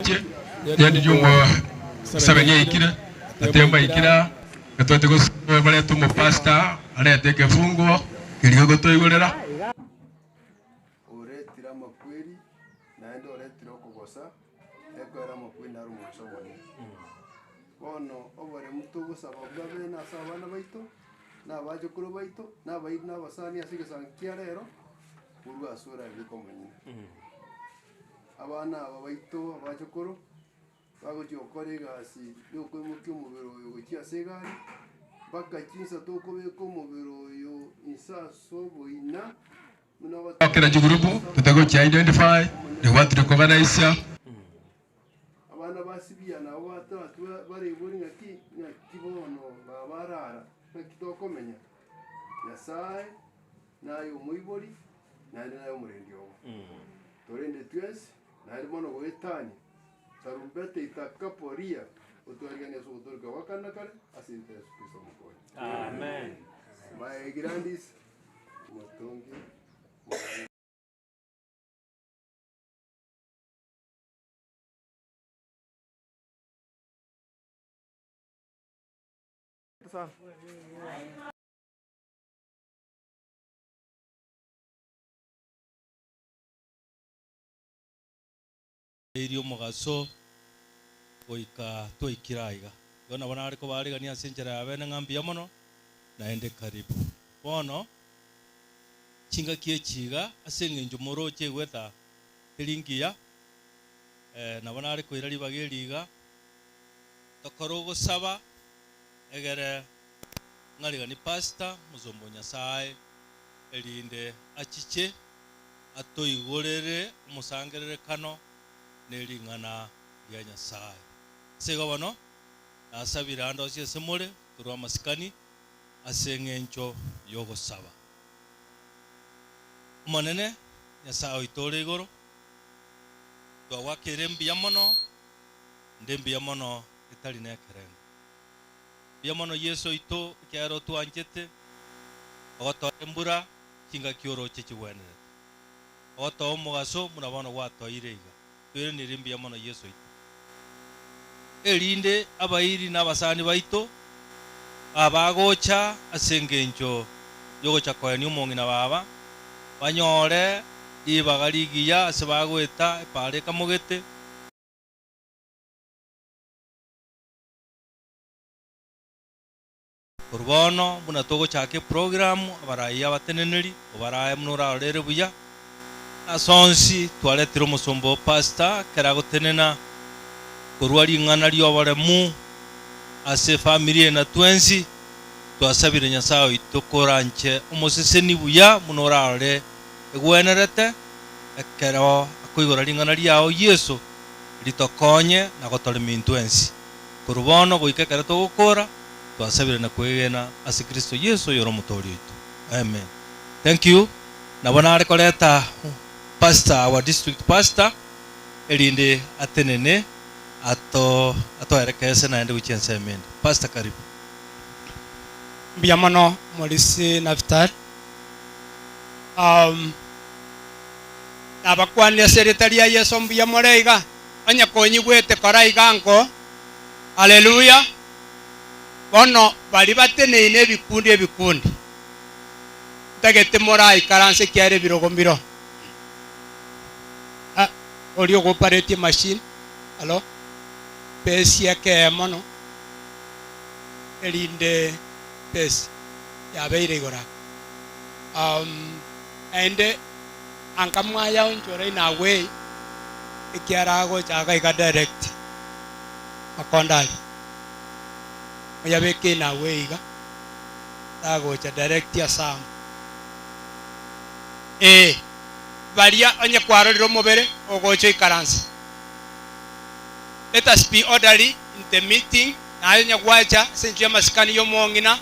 Rende ri'omosabeni aikire, atemba aikire aa, gatwete gosaba barete omopastor arete ekefunguo keria gegotoigorera. Oretire amakweri, naende oretire okogosa, ekoera amakweri naro omogaso omonene. Bono oboremu togosaba bwabe ase abana baito, na abachokoro baito, na abairi na abasani ase egesango kia rero, korwa ase orabeke omonyene. Abana aba baito abachokoro, bagochia gokora egasi ya okoimokia omobere oyo gochia ase egari, mpaka chinsa tokobeka omobere oyo inse ase oboina, buna Kera chigurupu totagochia identify, they want to recognize. Abana ba Sibia nabo bataratwe barebori ng'aki, ng'aki bono baba arara, ng'aki tokomenya? Nyasae naye omoibori, naende naye omorendi obo. Torende twensi, naende mono goetania tarumbeta itakaporia, otwariganie ase ogotooreka gwa kare na kare ase erieta Yeso Kristo Omokonyi. Amen. My grandies, Motongi, Moranga. Erio omogaso goika twaikire aiga. Igo nabo nare kobaarigania ase enchera ya bene ng'a mbuya mono, naende karibu. Bono, chingaki echi iga, ase engencho moroche egweta teri ngiya, nabo nare koira ribaga eri iga, tokore ogosaba, egere ng'ariganie pastor, omosomba o Nyasae, erinde achiche atoigorere omosangererekano ne ring'ana ria Nyasae. Ase igo bono, nasabire ande onsi ase more, torue amasikani ase engencho y'ogosaba. Omonene, Nyasae oito ore igoro, twagoakeire mbuya mono, nde mbuya mono etari nekerengo. Mbuya mono Yeso oito, ekiagera otwanchete, ogotoa embura chingaki oroche chigwenerete, ogotoa omogaso buna bono gwatoeire iga. Toiranere mbuya mono Yeso oito. Erinde abairi na abasani baito abagocha ase engencho y'ogocha koenia omong'ina baba, banyore ribaga rigiya ase bagoeta epaara ekamogete. Korwa bono, buna togochaka eprogramu, abarai abateneneri, obarae buna orarorere buya. Ase onsi, twaretire omosomba o pastor ekero agotenena korwa ring'ana ri'oboremu ase efamiri eye na twensi, twasabire Nyasae oito koranche omoseseni buya buna orarore egwenerete ekero akoigora ring'ana riao Yeso ritokonye na gotoremia intwe ensi. Korwa bono goika ekero togokora, twasabire na kwegena ase Kristo Yeso oyore Omotooria oito. Amen. Thank you. Nabo nare koreta pastor, our district pastor, erinde atenene ato atoerekese naende gochia ensemo ende. Pastor karibu. Mbuya mono Morisi Naftal. Um, nabakwanire ase erieta ria Yeso mbuya more iga. Onye konyigwete kora iga nko, Haleluya! Bono baria bateneine ebikundi ebikundi, ntagete moraikaranse ekiagera ebirogo mbiroo. Ah, oria ogoparetie emachine, alo, pesi ekee mono, erinde pesi yabeire igoro ake. Um, naende anga mwayaonchora in a way, ekiara agocha iga iga direct makondo aria, oyabeke in a way iga, tagocha direct ase amo. Ee, baria onye kwarorire omobere ogocha oikaranse. Let us be orderly in the meeting, naye onye gwacha ase enchera y'amasikani y'omong'ina,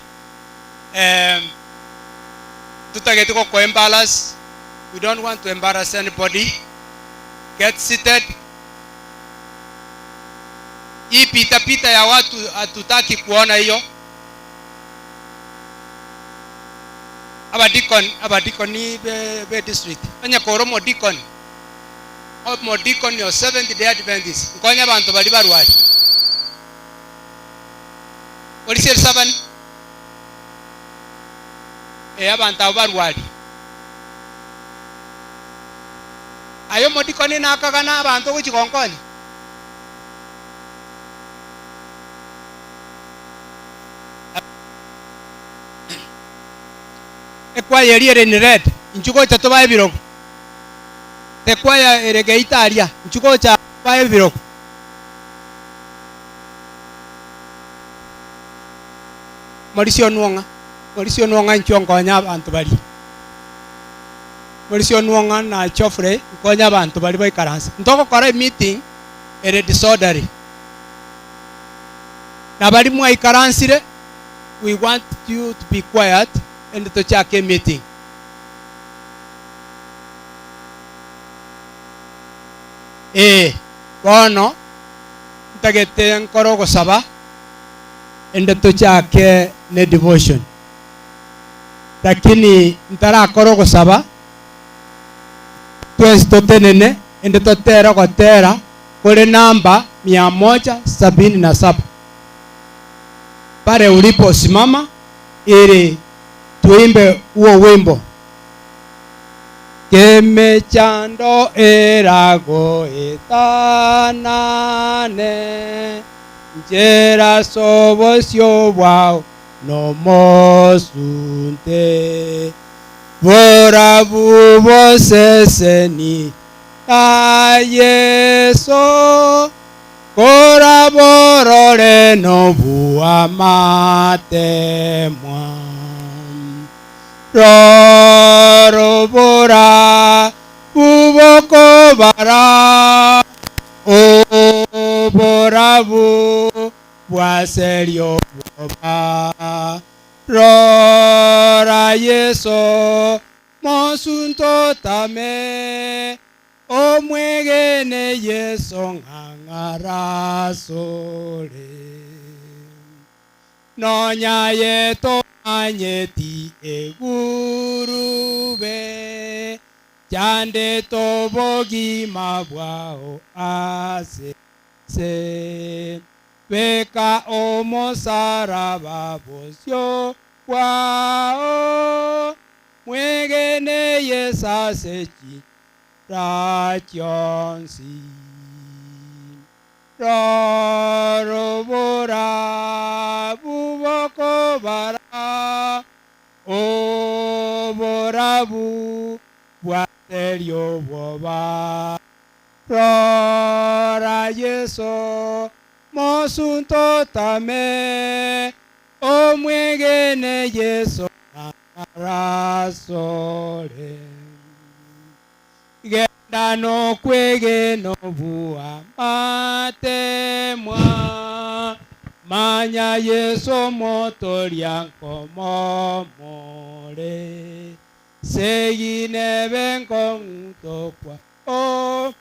eh, ntotageti goko embarrass, we don't want to embarrass anybody. Get seated. Hii pita pita ya watu hatutaki kuona hiyo. Abadikoni, abadikoni be, be district. Onye kore omodikoni. Omodikoni o Seventh Day Adventist, nkonye abanto baria barwari. Orisia erisabani? Ee, abanto abwo barwari. Aye omodikoni nakagana abanto ogochia gonkonya? Ekwaya eria ere in red, inchuo gocha tobae ebirogo. Ekwaya ere geita aria, inchuo gocha tobae ebirogo. Morisia onwong'a, morisia onwong'a inchuo nkonye abanto baria. Morisia onwong'a na Geoffrey nkonye abanto baria baikaranse. Ntogokora emeeting ere disorderly. Na baria mwaikaransire, we want you to be quiet and tochake emeeting. Ee, bono ntagete nkore ogosaba ende tochake ne devotion. Lakini ntarakora ogosaba, twensi totenene ende totere ogotera kore namba mia moja sabini na saba. Pale ulipo simama ili tuimbe huo wimbo. Kemechando eragoetanane, nchera as'obosio bwao nomosunte, borabu boseseni na Yeso, koraborore nobuamatemwa. Rorobora bubokobara oborabu bw'aseria obwoba. Rora Yeso, mosunte otame, omwegene Yeso ng'ang'ara asore. Nonya aye tomanyeti egurube, chandete obogima bwao ase ense. Beka omosaraba bosio bwao, mwegene Yeso ase chinchera chionsi. Rorobora bubokobara oborabu bw'aseria obwoba. Rora Yeso, mosunte otame, omwegene Yeso narasore. Genda nokwegena obua matemwa, manya Yeso omotoria nkomomore. Segi nebe nkong'u tokwa o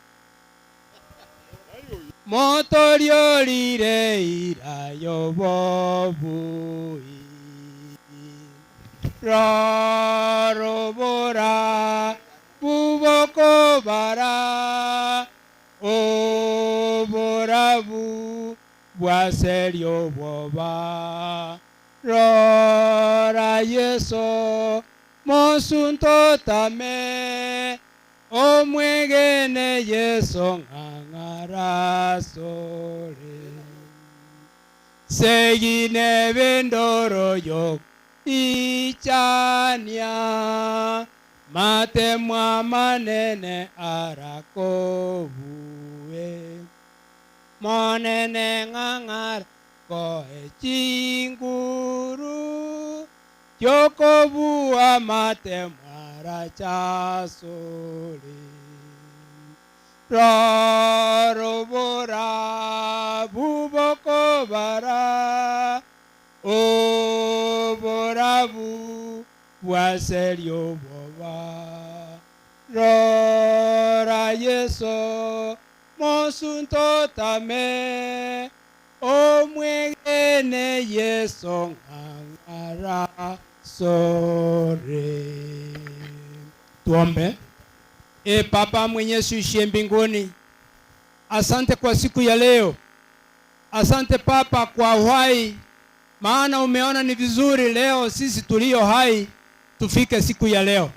Motoria orire eira y'obobui. Rorobora bubokobara oborabu bw'aseria obwoba. Rora Yeso, mosunte otame, omwegene Yeso ng'ang'ara asore. Segi nebendoro y'ogoichania, matemwa amanene arakobue. Monene ng'ang'ara koe chinguru chi'okobua matemwa arachasore. Rorobora bubokobara oborabu bw'aseria obwoba. Rora Yeso, mosunte otame, omwegene Yeso ng'ang'ara asore. Twombe. Ee Baba Mwenyezi uishiye mbinguni, asante kwa siku ya leo. Asante Baba kwa uhai, maana umeona ni vizuri leo sisi tulio hai tufike siku ya leo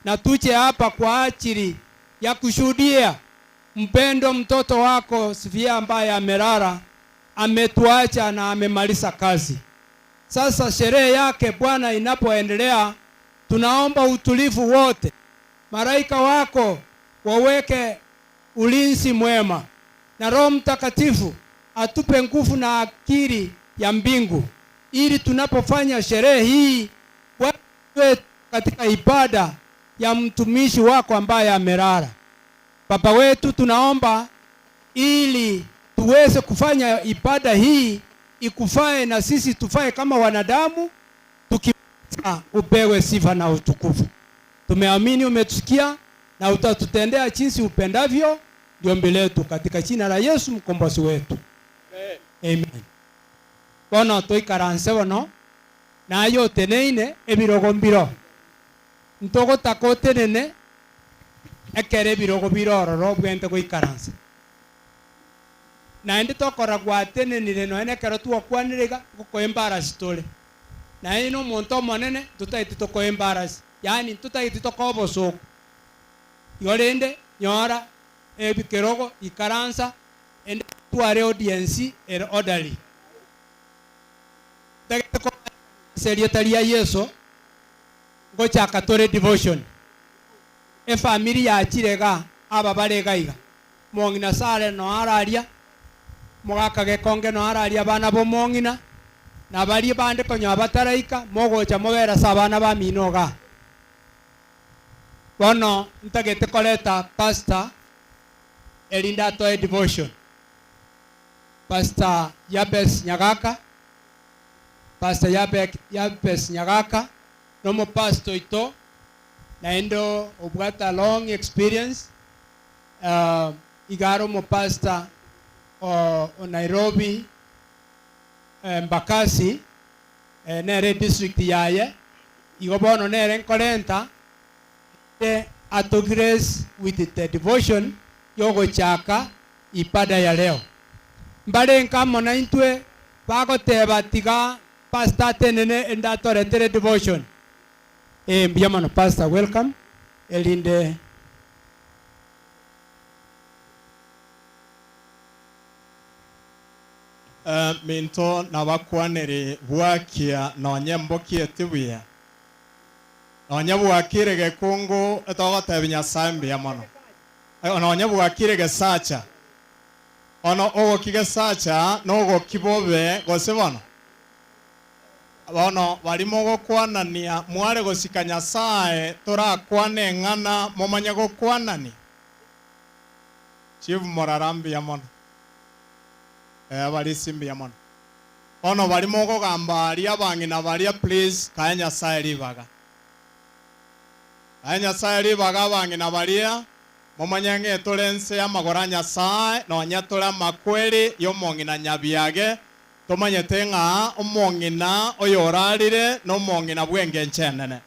na tuje hapa kwa ajili ya kushuhudia mpendo mtoto wako Sifia ambaye amelala, ametuacha na amemaliza kazi. Sasa sherehe yake Bwana inapoendelea, tunaomba utulivu wote, malaika wako waweke ulinzi mwema, na Roho Mtakatifu atupe nguvu na akili ya mbingu, ili tunapofanya sherehe hii Bwana katika ibada ya mtumishi wako ambaye amelala. Baba wetu, tunaomba ili tuweze kufanya ibada hii ikufae na sisi tufae kama wanadamu, tukiwa upewe sifa na utukufu. Tumeamini umetusikia na utatutendea jinsi upendavyo. Ndio ombi letu katika jina la Yesu mkombozi wetu, amen. Bono toikaranse bono naye oteneine ebirogo mbiro ntogotaka otenene ekero ebirogo bire ororo obwente goikaransa. Naende tokora gwatenenire nonya nekero twakwanire iga, ngokoembarasi tore. Naende nomonto omonene ntotageti tokoembarasi, yaani ntotageti tokoe obosooku. Igo rende nyora ekerogo ikaransa ende tware audience ere orderly. Ntagete kobaenerania ase erieta ria Yeso, ngochaka tore devotion. Efamiri yachire igaa, aba bare iga iga, Omong'ina Sara noo araria, omogaka Gekonge noo araria abana b'omong'ina, na baria bande konya bataraika, mogocha mobere ase abana bamino igaa. Bono ntagete koreta pastor erinde atoe devotion. Pastor Yabes Nyagaka, Pastor Yabes Nyagaka nomopastor oito naende obwate a long experience, iga are omopastor o Nairobi Embakasi, nere edistrict yaye, igo bono nere nkorenta erinde ato grace with the devotion yogochaka ibada ya leo. Mbarenge amo naintwe bagoteba tiga pastor atenene erinde atoretere devotion. Ee mbuya mono pastor welcome erinde. Minto nabakwaneri bwakia nonye mbokieti buya, nonye bwakire gekungu etogotebia Nyasae mbuya mono, nonye bwakire gesacha, bono ogoki gesacha nogoki bobe gose bono? Bono baria mogokwanania mware gosika Nyasae torakwane eng'ana momanye gokwanania? Chief morara mbuya mono. Eeh abarisia mbuya mono. Bono baria mogogamba aria abang'ina baria please kae Nyasae ribaga. Kae Nyasae ribaga abang'ina baria momanye ng'a tore ense y'amagoro a Nyasae nonya tore amakweri y'omong'ina nyabiage tomanyete ng'a omong'ina oyorarire nomong'ina bw'engencho enene.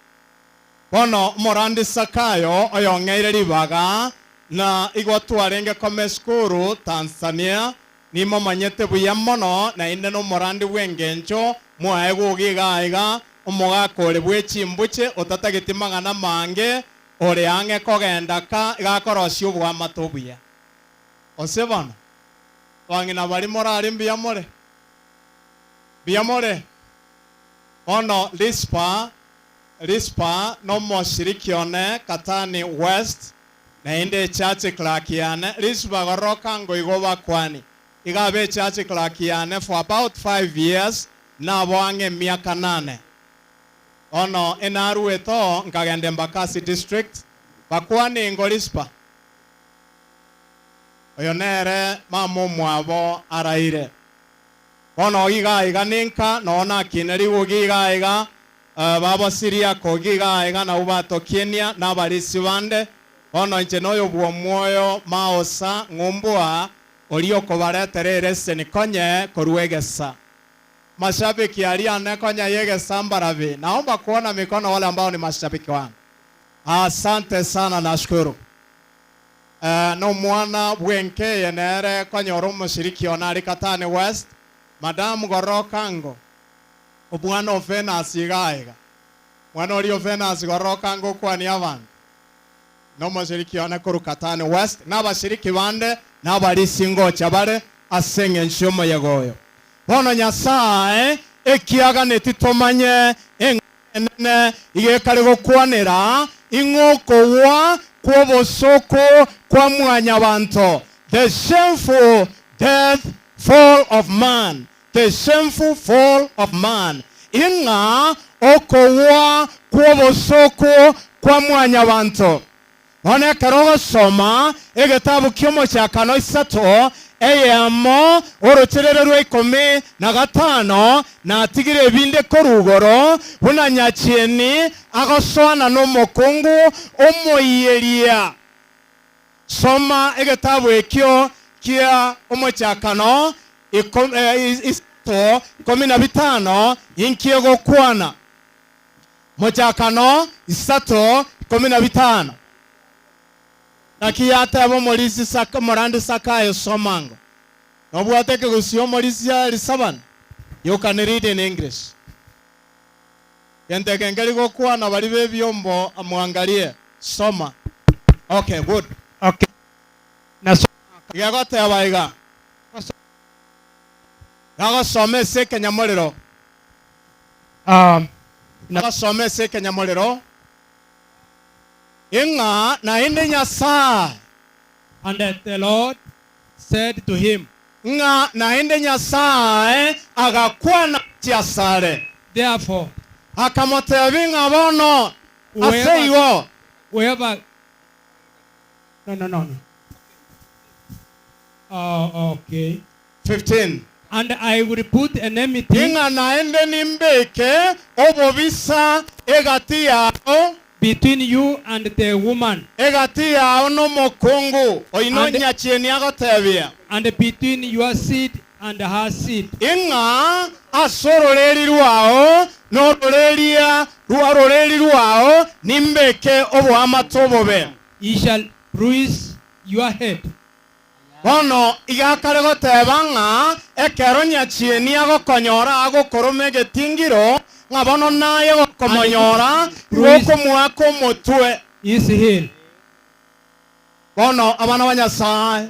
Bono omorandi Zakayo oyong'eire ribaga, na igo twarenge koma esukuru Tanzania, nimomanyete buya mono, naende nomorandi bw'engencho, mwaye goga iga aiga, omogaka ore bwe chimbuche, otatageti mang'ana mange, ore ang'e kogenda ka iga akorosia oboamate obuya. Gose bono, bang'ina baria morare mbuya more? Mbuya more? Bono Rispa Rispa nomoshiriki one Katani West, naende echurch clerk yane. Rispa goroka ngoigwa obakwani. Iga abe echurch clerk yane for about 5 years, nabo ang'e emiaka nane. Bono enaruete oo nkagenda Embakasi district, bakwani ingo Rispa. Oyo nere mama omwabo araire. Bono iga aiga ninka, noo nakine rigogi iga aiga, Babasiria kogia iga aiga nabwo batokienia nabarisia bande. Bono inche noyo bw'omwoyo maosa ng'umbua oria okobaretera ereseni konye korwa egesa. Mashabiki aria ane konya y'egesa mbarabi? Naomba kuona mikono wale ambao ni mashabiki wangu. Asante sana nashukuru. Nomwana bw'enka eye nere konyora omoshiriki one are Katani West, Madam goroka ango, omwana o Venus iga aiga. Mwana oria o Venus goroka ango okwanie abanto. Nomoshiriki one korwa Katani West, na abashiriki bande nabarisia ngocha bare ase engencho y'omoyega oyo. Bono Nyasae ekiaganeti tomanye eng'ana enene iga ekare gokwanera ing'o okogwa kw'obosooku kwa mwanyabanto, the shameful death fall of man, the shameful fall of man, ing'a okogwa kw'obosooku kwa mwanyabanto. Bono ekero ogosoma egetabu ki'Omochakano isato, eyemo, orocherere rwa ikomi na gatano, natigire ebinde korwa igoro, buna nyachieni agosoana nomokungu omoiyeria. Soma egetabu ekio kia Omochakano isato, ikomi na bitano, inki egokwana? Mochakano isato, 15. Naki yateba omorisia Saka, omorandi Sakayo, soma ango. Nobwate ekegusii omorisia Elisabani? You can read in English. Gento eke nkeri gokwana baria b'ebiombo mwangarie. Soma. Okay, good. Okay. Nasoma. Iga egoteba iga. Gagosoma ase ekenyamorero. Gagosoma ase ekenyamorero, ing'a naende Nyasae. And the Lord said to him. Ng'a naende Nyasae agakwana gochia asare. Therefore. Akamotebia ng'a bono ase igo. Whoever, no, no, no, no. Oh, okay. 15. And I will put enmity. Ing'a naende nimbeke obobisa egati yao. Between you and the woman. Egati yao nomokungu oino And. nyachieni agotebia. And between your seed and her seed. Ing'a ase ororeeri rwao na ororeeria rw'ororeeri rwao nimbeke oboamate obobe. He shall bruise your head. Bono iga akare goteba ng'a ekero nyachieni agokonyora agokoroma egetingiro, ng'a bono naye gokomonyora igo okomoaka omotwe. Bono abana ba Nyasae,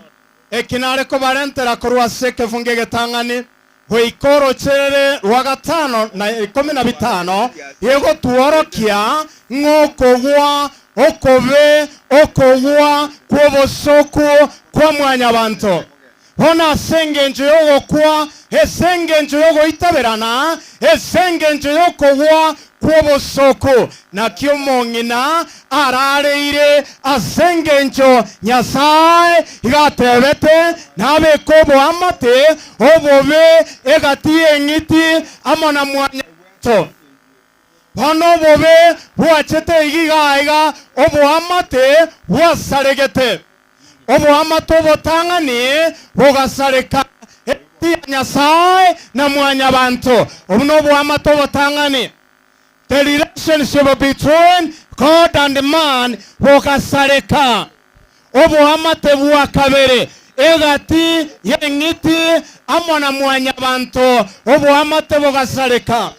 eki nare kobarentera korwa ase ekefungo egetang'ani goika orocherere rwa gatano na ikomi na bitano, gegotworokia ng'a okogwa okobe okogwa kw'obosooku kwa mwanyabanto. Bono ase engencho y'ogokwa, ase engencho y'ogoitaberana, ase engencho y'okogwa kw'obosooku, naki omong'ina arareire ase engencho Nyasae iga atebete, Nabeke oboamate obobe egati y'eng'iti amo na mwanyabanto. Bono obobe bwachete iga iga aiga, oboamate bwasaregete. Oboamate obotang'ani bogasareka egati ya Nyasae na mwanyabanto. Obwo noboamate obotang'ani. The relationship between God and man bogasareka. Oboamate bwa kabere egati y'eng'iti amo na mwanyabanto oboamate bogasareka.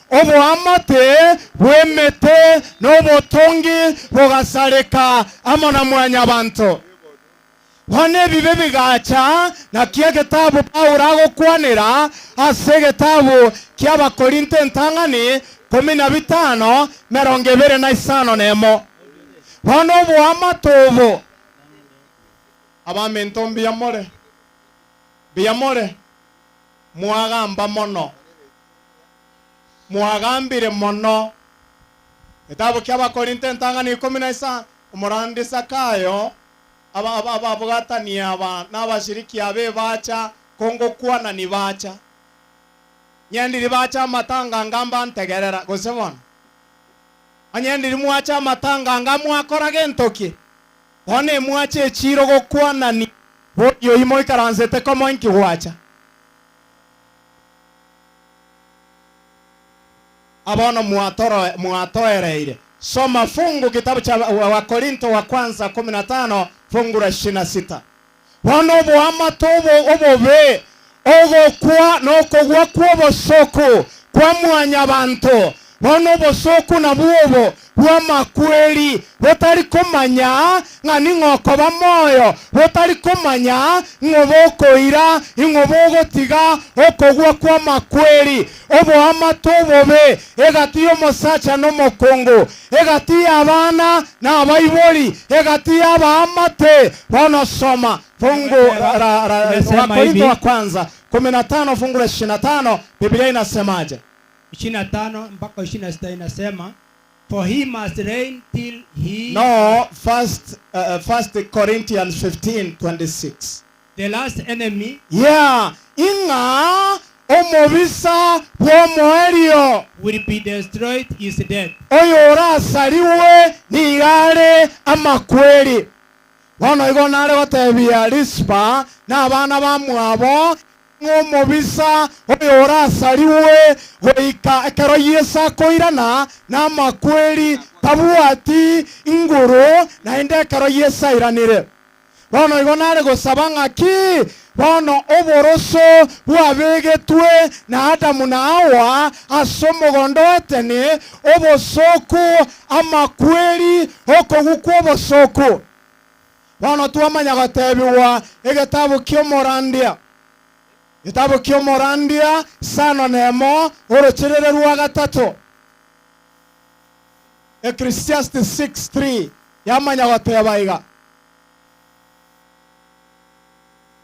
Oboamate bw'emete na obotongi bogasareka amo na mwanyabanto. Bono ebibe bigacha, naki egetabu Paulo agokwanera ase egetabu ki'Abakorinto entang'ani ikomi na bitano merongo ebere na isano nemo. Bono oboamate obo. Abaminto mbuya more, mbuya more, mwagamba mono, mwagambire mono. Egetabu ki'Abakorinto entang'ani ikomi na isano, omorandi Sakayo ababwatani aba nabashiriki abe bacha kongokwanani bacha. Nyendiri bacha amatanga anga mbantegerera, gose bono? Onye ndiri mwacha amatanga anga mwakora gento ki? Bono emwacha echiiro gokwanania boria oyio moikaransete komo inki gwacha? Abono mwatoereire. Soma fungu kitabu cha Wakorinto wa kwanza 15 fungu la 26. Bono oboamate obo obobe, ogokwa nokogwa kw'obosoku kwa mwanyabanto, bono obosoku nabwo obo bw'amakweri, botari komanya ng'a ning'o okoba moyo, botari komanya ng'o bokoira, ing'o bogotiga okogwa kw'amakweri. Oboamate obobe egati y'omosacha na omokungu, egati y'abana na abaibori, egati y'abaamate. Bono soma fungu la, la, la, Inasema Wakorintho hivi. wa kwanza 15 fungu la 25, Biblia inasemaje? 25 mpaka 26 inasema for he must reign till he No, first Corinthians 15:26. the last enemy Yeah, ing'a omobisa bw'omoerio will be destroyed is death. Oyorasarigwe nigo are amakweri. Bono igo nare gotebia Rispa na abana bamwabo, ng'a omobisa oyorasarigwe goika ekero Yeso akoirana namakweri tabwati nguru naende ekero Yeso airanire. Bono igo nare gosaba ng'aki bono oboroso bwabegetwe na Adamu na Hawa ase omogondo o Edeni, obosooku, amakweri, okogwa kw'obosooku. Bono twamanya gotebigwa egetabu ki'omorandia, egetabu ki'omorandia isano nemo, orocherere rwa gatato. Ecclesiastes 6:3 yamanya goteba iga.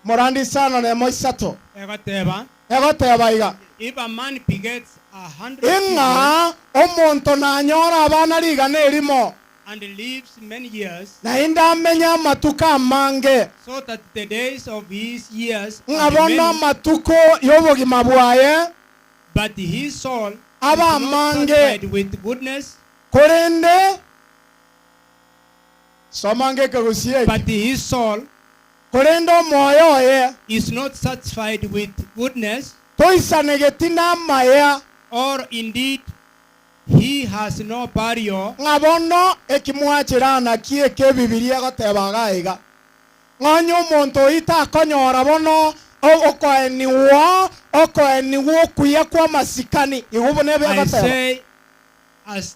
Morandi isano nemo isato. Egoteba. Egoteba iga. If a man begets a hundred children. Ing'a omonto nanyore abana rigana erimo. And lives many years. Naende amenye amatuko amange. So that the days of his years Ng'a are bono many. amatuko y'obogima bwaye. But his soul is Abe not amange. satisfied with goodness. Korende Soma ng'ekegusii eke. But his soul. Korende omoyo oye. Is not satisfied with goodness. Toisanegeti namaya. Or indeed he has no burial. Ng'a bono eki mwachera naki eke Ebibilia egoteba iga iga, ng'a onye omonto oyio takonyora bono okoenigwa okoenigwa okuya kw'amasikani, igo buna I ebegoteba. say,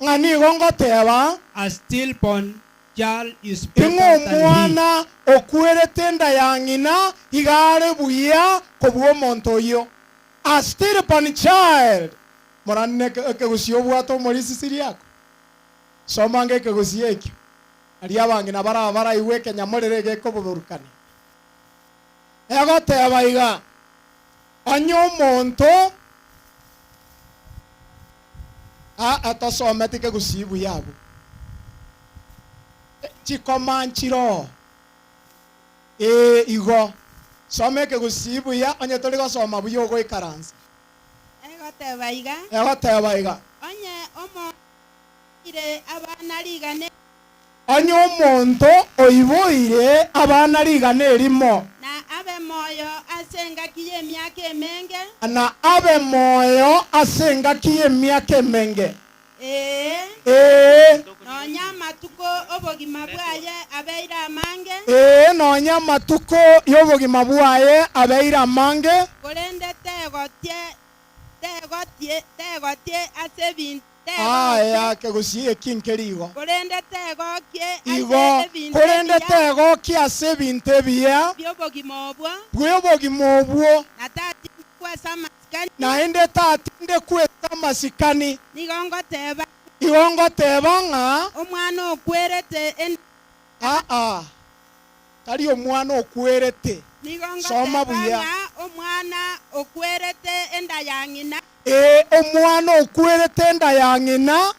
Ng'a nigo ngoteba, Ing'o omwana okwerete enda ya ng'ina iga are buya kobua omonto oyio? A stillborn child. Morande ekegusii obwate omorisisi riako. Soma ange ekegusii ekio, aria abang'ina baraba baraigwe ekenyamorero egekoboborukania. Egoteba iga, Onye omonto atasometi kegusii buya abwo, chikoma nchiroo. Ee, igo. Soma ekegusii buya, onye tori gosoma buya ogoikaransa. Egoteba iga. Egoteba iga. Onye omonto oiboire abana rigana erimo. Onye omonto oiboire abana rigana erimo. Na abe moyo ase engaki y'emiaka emenge. Na abe moyo ase engaki y'emiaka emenge. Ee. Ee. Nonya amatuko 'obogima bwaye abeire amange. Ee, nonya amatuko y'obogima bwaye abeire amange. Korende tegotie, tegotie, tegotie ase ebinto. Aya, kegusii eki nkeri igo. Korende tegokie ase Igo, ebinto korende ebiya. tegokie ase ebinto ebiya. Bi'obogima obwo. Bw'obogima obwo. Na tatindekwa ase amasikani. Naende tatindekwa ase amasikani. Nigo ngoteba ng'a. Igo ngoteba ng'a. Omwana okwerete enda. Aa, tari omwana okwerete. Nigo Soma ngoteba buya. ng'a omwana okwerete enda ya ng'ina. Ee, omwana okwerete enda ya ng'ina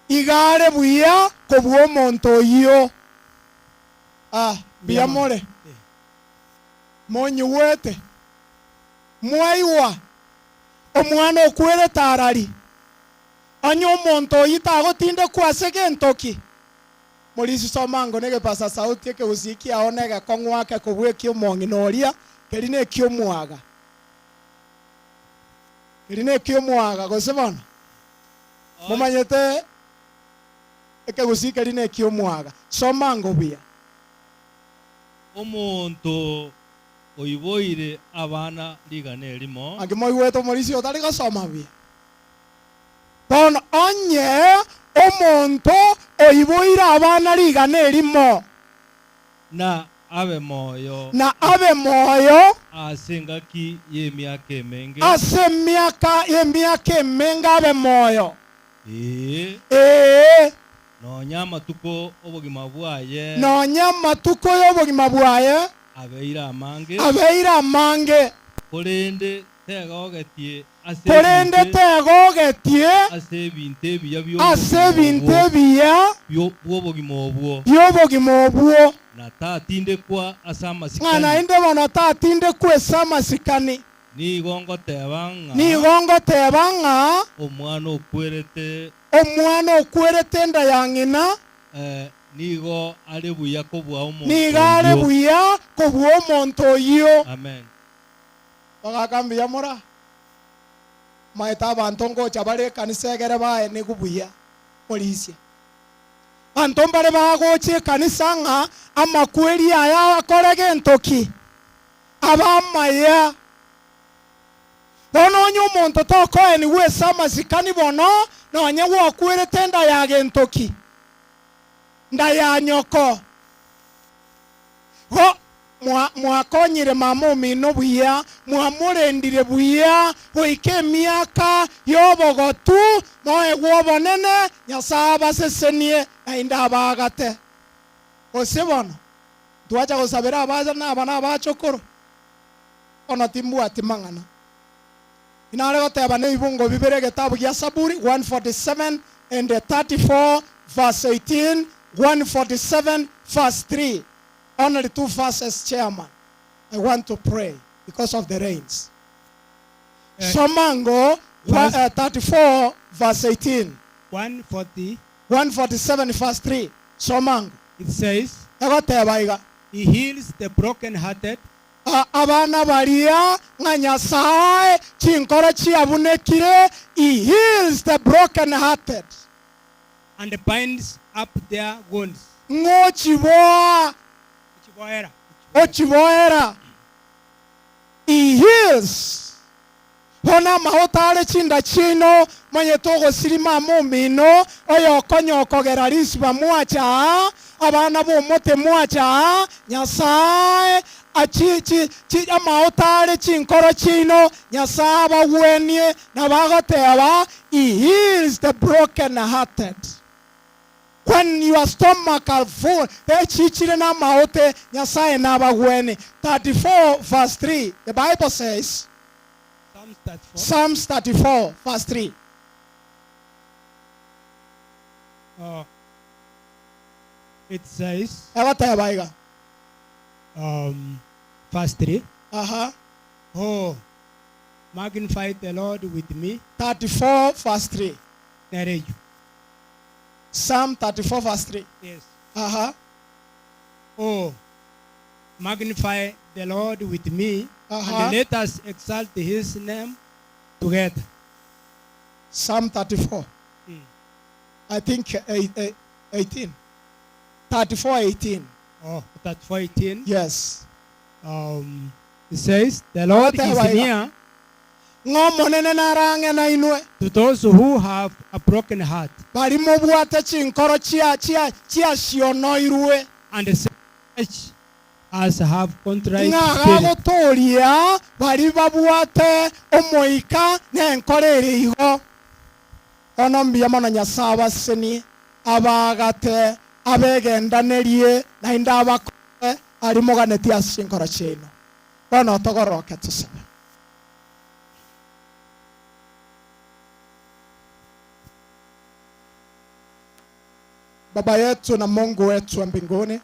iga are buya kobua omonto oyio. Ah, mbuya more. Monyigwete? Mwaigwa? Omwana okwerete arari. Onye omonto oyio tagotindekwa ase gento ki? Morisi soma ango negepasa sauti ekegusii kiao negekong'u ake kobua eki'omong'ina oria, keria neki'omwaga. Keria neki'omwaga, gose bono? Momanyete ekegusii keria neki'omwaga. Soma ango buya. Omonto oiboire abana rigana erimo. Naki moigwete omorisia otari gosoma buya? Bono onye omonto oiboire abana rigana erimo. Na abe moyo. Na abe moyo. Ase engaki y'emiaka emenge. Ase emiaka y'emiaka emenge abe moyo. Ee. Ee. Nonya amatuko 'obogima bwaye. Nonya amatuko y'obogima bwaye. Abeire amange. Abeire amange. Korende tegogetie ase Korende ebinto tegogetie ase ebinto ebiya ase bi'obogima ebinto obwo ebiya bi'obogima obwo. bi'obogima obwo. Na tatindekwa ase Ng'a amasikani. naende bono tatindekwa ase amasikani. Nigo ngoteba ng'a. Nigo ngoteba ng'a. Omwana okwerete. Omwana okwerete enda ya ng'ina. Nigo are buya kobua omonto Nigo are oyio. buya kobua omonto oyio. Amen. Bagaka mbuya mora. Maete abanto ngocha bare ekanisa egere baenigwe buya morisia. Abanto mbare bagocha ekanisa ng'a amakweri aya akore gento ki? Abe amaya. Bono onye omonto tokoenigwa ase amasikani bono nonye gwakwerete enda ya gento ki? Nda ya nyoko. Go mwa, mwakonyire mama omino buya, mwamorendire buya goika emiaka y'obogotu, moegwe obonene, Nyasae abasesenie, naende abaagate. Gose bono, ntwacha gosabera abana aba na abachokoro? Bono timbwati mang'ana. Inare goteba nebibungo bibere egetabu gia Saburi 147 and 34 verse 18, 147 verse 3. Only two verses chairman. I want to pray because of the rains. Soma ngo 34 verse 18. 140. 147 verse 3. Soma ngo. It says. Egoteba iga. He heals the broken-hearted. Abana baria ng'a Nyasae chinkoro chiabunekire, He heals the broken hearted. And binds up their wounds. Ng'a ochiboa, Ochiboera. ochiboera. He heals. Bono amaote are chinda chiaino, manyete ogosirima amo omino, oyokonya okogera risiba mwacha aa, abana b'omote mwacha aa, Nyasae achi chi chi amaote are chinkoro chiaino, Nyasae abagwenie, nabo agoteba, He heals the broken hearted. When your stomach are full, echichire namaote, Nyasae nabagwenie. 34 verse 3, the Bible says, Psalms 34. Psalms 34 verse 3. It says, Egoteba iga. verse 3, Aha. Oh, magnify the Lord with me. 34 verse 3. Nere eyio. Psalm 34 verse 3. Yes. Aha. Oh, magnify the Lord with me, Aha. and let us exalt his name together. Psalm 34. I think 18. 34 18. Oh, 34 18. Yes. It says, The Lord is Egoteba iga. near Ng'a Omonene nare ang'e nainwe. to those who have a broken heart. Baria mobwate chinkoro chia chia chiasionoirwe. And such as have contrite Ng'a spirit. agagotooria baria babwate omoika nenkoro ere igo. Bono mbuya mono Nyasae abasesenie, abaagate, abegendanerie, naende abakore aria moganetie ase chinkoro chiaino. Bono togoroke tosabe. Baba yetu na Mungu wetu wa mbinguni,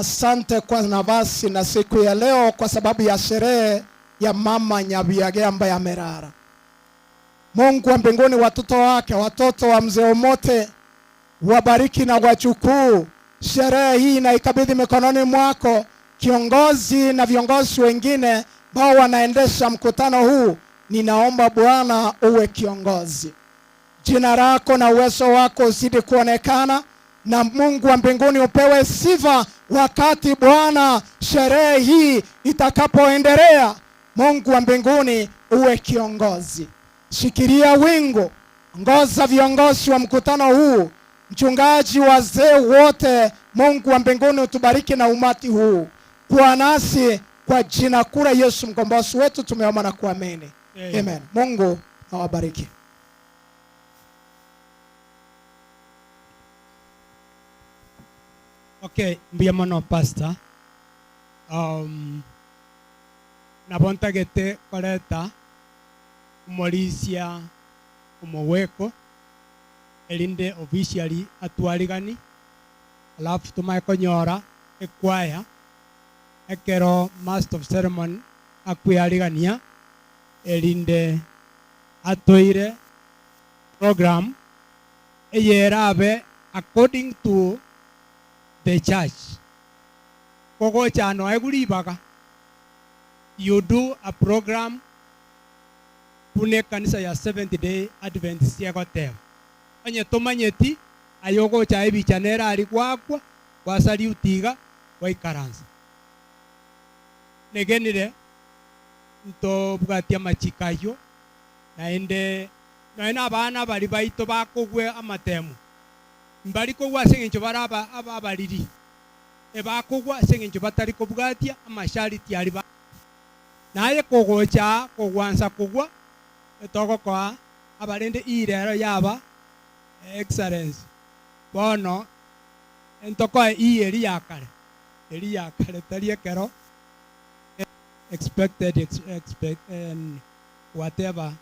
asante kwa nafasi na siku ya leo kwa sababu ya sherehe ya mama Nyabiage ambaye amelala. Mungu wa mbinguni, watoto wake, watoto wa mzee Omote, wabariki na wachukuu. Sherehe hii naikabidhi mikononi mwako, kiongozi na viongozi wengine ambao wanaendesha mkutano huu. Ninaomba Bwana uwe kiongozi. Jina lako na uwezo wako uzidi kuonekana, na Mungu wa mbinguni upewe sifa wakati Bwana sherehe hii itakapoendelea. Mungu wa mbinguni uwe kiongozi, shikilia wingu, ongoza viongozi wa mkutano huu, mchungaji, wazee wote. Mungu wa mbinguni utubariki na umati huu, kuwa nasi kwa jina kuu la Yesu mkombozi wetu tumeomba na kuamini, amen. Mungu awabariki. Okay, mbuya mono pastor. Um, nabo ntagete koreta omorisia omogweko erinde officially atwarigani alafu tomanye konyora ekwaya ekero master of ceremony akwearigania erinde atoeire program eye erabe according to the church. Kogocha noegwe ribaga you do a program buna ekanisa ya Seventh Day Adventist egoteba. Onye tomanyeti aye ogocha ebicha nere aria gwakwa gwasaliuti iga gwaikaransa. Negenire ntobwati amachiko ayio naende nonya nabana baria baito bakogwa amatemo Mbari kogwa ase engencho bare abariri, ebakogwa ase engencho batari kobwatia amashariti aria bare. Naye kogocha aa kogwansa kogwa, etogokoa abarende ii rero yaba excellence. Bono entokoe ii eri ya kare, eri ya kare tari ekero expected expect whatever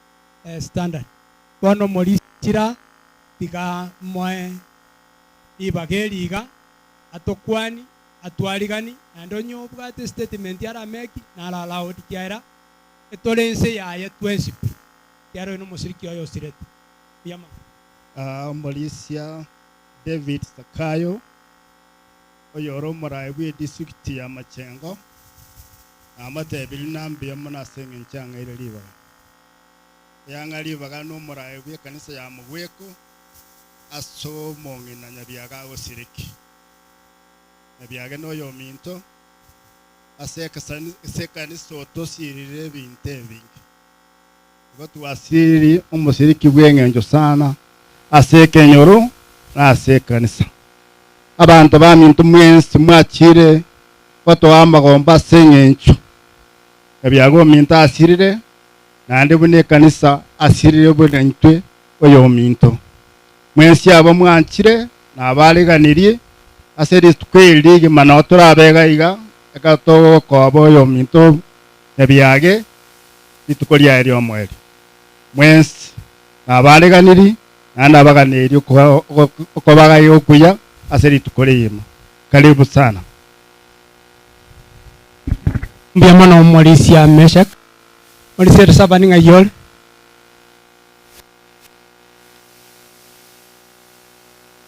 standard. Bono morisira Tiga moe ribaga eri iga, atokwani, atwarigani, naende onye obwate estatement arameki, naro allowed kiagera etore ense yaye twensi pi, ekiagera oyo nomosiriki oye osirete. Mbuya mono. Omorisia David Zakayo, oyore omoraai bw'edistrict ya Machengo, namotebirie ng'a mbuya mono ase engencho ang'eire ribaga. Eyang'a ribaga nomoraai bw'ekanisa ya Mogweko ase omong'ina Nyabiaga agosiriki. Nyabiage noyominto ase ekanisa otosirire ebinto ebinge. Igo twasiriri omosiriki bw'eng'encho sana ase ekenyoro na ase ekanisa. Abanto baminto mwensi mwachire gotoa amagombo ase eng'encho Nyabiaga ominto asirire. Naende buna ekanisa asirire buna intwe oyominto. Mwensi aba mwanchire na abareganirie ase rituko eri rigima nao torabe iga iga ekero togokoba oyominto nebiage rituko riaye ri'omoerio. Mwensi na abareganiri naende abaganeirie okobagaiga okuya ase rituko rigima. Karibu sana. Mbuya mono Omorisia Meshak. Morisia Elisabani ng'ai ore?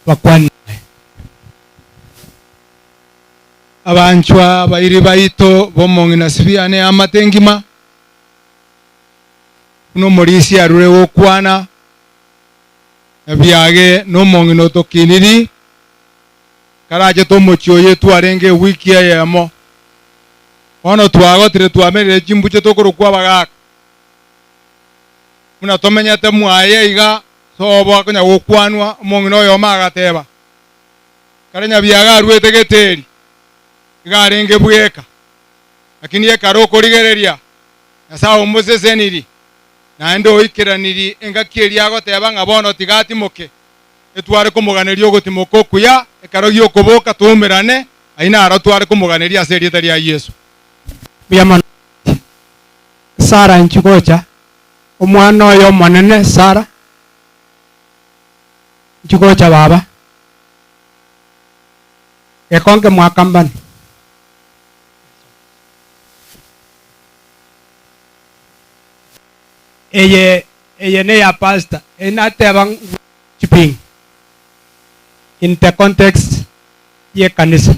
Bakwane naye. Abanchwa abairi baito b'omong'ina Sibia neamate engima, buna omorisia arure gokwana, na biage nomong'ina otokiniri, karachete omochie oye twarenge ewiki eyemo. Bono twagotire twamerire chimbuche tokorokwa abagaaka. Buna tomenyete mwaye iga sobo akonya gokwanwa, omong'ina oyomo agateba, Kare nyabiaga aruete Geteri, iga arenge bweka, lakini ekare okorigereria, Nyasae omoseseniri, naende oikeraniri engaki eria agoteba ng'a bono tiga atimoke, etware komoganeria ogotimoka okuya, ekero gi'okoboka toumerane, ayio naro tware komoganeria ase erieta ria Yeso. Mbuya mono Sara inchu gocha, omwana oye omonene Sara, inchu gocha baba, gekonge mwakambani. Eye eye neya pastor, eye nateba worshiping in the context y'ekanisa.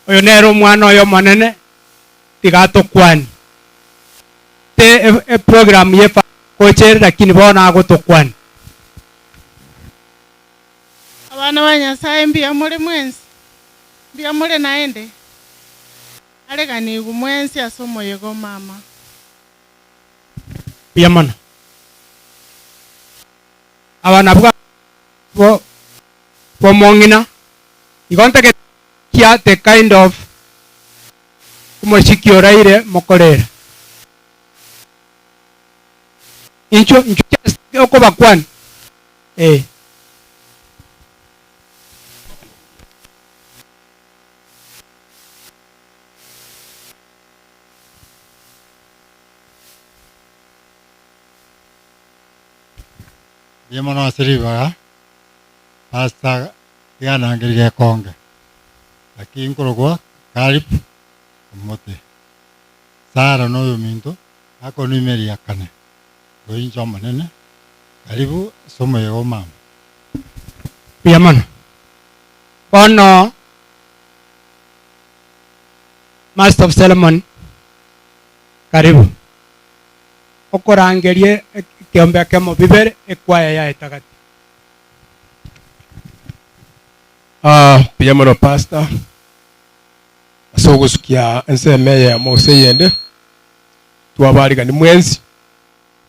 Oyo nere omwana oye omonene tiga atokwanie. Te eprogram ye gocha ere lakini bono agotokwania. Abana ba Nyasae mbuya more mwensi? Mbuya more naende? Areganigwe mwensi ase omoyega o mama. Mbuya mono. Aba nabwo bo bomong'ina. Igo ntagete kia the kind of omosiki oraire mokorera. Inchuo inchuo just okobakwana eh. Mbuya mono ase ribaga, Pastor tiga nangerie gekonge, lakini nkorokwa Caleb Omote. Sarah noyominto akonwa ime riakane, igo inche omonene, karibu ase omoyega o mama. Mbuya mono. Bono Master of Ceremony, karibu. Okorangeria ekeombe ekemo bibere ekwaya yaye tagati. Ah, mbuya mono pastor ase ogosukia ensemo eyemo gose eyende, twabarigani mwensi,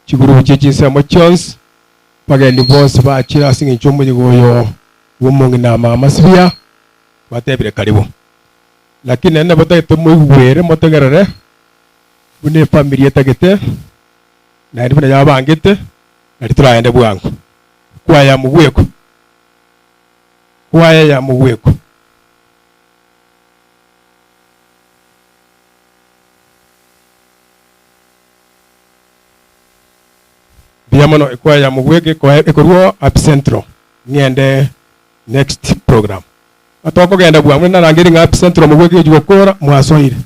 chigurubu chie chinsemo chionsi, abageni bonsi bachire ase eng'encho y'omoyega oyo bw'omong'ina mama Sibia, twatebire karibu. Lakini naende nabo tagete moigwere motegerere buna efamiri etagete, naende buna yabangete, nari toragende bwango. Kwaya mogweko, kwaya ya mogweko. Mbuya mono ekwaya ya mogweko ekorwa Happy Central ng'ende next program. Tokogenda bwango narangerie ng'a Happy Central mogweko egochia gokora mwasoire.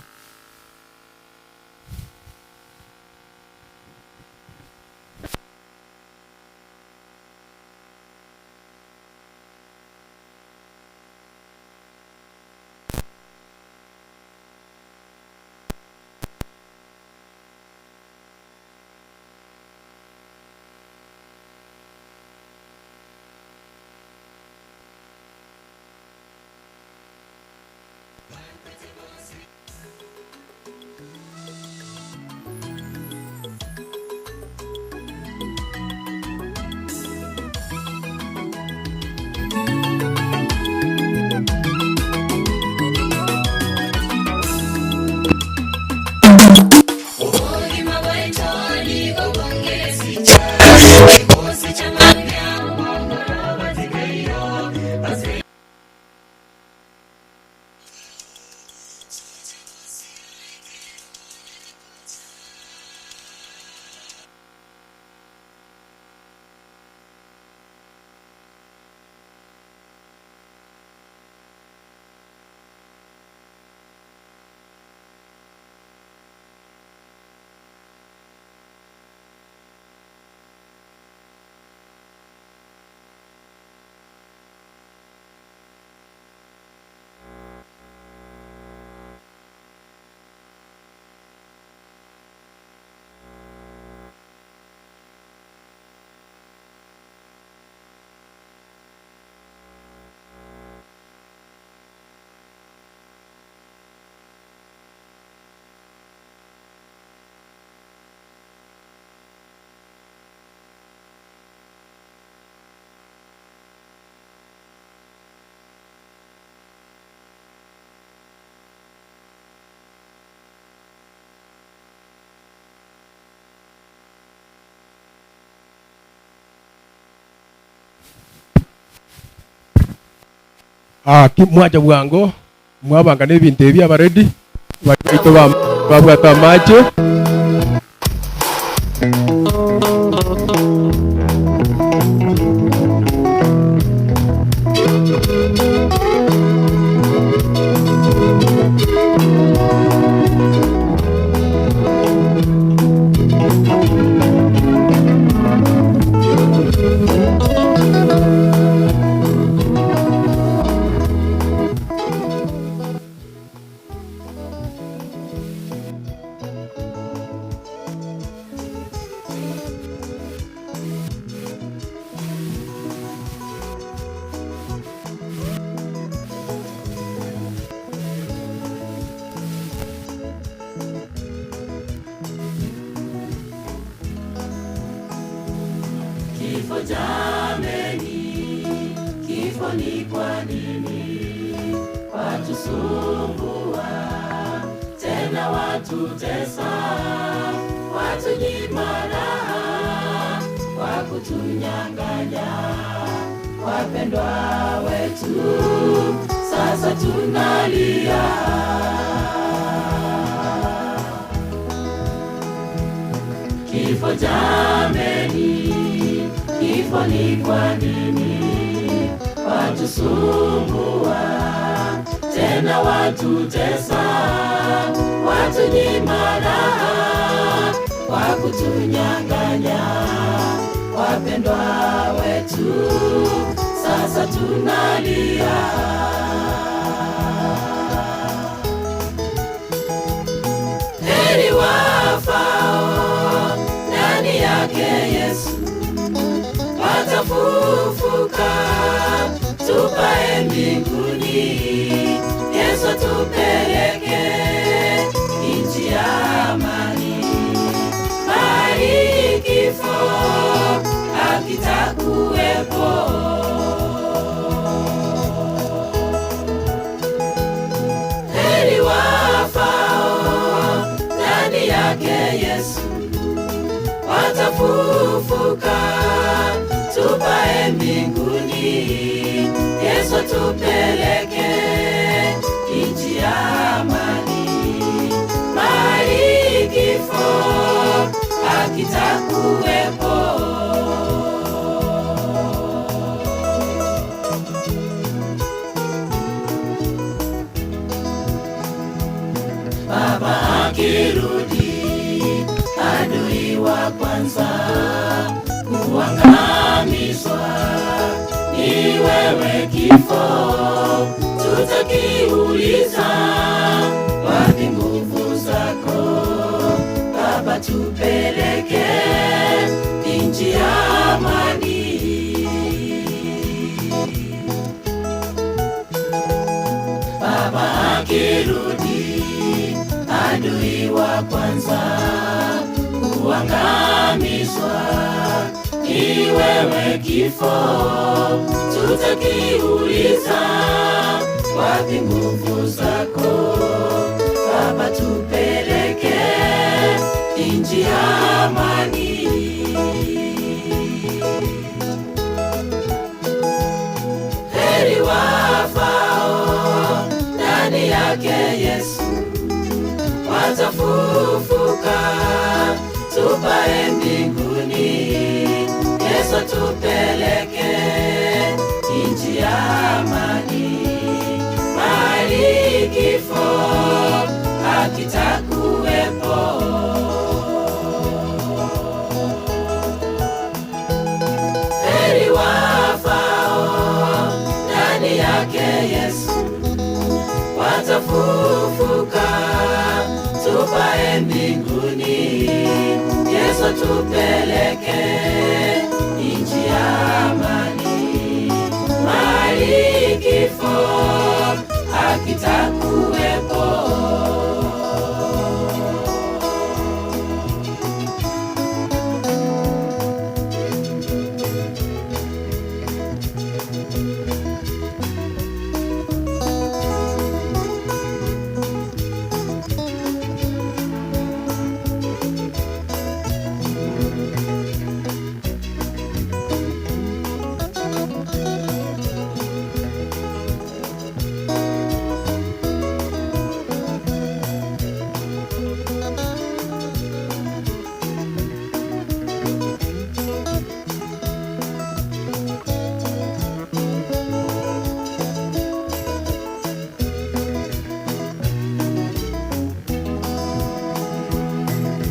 Ah, ki mwacha bwango mwabanga na ebinto ebi aba ready baria baito ba babwate amache. Watusumbua tena watutesa, watunyima raha kwa kutunyang'anya wapendwa wetu, sasa tunalia. Kifo jameni, kifo ni kwa nini watusumbua tena watutesa, watunyima raha kwa kutunyang'anya wapendwa wetu, sasa tunalia. Heri wafao ndani yake Yesu, watafufuka tupae mbinguni. Yesu tupeleke nchi ya amani, mahali kifo hakitakuwepo. Heri wafao ndani yake Yesu, watafufuka tupae mbinguni. Yesu tupeleke nchi ya amani, mahali kifo hakitakuwepo. Baba akirudi, adui wa kwanza kuangamizwa ni wewe kifo. Tutakiuliza, wapi nguvu zako? Baba tupeleke nchi ya amani. Baba akirudi, adui wa kwanza kuangamizwa ni wewe kifo. Tutakiuliza, wapi nguvu zako? Baba tupeleke nchi ya amani. Heri wafao ndani yake Yesu, watafufuka tupae mbinguni. Yesu tupeleke nchi ya amani, mahali kifo hakitakuwepo. Heri wafao ndani yake Yesu, watafufuka tupae mbinguni. Yesu tupeleke nchi ya amani, mahali kifo hakitakuwepo.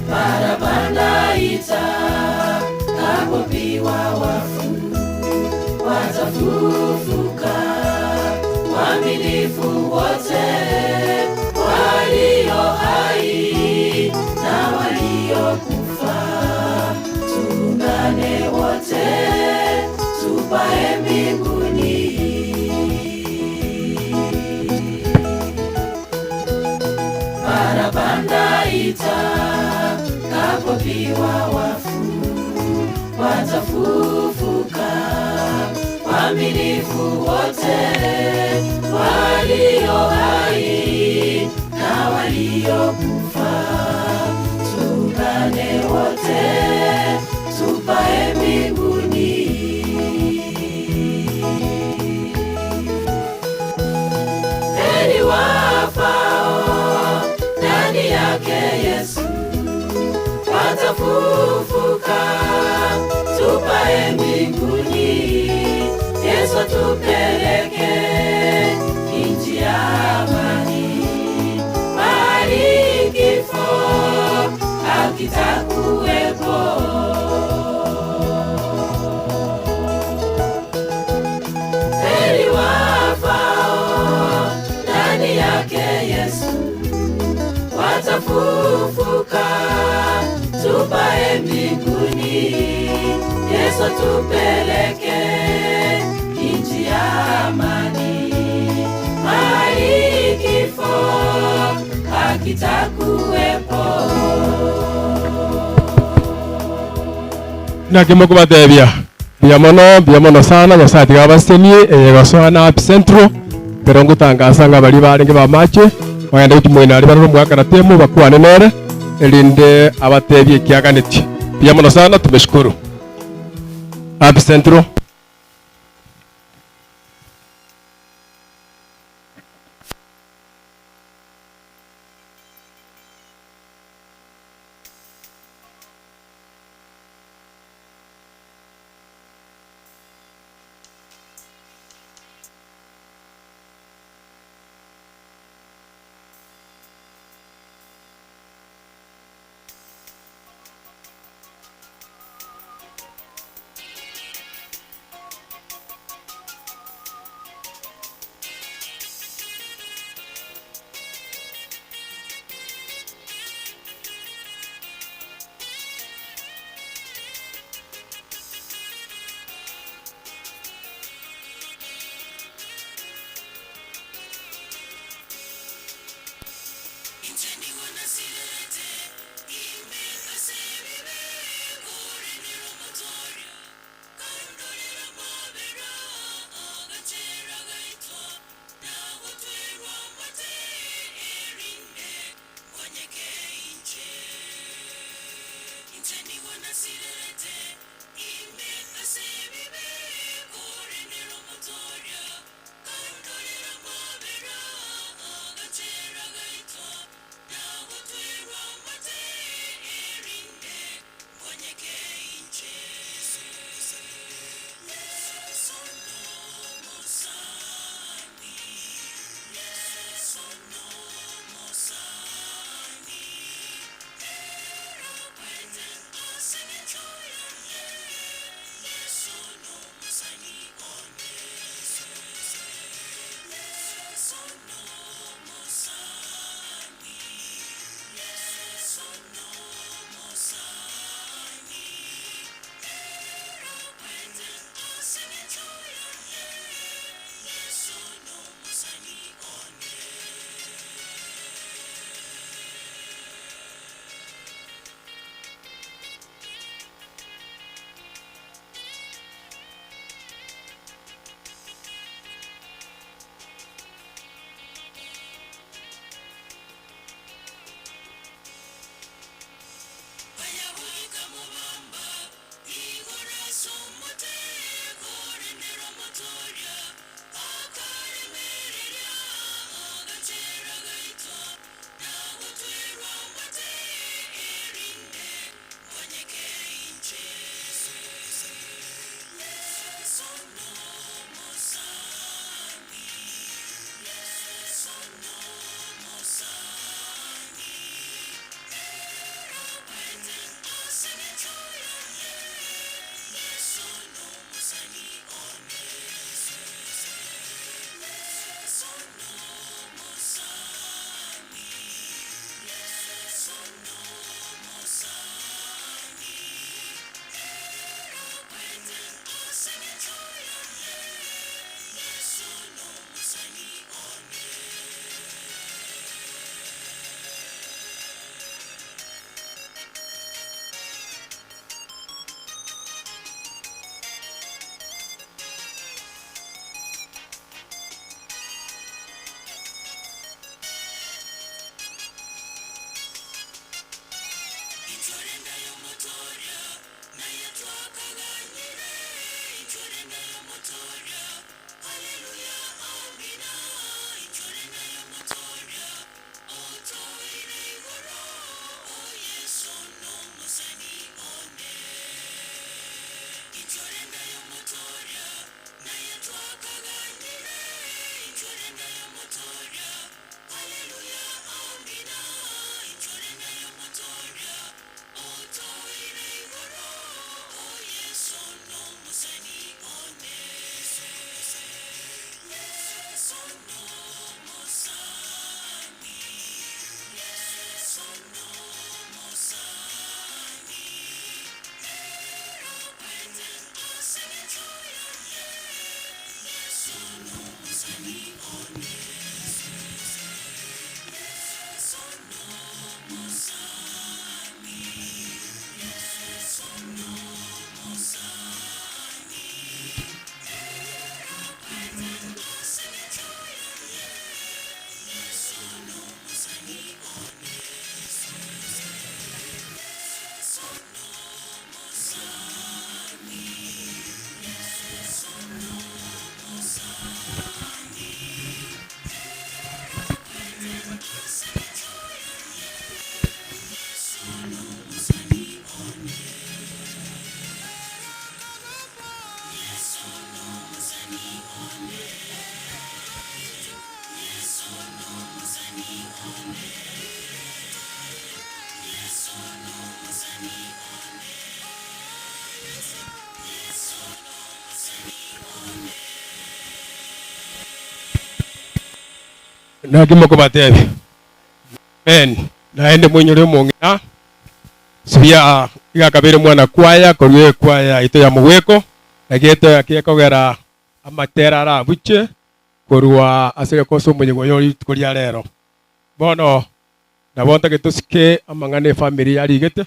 Parapanda itakapopiwa wafu watafufuka, waaminifu wote walio hai na waliokufa, tuungane wote tupae mbinguni. Parapanda itakapopiwa wafu watafufuka, Waaminifu wote walio hai na waliokufa, tuungane wote tupae mbinguni. Heri wafao ndani yake Yesu, watafufuka tupae mbinguni. Yesu tupeleke nchi ya amani, mahali kifo hakitakuwepo. Heri wafao ndani yake Yesu, watafufuka tupae mbinguni. Yesu tupeleke nchi ya amani, mahali kifo hakitakuwepo. Naki mokobatebia mbuya mono mbuya mono sana Nyasaye tiga abasenie eye gosoa na Happy Central ekero ngotangasa ng'a baria barenge bamache bagende gochia moino aria barore omogaka na temu bakwane nere erinde abatebie ekiaganetie. Mbuya mono sana tumeshukuru. Happy Central. Naki mokobatebia? Amen. Naende moinyore omong'ina Sibia iga akabeire mwana kwaya korwa ekwaya yaito ya mogweko, na getoya gekogera amatera arabuche korwa ase egekoso omoyega oyo rituko ria rero. Bono nabo ntagete tosike amang'ana efamiri yarigete,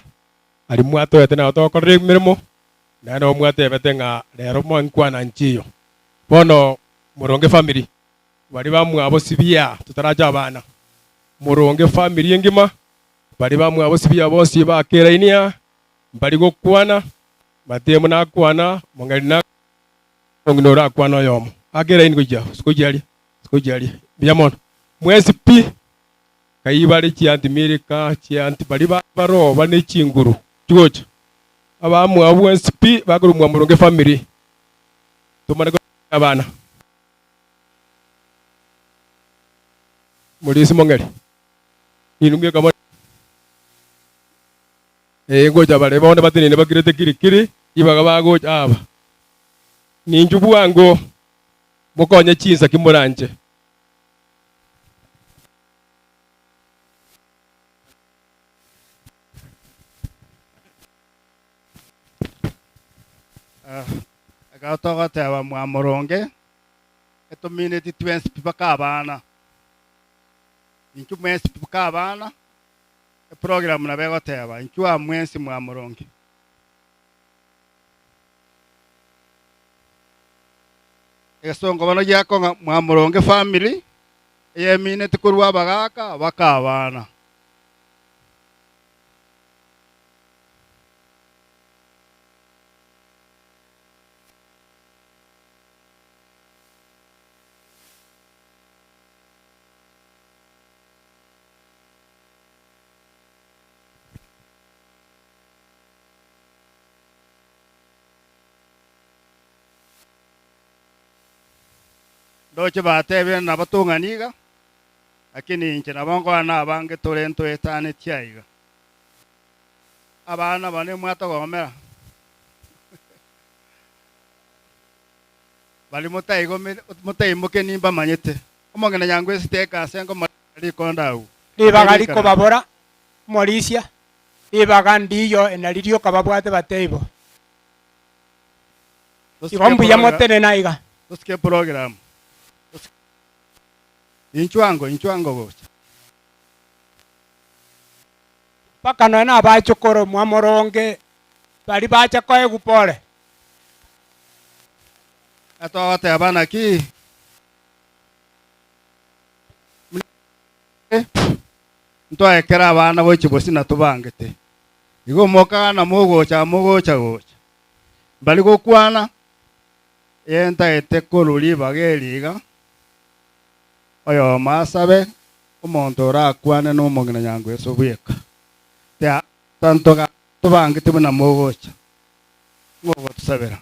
aria mwatoete nabo togokorera emeremo, naende nabo mwatebete ng'a rero mwankwana nchiyo. Bono moronge efamiri, baria bamwabo sibia totaracha abana, moronge efamiri engima, baria bamwabo sibia bonsi bakerainia, mbari gokwana, Matemo nakwana, mong'aini nakwana, omong'ina orakwane oyomo. Aka eraini gochia gochia aria, gochia aria. Mbuya mono. Mwensi pi, kai bare chianti Milika, chianti baria ba baroo bare ne chinguru chigocha. Abamwabo bwensi pi bakorwa mwamoronge efamiri. Tomane ko abana. Morisi mong'eri. Inwe mweka more. Ee, ngocha bare bono batenene bakirete kiri-kiri, ribaga bagocha aba. Ninchwo bwango mokonye chinsa ki moranche. Ekero togoteba mwamoronge, etomineti twensi pi baka abana. Inchwe mwensi pi baka abana. Eprogramu nabo egoteba, Inchuo aa mwensi mwamoronge. Egesongo bono giakong'a mwamoronge family eyemineti korwa abagaka baka abana. Ndoche batebire nabatong'ani iga, lakini inche nabo nkoa nabange tore ntoetanetie aiga. Abana bane mwatogomera baria motaimoke nimbamanyete. Omong'ina nyangwesete ekase nkomoreta rikonda agwo. Ribaga rikobabora, Omorisia, ribaga ndiyo nari rioka babwate bateibo. Igo mbuya motenene aiga. Tosike program. Inchuo ango, inchuo ango gocha. Mpaka nonya nabachokoro mwamoronge baria bacha koegwa pore. Togoteba naki? Ntwaekera abana gochia bosio na tobangete. Igo mokagana mogocha mogocha gocha. Mbari gokwana, ee ntagete korwa ribaga eri iga, oyomo asabe, omonto orakwane nomong'ina Nyangweso bweka. Tia tantoga tobangete buna mogocha, ng'o ogotusabera?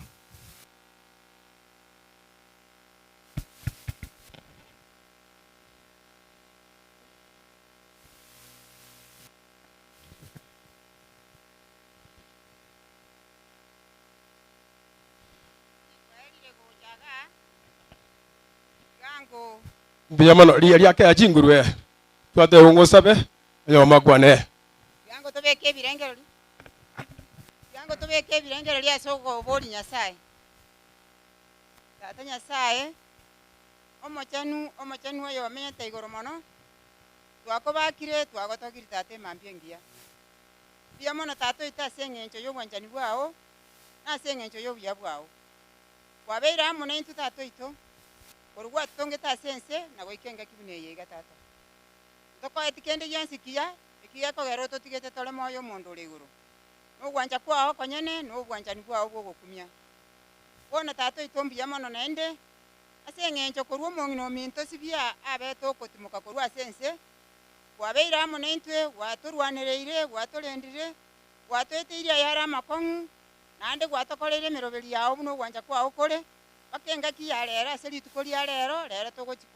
Mbuya mono riya ria kea chinguru eh. Twateba ng'osabe oyomo akwane eh. Tiga tobeke ebirengererio, tiga tobeke ebirengererio ase okoboria Nyasae. Tata Nyasae. Omochenu, Omochenu oyomenyete igoro mono, twakobakire, twagotogirie Tata emambia engiya. Mbuya mono Tata oito ase engencho y'obwanchani bwao, na ase engencho y'obuya bwao. Kwabeire amo naintwe Tata oito, korwa gwatotongete ase ense na goika engaki buna eye iga Tata. Ntokoeti kende gionsi kiya, eki gekogera ototigete tore moyo omonda ore igoro, nogwancha kwao okonyene na obwanchani bwao bw'ogokumia. Bono Tata oito mbuya mono naende, ase engencho korwa omong'ina ominto Sibia abete okotimoka korwa ase ense, kwabeire amo naintwe, gwatorwanereire, gwatorendire, gwatoeteirie ayare amakong'u, naende gwatokoreire emeroberi yao buna ogwancha kwao kore, mpaka engaki ya rero ase rituko ria rero, rero togochia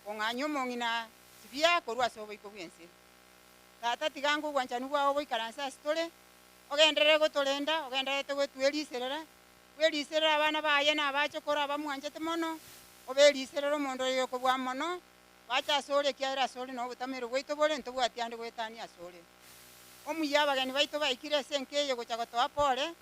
kong'anyia omong'ina Sibia korwa ase oboiko bw'ense. Tata, tiga ango obwanchani bwao boikaranse ase tore, ogenderere gotorenda, ogendererete gotweriserera, bweriserere abana baye na abachokoro abamwanchete mono, oberiserere omonto oyo okobua mono, bache asore ekiagera asore nobotamero bwaito bore, ntobwati ande goetania asore. Omuya abageni baito baikire ase enka eye gocha gotoa pore,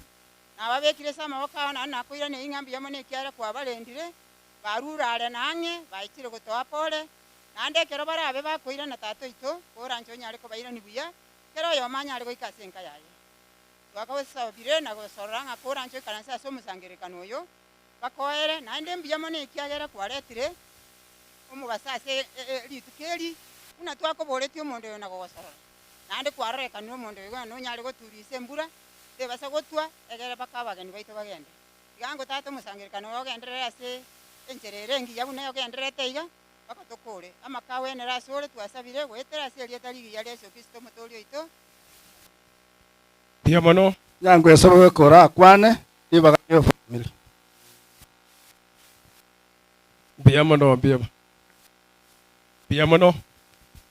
nababekire ase amaboko ao naende nakoiraneria ng'a mbuya mono ekiagera kwabarendire, barure are na ang'e, baichire gotoa pore, naende ekero barabe bakoirana Tata oito, koranche onyare kobairania buya, kera oyomo anyare goika ase enka yaye. Twakagosabire na gosorora ng'a koranche oikaranse ase omosangererekano oyo, bakoere, naende mbuya mono ekiagera kwaretire omobaso ase rituko eri, buna twakoboretie omonto oyo na gogosorora. Naende kwarorekanire omonto oyo ng'a nonyare goturisa embura, tebasa gotwa, egere mpaka abageni baito bagende. Tiga ango Tata omosangererekano oyo ogenderere ase enchera ere engiya buna ogendererete iga, mpaka tokore. Amaka agwenere asore twasabire goetera ase erieta rigiya ria Yeso Kristo Omotoori oito. Mbuya mono. Nyango ase ogokora akwane ribaga ri'efamiri. Mbuya mono mbuya mbuya mono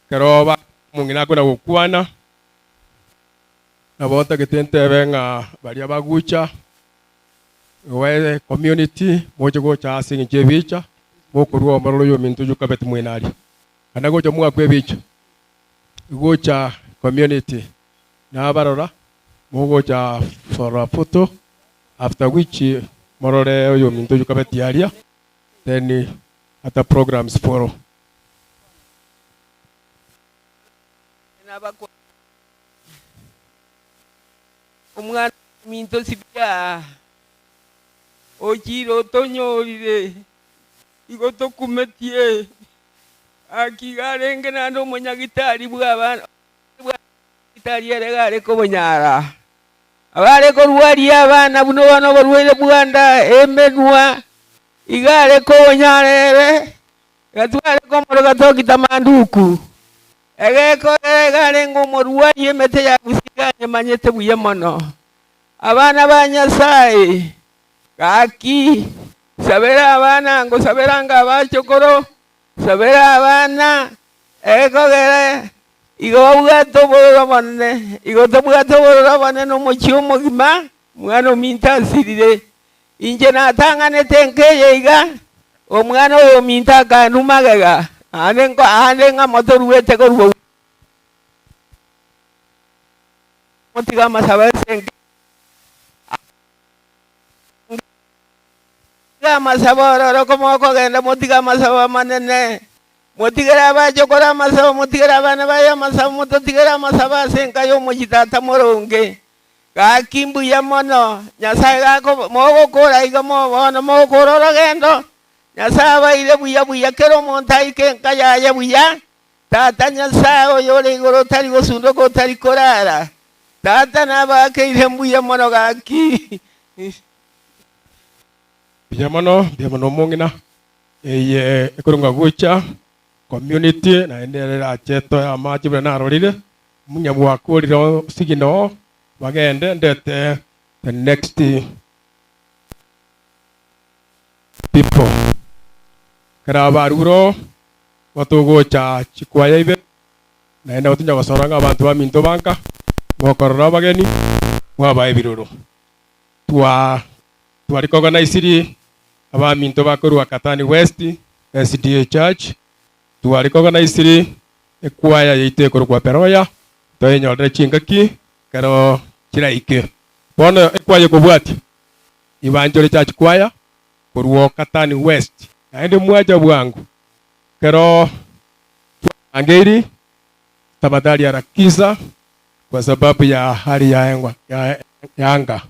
ekero ba omong'ina akona gokwana nabo ntagete ntebe ng'a baria bagucha igo community moche gocha ase eng'encho y'ebicha mokorwa omorero oyo ominto oyio okabete mwene aria. Naende gocha mwakwa ebicha gocha community Nabarora, mogocha for a photo, after which morore oyominto oyio kabeti aria, then other programs follow. Omwana ominto Sibia ochire otonyorire, igo tokumetie, gaki iga arenge naende omonyagitari bw'abana. Tari ere gare kobonyara. Abare korwaria abana buna bono oborwaire bwa nda emenwa, iga are kobonyara ere, iga tware komoroka Tokita Manduku. Egekogera iga arenge omorwari emete ya Gusii iga anyemanyete buya mono. Abana ba Nyasae, gaki, sabera abana, ngosabera anga abachokoro, sabera abana, Egekogera igo babwate obororo obonene, igo tobwate obororo obonene omochie omogima, omwana ominto asirire. Inche natang'anete enka eye iga, omwana oyo ominto akandwa magega, naende nko aande ng'a motoruete korwa motige amasabo ase enka eye. Amasabo ororo komokogenda motige amasabo amanene. Motigere abachokoro amasabo, motigere abana baye amasabo, mototigere amasabo ase enka y'omochie tata moronge. Gaki mbuya mono, Nyasae gako mogokora iga mo bono mogokora orogendo, Nyasae abaire buya buya kera omonto aike enka yaye buya. Tata Nyasae oyore igoro otari gosundoka otari korara, Tata nabakeire mbuya mono gaki. Mbuya mono, mbuya mono omong'ina. Eye ekorongwa gocha community naende ere erache etoe amache buna narorire, omuya bwakorire osigino oo bagende ndete the next people. Ekero abarure oo, nigo togocha chikwaya ibere, naende nabo tonya gosora ng'a abanto baminto banka, mokorora abageni, mwabae ebiroro. Twa Twarecogniziri abaminto bakorwa Katani West SDA Church, twarecogniziri ekwaya yaito ekorokwa Beroya, toyenyorere chingaki ekero chiraike. Bono ekwaya ekobwatia Ibanchore Church Choir korwa Katani West. Naende mwacha bwango ekero twarangeiri tafadhali harakisha kwa sababu ya hali ya engwa ya ya anga.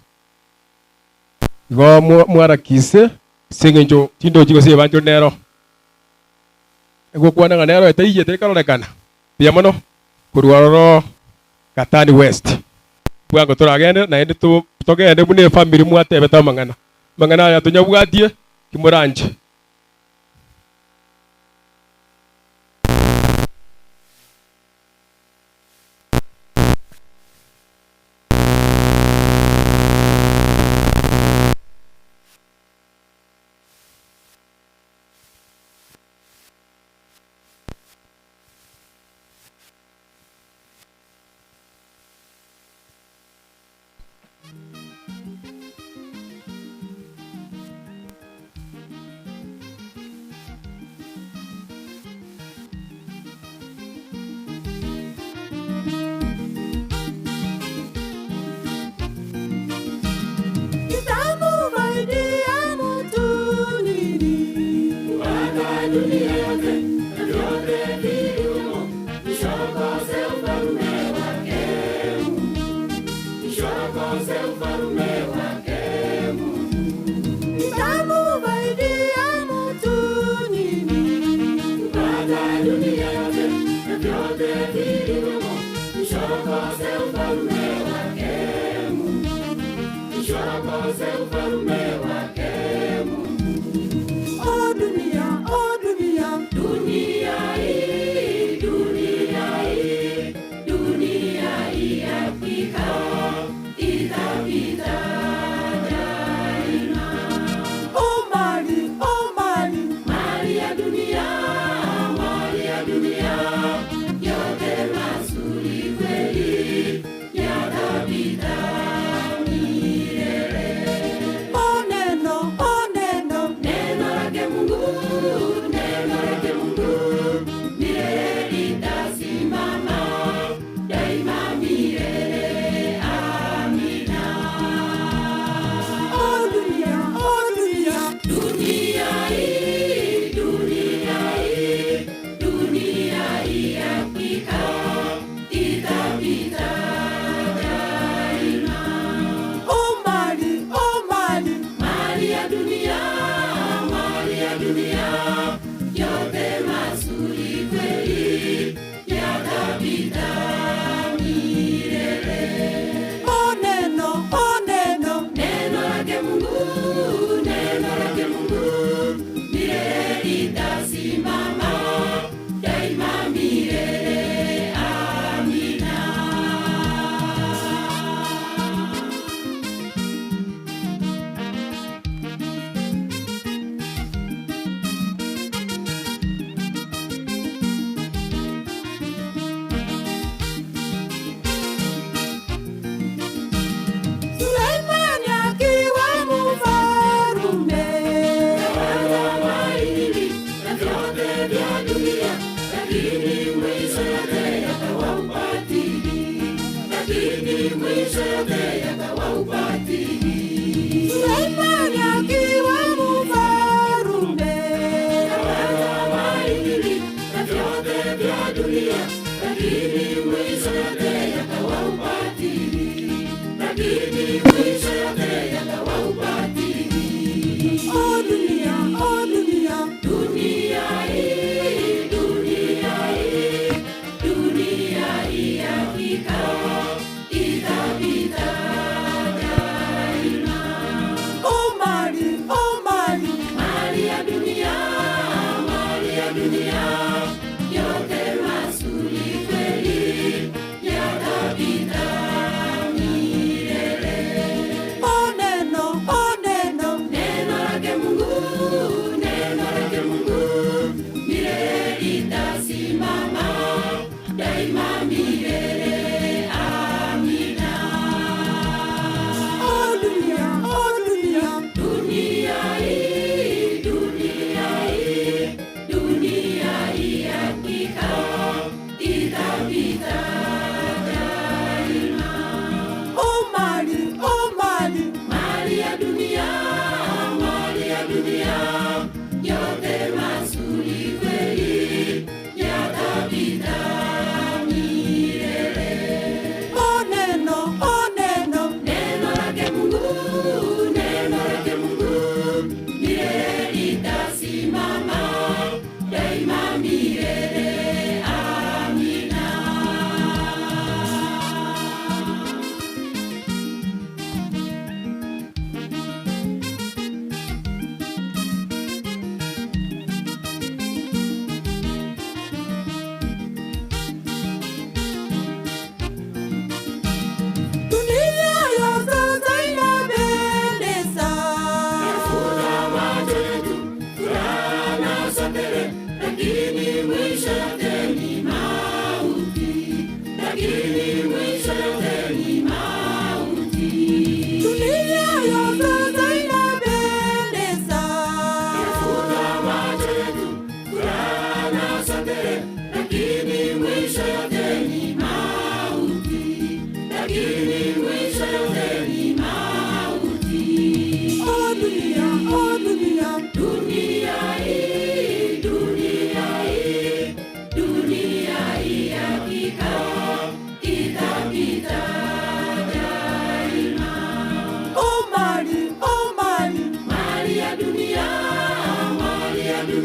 Igo mwarakise ase eng'encho tindochi gose ebancho nero. Egokwana ng'a nero etaiyete ekarorekana buya mono korwa ororo Gatani West. Bwango toragende naende togende buna efamiri mwatebete amang'ana. Amang'ana aya tonyabwatie timoranche.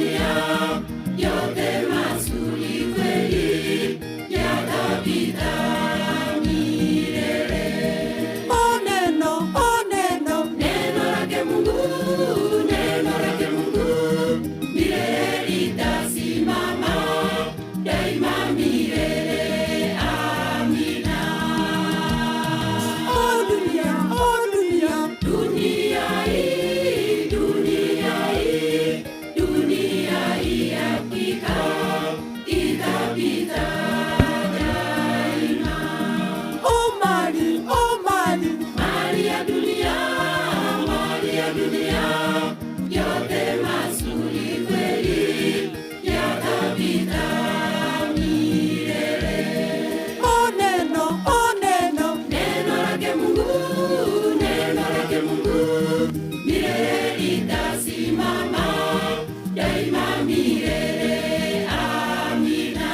dunia yote mazuri kweli yatapita milele. O neno, o neno, Neno lake Mungu, neno lake Mungu milele litasimama daima milele. Amina. o dunia, o dunia, Dunia hii, dunia hii, dunia hii hakika itapita daima. o mali, o mali, Mali ya dunia, mali ya dunia, yote mazuri kweli yatapita milele. o neno, o neno, Neno lake Mungu, neno lake Mungu, milele litasimama daima milele. Amina.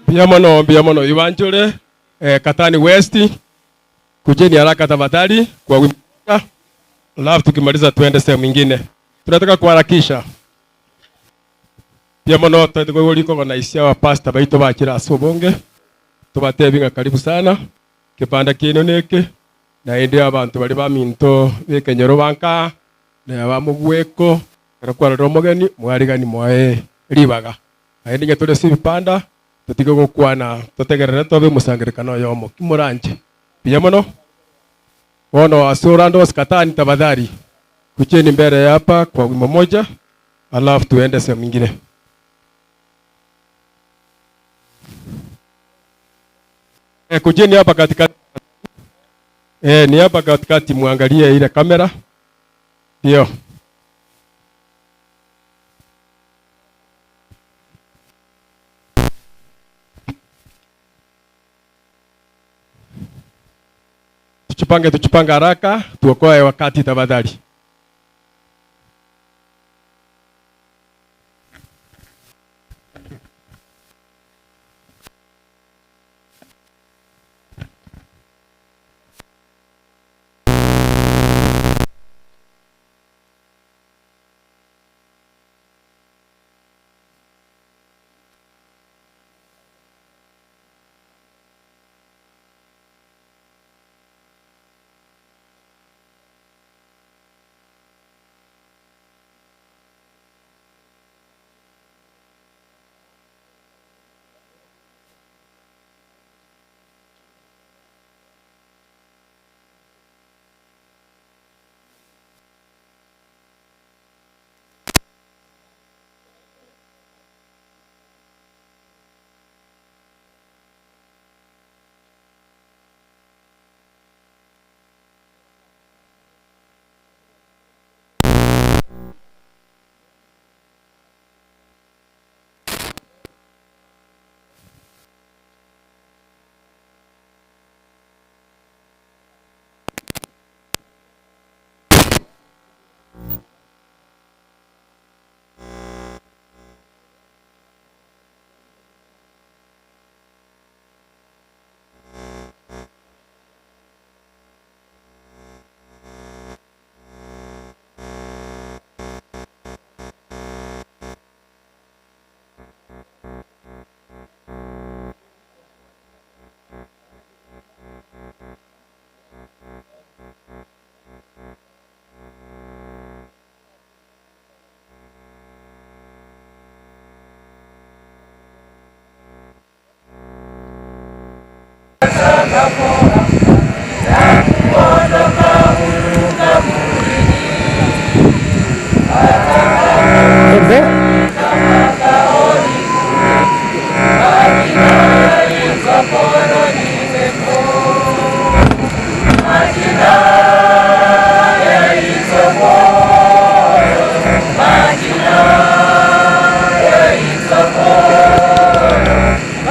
Mbia mono mbia mono iwanjure Katani West, kujeni haraka tafadhali kwa wimbo. Alafu tukimaliza tuende sehemu nyingine. Tunataka kuharakisha. Mbia mono twethe na isia wa pastor baito bakira ase obonge tubatebinga karibu sana kipanda kino niki na indi abantu bari baminto bekenyero banka na bamugweko kero kwarora omogeni mwarigani mwae ribaga naende inye tore ase ebipanda totige gokwana totegerere tobe omosangerekano oyomo kimoranje mbuya mono bono ase orande ose Katani tafadhali kucheni mbele hapa kwa wimbo moja alafu tuende sehemu ingine. Kujeni hapa katikati. Ni hapa katikati muangalie ile kamera. Ndio. Tuchipange, tuchipange haraka, tuokoe wakati tafadhali.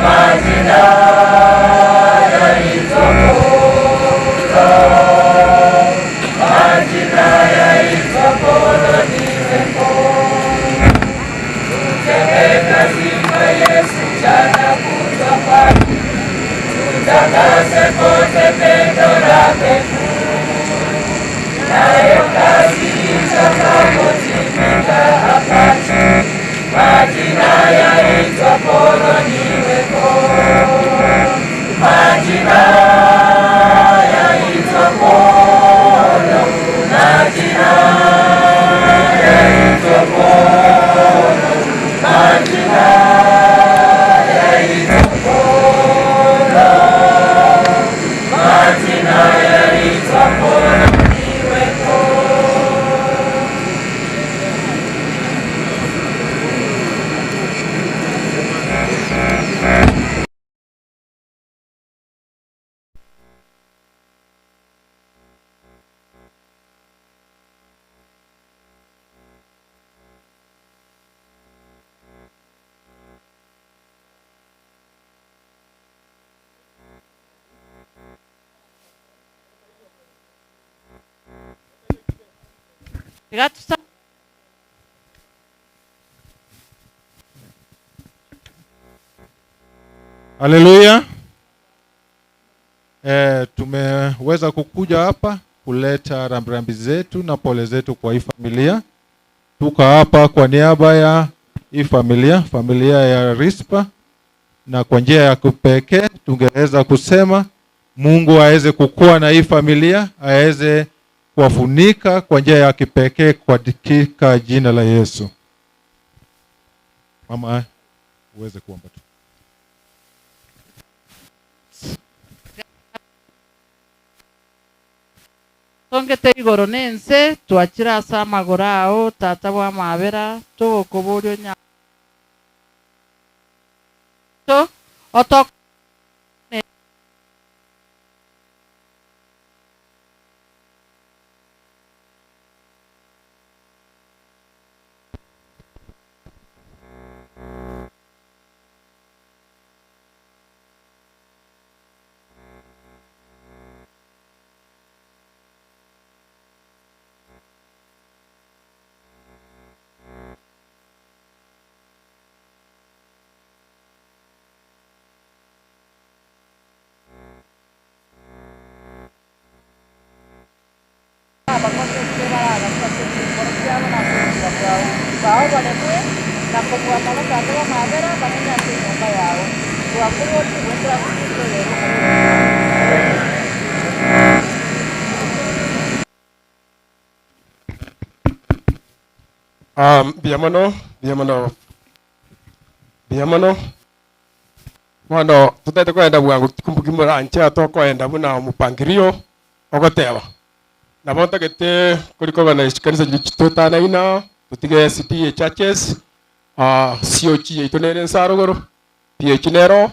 Majina ya Tiga tosabe. Haleluya. Eh, tumeweza kukuja hapa kuleta rambirambi zetu na pole zetu kwa hii familia. Tuko hapa kwa niaba ya hii familia, familia ya Rispa, na kwa njia ya kipekee tungeweza kusema Mungu aweze kukua na hii familia, aweze kuwafunika kwa njia ya kipekee katika jina la Yesu. Mama, uweze kuomba tu. Tongete igoro na ense, twachire ase amagoro ao, Tata bw'amabera, togokoboria onyare otokonye. Abakosetie baragachwe ase chinkoro chiabo na ase obuya bwao. Bao baremwe na kobua mono Tata bw'amabera, bamenye ase enyomba yao. Twakoborie goetera ase Kristo oyore Omonene oito. Ah, mbuya mono, mbuya mono, mbuya mono. Bono totaete kogenda bwango tikumbuki moranche atokoenda buna omopangirio ogoteba. Nabo ntagete korikogana chikanisa chiria chitotanaina, totige SDA churches, ah, COG yaito nere inse arogoro, PAG nero,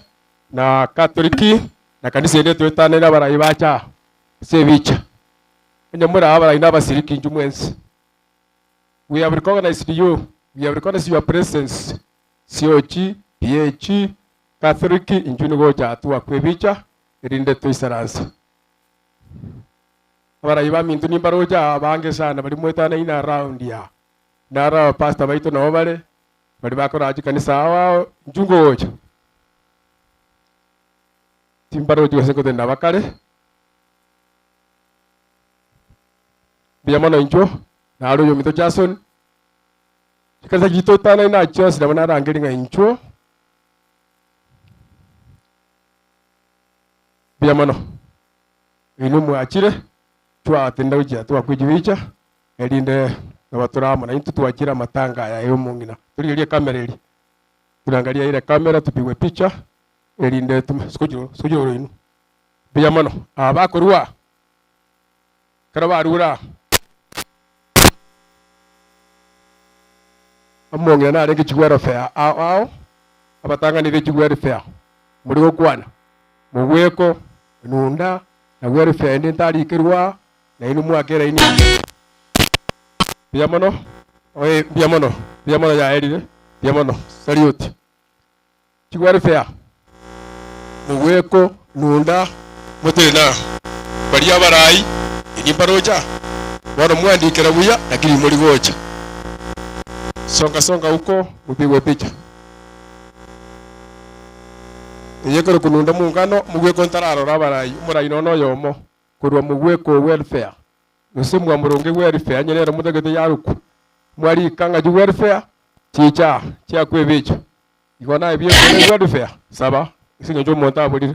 na Katoliki, na kanisa ende twetanaine abarai bacha aa ase ebicha. Onye more aa abarai na abasiriki inchuo mwensi. We have recognized you, we have recognized your presence, COG, PAG, Catholic, inchuo nigo gocha aa twakwa ebicha, erinde toisaranse. Abarai baminto nimbaroche aa abange sana baria mwetanaine around aa. Naro abapastor baito nabo bare, baria bakoraa chikanisa ao ao, inchuo ngocha. Timbarochi gose ngotenena bakare. Mbuya mono inchuo, naro oyominto Jason, chikanisa chiria totanaine aa chionsi nabo narangerie ng'a inchuo. Mbuya mono. Inwe mwachire, twatenena gochia twakwa echibicha, erinde nabo tore amo naintwe twachire amatanga aya ya omong'ina. Torigererie ekamera eria, turangaria ere camera tupigwe picha, erinde tume sikochire sikochire oro inwe. Mbuya mono. Aba bakorwa aa, ekero barure aa, omong'ina narenge chiwelfare ao ao, abatang'ani be chiwelfare, more gokwana, mogweko, nunda, na welfare ende ntarikerwa aa, nainwe mwake eraini. Mbuya mono, oe mbuya mono, mbuya mono yaerire, mbuya mono, salute. Chiwelfare, mogweko, nunda, motenena baria abarai, inwe mbaroche aa, bono mwandikera buya, lakini mori gocha. Songa songa huko mupigwe picha. Eye ekorokwa nunda mungano, mogweko ntararora abarai, omorai nonya oyomo korwa mogweko welfare, gose mwamoronge welfare onye nere motagete yarokwa, mwarika ng'a chiwelfare chicha aa chiakwa ebicha. Igo naye biekore welfare, saba ase eng'encho omonto aborire.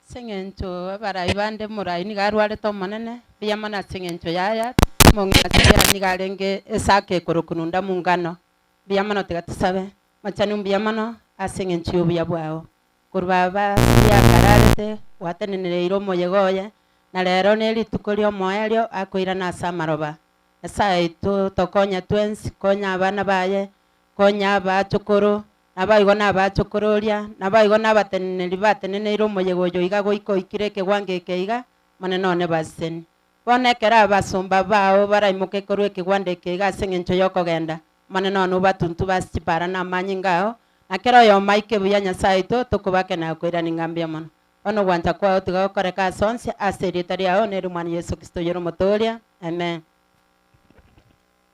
Ase eng'encho abarai bande morai nigo arwarete Omonene, mbuya mono ase eng'encho yaya, omong'ina Sibia nigo arenge esake ekorokwa Nunda Mungano. Mbuya mono tiga tosabe. Machani mbuya mono ase eng'encho y'obuya bwao. Korwa baba riria akararete, gwatenenereire omoyega oye, na rero nerituko ri'omoerio akoirana ase amaroba. Nyasae oito, tokonye twensi, konya abana baye, konya abachokoro, Naboigo nabachokororia, naboigo nabateneneri bateneneire omoyega oyo iga goika oikire ekegwango eke iga, Omonene one basesenie. Bono ekero abasomba bao baraimoke korwa ekegwanda eke iga ase engencho y'okogenda, Omonene one obatuntube ase chipara na amanyinga ao, na kera oyomo aike buya Nyasae oito, tokobake na gokoirania ng'a mbuya mono. Bono ogwancha kwao tiga gokoreka ase onsi, ase erieta riao, neri Omwana Yeso Kristo oyore Omotooria. Amen.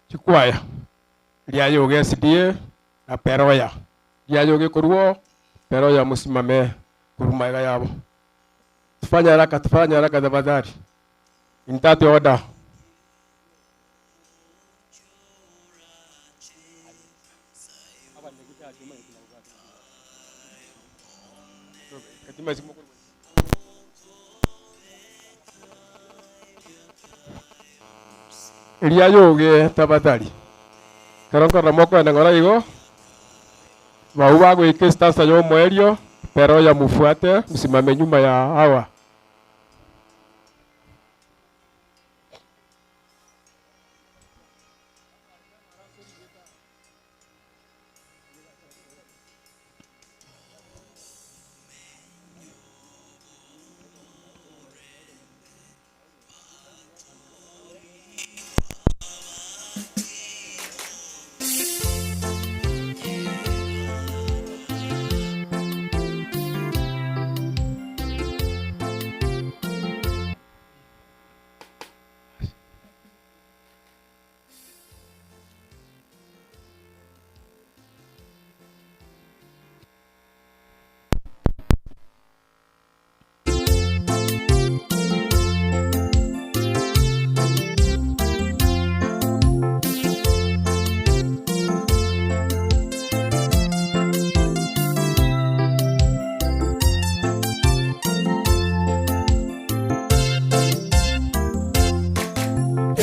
Chikwaya, Riayoge SDA na Peroya. Riayoge korwa oo, Peroya mosimame korwa magega yabo. Tufanye haraka, tufanye haraka tafadhali. In that order. Eria yoge tafadhali. Ekero nkorora mokoenda ng'ora igo, Bau bagoika esitasa y'omoerio, Peroya mufuate, musimame nyuma ya hawa.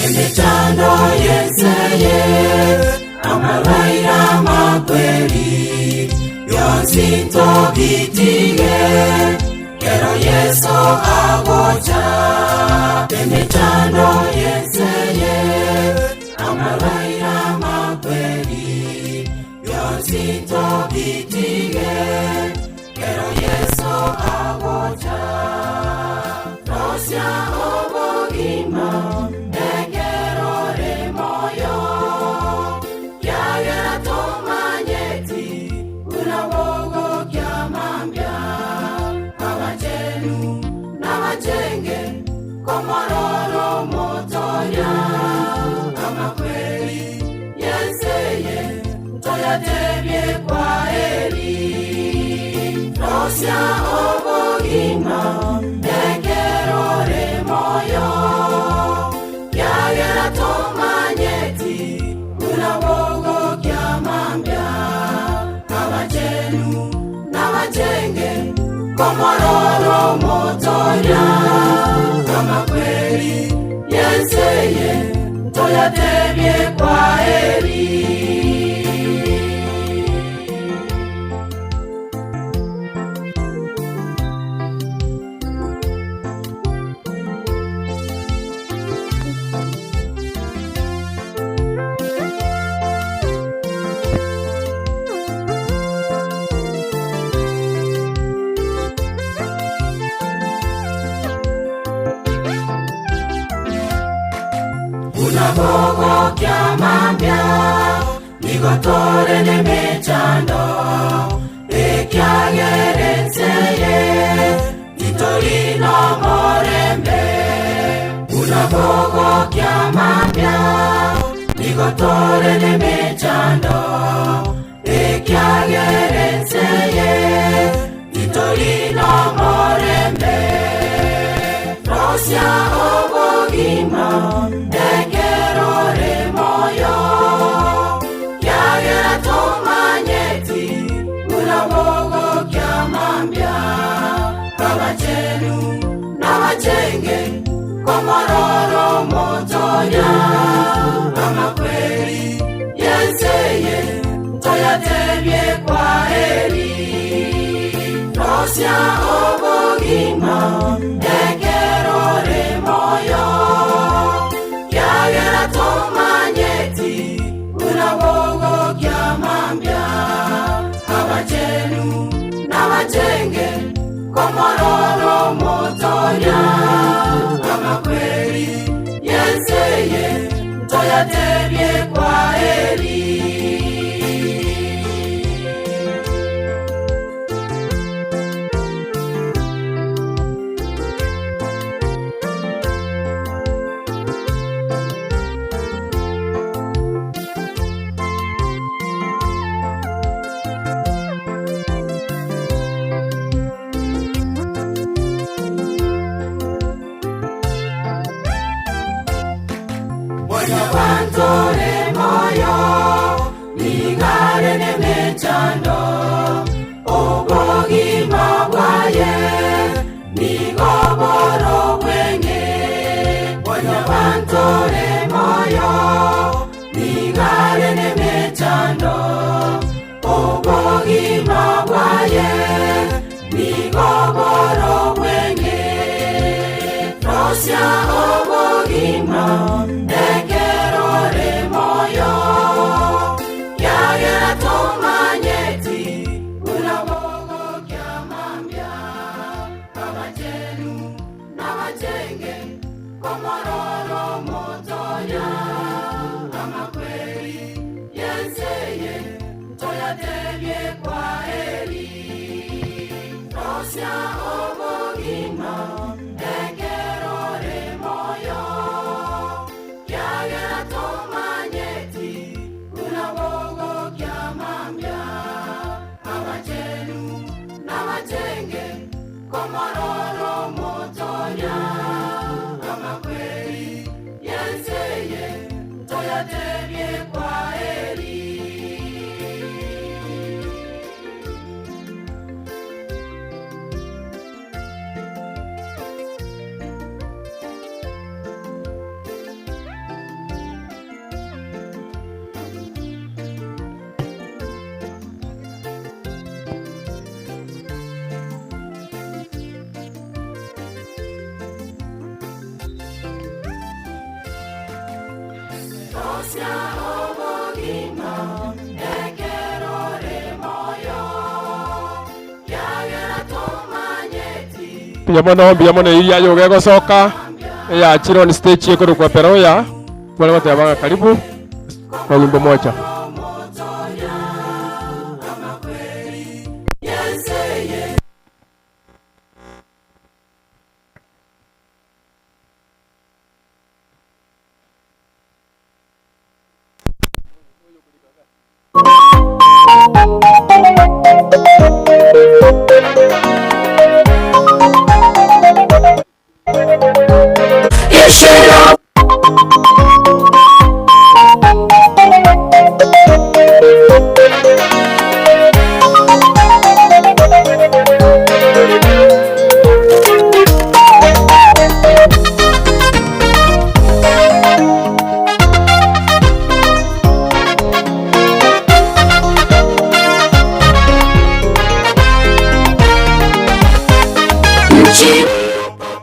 Emechando y'enseye, amarwaire amakweri, yonsi ntobitige, kero Yeso agocha. Emechando y'enseye, amarwaire amakweri, yonsi ntobitige, kero Yeso agocha. Rosia obogima, ekero ore moyo, kiagera tomanyeti, buna bogokia mambia. Abachenu n'abachenge, komororo motoria, amakweri y'enseye, ntoyatebie kwaheri. Rosia obogima, ekero ore moyo, kiagera tomanyeti, buna bogokia mambia. Abachenu n'abachenge, komororo motoria, amakweri y'enseye, ntoyatebie kwaheri. Unabogokia mambia, nigotore nemechando, ekiagerenseye, titorino morembe. Unabogokia mambia, nigotore nemechando, ekiagerenseye, titorino morembe. Rosia obogima, ekero ore moyo, kiagera tomanyeti, buna bogokia mambia. Abachenu n'abachenge, komororo motoria, amakweri y'enseye, ntoyatebie kwaheri. Rosia obogima, ekero ore moyo, kiagera tomanyeti, buna bogokia mambia. Abachenu n'abachenge, komororo motoria, amakweri y'enseye, ntoyatebie kwaheri. ore moyo nigare nemechando obogima bwaye nigo boro bwenge mwanyabanto ore moyo nigare nemechando obogima bwaye nigo boro bwenge rosia obogima ekerore moyo yagera tomanyeti unabogokia mambia abachenu n'abachenge komororo motonya amakweri yenseye ntoyatebye kwa eri rosia obogima ekerore moyo yagera tomanyeti unabogokia mambia abachenu n'abachenge komororo motonya amakweri yenseye ntoyatebye kwa eri. Rosia obogima ekerore moyo yagera tomanyeti Mbuya mono mbuya mono iria yoge gosoka eyachire on stage ekorokwa Peroya tware goteba karibu kwa wimbo moja. Yenseye. Ishira Nchini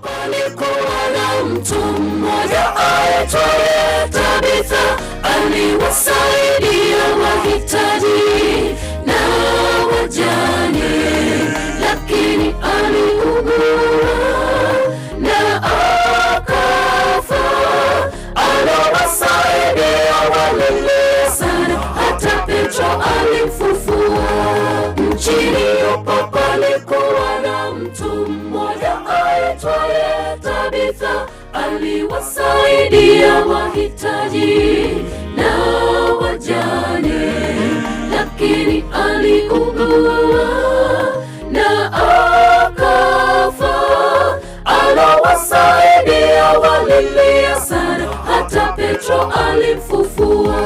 palikuwa na mtu mmoja aitwaye Tabitha, aliwasaidia wahitaji na wajane, lakini aliugua na akafa. Aliwasaidia walilia sana, hata Petro alimfufua. Nchini Yopa palikuwa na mtu mmoja aitwaye Tabitha, aliwasaidia wahitaji na wajane, lakini aliugua na akafa. Aliwasaidia walilia sana, hata Petro alimfufua.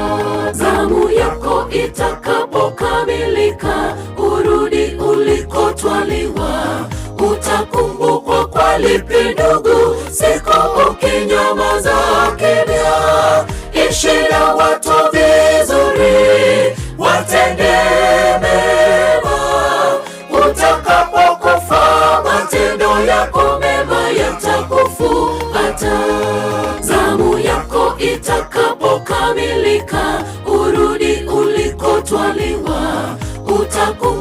Zamu yako itakapokamilika, urudi ulikotwaliwa, utakumbukwa kwa lipi ndugu, siku ukinyamaza kimya. Ishi na watu vizuri, watende mema, utakapokufa matendo yako mema yatakufuata. Zamu yako itakapokamilika, urudi ulikotwaliwa, utakumbukwa.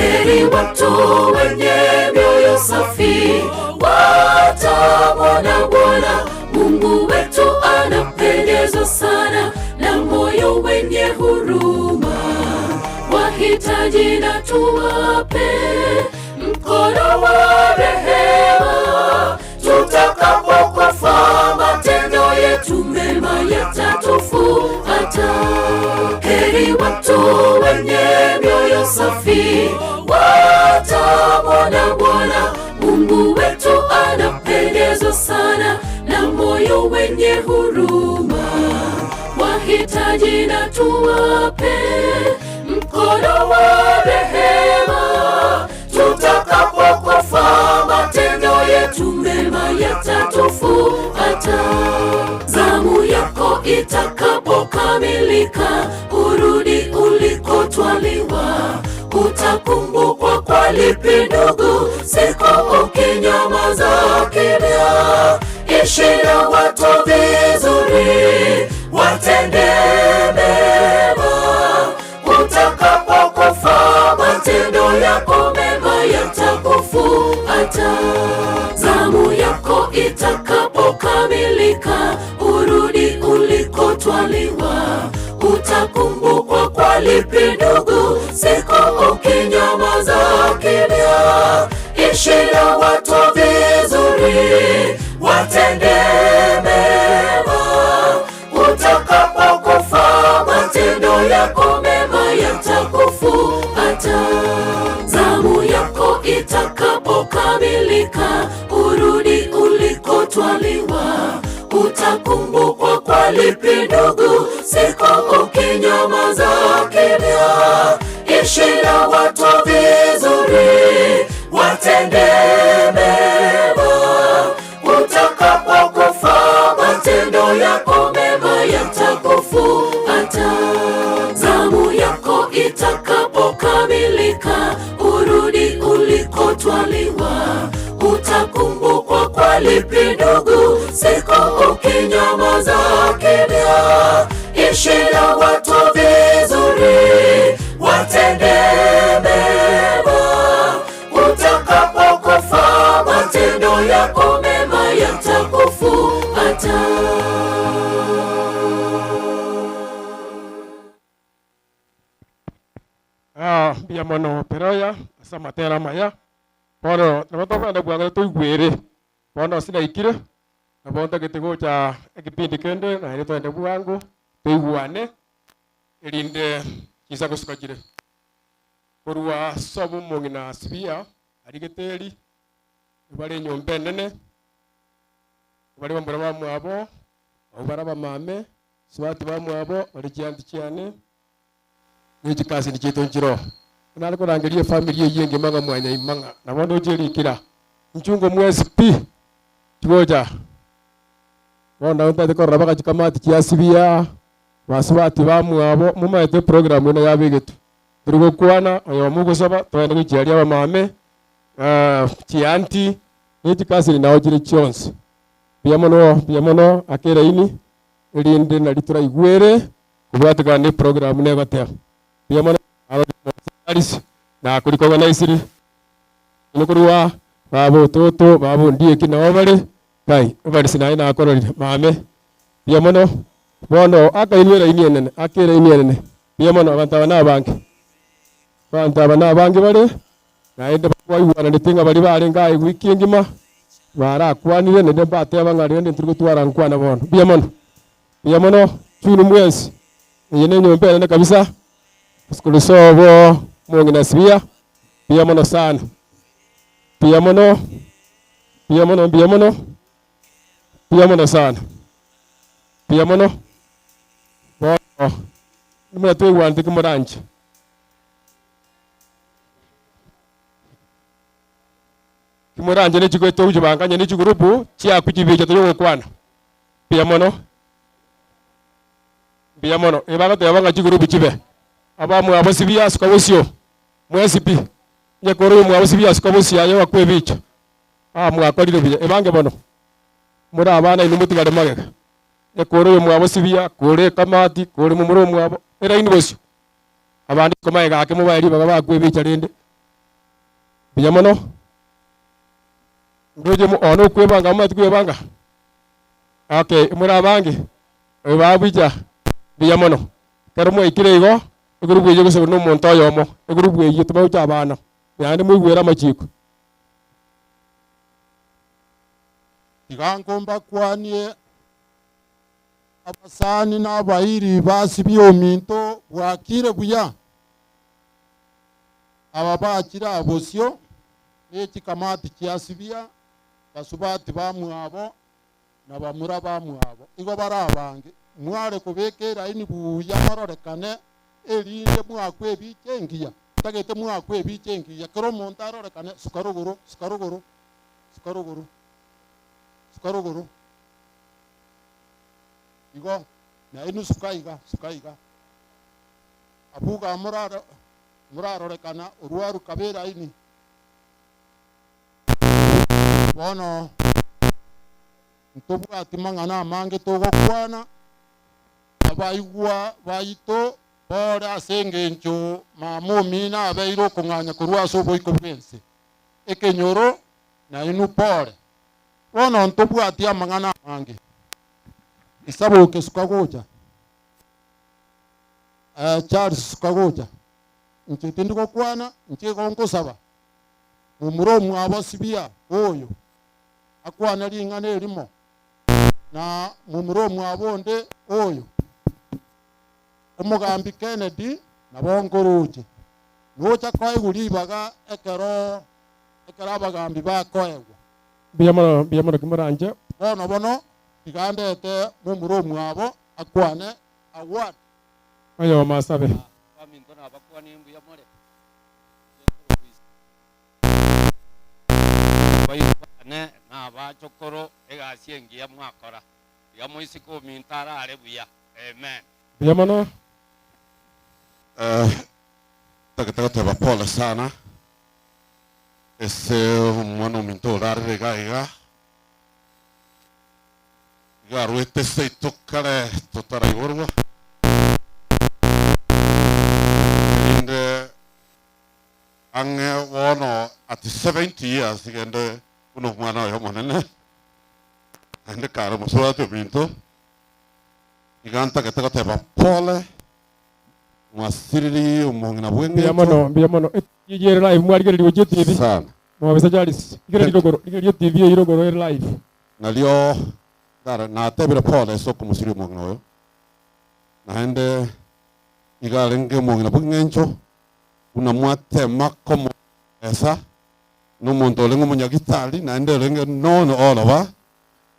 Heri watu wenye mioyo safi, watamwona Bwana. Mungu wetu anapendezwa sana na moyo wenye huruma. Wahitaji na tuwape mkono wa rehema. Tutakapokufa, matendo yetu mema yatatufuata. Heri watu wenye mioyo safi, watamwona Bwana. Mungu wetu anapendezwa sana na moyo wenye huruma. Wahitaji na tuwape mkono wa rehema. Tutakapokufa, matendo yetu mema yatatufuata. Zamu yako itakapokamilika, urudi ulikotwaliwa, utakumbukwa kwa lipi ndugu, siku ukinyamaza kimya. Ishi na watu vizuri, watende mema. Utakapokufa, matendo yako mema yatakufuata. Zamu yako itakapokamilika, urudi ulikotwaliwa, utakumbukwa kwa lipi ndugu, siku ukinyamaza kimya. Ishi na watu vizuri, watende mema. Utakapokufa, matendo yako mema yatakufuata. Zamu yako itakapokamilika, urudi ulikotwaliwa, utakumbukwa kwa lipi ndugu, siku ukinyamaza kimya. Ishi na watu vizuri, watende mema. Utakapokufa, matendo yako mema yatakufuata. Zamu yako itakapokamilika, urudi ulikotwaliwa, utakumbukwa kwa lipi ndugu, siku ukinyamaza kimya. Ishi na watu vizuri, watende mema. Utakapokufa, matendo yako mema yatakufuata. Ah, mbuya mono Peroya ase amatera amaya. Bono nabo tokogenda bwango toigwere. Bono ase naikire, nabo ntagete gocha ekipindi kende naende togende bwango toigwane erinde chinsa gosuka chire. Korwa ase obomong'ina Sibia arigete eri, ebare enyomba enene, ebare bamura bamwabo, abwo bare abamame, sibati bamwabo, bare chianti chiane, ne chikasini chiaito nchiroo. Nare korangeria efamiri eyio engima ng'a mwanyaima ng'a nabo ndoche rikira, inchungo mwensi pi, chigocha. Bono nabo ntagete korora mpaka chikamati chia sibia, basubati bamwabo, momaete eprogram eye yabegetwe. Tori gokwana, oyomo ogosaba, togende gochia aria abamame, chianti, ne chikasini nao chire chionsi. Mbuya mono, mbuya mono ake eraini, erinde nari toraigwere, kobwatekana ne eprogram negoteba. Mbuya mono Aris na korikogonaisiri inwe korwa baba ototo baba ondieki nao bare kai ebarisi naye nakororire mame mbuya mono bono akainwa eraini enene aka eraini enene mbuya mono abanto aba nabange abanto aba nabange bare naende baigwananete ng'a baria barenge aye ewiki engima barakwanire naende mbateba ng'a rende ntiri gotwara nkwana bono mbuya mono mbuya mono chuni mwensi eye ne enyomba enene kabisa. Korwa obo omong'ina Sibia, mbuya mono sana, mbuya mono, mbuya mono, mbuya mono, mbuya mono sana, mbuya mono. Bono buna twaigwanete ki moranche? Ki moranche ne chigo togochibanganya ne chigurupu chiaku chibicha tonya gokwana. Mbuya mono. Mbuya mono. Ee bagoteba ng'a chigurupu chibe. Abamwabo sibia asuka bosio, mwensi pi. Onye kore oyomwabo sibia asuka bosio aye oakwe ebicha. Aa mwakorire buya. Ebange bono. More abana inwe motigare magega. Onye kore oyomwabo sibia, kore ekamati, kore momura omwabo, eraini bosio. Abande iko magega ake mobae ribaga bakwe ebicha rende. Mbuya mono. Ndoche mo oo nokwebanga momanyeti kwebanga? Okay, more abange, oyo babucha, mbuya mono. Ekero mwaikire igo, egurupu eyio gose na omonto oyomo, egurupu eyio timogocha abana, naende moigwere amachiko. Tiga nkombakwanie abasani na abairi ba Sibia ominto bwakire buya? Aba bachire aa bosio ne chikamati chia Sibia, basubati bamwabo, na bamura bamwabo. Igo bare abange. Mware kobeka eraini buya mororekane, erinde mwakwe ebicha engiya. Ntagete mwakwe ebicha engiya. Kera omonto arorekane, suka rogoro, suka rogoro, suka rogoro, suka rogoro. Igo, nainwe suka iga, suka iga. Abwo iga moraro morarorekana orwaru kabe eraini. Bono ntobwati mang'ana amange togokwana, abaigwa baito bore ase engencho mama omino abeire okong'anya korwa ase oboiko bw'ense, ekenyoro, na inwe pore. Bono ntobwati amang'ana amange. Isaboke suka gocha. Eh, Charles suka gocha. Inche tindi gokwana, inche igo nkosaba. Momura omwabo Sibia oyo akwane ring'ana erimo, na momura omwabo onde oyo, omogambi Kennedy, nabo nkoroche. Nocha koegwa ribaga ekero ekero abagambi bakoegwa. Mbuya mono, mbuya mono kimoranche. Bono bono tiga ndete momura omwabo akwane agwane. Oyomo asabe. Abaminto nabakwanie mbuya more. Baibane na abachokoro egasi engiya mwakora. Tiga moiseke ominto arare buya. Amen. Mbuya mono. Eh, ntagete goteba pole sana ase omwana ominto orarire iga iga iga arwete seito kare totaraiborwa erinde Ang'e bono at 70 years gende buna omwana oye omonene, naende kare omosubati ominto, iga ntagete goteba pole, mwasiriri omong'ina Mbuya bw'eng'encho. mono, mbuya mono. Eye ere live mwarigereria gochia etibi. Sana. Mobisa Charles, rigereria rogoro, rigereria etibi eyio rogoro ere live. Nario ndare natebire pole ase okomosiria omong'ina oyo, naende iga arenge omong'ina bw'eng'encho, Buna mwatema komoesa nomonto orenge omonyagitari, naende orenge nono oroba,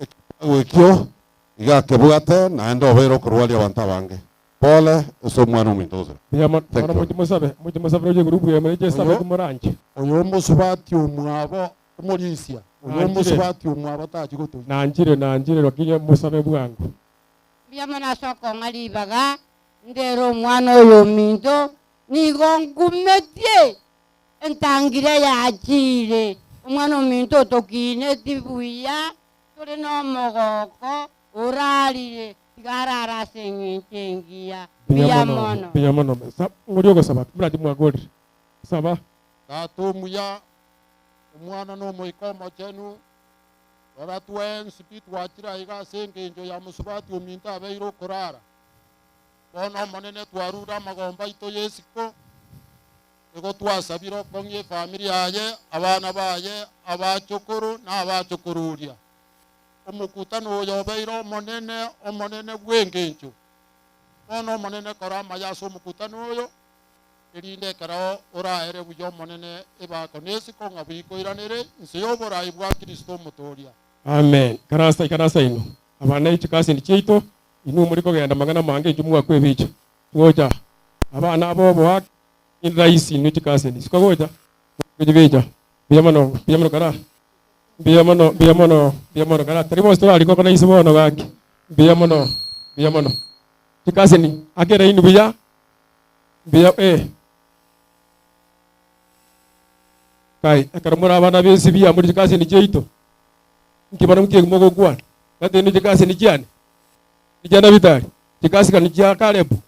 ekebago ekio iga akebwate, naende obeire okorwaria abanto abange. Pole ase omwana ominto gose. Mbuya mono, Thank bono you. moche mosabe, moche mosabe roche egurupu eye moreche esabe Oyo eki moranche. oyo omosubati omwabo omorisia, oyo Nanchire. omosubati omwabo tachi gotoita. Nanchire, nanchire lakini mosabe bwango. Mbuya mono ase okong'a ribaga, ndere omwana oyo ominto, Nigo nkumetie entangire yachiire, omwana ominto otokineti buya, tore nomogoko, orarire, tiga arare ase engencho engiya. Mbuya Mbuya mono, mono. mbuya mono. Sa, ng'oria ogosaba, buna timwagorire. Saba. Tata omuya, Omwana na Omoika Omochenu, rora twensi pi twachire aiga ase engencho ya mosubati ominto abeire okorara. Bono Omonene twarure amagombo aito y'esiko, nigo twasabire okong'ia efamiri yaye, abana baye, abachokoro, na abachokoruria. Omokutano oyo obeire omonene, omonene bw'engencho. Bono Omonene kora amaya ase omokutano oyo, erinde ekero oraere buya Omonene ebako nesiko ng'a bwikoiranere inse y'oborai bwa Kristo Omotoria. Amen. Ikaransa, ikaransa inwe abana echikasini chiaito. Inwe muri kogenda amang'ana amange inchuo mwakwa ebicha. Gocha, abana aba oboake in rahisi inwe chikaseni. Suka gocha, gocha chibicha. Mbuya mono, mbuya mono kara. Mbuya mono, mbuya mono, mbuya mono kara. Tari bonsi torarike na ise bono gaki. Mbuya mono, mbuya mono. Chikaseni, aka eraini buya. Mbuya, eh. Kai, ekero more abana b'esibia muri chikaseni chiaito, nki bono nki mogokwana? Tata inwe chikaseni chiane? Chia Nafitali, chikasikana chia Kalebu,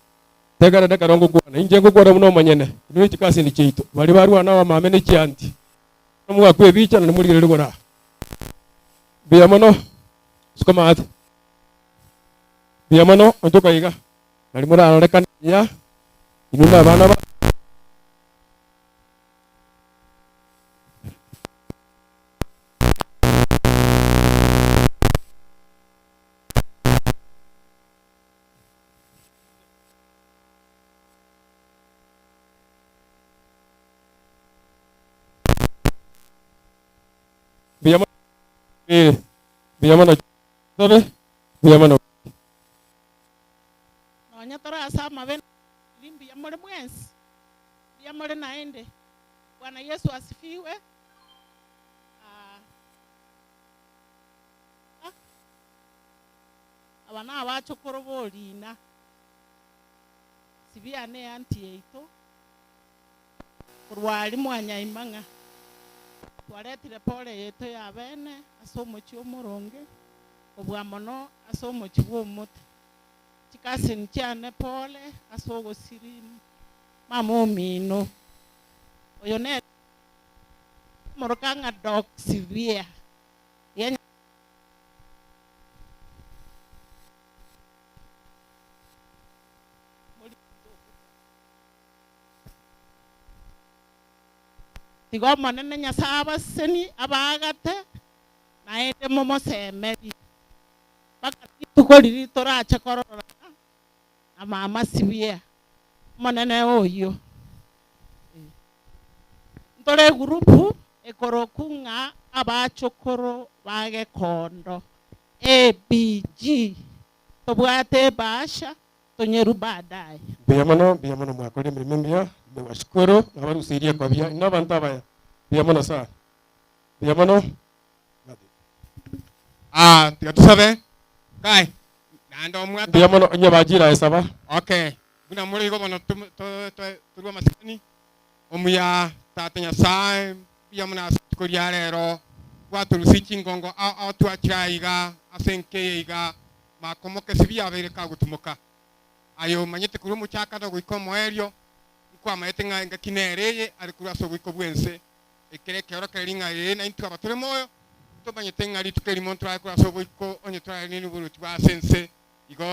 tegerera ekero ngokwana. Inche ngokwana buna omonyene, inwe chikaseni chiaito, baria barwana abamame ne chianti. Mwakwa ebicha na nimorigereria igoro aa. Mbuya mono, sukuma ate. Mbuya mono, onchoka iga. Nari morarorekane buya, inwe na abana ba. Mbuya mono eh, mbuya mono Sabe, mbuya mono. Nonya tore ase amabe na mbuya more mwensi, mbuya more naende. Bwana Yesu asifiwe. Ah, aba nabachokoro b'orina, Sibia ne aunty yaito. Korwa aria mwanyaima ng'a twaretire pore yaito y'abeene ase omochie omoronge, kobua mono ase omochie bw'omote. Chikaseni chiane pore ase ogosiria mama omino. Oyo nere omoroka ng'a Doc Sibia. Tiga Omonene Nyasae abasesenie, abaagate, naende momosemerie, mpaka rituko riria torache kororana na mama Sibia, Omonene oyio. Ntore egurupu ekorokwa ng'a Abachokoro ba Gekondo, ABG. Tobwate ebahasha Tonyeru baadaye. Mbuya mono, mbuya mono mwakorire emeremo emiya, nimewashukuru nabarusirie ekobia, inwe abanto abaya, mbuya mono sana, mbuya mono. Ah, tiga tusabe. Kai, naende omwate. Mbuya mono onye bachire aye saba. Okay, buna more igo bono to- to- to- torue amasikani. Omuya Tata Nyasae, mbuya mono ase rituko ria rero, gwatorusia chingongo ao ao twachire aiga ase enka eye iga, makomoka ase biabeire kagotumoka. Aye omanyete korwa omochakano goika omoerio, nkwamanyete ng'a engaki nere eye are korwa ase oboiko bw'ense, ekero ekeorokererio ng'a ee naintwe aba tore moyo, ntomanyete ng'a rituko erimo ntorabe korwa ase oboiko onye torarenire oboruoti bwa ase ense, igo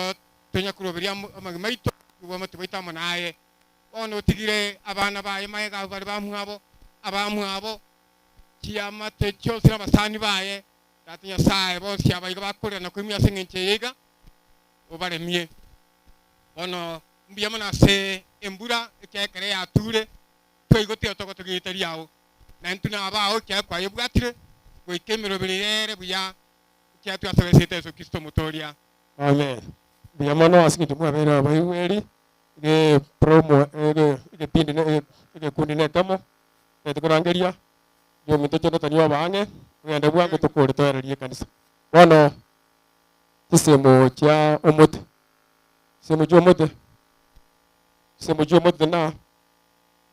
tonya koroberia amagima aito, obwamate bwaito amo naye. Bono otigire abana baye magega abwo bare bamwabo, abamwabo, chiamate chionsi na abasani baye, Tata Nyasae, bonsi aba iga bakorera na koimia ase engencho eye iga, obaremie. Bono mbuya mono ase embura, ekiagera ekero yature, twaigotire togotogia erieta riao, na intwe nabao ekiagera kwayebwatire, goika emeroberi ere buya, ekiagera twasaba ase erieta Yeso Kristo Omotoria. Amen. Mbuya mono ase eng'encho mwabeire abaigweri, ege promo ege egepindi ne egekundi ne ekemo, togete korangeria, Oyominto Jonathan obe ang'e, ogende bwango tokore toererie ekanisa. Bono chisemo chia omote, chisemo chia omote, chisemo chia omote na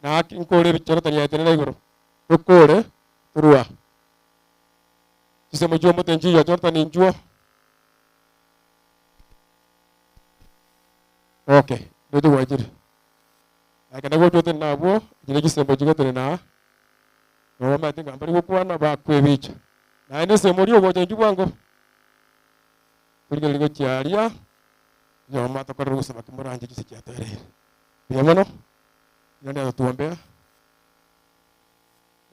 naki nkore ebi Jonathan yaetenena igoro, tokore torwa. Chisemo chia omote nchiyo Jonathan inchuo. Okay, ndoche gwachire. Ekero gocha otenene abwo, echi ne chisemo chigotenena aa. Nabo bamaete ng'a mbari gokwana bakwebicha. Naende ensemo oria ogocha inchuo bwango, torigereria gochia aria, nyuma tokorere ogosaba ki moranche chinse chiatoereire. Mbuya mono, naende agatuombea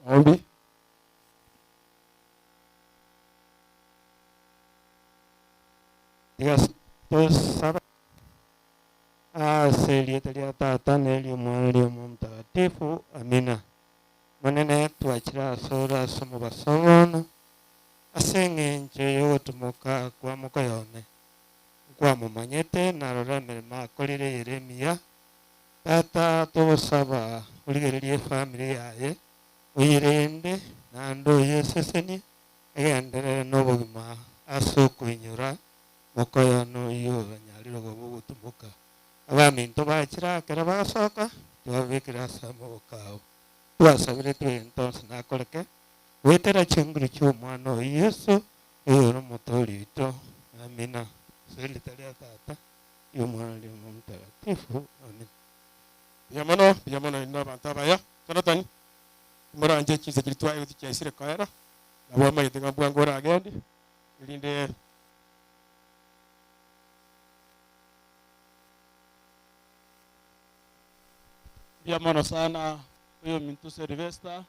maombi. Tiga tosabe ase erieta ria Tata, na eri'Omwana, na eri'Omoyo Omotakatifu. Amina. Omonene, twachire asore ase omobaso bono, ase engencho y'ogotumoka kwa mokoyo one. Nkwamomanyete, na rora emeremo akorire eyere emiya. Tata, togosaba origererie efamiri yaye, oyerende, naende oyesesenie, egenderere nobogima ase okoinyora mokoyo one oyio oranyarire koba ogotumoka. Abaminto bachire aa ekero bagosoka, twababekire ase amaboko ao. Twasabire twegente onsi nakoreke, goetera chinguru chi'Omwana oye Yeso, oyore Omotoori oito. Amina. Ase erieta ria Tata, ri'Omwana, na ri'Omoyo Omotakatifu. Amina. Mbuya mono, mbuya mono inwe abanto abaya. Jonathan, Moranche chinsa chiria twaegete chiaisire koera, nabo omanyete ng'a bwango oragende, erinde. Mbuya mono sana oyominto Sylvester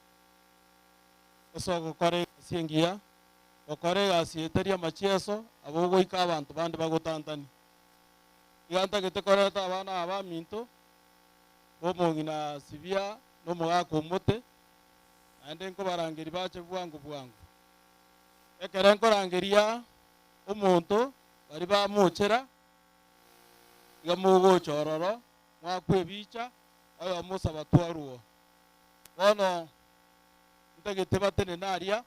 ase ogokora egasi engiya, gokora egasi etari amachieso abo ogoika abanto bande bagotantanie. Iga ntagete koreta abana aba baminto, bomong'ina Sibia na omogaka omote, naende nkobarangeria bache bwango bwango. Ekero nkorangeria omonto baria bamochera, iga mogocha ororo, mwakwa ebicha, oyomo osaba twarwoo. Bono ntagete batenene aria,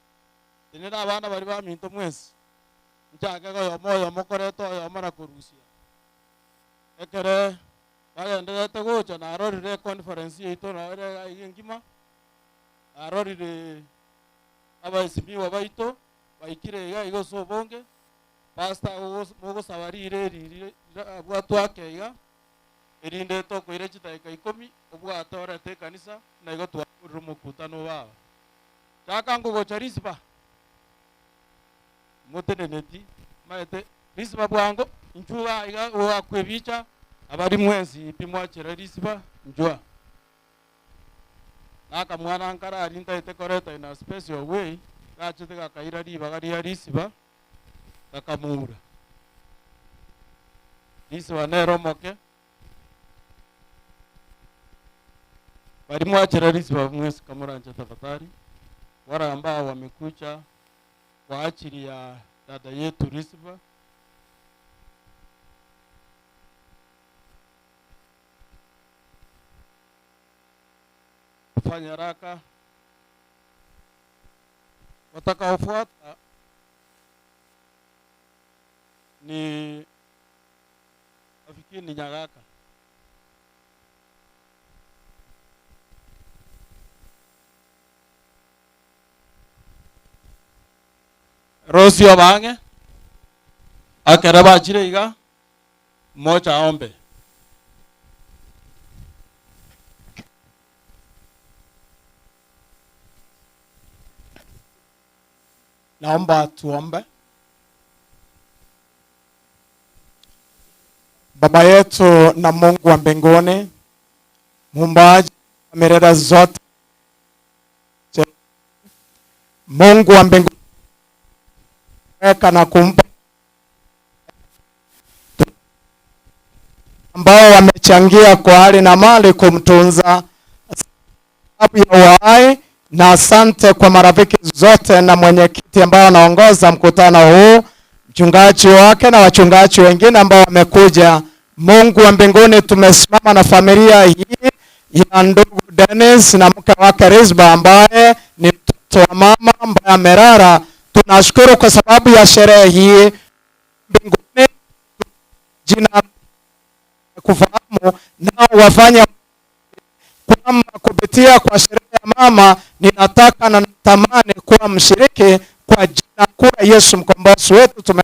tenena abana baria baminto mwensi, nchake oyomo oyomo koreta oyomo na korusia. Ekere bagendererete gocha narorire econference yaito noro ere iga iga engima, narorire abaesimiwa baito baikire iga iga ase obonge, pastor mogosaba rire eri rirabwatwe ake iga, erinde tokoira chidakika ikomi, obwate orete ekanisa, buna igo twakorire omokutano baba. Chaka ngogocha risiba, moteneneti, maete risiba bwango, inchuo iga iga oakwe ebicha, abari mwensi pi mwachera risiba, inchuo. Nakamwana nkare aria ntaete koreta in a special way, gachete gakaira ribaga ria risiba, gakamoura. Risiba nere omoke, baria mwachera risiba mwensi kamoranche tafadhali, wale ambao wamekuja kwa ajili ya dada yetu Risiba. Fanya haraka, watakaofuata ni nafikiri ni Nyagaka. Rosi obang'e akere bachire iga mocha ombe. Naomba tuombe. Baba yetu na Mungu wa mbinguni, muumbaji wa milele zote, Mungu wa mbinguni, weka na kumpa ambao wamechangia kwa hali na mali kumtunza sababu ya uhai, na asante kwa marafiki zote na mwenyekiti ambao anaongoza mkutano huu, mchungaji wake na wachungaji wengine ambao wamekuja. Mungu wa mbinguni, tumesimama na familia hii ya ndugu Dennis na mke wake Rizba ambaye ni mtoto wa mama ambaye amelala. Tunashukuru kwa sababu ya sherehe hii mbinguni, jina kufahamu nao wafanye kwamba kupitia kwa sherehe ya mama ninataka na natamani kuwa mshiriki kwa jina kuu la Yesu mkombozi wetu tume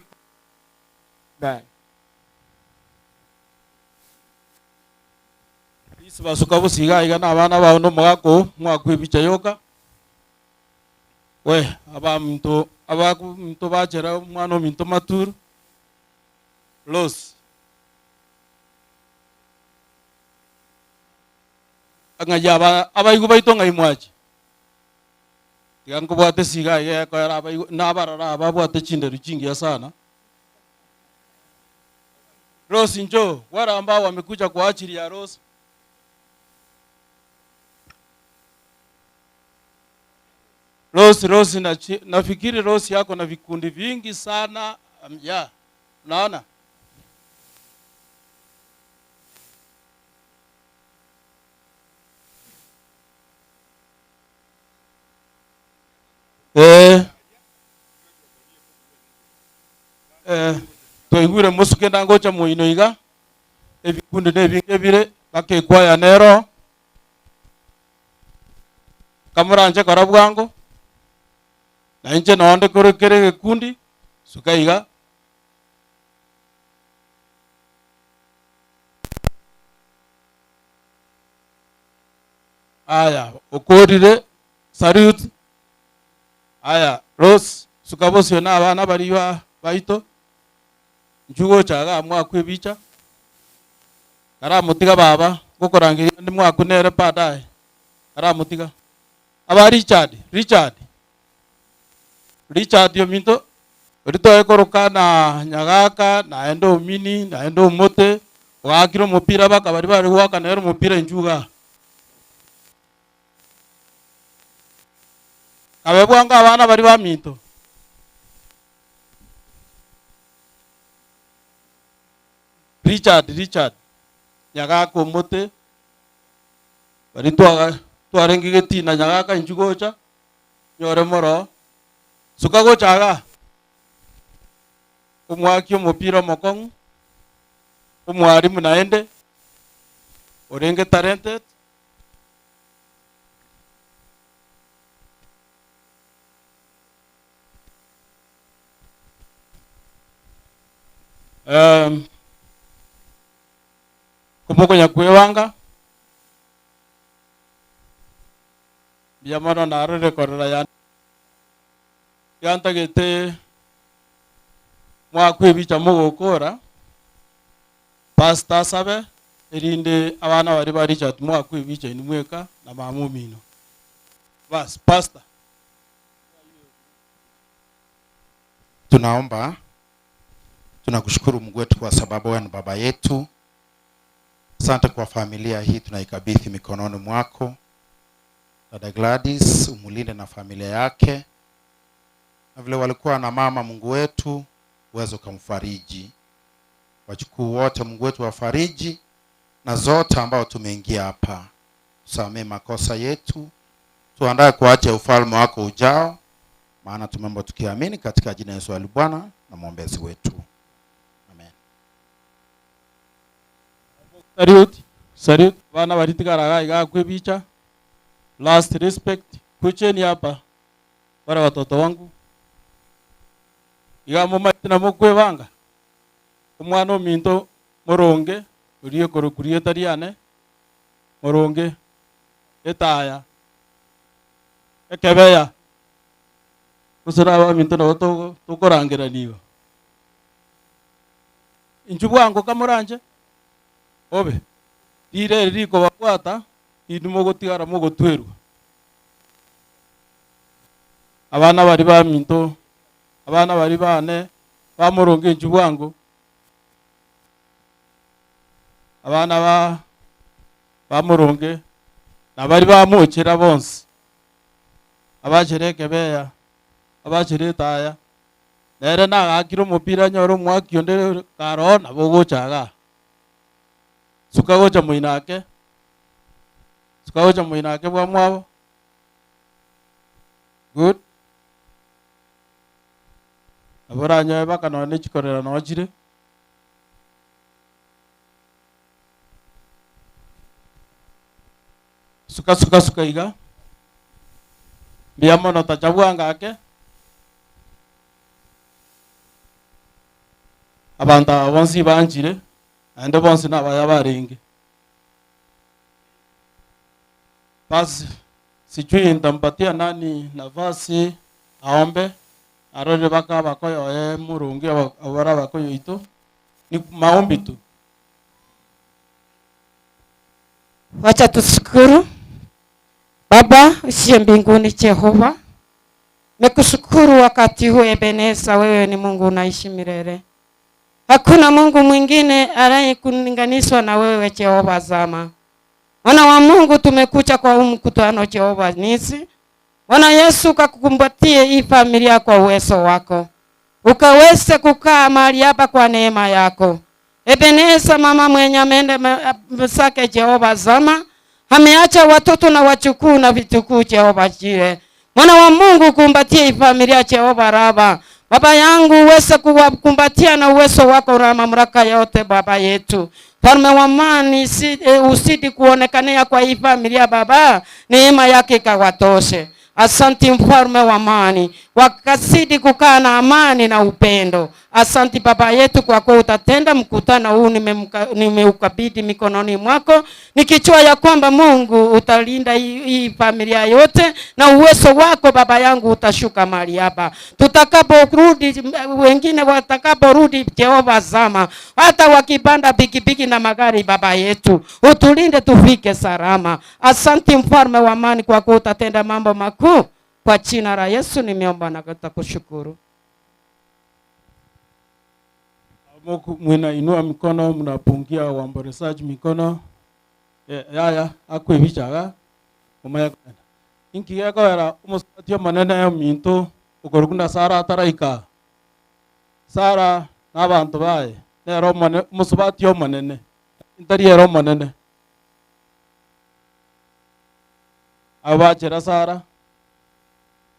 Amen. Isi basuka busiga iga na abana bao no omogaka mwakwa ebicha yoka we abaminto abaminto bachera omwana ominto maturu Rose ng'ai aba abaigwa baito ng'ai mwache tiga nkobwate esiga iga ekoera abaigwa nabarora aba babwate chinderu chingiya sana. Rose njoo, wale ambao wamekuja kwa ajili ya Rose. Rose, Rose na nafikiri Rose yako na vikundi vingi sana. Ya, unaona? Twaigure mosuke ndangocha moino iga, ebikundi nebinge bire, mpaka ekwaya nero, kamoranche kora bwango, na inche nonde kore kere egekundi, suka iga. Aya, okorire. Salute. Aya, Rose, suka bosio na abana baria baito, inchuo gocha igaa mwakwe ebicha, karamotiga baba, ngokorangeria ande mwakwe nere baadaye, karamotiga. Aba Richard, Richard, Richard ominto, oria twaye koroka na Nyagaka, naende Omini, naende Omote, oakire omopira baka baria bare goaka nere omopira inchuo igaa. Kabe bwango abana baria baminto. Richard, Richard, Nyagaka Omote, baria twaga twarenge getina Nyagaka inchuo gocha, nyore moroo, suka gocha igaa, omwaki omopira omokong'u, omwalimu naende, orenge talented. Um, komokonya kwebanga mbuya mono narorire korora ya yantagete mwakwa ebicha mogokora Pastor asabe, erinde abana baria ba Richard mwakwe ebicha inwe mweka na mama omino. Bas, Pastor. Tunaomba, tunakushukuru Mungu wetu kwa sababu wewe ni baba yetu. Asante kwa familia hii tunaikabidhi mikononi mwako. Dada Gladys umulinde na familia yake, na vile walikuwa na mama, Mungu wetu uweze ukamfariji. Wajukuu wote Mungu wetu wafariji, na zote ambao tumeingia hapa, tusamee makosa yetu, tuandae kwa ajili ya ufalme wako ujao, maana tumeomba tukiamini katika jina la Yesu aliye Bwana na mwombezi wetu. Amen. Salute, salute. Bana baritigara iga iga kwe bicha. Last respect. Kucheni hapa. Wale watoto wangu. Iga momaete na mokwebanga. Omwana ominto moronge, oria ekorokwa rieta riane, moronge, etaya, ekebeya, gose na abaminto nabo togo tokorangerania igo. Inchuo bwango kamoranche, obe, rire eri rikobabwata, inwe mogotigara mogotwerwa. Abana baria baminto, abana baria bane, bamoronge inchuo bwango, abana ba bamoronge, na baria bamochera bonsi, abachere ekebeya, abachere etaya, nere nagakire omopira anyore omwaki onde kare oo nabo ogocha igaa. Suka gocha moino ake, suka gocha moino ake bwa mwabo. Good. Nabo oranyoe baka nonye ne chikorera noo chire. Suka suka suka iga. Mbuya mono tacha bwango ake. Abanto aba bonsi banchire, naende bonsi nabaya barenge. Basi sijui nitampatia nani nafasi aombe arore baka abakoyoe murungi abare abakoyoito ni maombi tu. Wacha tushukuru. Baba usiye mbinguni Jehova, nikushukuru wakati huu Ebeneza, wewe ni Mungu unaishi milele. Hakuna Mungu mwingine anayekulinganishwa na wewe Jehova zama. Mwana wa Mungu, tumekuja kwa huu mkutano Jehova nisi. Bwana Yesu, kakukumbatie hii familia kwa uwezo wako, ukaweze kukaa mahali hapa kwa neema yako. Ebeneza, mama mwenye ameenda zake Jehova zama, ameacha watoto na wajukuu na vitukuu Jehova jire. Mwana wa Mungu, kumbatie hii familia Jehova Raba. Baba yangu, uweze kuwakumbatia na uwezo wako na mamlaka yote Baba yetu. Mfalme wa amani, usidi kuonekania kwa hii familia Baba, neema yake ikawatoshe. Asanti mfalme wa amani, wakazidi kukaa na amani na upendo. Asanti Baba yetu kwa kuwa utatenda mkutano huu, nimeukabidhi mikononi mwako, nikijua ya kwamba Mungu utalinda hii familia yote na uwezo wako Baba yangu utashuka mahali hapa. Tutakaporudi, wengine watakaporudi, Jehova zama, hata wakipanda pikipiki na magari, Baba yetu utulinde tufike salama. Asanti mfalme wa amani kwa kuwa utatenda mambo makuu. Kwa jina la Yesu nimeomba na kukushukuru. Mwinainua mikono, mnapungia waombolezaji mikono. Yaya akwebichaga omanye kogenda. Inki gekogera omosubati omonene ominto okorokwa na Sara ataraika. Sara na abanto baye nere omosubati omonene, ntari ere omonene. Abo bachera Sara,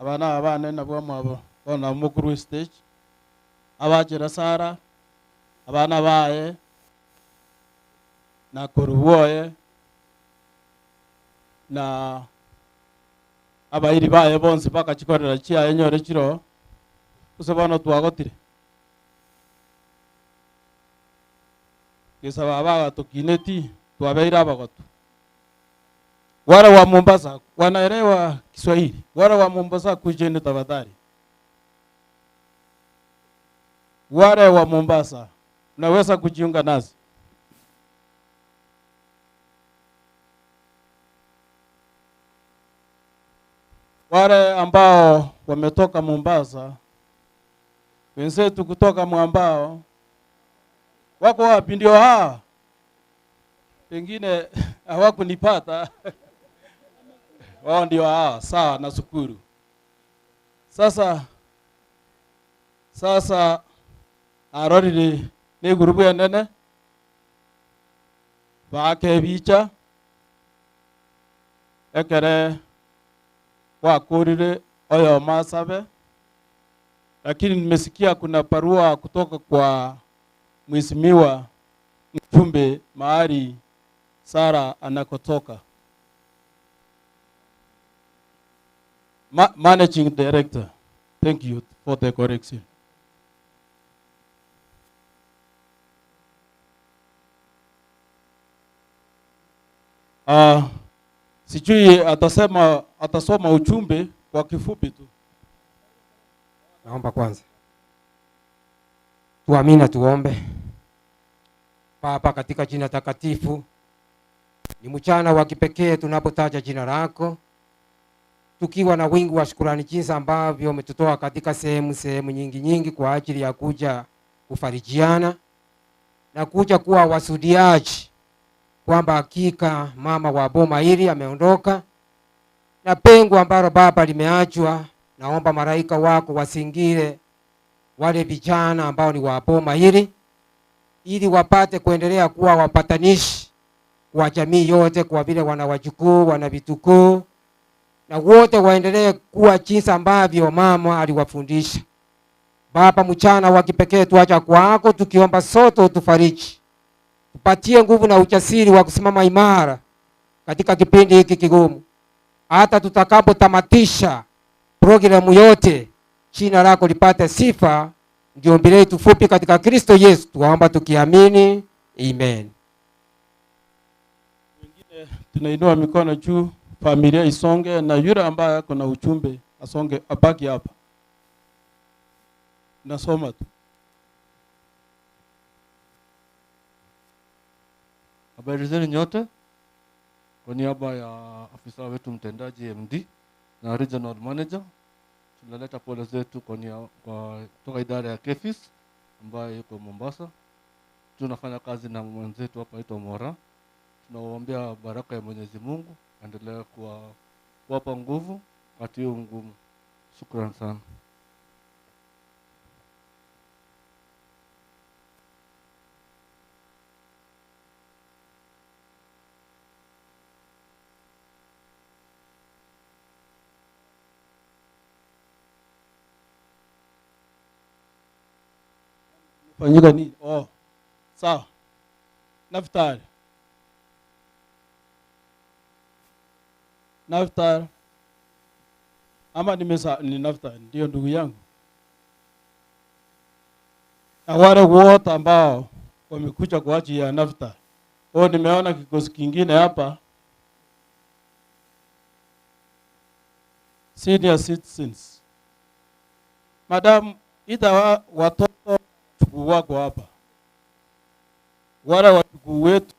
aba na abane nabwo mwabo bono nabo mokorwa estage. Abachera Sara, abana baye, na korubwoye, na abairi baye bonsi bakachikorera chiaye nyore chiro, gose bono twagotire. Gesa baba agatokineti, twabeire abagotu. Wale wa Mombasa wanaelewa Kiswahili. Wale wa Mombasa kujeni tafadhali. Wale wa Mombasa mnaweza kujiunga nasi. Wale ambao wametoka Mombasa, wenzetu kutoka mwambao wako wapi? Ndio hawa, pengine hawakunipata. Wao ndio hawa. Sawa, nashukuru. Sasa arorire ni gurubu enene bake bicha ekere wakurire oyo masabe, lakini nimesikia kuna barua kutoka kwa mheshimiwa mjumbe mahali Sara anakotoka. Managing Director, thank you for the correction. Sijui atasoma ujumbe kwa kifupi tu. Naomba kwanza tuamini na tuombe. Baba, katika jina takatifu, ni mchana wa kipekee tunapotaja jina lako, tukiwa na wingi wa shukrani jinsi ambavyo umetutoa katika sehemu nyingi nyingi kwa ajili ya kuja kufarijiana na kuja kuwa wasudiaji kwamba hakika mama wa boma hili ameondoka na pengo ambalo Baba limeachwa. Naomba malaika wako wasingire wale vijana ambao ni wa boma hili ili wapate kuendelea kuwa wapatanishi kwa jamii yote, kwa vile wana wajukuu, wana vitukuu, na wote waendelee kuwa jinsi ambavyo mama aliwafundisha. Baba, mchana wa kipekee tuacha kwako, tukiomba sote utufariji, tupatie nguvu na ujasiri wa kusimama imara katika kipindi hiki kigumu, hata tutakapotamatisha programu yote, jina lako lipate sifa. Ndio ombi letu fupi katika Kristo Yesu tuomba tukiamini, amen. Wengine tunainua mikono juu, familia isonge, na yule ambaye ako na ujumbe asonge, abaki hapa. Nasoma tu. Habari zenu nyote. Kwa niaba ya afisa wetu mtendaji MD na regional manager, tunaleta pole zetu kutoka idara ya KEPHIS ambayo iko Mombasa. Tunafanya kazi na mwenzetu hapa aitwa Mora. Tunawaombea baraka ya Mwenyezi Mungu, endelea kuwapa nguvu wakati huu mgumu. Shukrani sana. Fanyika nini? Oh. Sawa. Naftali. Naftali. Ama nimesa ni Naftali, ndio ndugu yangu. Na wale wote ambao wamekuja kwa ajili ya Naftali. Oh, nimeona kikosi kingine hapa. Senior citizens. Madam, ita wa, watoto wajukuu wako hapa. Wale wajukuu wetu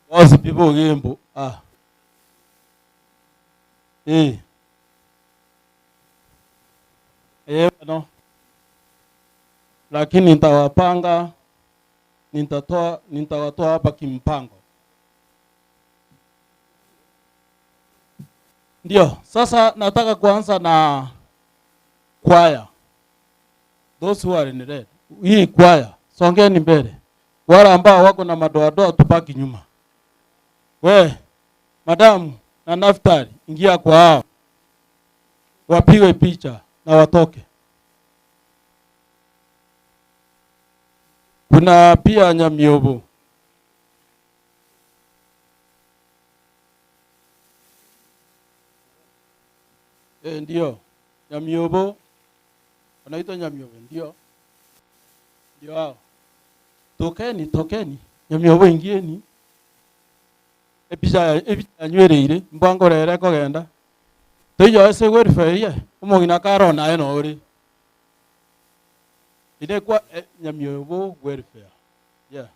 bonsi pi bogembo ah. Eh. Eh, no. Lakini nitawapanga, nitatoa, nitawatoa hapa kimpango. Ndio, sasa nataka kuanza na kwaya. Those who are in red. Hii kwaya, songeni mbele. Wale ambao wako na madoadoa tubaki nyuma. We, madamu na Naftali, ingia kwa hao. Wapigwe picha na watoke. Kuna pia Nyamiobo. E, ndio Nyamiobo wanaitwa Nyamiobo, ndio ndio hao. Tokeni, tokeni Nyamiobo, ingieni epicha epicha yanywereire mbwangorere kogenda toiyo ase welfare omong'ina karona aye nore ine kwa eh, Nyamiobo welfare yeah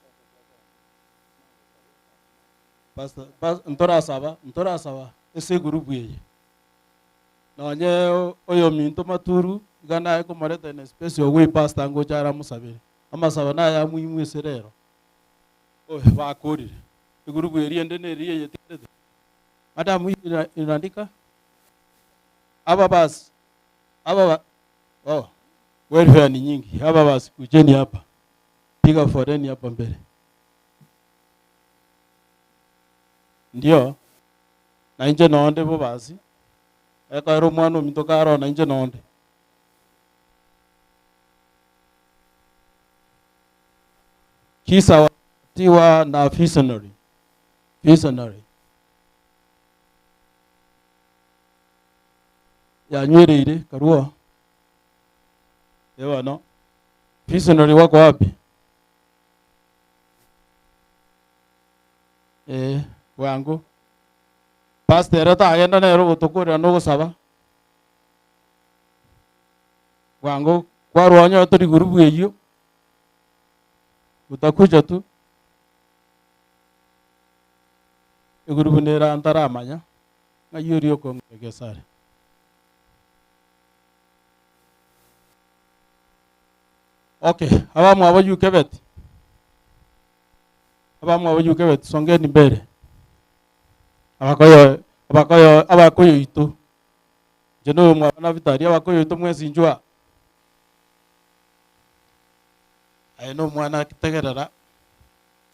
Pastor, pas, ntorasaba ntorasaba ase egurupu eye nonye oyo minto maturu iga naye komoreta in space ogwe pastor ngocha aramusabere amasaba naye amuimu ase rero oe bakorire egurupu eri ende neri eyetigarete madam ina- inaandika aba basi aba ba, oh, welfare ni nyingi aba basi kujeni hapa piga foreni hapa mbele ndio na inche nonde bo basi ekaera omwana ominto karona inche nonde kisa watiwa na visionary visionary yanywereire karua ewa no visionary wako wapi eh bwangu pastor ere tagenda nere ogotokorera na ogosaba bwangu kwarwa onye tori gurubu eywo utakuja tu egurubu nera ntaramanya ng'ai oria okong'ea gesare okay abamwabo yukebeti abamwabo yukebeti songeni mbere abakoyo abakoyo abakoyo itu inche noyo mwabo na Vitali abakoyo itu mwensi inchwa aye na omwana akitegerera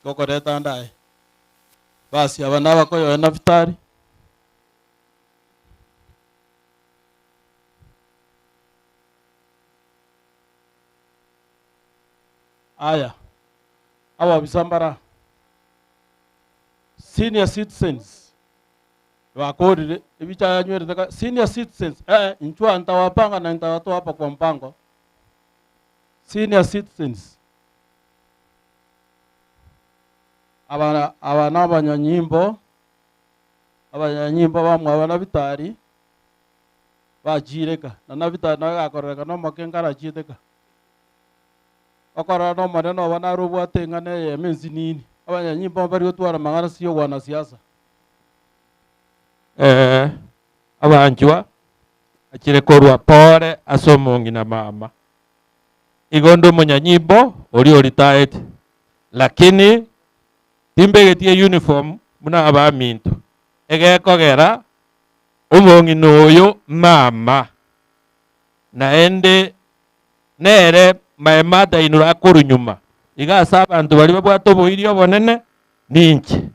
gokoreta ande aye basi aba na abakoyo na Vitali aya ababisa mbara senior citizens bakorire ebicha yanywerete ka senior citizens eh inchwa ntawapanga na ntawatoa hapa kwa mpango senior citizens aba aba n'abanyanyimbo abanyanyimbo bamwe aba na Vitali bachireka na na Vitali nawe gakorereka na omokenga arachieteka okorora na omonene obo nare obwate eng'ana eyemo ensinini abanyanyimbo bari gotwara amang'ana siyo wanasiasa Eh, abanchwa achire korwa pore ase omong'ina mama igo nde omonyanyimbo oria oritaete lakini timbegetie uniform buna abaminto egekogera omong'ina oyo mama naende nere my mother in law akorwa nyuma iga ase abanto baria babwate oboiri obonene ninche.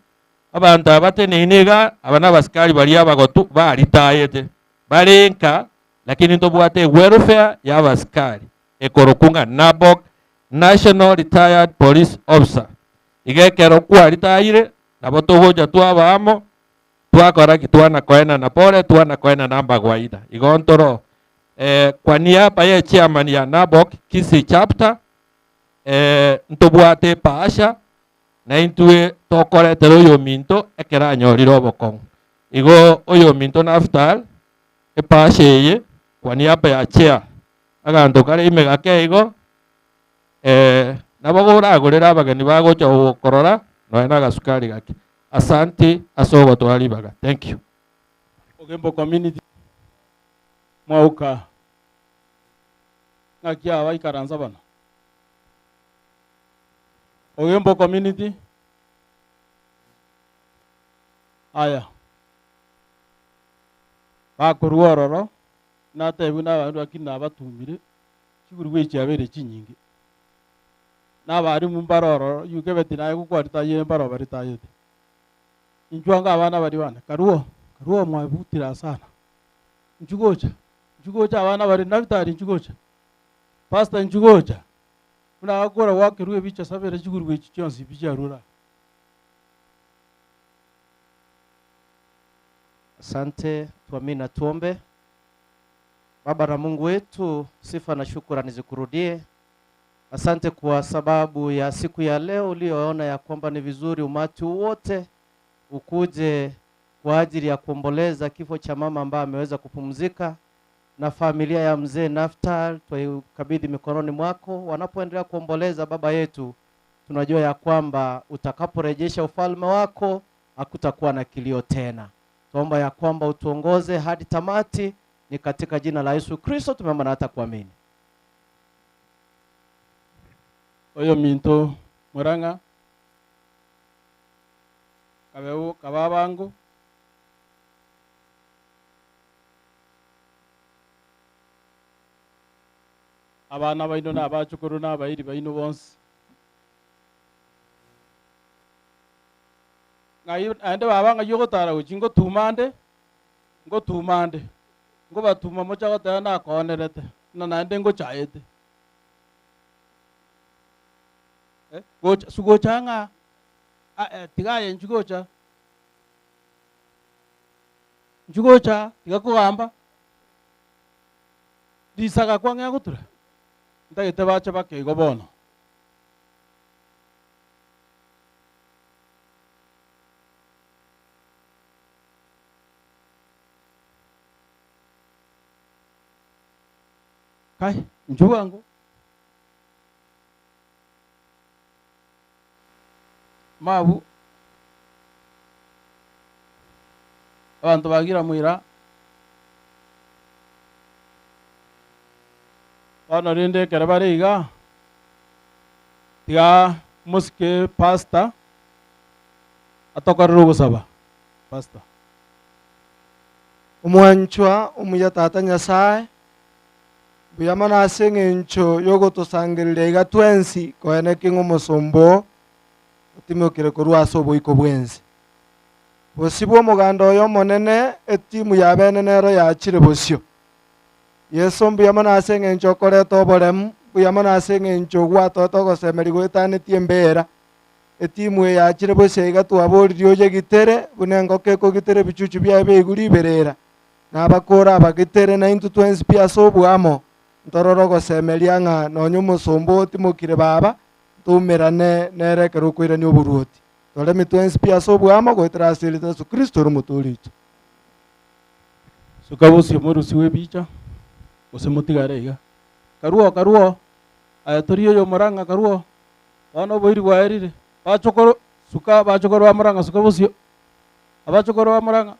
Abanto aba bateneine iga, aba nabasikari baria abagotu baritayete, bare nka, lakini ntobwate ewelfare ya abasikari ekorokwa ng'a NABOC, National Retired Police Officer. Iga ekero kwaritayire, nabo togocha twaba amo, twakora ki? Twana koenana pore, twana koenana amagwaida. Igo ntoro kwa niaba ye chairman ya NABOC Kisii chapter, ntobwate ebahasha na intwe tokoretera oyominto ekero anyorire obokong'u. Igo oyominto Naftal, ebahasha eye kwa niaba ya chair, aganto kare ime gake igo, nabo oragorere abageni bagocha gokorora nonya na agasukari gake. Asanti ase ogotoa ribaga. Thank you. Ogembo community mwauka ng'aki aba ikaransa bana Ogembo community aya bakorwa ororo natebiwe na abanto lakini nabatumire chiguru echi chiabeire chinyinge na abalimu mbare ororo yukebeti naye gokwaritaye mbaro baritayete inchuo anga abana baria bane karuo karuo mwabutire sana inchuo gocha inchuo gocha abana baria Nafutali inchuo gocha pastor inchuo gocha buna agakora gwakerwa ebicha sabere chiguru echi chionsi pi chiarure aa. Asante, tuamini na tuombe. Baba na Mungu wetu, sifa na shukrani zikurudie. Asante kwa sababu ya siku ya leo uliyoona ya kwamba ni vizuri umati wote ukuje kwa ajili ya kuomboleza kifo cha mama ambaye ameweza kupumzika na familia ya mzee Naftal twaikabidhi mikononi mwako. Wanapoendelea kuomboleza baba yetu, tunajua ya kwamba utakaporejesha ufalme wako hakutakuwa na kilio tena. Tuomba ya kwamba utuongoze hadi tamati, ni katika jina la Yesu Kristo tumeomba na hata kuamini. Oyo minto Murang'a kabeu kababango abana baino na abachukuru na abairi baino bonsi ng'ai naende baba ng'ai ogotara gochia ngotuma ande ngotuma ande ngobatuma mocha goteba nakoonerete na naende ngochaete eh, gocha sugocha ng'a ah, eh, tiga aye inchu gocha inchu gocha tiga kogamba risaga kwang'ea gotura ntagete bache bake igo bono. Kai, inchu bwango. Mabu, abanto bagira moira, bono rende ekero bare iga, tiga mosike pastor atokorere ogosaba. Pastor. Omwanchwa omuya Tata Nyasae, mbuya mono ase eng'encho y'ogotosangereria iga twensi koenekia ng'a omosomba oo otimokire korwa ase oboiko bw'ense. Bosio bw'omoganda oyo omonene, etimu ya bene nero yachire bosio. Yeso, mbuya mono ase eng'encho okoreta oboremu, mbuya mono ase eng'encho gwatoete ogosemeria goetanetie embera. Etimu eye yachire bosio iga twaboririe oyegitere, buna engoko ekogitera ebichuchu biaye biaigure riberera, na abakoro abagitere, na intwe twensi pi ase oboamo, ntorore ogosemeria ng'a nonya omosomba oo otimokire baba, ntoumerane nere ekero okoirania oboruoti. Toremi twensi pi ase oboamo goetera ase erieta Yeso Kristo ore Omotoori oito. Suka bosio morusigwe ebicha, gose motigare iga. Karuo, karuo, aye tori oyomorang'a karuo, bono oboiri bwaerire. Bachokoro, suka abachokoro bamorang'a suka bosio, abachokoro bamorang'a,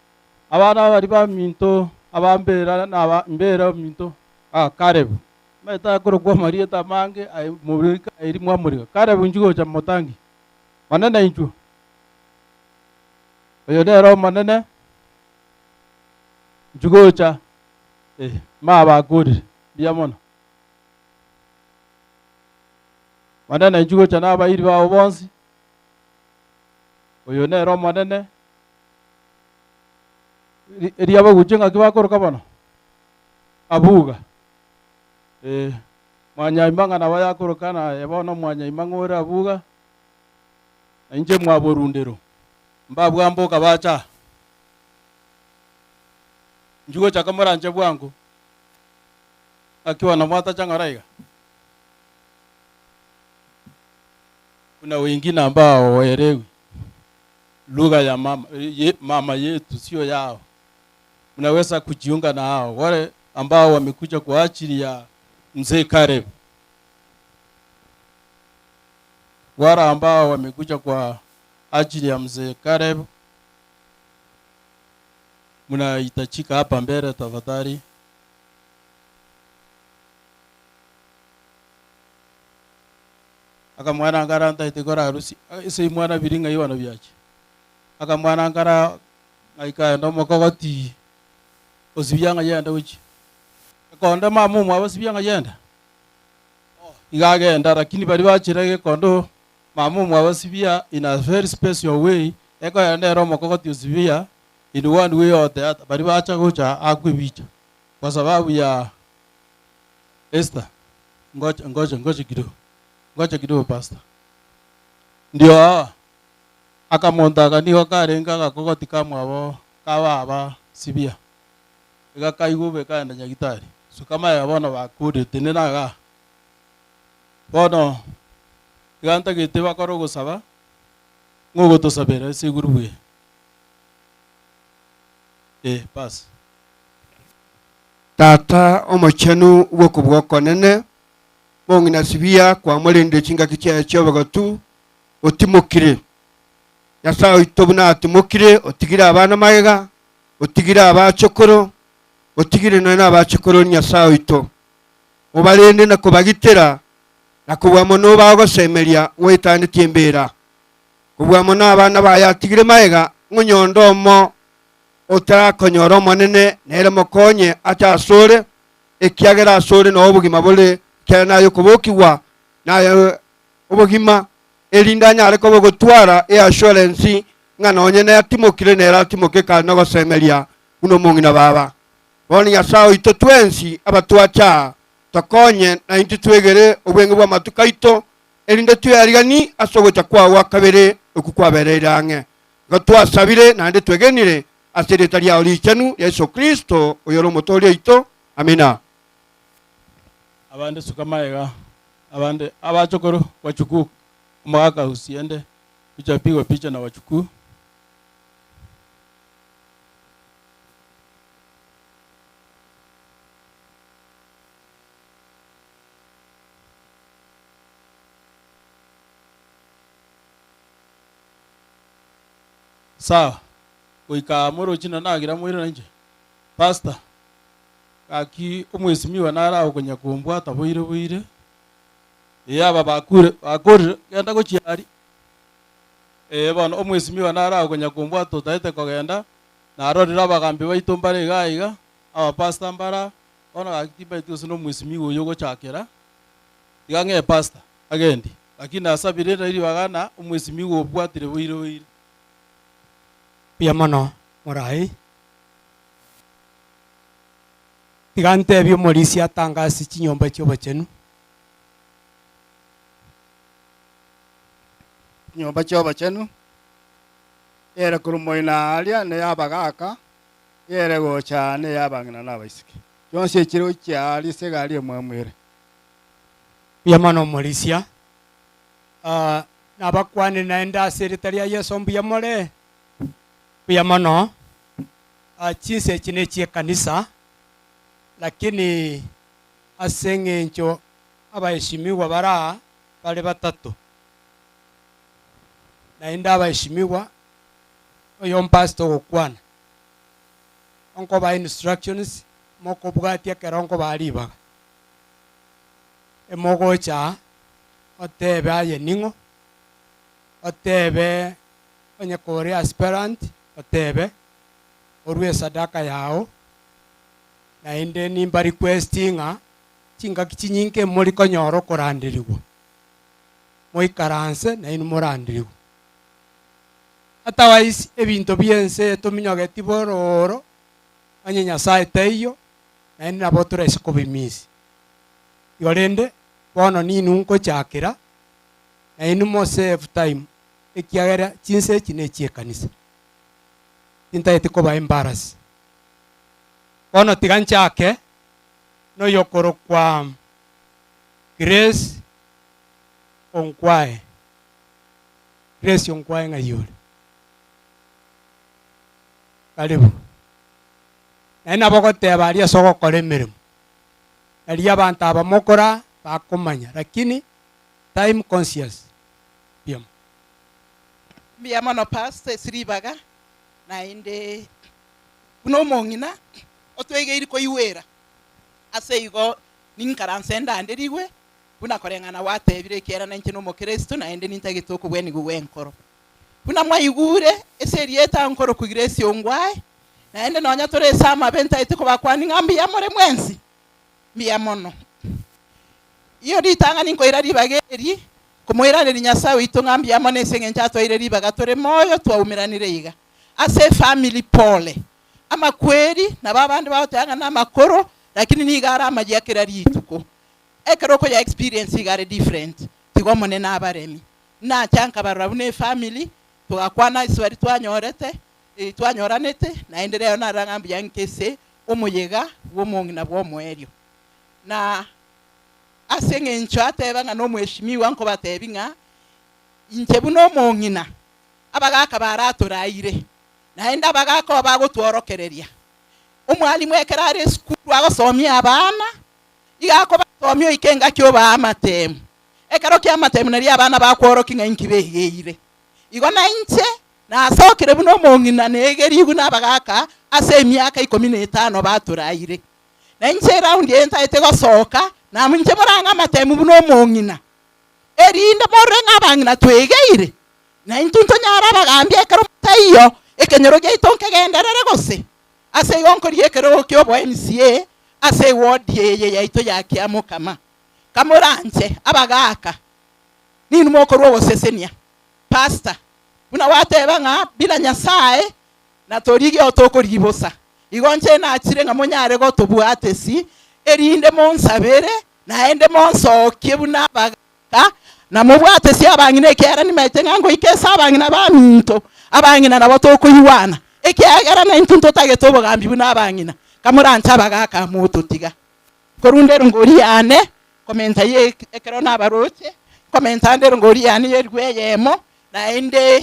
abana baria baminto, abambera na aba mbera ominto, ah Caleb, omanyete akorokwa amarieta amange aye morika eri mwamorika. Caleb inchuo gocha motangi, monene inchuo. Oyo nere omonene, inchuo gocha, eh, mabakorire, mbuya mono. Monene inchuo gocha na abairi bao bonsi. Oyo nere omonene, eri eria abaguche ng'aki bakoroka bono? Abuga, eh, mwanyaimang'a nabo yakoroka naye bono mwanyaimang'a ore abuga, na inche mwaborundero, mbabwamboka bacha aa. Inchuo gochaka moranche bwango, ng'aki bono mwatacha ng'ora iga? Kuna wengine ambao hawaelewi lugha ya mama, ye, mama yetu sio yao. Mnaweza kujiunga na hao wale ambao wamekuja kwa ajili ya mzee Caleb, wale ambao wamekuja kwa ajili ya mzee Caleb, mnahitajika hapa mbele tafadhali. Akamwana nkara ntaete korarusia ase imwana biri ng'ai bono biacha. Akamwana nkara ng'ai kaenda omokogoti osibia ng'ai ende gochia. Ekonde mama omwabo osibia ng'ai ende? Iga agenda lakini baria bachire gekondo mama omwabo osibia in a very special way, ekoenda ere omokogoti osibia in one way or the other, baria bacha gocha akwe ebicha kwa sababu ya Esther. Ngoja ngoja ngoja kidogo. Ngoja kidogo pastor. Ndio hawa. Akamonto aka nigo karenge agakogoti kamwabo ka baba sibia. Iga kaigwa bobe kaenda nyagitari. Suka magega bono bakure tenena igaa. Bono iga ntagete bakore ogosaba ng'a ogotosabera ase egurubu eye. Eh, bas. Tata Omochenu bw'okobua okonene, mong'ina Sibia kwamorendire chingaki chiaye chi'obogotu, otimokire. Nyasae oito buna atimokire, otigire abana magega, otigire abachokoro, otigire nonya nabachokoro Nyasae oito. Obarende na kobagitera, na kobua mono obagosemeria gwetandetie embera. Kobua mono abana baye atigire magega, ng'onye onde omo otarakonyora Omonene, nere mokonye ache asore, ekiagera asore noo obogima bore, ekiagera naye okobokigwa, naye obogima, erinde anyare koba ogotwara eassurance ng'a nonye natimokire nere atimoke kare nogosemeria buna omong'ina baba. Bono Nyasae oito twensi abatwache aa, tokonye naintwe twegere obweng'e bw'amatuko aito, erinde tweariganie ase ogocha kwao gwa kabere okwo kwabereire ang'e. Igo twasabire naende twegenire ase erieta riao richenu ria Yeso Kristo, oyore Omotooria oito. Amina. Abande suka magega, abande abachokoro wachukuu omogaka usiende kucha pigwa picha na wachukuu. Sawa, goika morochi na nagira moirane inche. Pastor, gaki omwesimiwa nare agokonya kombwata boire boire. Ee aba bakure bakorire genda gochia aria. Ee bono omwesimiwa nare agokonya kombwata otaete kogenda, narorire abagambi baito mbare iga iga, abapastor mbare aa, bono gaki timbaeti gose na omwesimiwa oyo ogochakera, tiga ng'ee pastor agendi. Lakini nasabire riria ribaga na omwesimiwa obwatire boire boire. Mbuya mono morai. Tiga ntebie omorisia atangase chinyomba chi'obochenu. Chinyomba chi'obochenu, ere korwa moino aaria ney'abagaaka, ere gocha aa ney'abang'ina na abaiseke. Chionsi echire gochia aaria ase egari emwamu ere. Mbuya mono omorisia. Ah, nabakwanire naende ase erieta ria Yeso mbuya more? Mbuya mono. Ah, chinsa echi nechi'ekanisa, lakini ase eng'encho abaheshimiwa bare aa bare batato, naende abaheshimiwa, oyo mpastor ogokwana, onkobaa instructions mokobwatia ekero nkobaa ribaga. Emogocha aa, otebe aye ning'o, otebe onye kore aspirant, otebe, orue esadaka yao, naende nimba request ng'a chingaki chinyinge mori konyora okoranderigwa, moikaranse nainwe moranderigwe. Otherwise ebinto bia ense tominyogeti bororo, onye Nyasaye taiyo, naende nabo toraise kobimisi. Igo rende, bono ninwe nkochakera, nainwe mo save time, ekiagera chinsa echi ne chiekanisa. Tintageti koba embarrass. Bono tiga nchake noyokorokwa Grace Onkwae. Grace Onkwae ng'ai ore? Karibu. Naende nabo ogoteba aria ase ogokora emeremo, naria abanto aba mokora bakomanya lakini time conscious. Mbuya mono. Mbuya mono Pastor ase ribaga, naende buna omong'ina otwegeiri koigwera, ase igo ninkaranse ndanderigwe buna koreng'ana gwatebire, ekiagera nainche nomokristo naende nintagete okobwenigwa gw'enkoro. Buna mwaigure ase erieta nkorokwa Grace Ongwae, naende nonya tore ase amabe ntagete kobakwania ng'a mbuya more mwensi, mbuya mono. Iyo ritang'ani nkoira ribaga eri komoiraneria Nyasae oito ng'a mbuya mono ase eng'encho atwaire ribaga tore moyo twaumeranire iga ase efamiri pole. Amakweri nabo abande bagoteba ng'a namakoro lakini nigo are amayia kera rituko. Ekero okoya experience iga are different tiga Omonene abaremi. Nacha nkabarora buna efamiri togakwana ase baria twanyorete twanyoranete naende rero narora ng'a mbuya nkese omoyega bw'omong'ina bw'omoerio. Na ase eng'encho ateba ng'a nomweshimiwa nkobatebi ng'a inche buna omong'ina abagaka baratoraire naende abagaka oo bagotworokereria. Omwalimu ekero are esukuru agosomia abana, iga akobasomia oike engaki obaa amatemu. Ekero kia amatemu nario abana bakworokia ng'a inki begeire. Igo nainche nasokire buna omong'ina negerigwe nabagaka ase emiaka ikomi na etano batoraire. Na inche eraundi eye ntaete gosoka, na inche morang'e amatemu buna omong'ina, erinde morore ng'a abang'ina twegeire, na intwe ntonyare abagambi ekero motaiyo, ekenyoro giaito nkegenderere gose. Ase igo nkoria ekerogo ki'obo MCA ase ewodi eye yaito ya Kiamokama. Kamoranche abagaaka, ninwe mokorwa ogosesenia. Pastor, buna gwateba ng'a bila Nyasae na torigia otokorigia bosa. Igo inche nachire ng'a monyare gotobwatesi, erinde monsabere, naende monsokie buna abagaaka, na mobwatesie abang'ina, ekiagera nimaete ng'a ngoika ase abang'ina baminto, abang'ina nabo tokoigwana, ekiagera naintwe ntotagete obogambi buna abang'ina. Kamoranche abagaaka mototiga. Korende erongori yane komenta ye ekero nabaroche, nkomenta ande erongori yane y'eribu eyemo, naende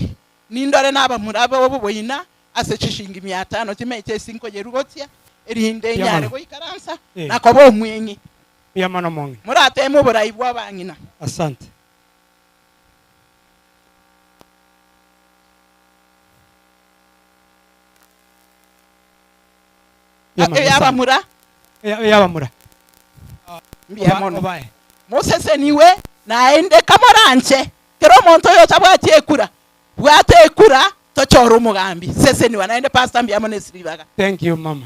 Nindore nabamura b'oboboina ase chishingi mia tano chimeche ase nkoyerugotia, erinde Mbuya inyare mono. goikaransa Eh. na koba omweng'e. Mbuya mono mong'ina. Morateeme oborai bw'abang'ina. Asante. Mbuya mono, asante. Ey'abamura. Ey'abamura. Mbuya mono. Obae. Mosesenigwe, naende kamoranche Kera omonto oyo otabwati ekura, bwata ekura tochore omogambi. Seseniwa naende pastor mbuya mono ase ribaga. Thank you mama.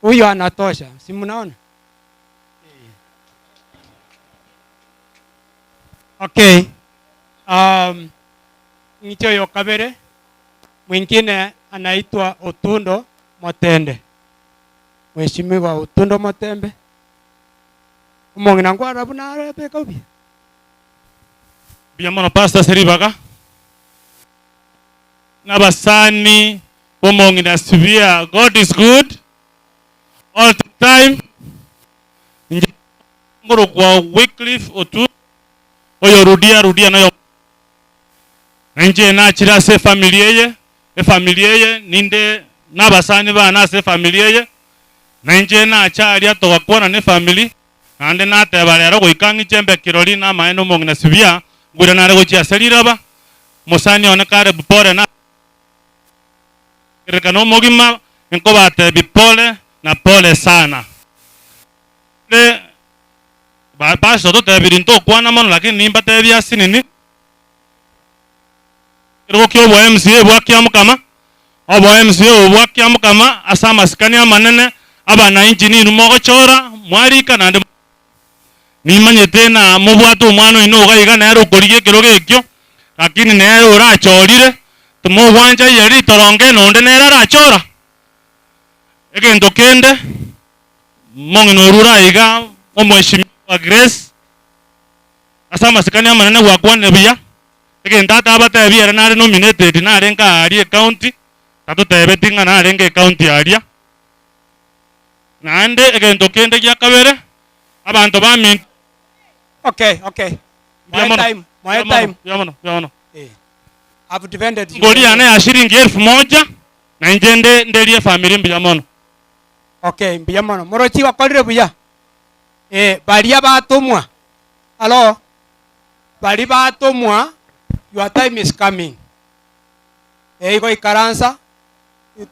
Huyo anatosha. Si mnaona? Okay. Um, ng'iche oyo kabere mwingine anaitwa Otundo Motende. Mheshimiwa Otundo Motembe. Omong'ina ngwara buna arabeka buya. Mbuya mono Pastor ase ribaga. Nabasani bomong'ina Sibia God is good all the time. Inche nkorokwa Wycliffe Otu oyo rudia rudia noyo na inche nachire ase efamiri eye efamiri eye ninde nabasani bane ase efamiri eye na inche nacha aria togakwana na efamiri Naende nateba, Rero goika ng'iche mbe kirori namaene omong'ina Sibia, ngwire nare gochia ase riraba. Mosani one Kalebu pore na kerekana omogima, nkobatebi pole na pole sana. Ere ba pastor ototebirie ntokwana mono lakini nimbatebie asinini, ekerogo kia obo MCA bwa Kiamukama, obo MCA obo bwa Kiamukama ase amasikani amanene, abanainchi ninwe mogochora, mwarika naende nimanyete na mobwate omwana oino iga iga nere okorigia ekerogo ekio, lakini nere orachorire. Timogwancha iye ritoronge nonde nere arachora. Egento kende, mong'ina orure aiga omweshimiwa Grace, ase amasikani amanene gwakwanire buya, egento atabatebie ere nare nominated narenge aaria ecounty, tatotebeti ng'a narenge ecounty aria. Naende egento kende gia kabere, abanto baminto. Okay, okay. Mbuya Moe mono, time, moe mbuya mono, time. mbuya mono, mbuya mono. Eh. I've defended you. Ngori yane ya shilingi elfu moja, na inche nde nderie efamiri mbuya mono. Okay, mbuya mono. Morochi gwakorire buya. Eh, baria batomwa. Alo, baria batomwa, your time is coming. Eh, igo ikaransa,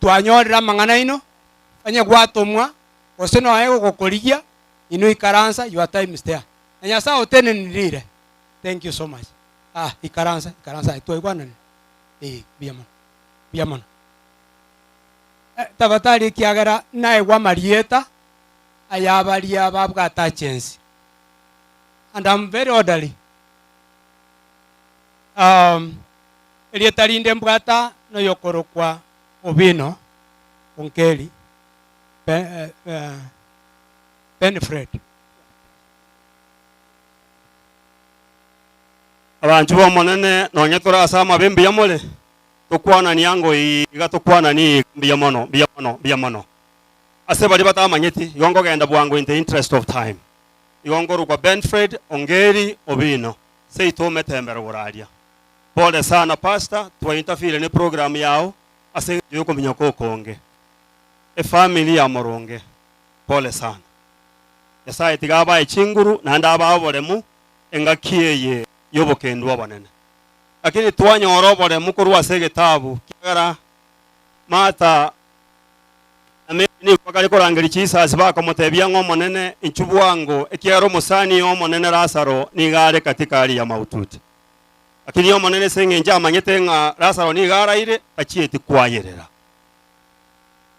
twanyorire amang'ana aino, onye gwatomwa, gose noe gogokorigia, inwe ikaransa, your time is there. Na Nyasaye otenenirire. Thank you so much. Ah, ikaransa, ikaransa aye, twaigwananire? Eh, mbuya mono, mbuya mono. Eh, tafadhali ekiagera naegwe amarieta aya baria babwate agency. And I'm very orderly. Um, erieta rinde mbwata noyokorokwa Obino Onkeri Ben, eh, eh, Ben Fred. Abanchwa b'Omonene, nonye tore ase amabe mbuya more, tokwanani ango iga tokwanani iga mbuya mono, mbuya mono, mbuya mono. Ase baria batamanyeti, igo nkogenda bwango in the interest of time. Igo nkorokwa Benfred Ongeri Obino, seito ometembero igoro aria. Pole sana pastor, twainterfere ne program yao ase eng'encho yokominyoka okonge. Efamiri ya Moronge, pole sana. Nyasaye tiga abae chinguru naende abae oboremu engaki eye y'obokendu obonene. Lakini twanyora oboremu korwa ase egetabu, kiagera Martha na Mary nigo bakare korangeria chisasi bakomotebia ng'a Omonene, inchuo bwango, ekiagera omosani oo omonene Lazaro nigo are katika hali ya maututi. Lakini Omonene ase engencho amanyete ng'a Lazaro nigo araire, tachieti kwayerera.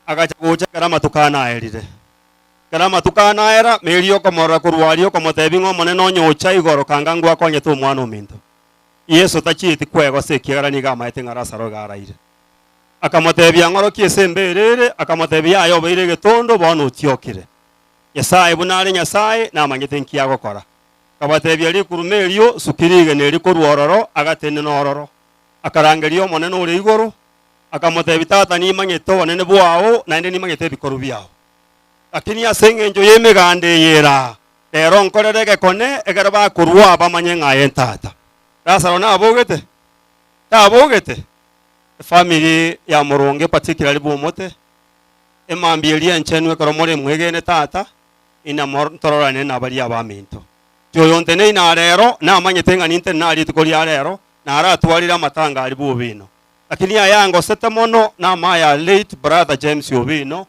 Agacha gocha ekero amatuko ane aerire. Ekero amatuko ane aera, Mary okomorora korwa aria okomotebia ng'a Omonene onye ocha igoro kanga ngwakonyete omwana ominto. Yeso tachieti kwegosa ekiagera nigo amaete ng'a Lazaro iga araire. Akamotebia, Ng'orokie ase embeera ere. Akamotebia, Yaya obeire egetondo, bono otiokire. Nyasae buna are Nyasae, namanyete nki agokora. Akabatebia, Rikuruma erio, suki rigena eri korwa ororo. Agatenena ororo, akarangeria Omonene ore igoro, akamotebia, Tata, nimanyete obonene bwao, naende nimanyete ebikoru biao. Lakini ase engencho y'emeganda eye ere aa, rero nkorere egekone, ekero bakorua bamanye ng'a aye Tata. Lazaro nabogete? Tabogete? Efamiri ya moronge particularly bw'omote, emambia eria enchenu ekero more mwegene tata, ina ntororane nabaria abaminto. Inche oyo nteneine aa rero, namanyete ng'a nintenene aa rituko ria rero, naratwarire amatanga aria bw'Owino. Lakini aya angosete mono namaya late brother James Owino,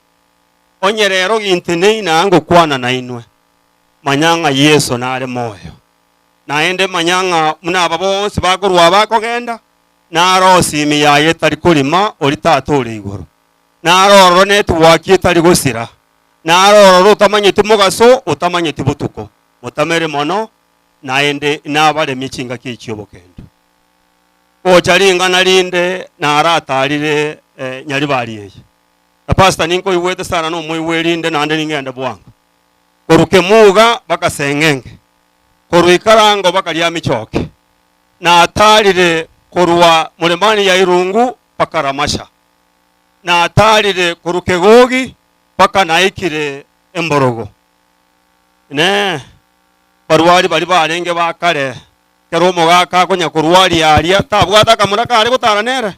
onye rero ginteneine aa ngokwana nainwe, manya ng'a Yeso nare moyo. Naende manya ng'a buna aba bonsi bakorwa aba bakogenda, Naro osimi yaye etari korima oria Tata ore igoro. Naro ororo netwaki etari gosira. Naro ororo otamanyeti mogaso, otamanyeti botuko. Motamere mono, naende nabaremie chingaki echi chi'obokendu. Gocha ring'ana rinde naratarire nyaribari eye. Na pastor ninkoigwete sana nomoigwe rinde naende ningende bwango. Korwa kemuga baka seng'enge, korwa ikarango baka riamichoke. Nataarire korwa Muremani ya Irungu mpaka Ramasha, nataarire korwa Kegogi mpaka naikire Emborogo. Inee! Barwari baria barenge ba kare, ekero omogaka akonya korwaria aria, tabwate akamura kare gotara nere?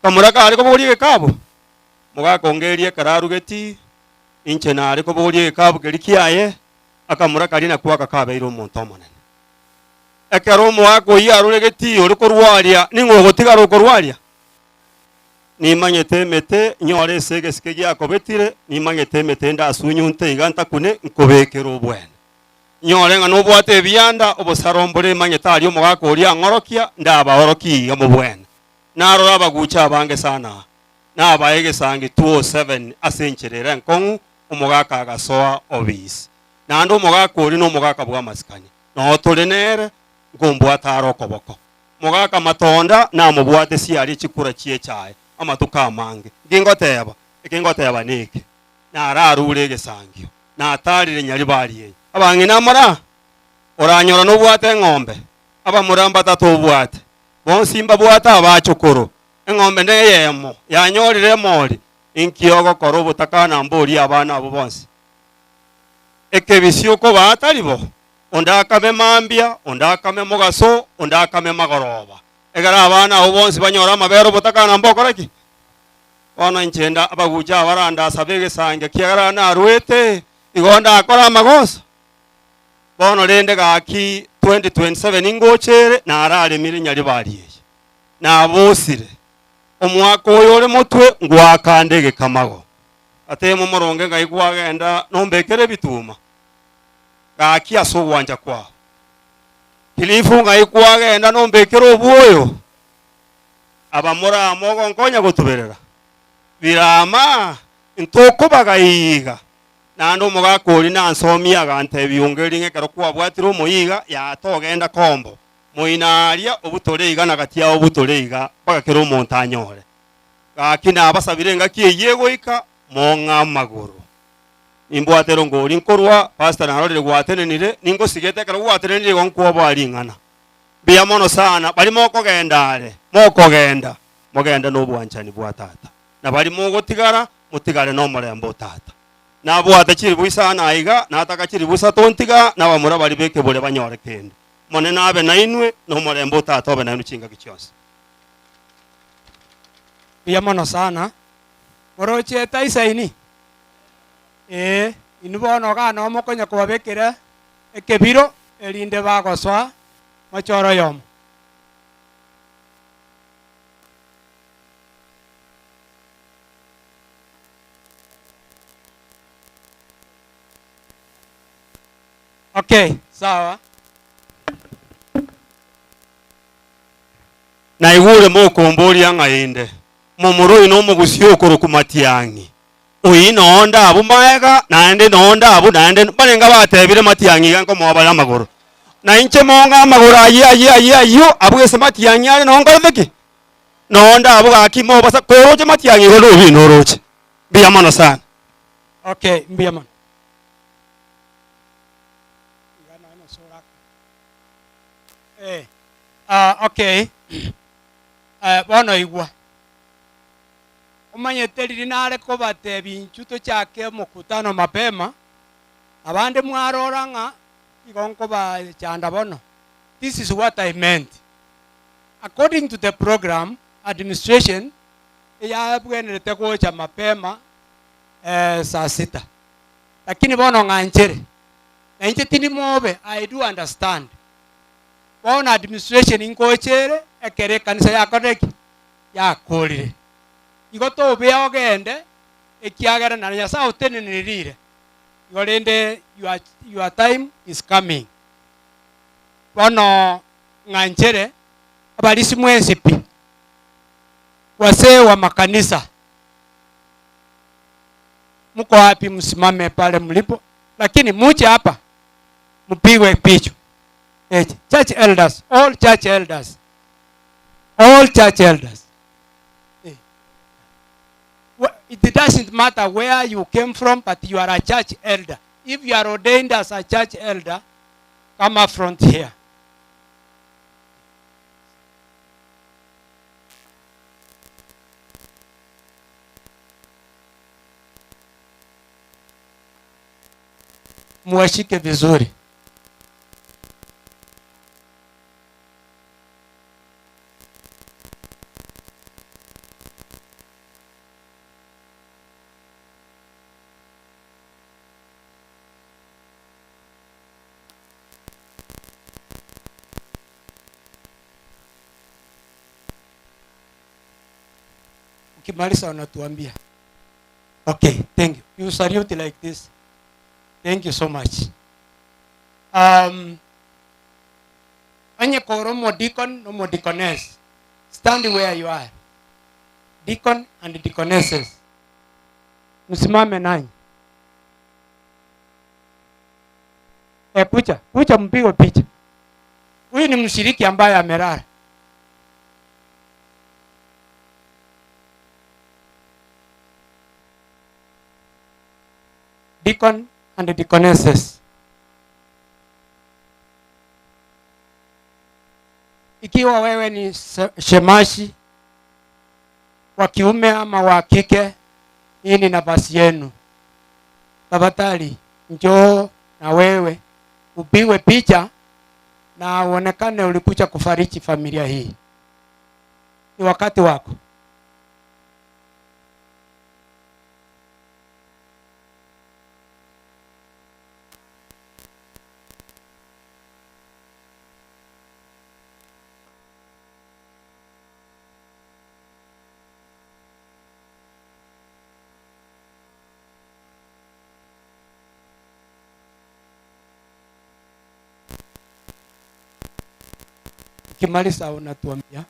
Akamura kare kobogoria egekabu? Omogaka onge erio ekero arugetie, inche nare kobogoria egekabu keria kiaye, akamura karia nakwo aka kabeire omonto omonene. Ekero omoaka oyio arure getii ore korwaria, ning'o ogotigara okorwaria? Nimanyete emete nyore ase egesike giakobetire, nimanyete emete ende asunyunte iga ntakune, nkobekere obwene. Nyore ng'a nobwate ebianda, obosaro mbore imanyete aria omogaka oria ang'orokia, ndabaorokie iga mobwene. Narora abagucha abange sana aa, nabae egesangi 207 ase enchera ere enkong'u, omogaka agasoa obisi. Naende omogaka oria nomogaka bw'amasikani, noo tore nere, nkombwata are okoboko. Mogaka matonda namobwate siarie chikura chi'echae amatuko amange. Nki ngoteba? Eke ngoteba neke, Nararure egesangio, natarire nyaribari eye. Abang'ina mora, oranyora nobwate eng'ombe, abamura mbatato obwate, bonsi mbabwate abachokoro, eng'ombe neyemo, yanyorire emori, inki ogokora obotakana mborie abana abwo bonsi? Ekebisio okobaa tari bo, onde akame mambia, onde akame mogaso, onde akame magoroba, egere abana abwo bonsi banyore amabere obotakana mbokora ki? Bono inche nda abagucha abarandasabe egesangi, ekiagera narwete, igo ndakore amagoso. Bono rende gaki 2027 ngocha ere, nararemire nyaribari eye, nabosire. Omwaka oyo ore motwe ngwakande egekamago. Atemo moronge ng'ai kwagenda nombekere ebituma, gaki ase ogwancha kwao. Kilifu ng'ai kwagenda nombekere obwoyo, Abamura mogonkonya gotuberera birama, ntokobaga iga. Naende omogaka oria nansomie agantebia, Ongeri ng'a ekero kwabwatire omoiga, yaa togenda kombo, moina aria obutore iga na gati ao obutore iga, mpaka kera omonto anyore. Gaki nabasabire engaki eyio egoika, mong'e amagoro. Nimbwate erongori nkorwa, pastor narorire gwatenenire, ningosigete ekero gwatenenire igo nkwoboa ring'ana. Mbuya mono sana baria mokogenda are, mokogenda, mogende nobwanchani bwa Tata, na baria mogotigara, motigare nomorembe o Tata. Nabwate chiribu isano aiga, nataka chiribu isato ntiga, na abamura baria b'ekebore banyore kende. Omonene abe nainwe, na omorembe o Tata obe nainwe chingaki chionsi. Mbuya mono sana. Moroche etaisaini? Ee, inwe bono igaa noo mokonya kobabekera ekebiro, erinde bagosoa mochoro oyomo. Okay, sawa. Naigure mokomboria ng'a inde momura oino omogusia okorokwa Matiang'i. Oyio nonde abwo maega, naende nonde abwo, naende mbarenge abatebire Matiang'i iga nkomoa bare amagoro. Na inche mong'e amagoro ayio ayio ayio ayio abwo gese Matiang'i are noo nkorete ki? Nonde abwo gaki mobasa koroche Matiang'i igo nobi noroche. Mbuya mono sana. Okay, mbuya mono. Eh, ah, okay. Eh, bono igwa. Omanyete riria nare kobatebia inchuo tochake omokutano mapema, abande mwarora ng'a igo nkobachanda bono. This is what I meant. According to the program, administration eyabwenerete gocha mapema eh, saa sita. Lakini bono ng'anchere, na inche tindi mobe, I do understand. Bono administration ngocha ere ekero ekanisa yakorire ki? Yakorire. Igo tobea ogende, ekiagera na Nyasae otenenire rire, igo rende your, your time is coming. Bono ng'anchere abarisi mwensi pi, wazee wa makanisa, mko wapi? Msimame pale mlipo, lakini muje hapa mpigwe picha. Eh, church elders, all church elders, all church elders. Eh. It doesn't matter where you came from, but you are a church elder. If you are ordained as a church elder, come up front here. Muwashike vizuri. Ukimaliza unatuambia. Okay, thank you. You salute like this. Thank you so much. Um, onye kore omodikon na omodikoness, stand where you are. Deacon and deaconesses. Msimame nanyi. Eh, kucha, kucha mpigwe picha. Huyu ni mshiriki ambaye amelala. Deacon and deaconesses. Ikiwa wewe ni shemashi wa kiume ama wa kike, hii ni nafasi yenu. Tafadhali njoo na wewe upigwe picha na uonekane ulikuja kufariji familia hii. Ni wakati wako. Ukimaliza unatuambia.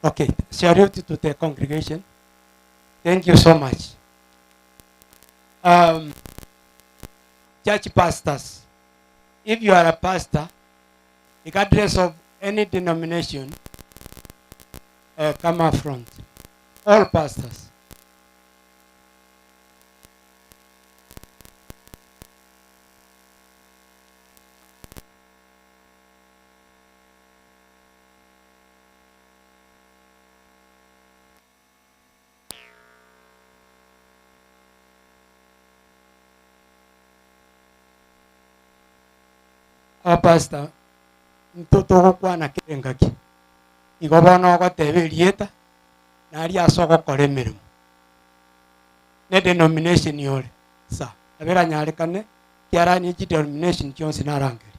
Okay, salute to the congregation. Thank you so much. Church pastors, if you are a pastor, regardless of any denomination, come up front. All pastors. Pastor, mtoto gokwana kirengaki igo bono ogoteba erieta nari ase ogokora emeremo ne denomination yore sa abera nyarekane kiarani chi denomination chionsi narangeri.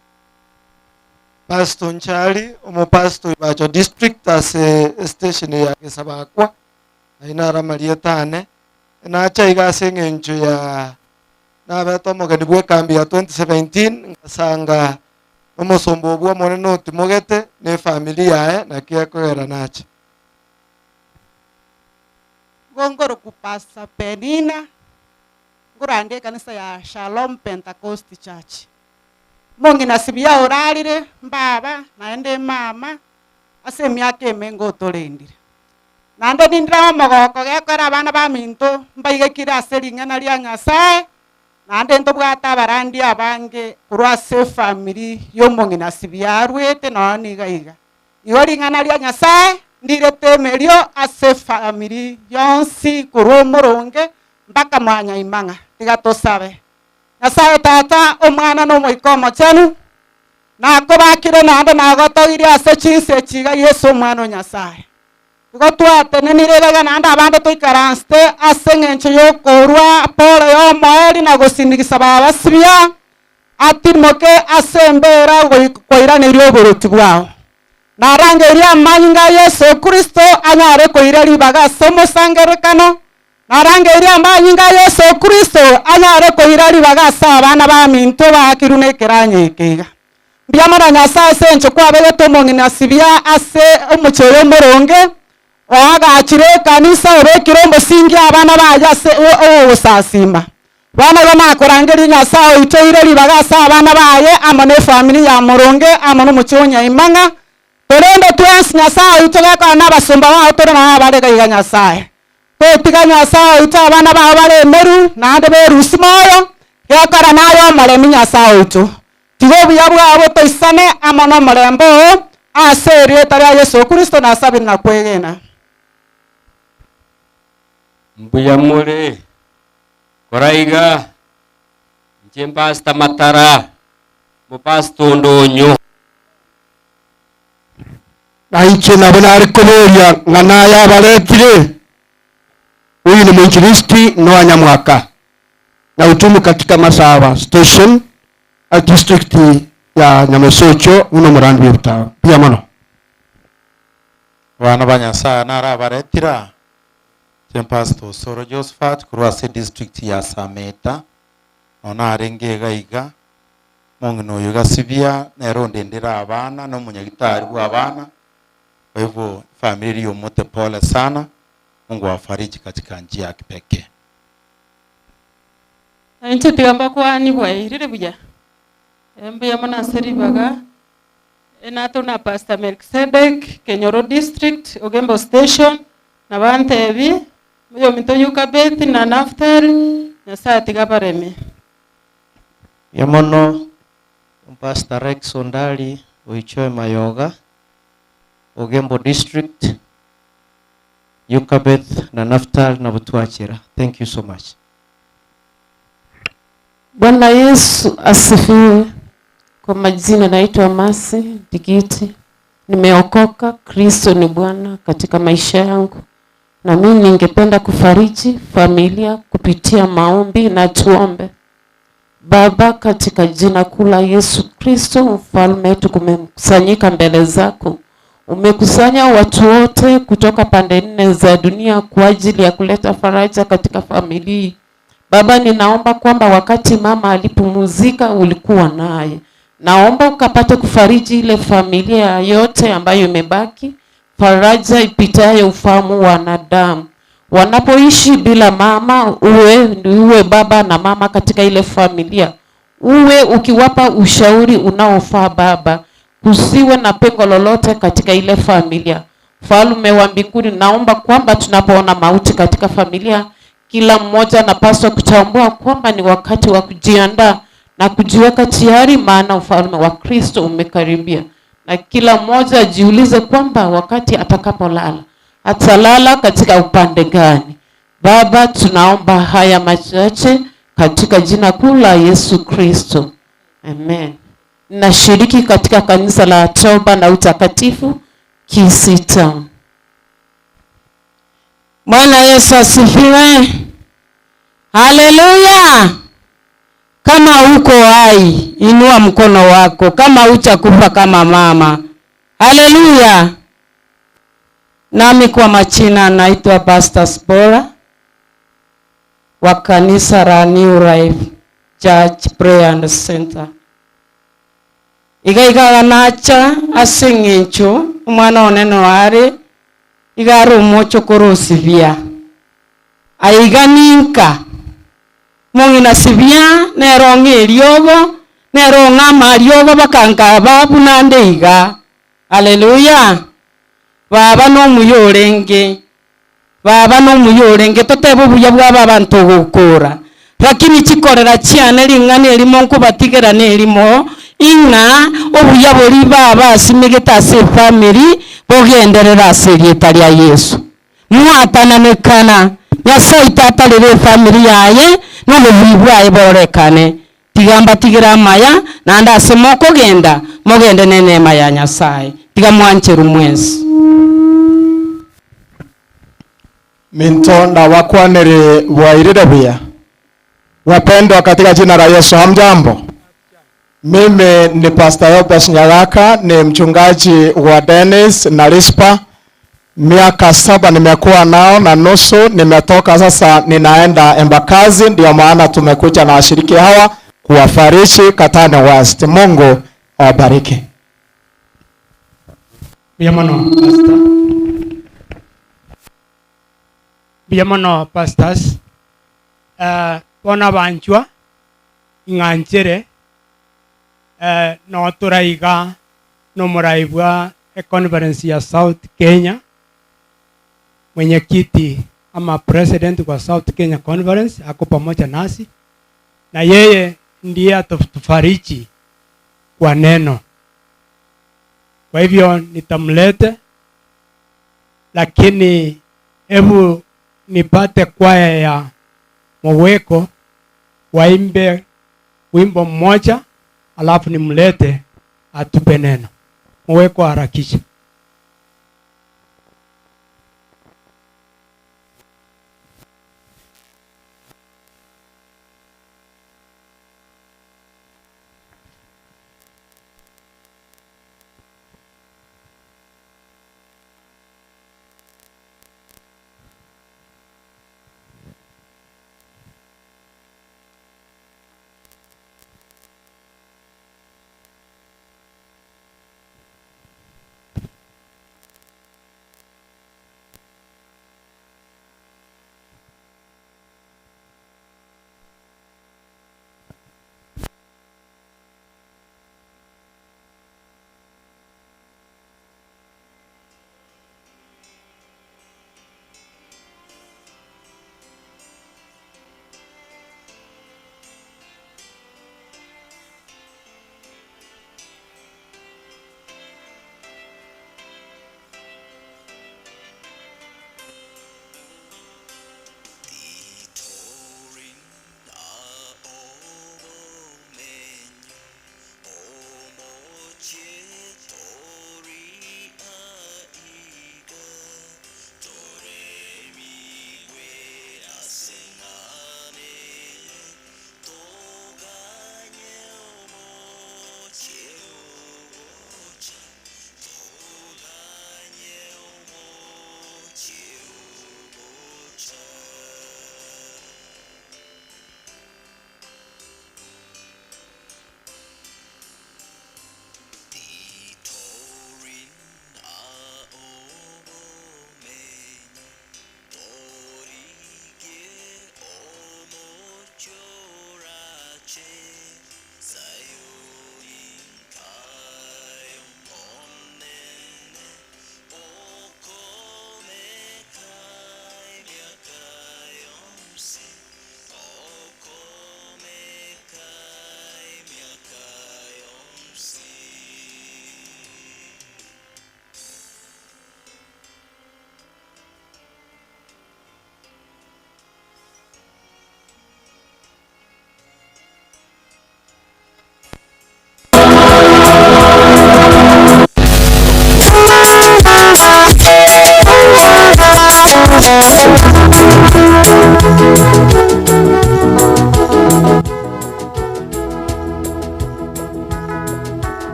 Pastor Nchali, omopastor Ibacho district ase station ya Gesabakwa aina aramarieta ane nacha iga ase eng'encho ya nabete omogeni bwa ekambi ya 2017 ngasanga omosombo obwo omonene otimogete ne efamili yaye naki ekogera nacha. Gongoro kupasa Penina ngurande kanisa ya Shalom Pentecost Church. Mongina sibia orarire mbaba naende mama ase emiaka emengo otorendire. Naende nindire omogoko gekora abana baminto mbaigekire ase ring'ana ria Nyasaye naende ntobwate abarandi abange korwa ase efamiri ya omong'ina sibia arwete nonya niga iga. Igo ring'ana ria Nyasaye ndirete emerio ase efamiri yonsi korwa omoronge mpaka mwanyaimang'a. Tiga tosabe. Nyasaye tata omwana na omoika omochenu nakobakire naende nagotogirie ase chinse chiga Yesu omwana o Nyasaye. Igo twatenenire iga naende abande toikaransete ase eng'encho yokorwa pole ya omoeri na gosindigisa babasibia atimoke ase embera koiraneria oboroti bwao. Narangeria amanyinga Yesu Kristo anyare koira ribaga ase omosangerekano. Narangeria amanyinga Yesu Kristo anyare koira ribaga ase abana baminto bakirwe na ekeranya eke iga. Mbiamara Nyasaye ase encho kwabegete omong'ina sibia ase omochie oyo omoronge, oagachire ekanisa obekire omosingi abana baye ase ogosasima. Bono igo nakorangeria Nyasaye oitoire ribaga ase abana baye amo na efamiri ya moronge amo na omochie o Nyaimang'a. Torende twensi Nyasaye oito gekora na abasomba bao tore nabo abare iga Nyasaye. Totiga Nyasaye oito abana bao bare emeru naende berusi moyo gekora naye omoremi Nyasaye oito. Tiga obuya bwabo toisane amo na omorembe oo ase erieta ria Yesu Kristo nasabire na kwegena. Mbuya more koraiga nche mpastor Matara mupastor Ndonyo. Na inche nabo nare koboria ng'a naye abaretire. Huyu ni mwinjilisti Noah Nyamwaka na utumu katika Masaba Station a district ya Nyamesocho uno murandi bw'ebitabo. Mbuya mono. Abana ba Nyasaye narabaretira nche Pastor Osoro Josephat korwa ase district ya Sameta nonya narenge iga iga omong'ina oyo gasibia nere ondendere abana na omonyagitari bwa abana. Kwa hivyo familia yomote pole sana, Mungu awafariji katika njia ya kipekee. Inche tigamba kwani bwairire buya. Mbuya mono ase ribaga. Nato na Pastor Melkisedek Kenyoro District Ogembo Station na bantebi oyo minto Yukabeti na Naftali Nyasaye tiga bareme. Mbuya mono Pastor Rex Ondari oichoe Mayoga, Ogembo District, Yukabeth na Naftal na Butwachera. Thank you so much. Bwana Yesu asifiwe. Kwa majina naitwa Mercy Digiti. Nimeokoka, Kristo ni Bwana katika maisha yangu. Na mimi ningependa kufariji familia kupitia maombi na tuombe. Baba, katika jina kuu la Yesu Kristo mfalme wetu, kumekusanyika mbele zako. Umekusanya watu wote kutoka pande nne za dunia kwa ajili ya kuleta faraja katika familia. Baba, ninaomba kwamba wakati mama alipumzika ulikuwa naye. Naomba ukapate kufariji ile familia yote ambayo imebaki, faraja ipitayo ufahamu wa wanadamu. Wanapoishi bila mama, uwe baba na mama katika ile familia, uwe ukiwapa ushauri unaofaa Baba, kusiwe na pengo lolote katika ile familia. Mfalme wa mbinguni, naomba kwamba tunapoona mauti katika familia, kila mmoja anapaswa kutambua kwamba ni wakati wa kujiandaa na kujiweka tayari, maana ufalme wa Kristo umekaribia. Na kila mmoja ajiulize kwamba wakati atakapolala atalala katika upande gani. Baba, tunaomba haya machache katika jina kuu la Yesu Kristo, amen. Nashiriki katika kanisa la Toba na Utakatifu Kisii Town. Bwana Yesu asifiwe. Haleluya. Kama uko hai, inua mkono wako. Kama hujakufa kama mama. Haleluya. Nami kwa majina naitwa Pastor Spora wa kanisa la New Life Church Prayer and Center. Iga igaga nacha ase eng'encho omwana one noare iga are omocho korosibia aiga ninka mong'ina sibia nero ng'a eriogo nero ng'a amariogo bakankaba buna nde iga. Haleluya. Baba nomuya orenge, baba nomuya orenge, totebe obuya bwa abanto ogokora, lakini chikorera chiane ring'ana erimo nkobatigera na erimo ing'a obuya bori baba asimegete ase efamily bogenderera ase erieta ria Yesu. Mwatananekana Nyasaye tatarire efamily yaye n'obubi bwaye borekane. Tiga mbatigere amaya naende ase mokogenda mogende na enema ya Nyasaye. Tiga mwancheru mwensi. Minto ndawakwanere bwairire buya. Wapendwa katika jina la Yesu, hamjambo? Mimi ni Pastor Yobes Nyagaka, ni mchungaji wa Dennis na Rispa. Miaka 7 nimekuwa nao na nusu, nimetoka sasa ninaenda Embakasi, ndio maana tumekuja na washiriki hawa kuwafariji Katani West. Mungu awabariki. Mbuya mono pastor. Mbuya mono pastors. Bona banchwa ing'anchere, no turaiga no muraibwa e conference ya South Kenya, mwenyekiti ama president wa South Kenya Conference ako pamoja nasi, na yeye ndiye atatufariji kwa neno. Kwa hivyo nitamlete, lakini hebu nipate kwaya ya Moweko waimbe wimbo mmoja, alafu nimlete atupe neno. Moweko harakisha.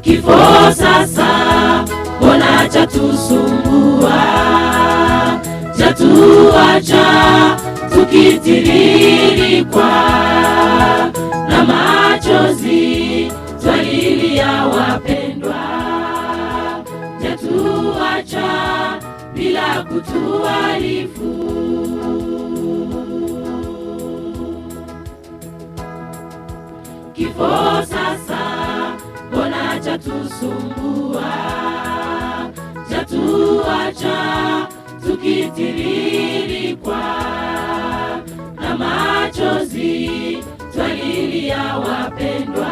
Kifo sasa mbona chatusumbua, chatuacha tukitiririkwa na machozi, twalilia wapendwa, chatuacha bila kutuarifu. Kifo sasa mbona chatusumbua, chatuacha tukitiririkwa na machozi, twalilia wapendwa,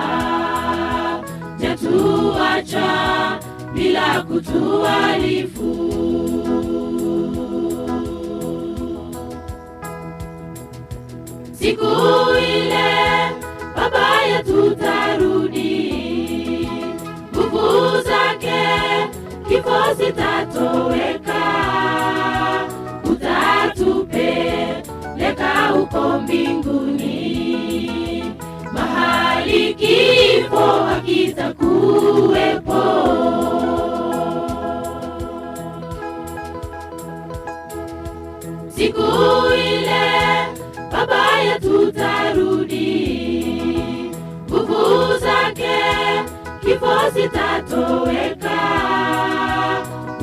chatuacha bila kutuarifu. Siku ile baba yetu tarudi, nguvu zake kifo zitatoweka, utatupeleka huko mbinguni, mahali kifo hakitakuwepo. Siku ile baba yetu tarudi, nguvu zake kifo zitatoweka,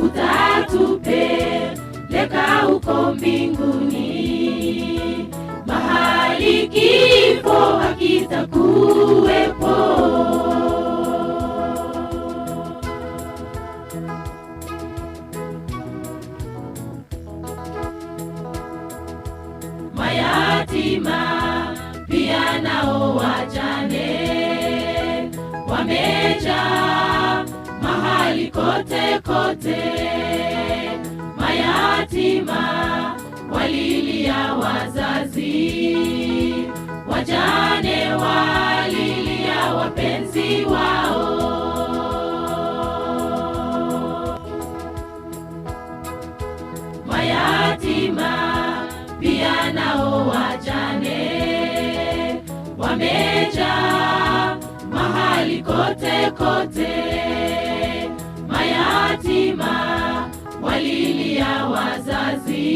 utatupeleka huko mbinguni, mahali kifo hakitakuwepo. Mayatima pia nao wajane wamejaa mahali kote kote. Mayatima walilia wazazi, wajane walilia wapenzi wao. Mayatima pia nao wajane wamejaa mahali kote kote. Mayatima walilia wazazi,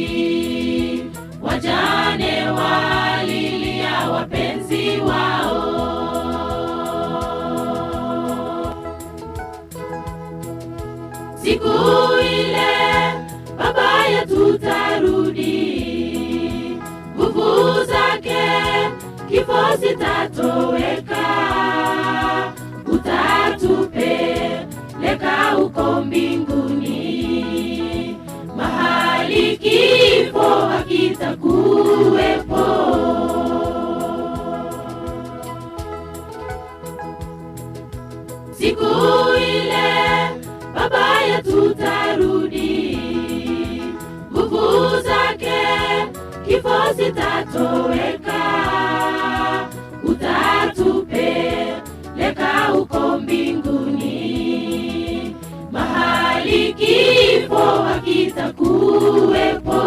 wajane walilia wapenzi wao. Siku ile baba yetu tarudi, nguvu zake kifo zitatoweka, utatupeleka huko mbinguni, mahali kifo hakitakuwepo. Siku ile baba yetu tarudi, nguvu zake kifo zitatoweka, utatupeleka huko mbinguni, mahali kifo hakitakuwepo.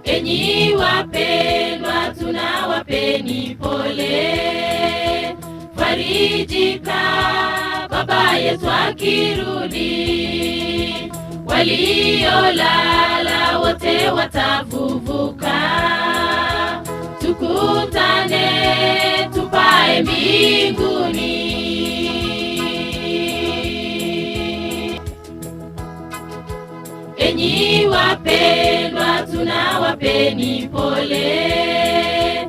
Enyi wapendwa, tunawapeni pole, farijika baba yetu akirudi. Waliolala wote watavuvuka, tukutane tupae mbinguni. Enyi wapendwa, tunawapeni pole,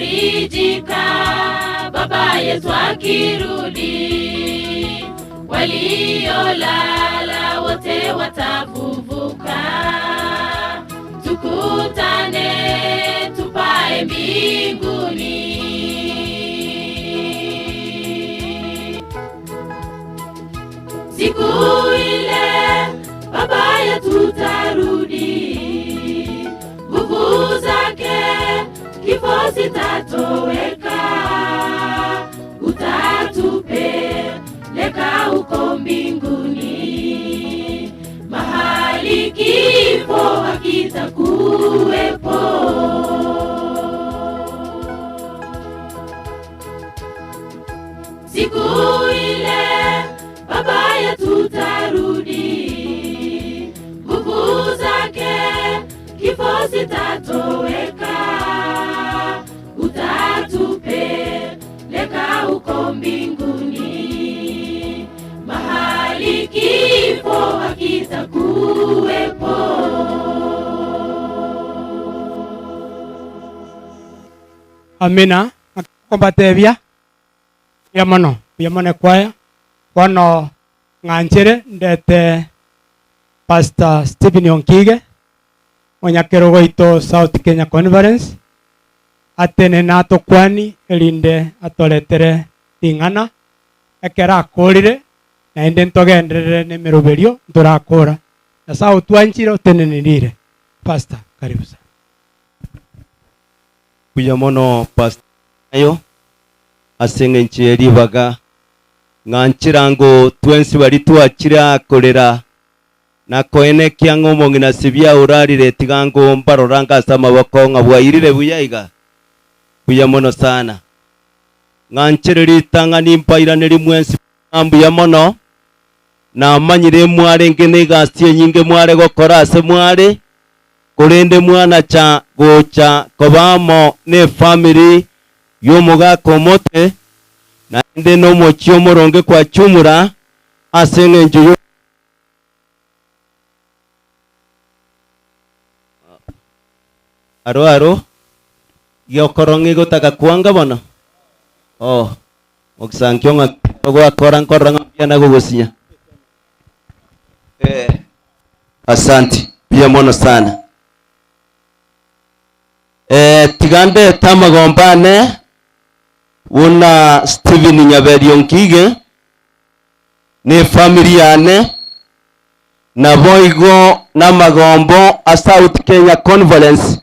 Tutafarijika baba yetu akirudi, waliolala wote watafufuka. Tukutane tupae mbinguni. Siku ile baba yetu tarudi, nguvu zake kifo sitatoweka, utatupeleka huko mbinguni, mahali kifo hakitakuwepo. Siku ile baba yetu tarudi, nguvu zake kifo sitatoweka, utatupeleka huko mbinguni, mahali kifo hakitakuwepo. Amina akombatebia mbuya mono mbuya mono ekwaya bono ng'anchere ndete Pastor Stephen Onkige monyakerogo oito South Kenya Conference atenene atokwani erinde atoretere ring'ana ekero akorire naende ntogenderere na emeroberio ntorakora. Nyasaye otwanchire otenenirire. Pastor, karibu sana. Mbuya mono Pastor Ayo ase eng'encho ye ribaga ng'a nchera ngo twensi baria twachire aa korera na koenekia ng'a omong'ina Sibia orarire tiga ngo mbarorange ase amaboko ng'a bwairire buya iga. Mbuya mono sana. Ng'a nchere ritang'ani mbairanerie mwensi ng'a mbuya mono, namanyire mwarenge negasi enyinge mware gokora ase mware, korende mwanacha gocha koba amo nefamiri y'omogaka omote, naende nomochie omoronge kwachumura ase engencho y'o. Aro aro, giokorong'a egotaka kwanga bono? Oh, mogisankio ng'a ogwakora nkorora ng'a mbuya nagogosinya. Eh, asanti, mbuya mono sana. Eh, tiga ndete amagombo ane buna Stephen Nyaberio Ngige na efamiri yane, naboigo namagombo a South Kenya Conference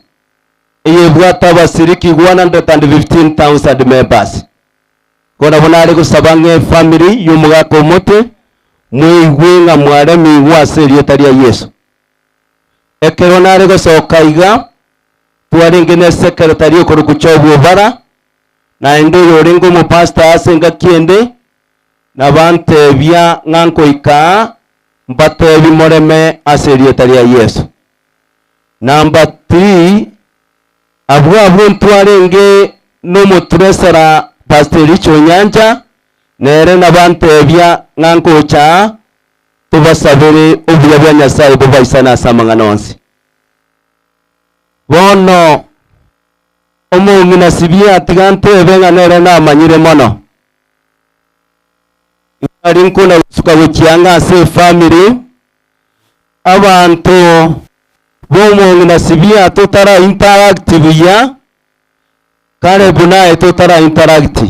eyebwate abasiriki 115,000 members. Igo nabo nare gosaba ng'a efamiri y'omogaka omote mweigwe ng'a mwaremigwe ase erieta ria Yeso. Ekero nare gosoka iga, twarenge ne secretary okorokwa Job Obara, naende oyorenge omopastor ase engaki ende, Nabantebia ng'a nkoika aa, mbatebi moreme ase erieta ria Yeso. Number three, abwo abwo ntwarenge nomotresara Pastor Elicha Onyancha, nere nabantebia ng'a nkocha aa, tobasabere obuya bwa Nyasaye bobaisane ase amang'ana onsi. Bono omong'ina Sibia tiga ntebe ng'a nere namanyire mono. Nari nkona gosuka gochia ang'e ase efamiri, abanto b'omong'ina Sibia totara interact buya, Caleb naye totara interact,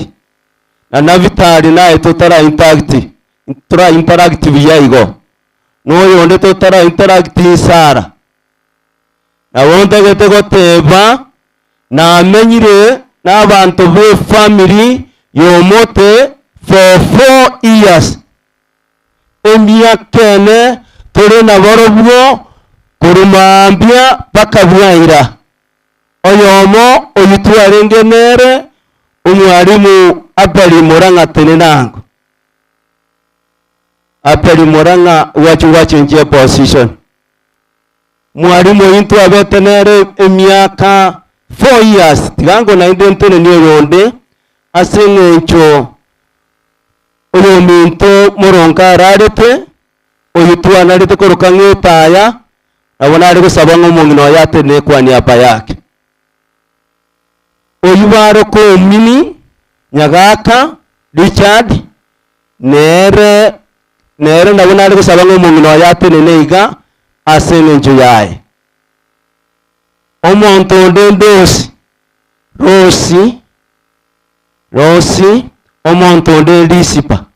na Nafitali naye totara interact, tora interact buya igo, na oyonde totara interact Sarah. Nabo ntagete goteba Namenyire nabanto b'efamiri y'omote for four years, emiaka ene tore nabarobwo korwa mambia mpaka bwaira. Oyomo oyio twarenge nere omwalimu Abeli Murang'a Tenenango. Abeli Murang'a gwachi gwachenchia eposition. Mwalimu oyio ntwabete nere emiaka four years, tiga ngo naende ntenenie oyonde, ase eng'encho oyominto moronge ararete, oyio twanarete koroka ng'a etaya, nabo nare gosaba ng'a omong'ina oye atenene kwa niaba yake. Oyio baroka Omini, Nyagaka, Richard, nere nere nabo nare gosaba ng'a omong'ina oye atenene iga ase eng'encho yaye. Omonto onde Ndosi, Rosi, Rosi, omonto onde Risipa.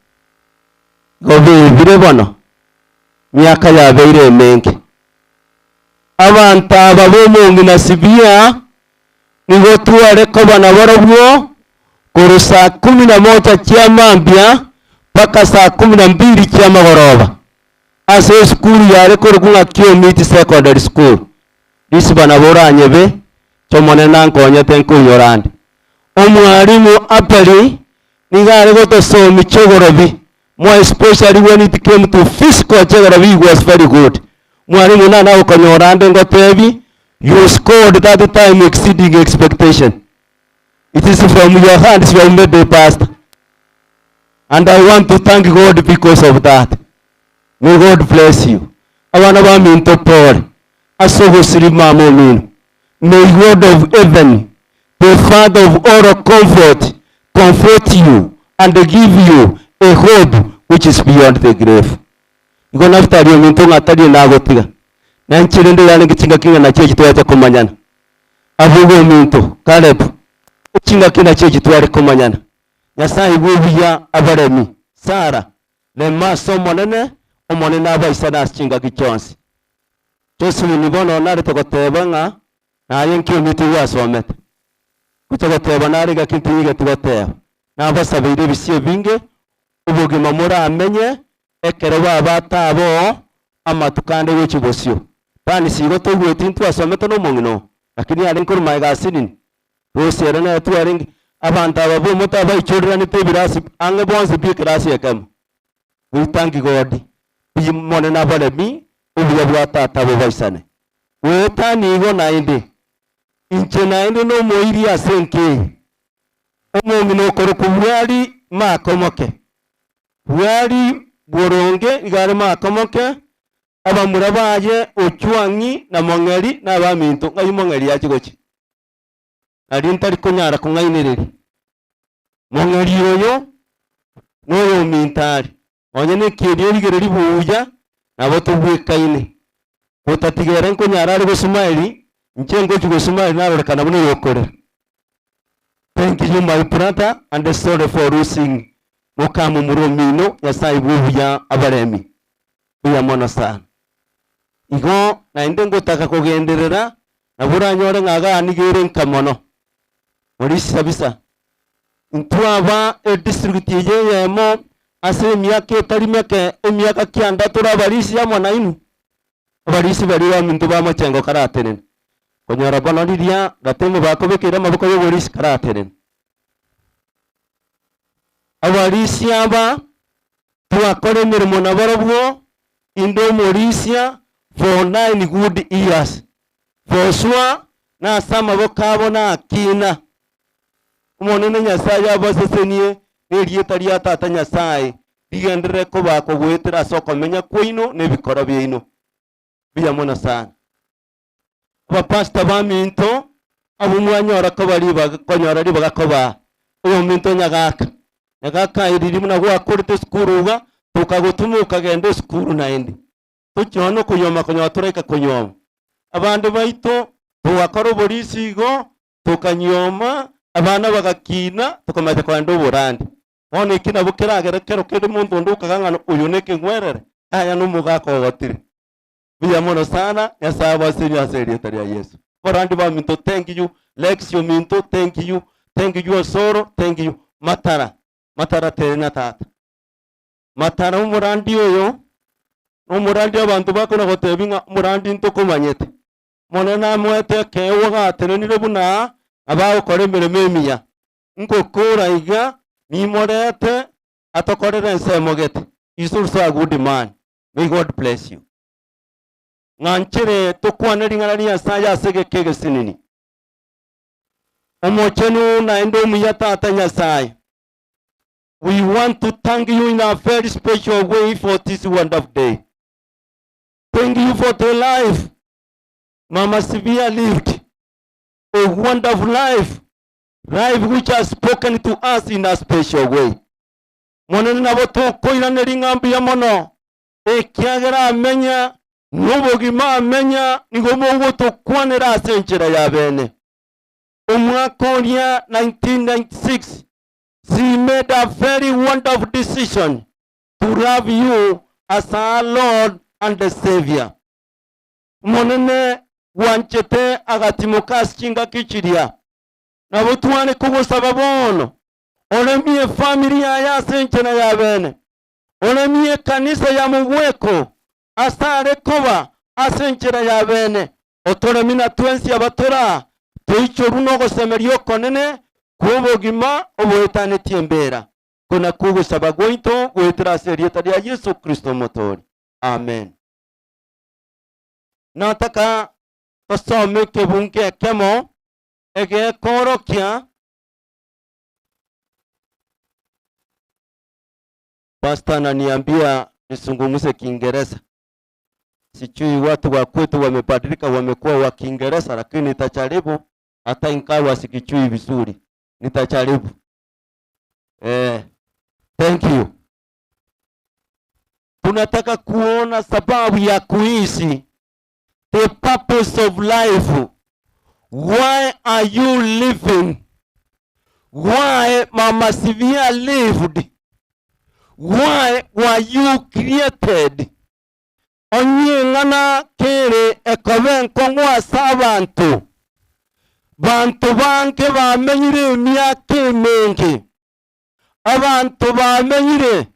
Igo bebire bono, miaka yabeire emenge. Abanto aba b'omong'ina Sibia nigo tware koba nabarobwo korwa saa kumi na moja chia mambia mpaka saa kumi na mbili chia magoroba, ase esukuru yare korokwa ng'a Kiomiti Secondary School. Risiba nabo oranyebe, Omonene nankonyete nkoinyora ande. Omwalimu Aperi nigo are gotosomia geography, more especially when it came to physical geography he was very good. Mwalimu nana gokonyora ande ngotebi, you scored that time exceeding expectation. It is from your hands you have made a pastor. And I want to thank God because of that. May God bless you. Abana baminto pole ase ogosiri mama omino. May God of heaven, the Father of all comfort, comfort you and give you a hope which is beyond the grave. Igo Naftali ominto ng'a tari nagotiga. Na inche rende yarenge chingaki ng'a nachio echi twacha komanyana. Abwo ominto Caleb, chingaki nachio echi tware komanyana. Nyasaye bw'obuya abaremi, Sara, rema ase Omonene, Omonene abaisane ase chingaki chionsi. Joseline bono narete goteba ng'a naye nki omiti gwasomete. Gocha goteba nare gaki ntinyigeti goteba. Nabasabeire ebisio ebinge, obogima moramenye ekero babata aboo amatuko ande gochia bosio. Tanis igo toigweti ntwasomete na omong'ina oo, lakini arenge korwa magega asinini. Gose ere nere twarenge, abanto aba b'omote abaichoreranete ebirasi ang'e bonsi pi ekerasi ekemo. We thank God, pi Omonene abaremi obuya bwa tata bobaisane. Goetania igo naende, inche naende nomoiri ase enka eye, omong'ina okorokwa Bwari makomoke. Bwari boronge iga are makomoke, abamura baye Ochwang'i na Mong'eri na abaminto, ng'ai Mong'eri ache gochia? Nario ntari konyara kong'ainereria. Mong'eri oyo noyominto are, nonye nekieni origereria buya, nabo tobwekaine. Gotatiga ere nkonyara are gosumaeri, inche ngochia gosumaeri narorekana buna oyokorera. Thank you my brother and sorry for losing mokamomura omino, Nyasaye bw'obuya abaremi. Buya mono sana. Igo naende ngotaka kogenderera, nabo oranyore ng'a igaa nigo ere nka mono. Morisia kabisa. Intwaba edistrict eye eyemo ase emiaka etari meke, emiaka kianda tore abarisia amo nainwe. Abarisia baria baminto ba mochengo karatenena. Konyora bono riria gatemo bakobekeire amaboko y'oborisia karatenena. Abarisia aba twakora emeremo nabarobwo, inde omorisia for nine good years. For sure nase amaboko abo nakina. Omonene Nyasaye abasesenie nerieta ria Tata Nyasaye rigenderere kobakwa goetera ase okomenya kwaino na ebikoro biaino. Mbuya mono sana. Abapastor baminto abwo mwanyora koba ribaga konyora ribaga kobaa oyominto nyagaka. Nyagaka aye riria buna gwakorete esukuru iga, tokagotuma okagenda esukuru naende. Tochia nonya okonyuoma konyora toraika konyuoma. Abande baito togakora oborisi igo, tokanyuoma, abana bagakina, tokamanya kogenda oborandi. Bono eki nabo keragere kero kende monto onde okaga ng'a oyo nekeng'werere, yaya nomogaka ogotire. Mbuya mono sana, Nyasaye abaserie ase erieta ria Yeso. Abarandi baminto thank you, Lexi ominto thank you, thank you Osoro thank you, Matara, Matara terena tata. Matara omorandi oyo, nomorandi abanto bakona gotebi ng'a omorandi ntokomanyete. Omonene namoete ekeegwa gatenenire buna abagokora emeremo emiya. Ngokora iga, nimorete atokorere ensemo gete. He is also a good man. May God bless you. Ng'anchere tokwane ring'ana ria Nyasaye ase egeka egesinini. Omochenu naende omuya Tata Nyasaye, we want to thank you in a very special way for this wonderful day. Thank you for the life Mama Sibia lived, a wonderful life. Life which has spoken to us in a special way. Monene nabo tokoiraneria ng'a mbuya mono, ekiagera amenya nobogima amenya nigo bogotokwanera ase enchera ya bene. Omwaka oria 1996 she made a very wonderful decision to love you as her Lord and the Savior. Omonene bwanchete agatimoka ase chingaki chiria. Nabo tware kogosaba bono, oremie efamiri yaye ase enchera ya bene, oremie ekanisa ya mogweko ase are koba ase enchera ya bene, otoremie na twensi abatore aa, toichorwe nogosemeria okonene kw'obogima oboetanetie embera. Oko nakwo ogosaba gwaito goetera ase erieta ria Yeso Kristo Omotoori. Amen. Nataka tosome ekebungo ekemo egekoorokia Pastor ananiambia nisungumuse Kiingereza. Sijui watu wa kwetu wamebadilika wamekuwa wa Kiingereza, lakini nitajaribu hata ingawa sikijui vizuri, nitajaribu. Eh, thank you. Tunataka kuona sababu ya kuishi, the purpose of life. Why are you living? Why Mama Sivia lived? Why were you created? Onye eng'ana kere ekoba enkong'u ase abanto, banto bange bamenyire emiaka emenge, abanto bamenyire,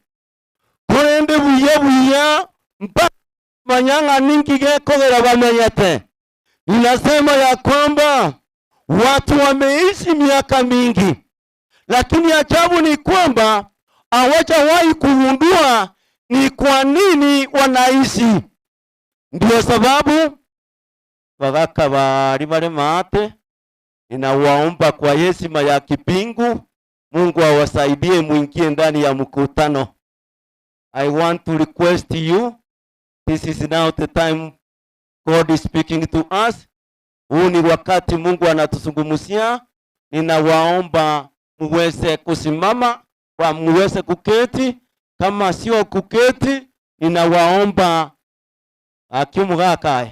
korende buya buya mbaramanya ng'a ninki gekogera bamenyete. Ninasema ya kwamba watu wameishi miaka mingi, lakini ajabu ni kwamba hawajawahi kugundua ni kwa nini wanaishi. Ndio sababu bagaka bari bare maate, ninawaomba kwa heshima ya kibingu, Mungu awasaidie muingie ndani ya mkutano. I want to request you, this is now the time God is speaking to us. Huu ni wakati Mungu anatuzungumzia. Ninawaomba muweze kusimama, kwa muweze kuketi. Kama sio kuketi, ninawaomba aki omogaka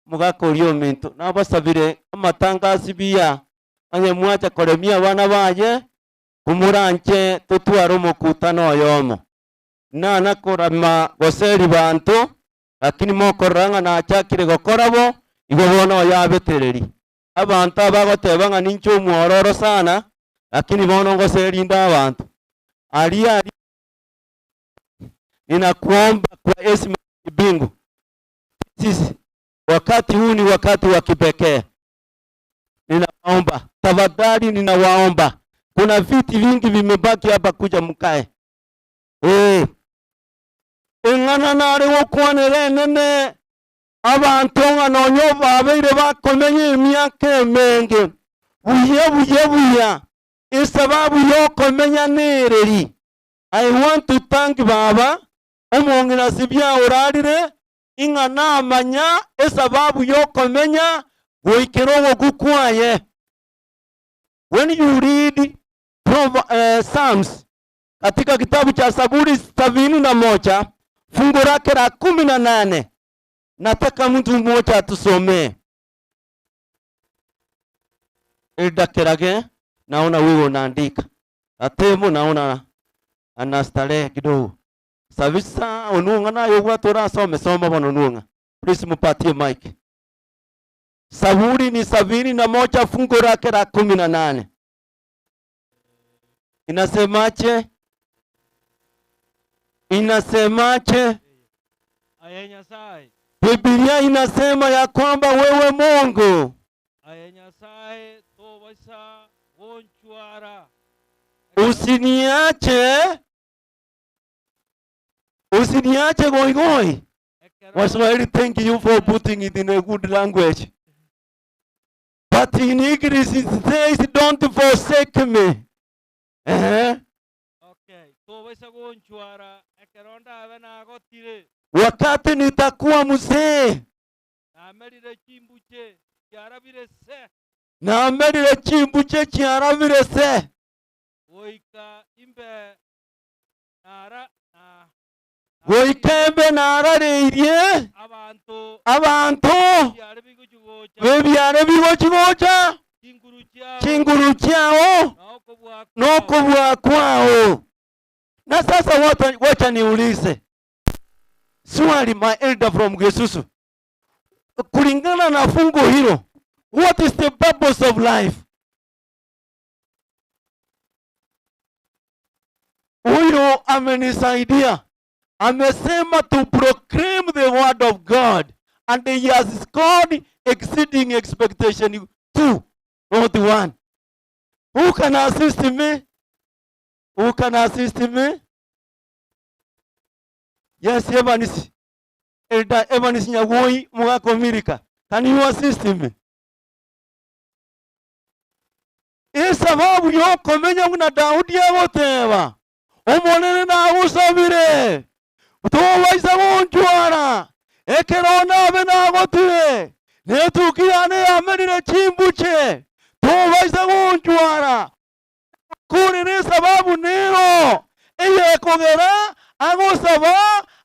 omogaka oria ominto nabasabire amatangasi buya onye mwacha koremia abana baye komoranche totware omokutano oyomo. Nana korama goseri banto lakini mokorora ng'a nachakire gokora bo, igo bono oyabetereri. Abanto abagoteba ng'a ninche omwororo sana, lakini bono ngoserinde abanto. Aria aria ninakuomba kwa heshima ya kibingu. This is, wakati huu ni wakati wa kipekee. Ninawaomba tafadhali, ninawaomba, kuna viti vingi vimebaki hapa, kuja mkae. Eh, eng'ana nare gokwanera enene abanto ng'a nonye babeire bakomenya emiaka emenge buya buya buya esababu yokomenya nereri. I want to thank baba omong'ina Sibia orarire ing'a namanya esababu yokomenya goikera ogoku kwaye. When you read Psalms katika kitabu cha Zaburi 71 fungu lake la 18, nataka mtu mmoja atusomee. Elda Kerage, naona wewe unaandika. Atemo naona anastarehe kidogo. Sabisa onung'a nayo gwatora some soma bono nung'a. Please mupatie mic. Zaburi ni 71 fungu lake la 18. Inasemaje? Inasemaje? Aye Nyasaye. Biblia inasema ya kwamba wewe Mungu Aye Nyasaye tobasa gonchwara. usiniache, usiniache goigoi. Waswahili, thank you for putting it in a good language. But in English it says don't forsake me. Eh? Okay, tobasa gonchwara ekero ndabe nagotire. Wakati nitakuwa mzee Namerire chimbuche kiarabire se. Namerire chimbuche chiarabire se. Goika imbe nara na Goika embe narareirie abanto b'ebiare bigochi-gocha chinguru chiao nokobua kwao. Na sasa wacha, wacha niulize swali, my elder from Gesusu, kulingana na fungu hilo, what is the purpose of life? Huyu amenisaidia, amesema to proclaim the word of God and he has scored exceeding expectation two, not one. Who can assist me? Who can assist me? Yes, Evans. Elder Evans Nyagoi Mugako Mirika. Can you assist me? Esababu yokomenya buna Daudi agoteba, Omonene nagosabire, tobaisa gonchwara, ekero nabe nagotire, netuki yane yamerire chimbuche, tobaisa gonchwara. Korende esababu nero eyekogera agosaba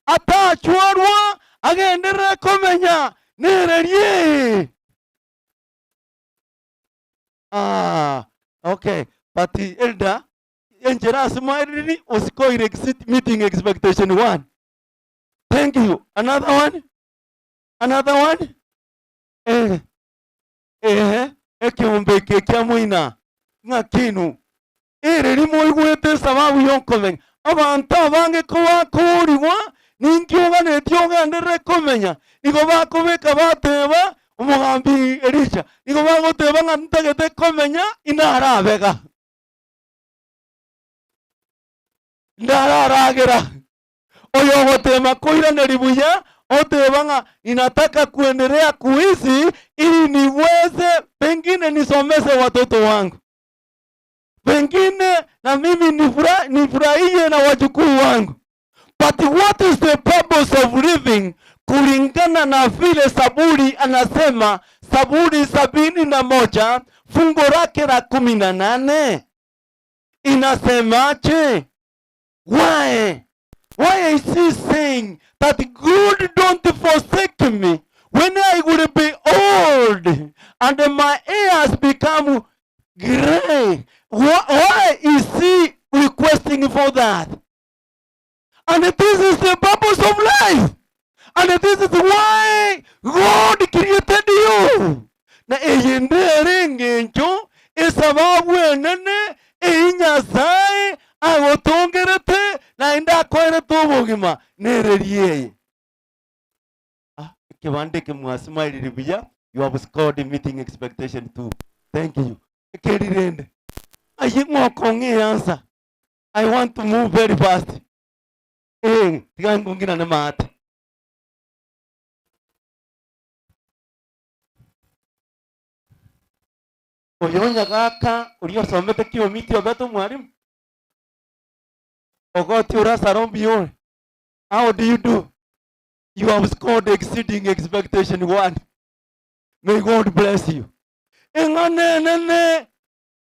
atachwarwa agenderere komenya nererie. Ah, okay. But elder, enchera ase mwaeriri osikoire exit meeting expectation one. Thank you. Another one? Another one? Eh. Eh, ekeombe eke kia moina ng'a kinu. Ere rimoigwete esababu y'okomenya. Abanto abange kobakoorigwa, ninki oganetie ogenderere komenya? Nigo bakobeka bateba, Omogambi Elisha, nigo bagoteba ng'a ntagete komenya inarabega. Ndararagera. Oyogotema koiraneria buya, oteba ng'a ninataka kuendelea kuishi ili niweze pengine nisomese watoto wangu, pengine na mimi nifurahie na wajukuu wangu. But what is the purpose of living? Kulingana na vile Zaburi anasema, Zaburi 71 fungu lake la 18 inasemaje? Why? Why is he saying that God don't forsake me when I will be old and my hairs become gray? Why is he requesting for that? And this is the purpose of life. And this is why God created you. Na eye ndere engencho esababu enene eyi Nyasaye agotongerete naende akoerete obogima nereri eye. Ah, ekebande eke mwasimairiri buya, you have scored meeting expectation too. Thank you. Ekeri rende. Aye ng'okong'a eansa. I want to move very fast. Eh, tiga ngong'inane maate. Oyo onyagaka oria osomete kiomiti obete omwalimu ogoti orasara mbuya ore. How do you do? You have scored exceeding expectation one. May God bless you. Eng'ana enene,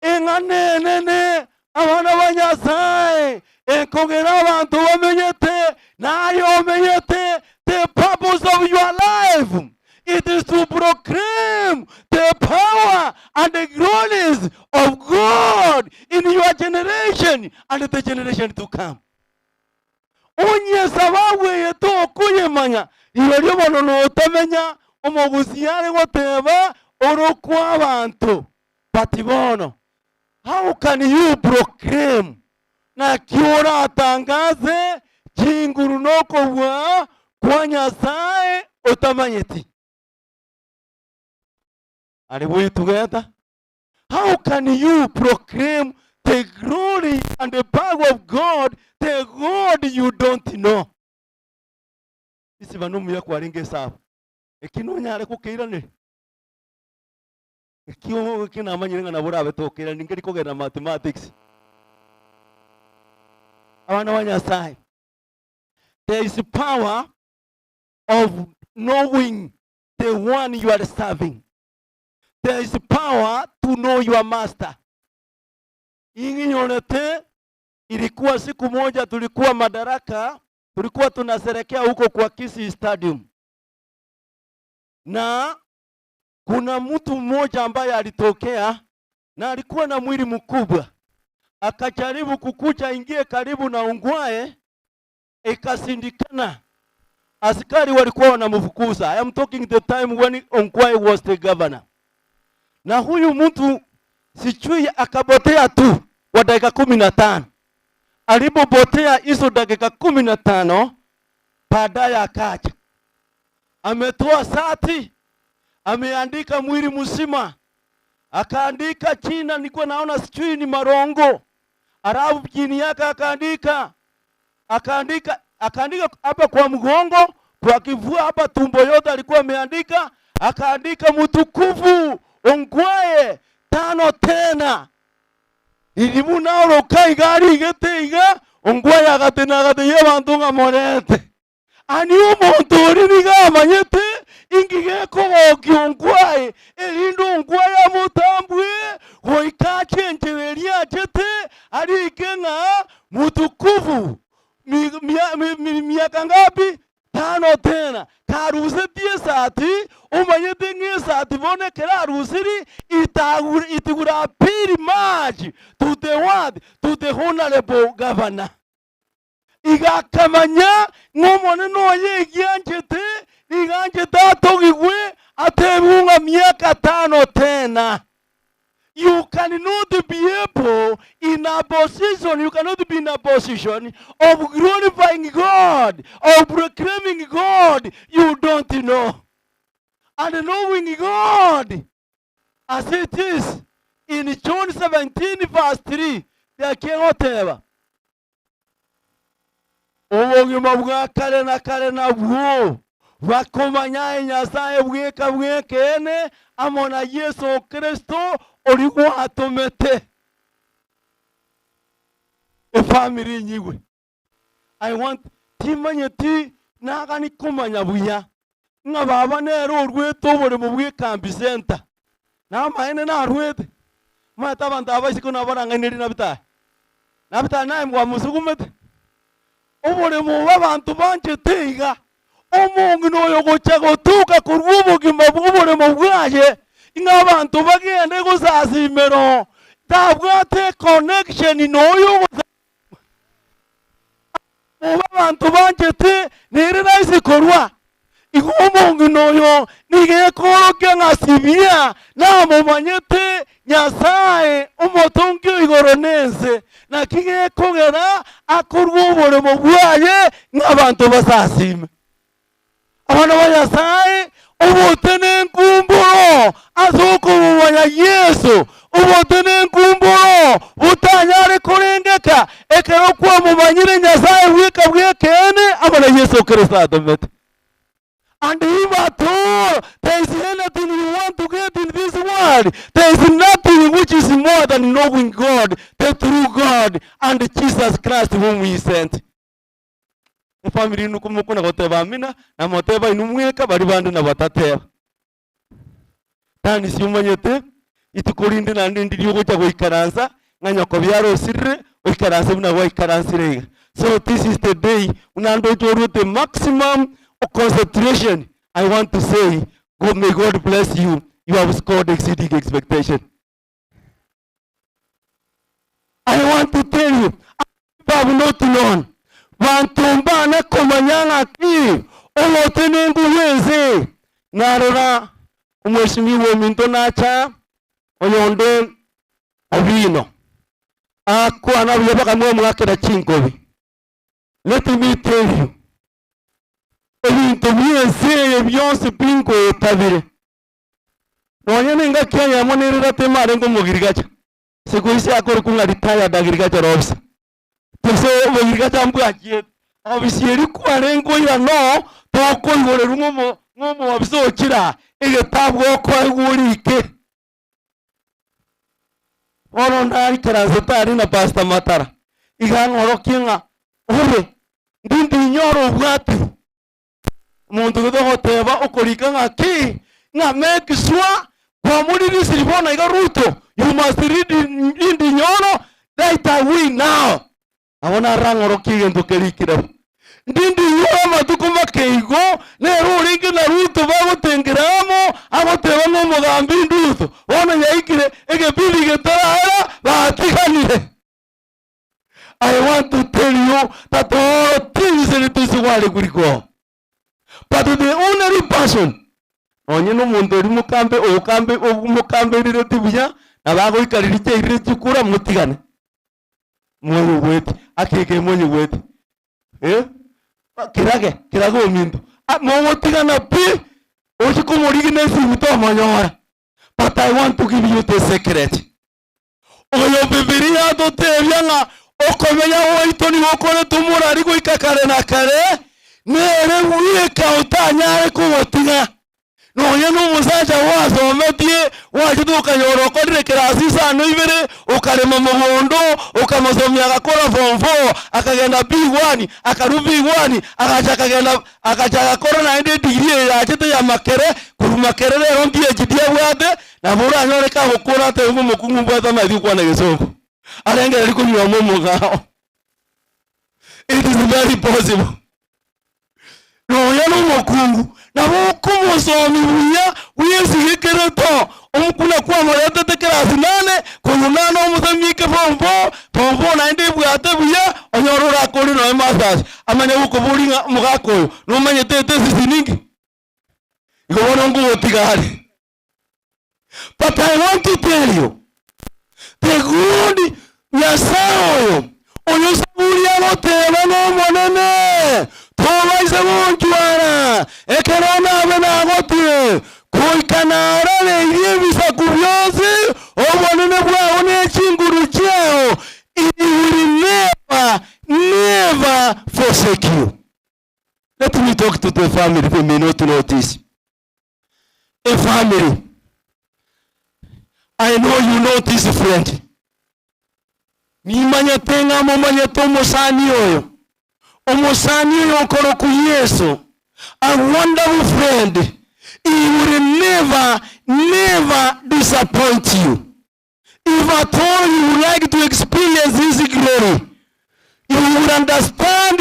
eng'ana enene, abana ba Nyasaye, ekogera abanto bamenyete, naye omenyete, the purpose of your life it is to proclaim the power and the glories of God in your generation and the generation to come. Onye esababu eye tokoyemanya, rirorio bono notamenya omogusi are goteba orokwa abanto. But bono, how can you proclaim? Naki oratangaze chinguru nokobua kwa Nyasae otamanyeti? Are gwetugeta? How can you proclaim the glory and the power of God, the God you don't know? Isiba nomuya kwarenge esabu. Eki nonyare gokeiraneria? Eki eki namanyire ng'a nabo orabe tokeirani nkeri kogenda mathematics. Abana ba Nyasaye, there is power of knowing the one you are serving. There is power power to know your master. Ing'inyorete ilikuwa siku moja tulikuwa Madaraka, tulikuwa tunaserekea huko kwa Kisii Stadium, na kuna mtu mmoja ambaye alitokea na alikuwa na mwili mkubwa, akajaribu kukuja ingie karibu na Ongwae, ikasindikana. Askari walikuwa wanamfukuza. I am talking the time when Ongwae was the governor. Na huyu mtu sijui akapotea tu kwa dakika 15. Alipopotea hizo dakika 15, baadaye akaja ametoa sati, ameandika mwili mzima, akaandika jina, nilikuwa naona sijui ni Marongo, alafu chini yake akaandika akaandika akaandika hapa kwa mgongo, kwa kifua hapa, tumbo yote alikuwa ameandika, akaandika mtukufu Ongwae tano tena iribu naoroka iga arigete iga Ongwae agatena agateyia abanto ng'a morete ani omonto oria nigo amanyete inki gekogokia Ongwae erinde Ongwae amotambwe goika ache enchera eria achete arike ng'a mutukufu miaka ngapi? Tano tena. Karusetie esati, omanyete ng'a esati bono ekero arusiri itagura itigura appeal much to the what? To the honorable governor. Iga akamanya ng'a omonene oye egianchete, nigo anchete atogigwe atebwe ng'a miaka tano tena. You cannot be able in a position, you cannot be in a position of glorifying God, of proclaiming God you don't know. And knowing God as it is in John 17 verse 3, gekegoteba, Obogima bwa kare na kare nabwo bakomanya aye Nyasae bweka bw'ekeene amo na Yeso Kristo oria gwatomete. Efamiri enyigwe. I want timanyeti nagani komanya buya ng'a baba nere orwete oboremo bw'ekambi center. Namaene narwete. Omanyete abanto aba isiko nabarang'ainerie nabitae. Nabitae naye mwamusugumete. Oboremo obo abanto banchete iga, omong'ina oyo gocha gotuka korwa obogima bw'oboremo bwaye, ng'a abanto bagende gosasimera oo, tabwate econnection noyo ogosasimera. Obo abanto banchete nere rahisi korwa. Igo omong'ina oyo nigo ekoorokia ng'a Sibia namomanyete Nyasae omotongi o igoro na ense, naki gekogera akorwa oboremo bwaye ng'a abanto basasime. Abana ba Nyasae, obote nenkumburo ase okomomanya Yeso, obote nenkumburo botanyare korengeka ekero kwamomanyire Nyasae bweka bw'ekeene amo na Yeso Kristo atomete. And if at all there is anything you want to get in this world, there is nothing which is more than knowing God, the true God, and Jesus Christ whom he sent. Efamiri inu komokona goteba amina, na moteba inwe mweka baria bande nabatateba. Tani siomanyete, ituko rinde naende ndiri ogocha goikaransa, ng'a nyoko biara osirire, oikaranse buna gwaikaransire iga. So this is the day buna ndoche oruete maximum concentration, I want to say, God, may God bless you, you have scored exceeding expectation. I want to tell you, have not known. Banto mbana komanya ng'aki omotenenku bw'ense. Narora omweshimiwa ominto nacha oyonde Owino akwana buya bakamwamwakera chinkobi. Let me tell you, ebinto bi'ense eye bionsi pi nkoetabire. Nonya nengaki eyemo nere ratema arenge omogirigacha. Siku hizi akorokwa ng'a retired agricultural officer. Gose omogirigacha mbwachiete. Ofisi eria kwarenge oira noo tokoigorerwa ng'omo ng'omoofisa ochire aa, egetabu okoegwa orike. Bono ndaikaransete aria na Pastor Matara, iga ang'orokie ng'a obe, ndinde inyore obwati. Omonto gete ogoteba okorika ng'a ki? Ng'a make sure. Kwamoririsiri bono iga Ruto, you must lead Ndindi Nyoro right away now. Nabo narang'orokie egento kerikire bo. Ndindi Nyoro amatuko make igo, nere orenge na Ruto bagotengera amo, agoteba ng'a omogambi Nduto, bono yaikire egepindi getaraera, batiganire. I want to tell you that all things it is well will go. But the only person nonye na omonto oria mokambe okambe mokamberereti buya nabo agoikareri chiairire chikura motigane. Monyigweti akeke monyigweti eh? Kerage kerage ominto Ah, mogotigana pi ochi komorigi na esimu tomonyora. But I want to give you the secret. Oyo Bibilia atotebia ng'a okomenya gwaito nigo kore tomorari goika kare na kare, nere bweka otanyare kogotiga. Nonya nomosacha gwasometie, gwachete okanyora okorire kerasi isano ibere, okarema mogondo, okamosomia agakora form four, akagenda B1, akarwa B1, agacha akagenda agacha agakora naende edegree eye yachete ya Makerere, korwa Makerere rero PhD abwate, Nabo oranyore kagokora atebe ng'a omokungu mbwate amaeti gokwana egesongo, arengererie konyuama omogao. It is very possible. Nonya na omokungu nabo okomosomi buya bw'esigekere to buna kwamoretete class nane korwa nane omosomi ike form four, form four naende ebwate buya onyore orakore nonya masters amanye gokoboria ng'a omogaka oyo nomanyete etesisi ninki? Igo bono nkogotiga are. But I want to tell you, the good Nyasaye oyo, oyo Zaburi agoteba n'Omonene, tobaise gonchwara ekero nabe nagotire, goika narareirie ebisaku bionsi obonene bwao ne chinguru chiao, he will never, never forsake you. Let me talk to the family, they may not notice. A family. I know you know this friend. Nimanyete ng'a momanyete omosani oyo. Omosani oyo okorokwa Yeso. A wonderful friend. He will never, never disappoint you. If at all you would like to experience his glory, you will understand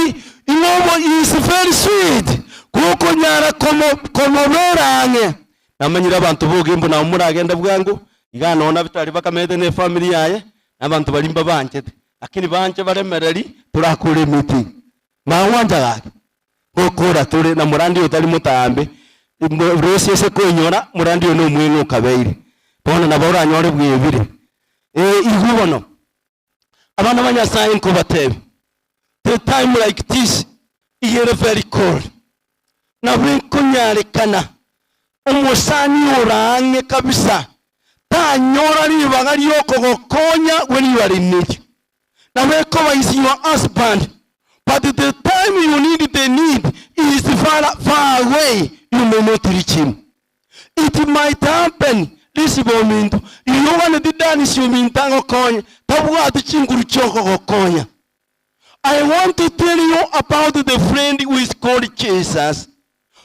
ing'obo is very sweet gokonyara komo komobera ang'e. Namanyire abanto bogembo nabo moragende bwango, iga nonya bitari bakamete ne efamiri yaye, na abanto baria mbabanchete, lakini banche baremereri torakore emeeting. Magwancha gaki, gokora tore na morandi otari motambe, rosie ase koinyora morandi oyo nomweng'e okabeire. Bono nabo oranyore bwebire. Ee, igwe bono, abana ba Nyasaye nkobatebia, the time like this igere very cold. Nabo ekonyarekana omosani ore ang'e kabisa tanyora ribaga riokogokonya when you are in need. Nabo ekoba is your husband but the time you need the need he is far, far away you may not reach him. It might happen risiba ominto riria oganeti Danis ominto agokonye tabwati chinguru chiokogokonya. I want to tell you about the friend who is called Jesus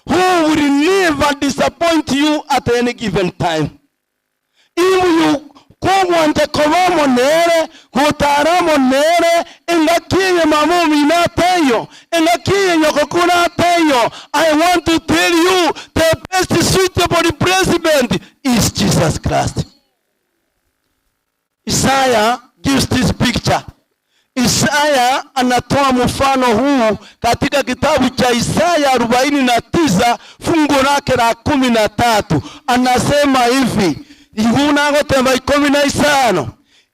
who will never disappoint you at any given time. If you kogwancha koba amo nere, gotara amo nere, engaki eye mama omino ataiyo, engaki eye nyoko kore ataiyo, I want to tell you the best suitable replacement is Jesus Christ. Isaya gives this picture. Isaya anatoa mfano huu katika kitabu cha Isaya 49 fungu lake la 13. Anasema hivi, iguna agoteba 15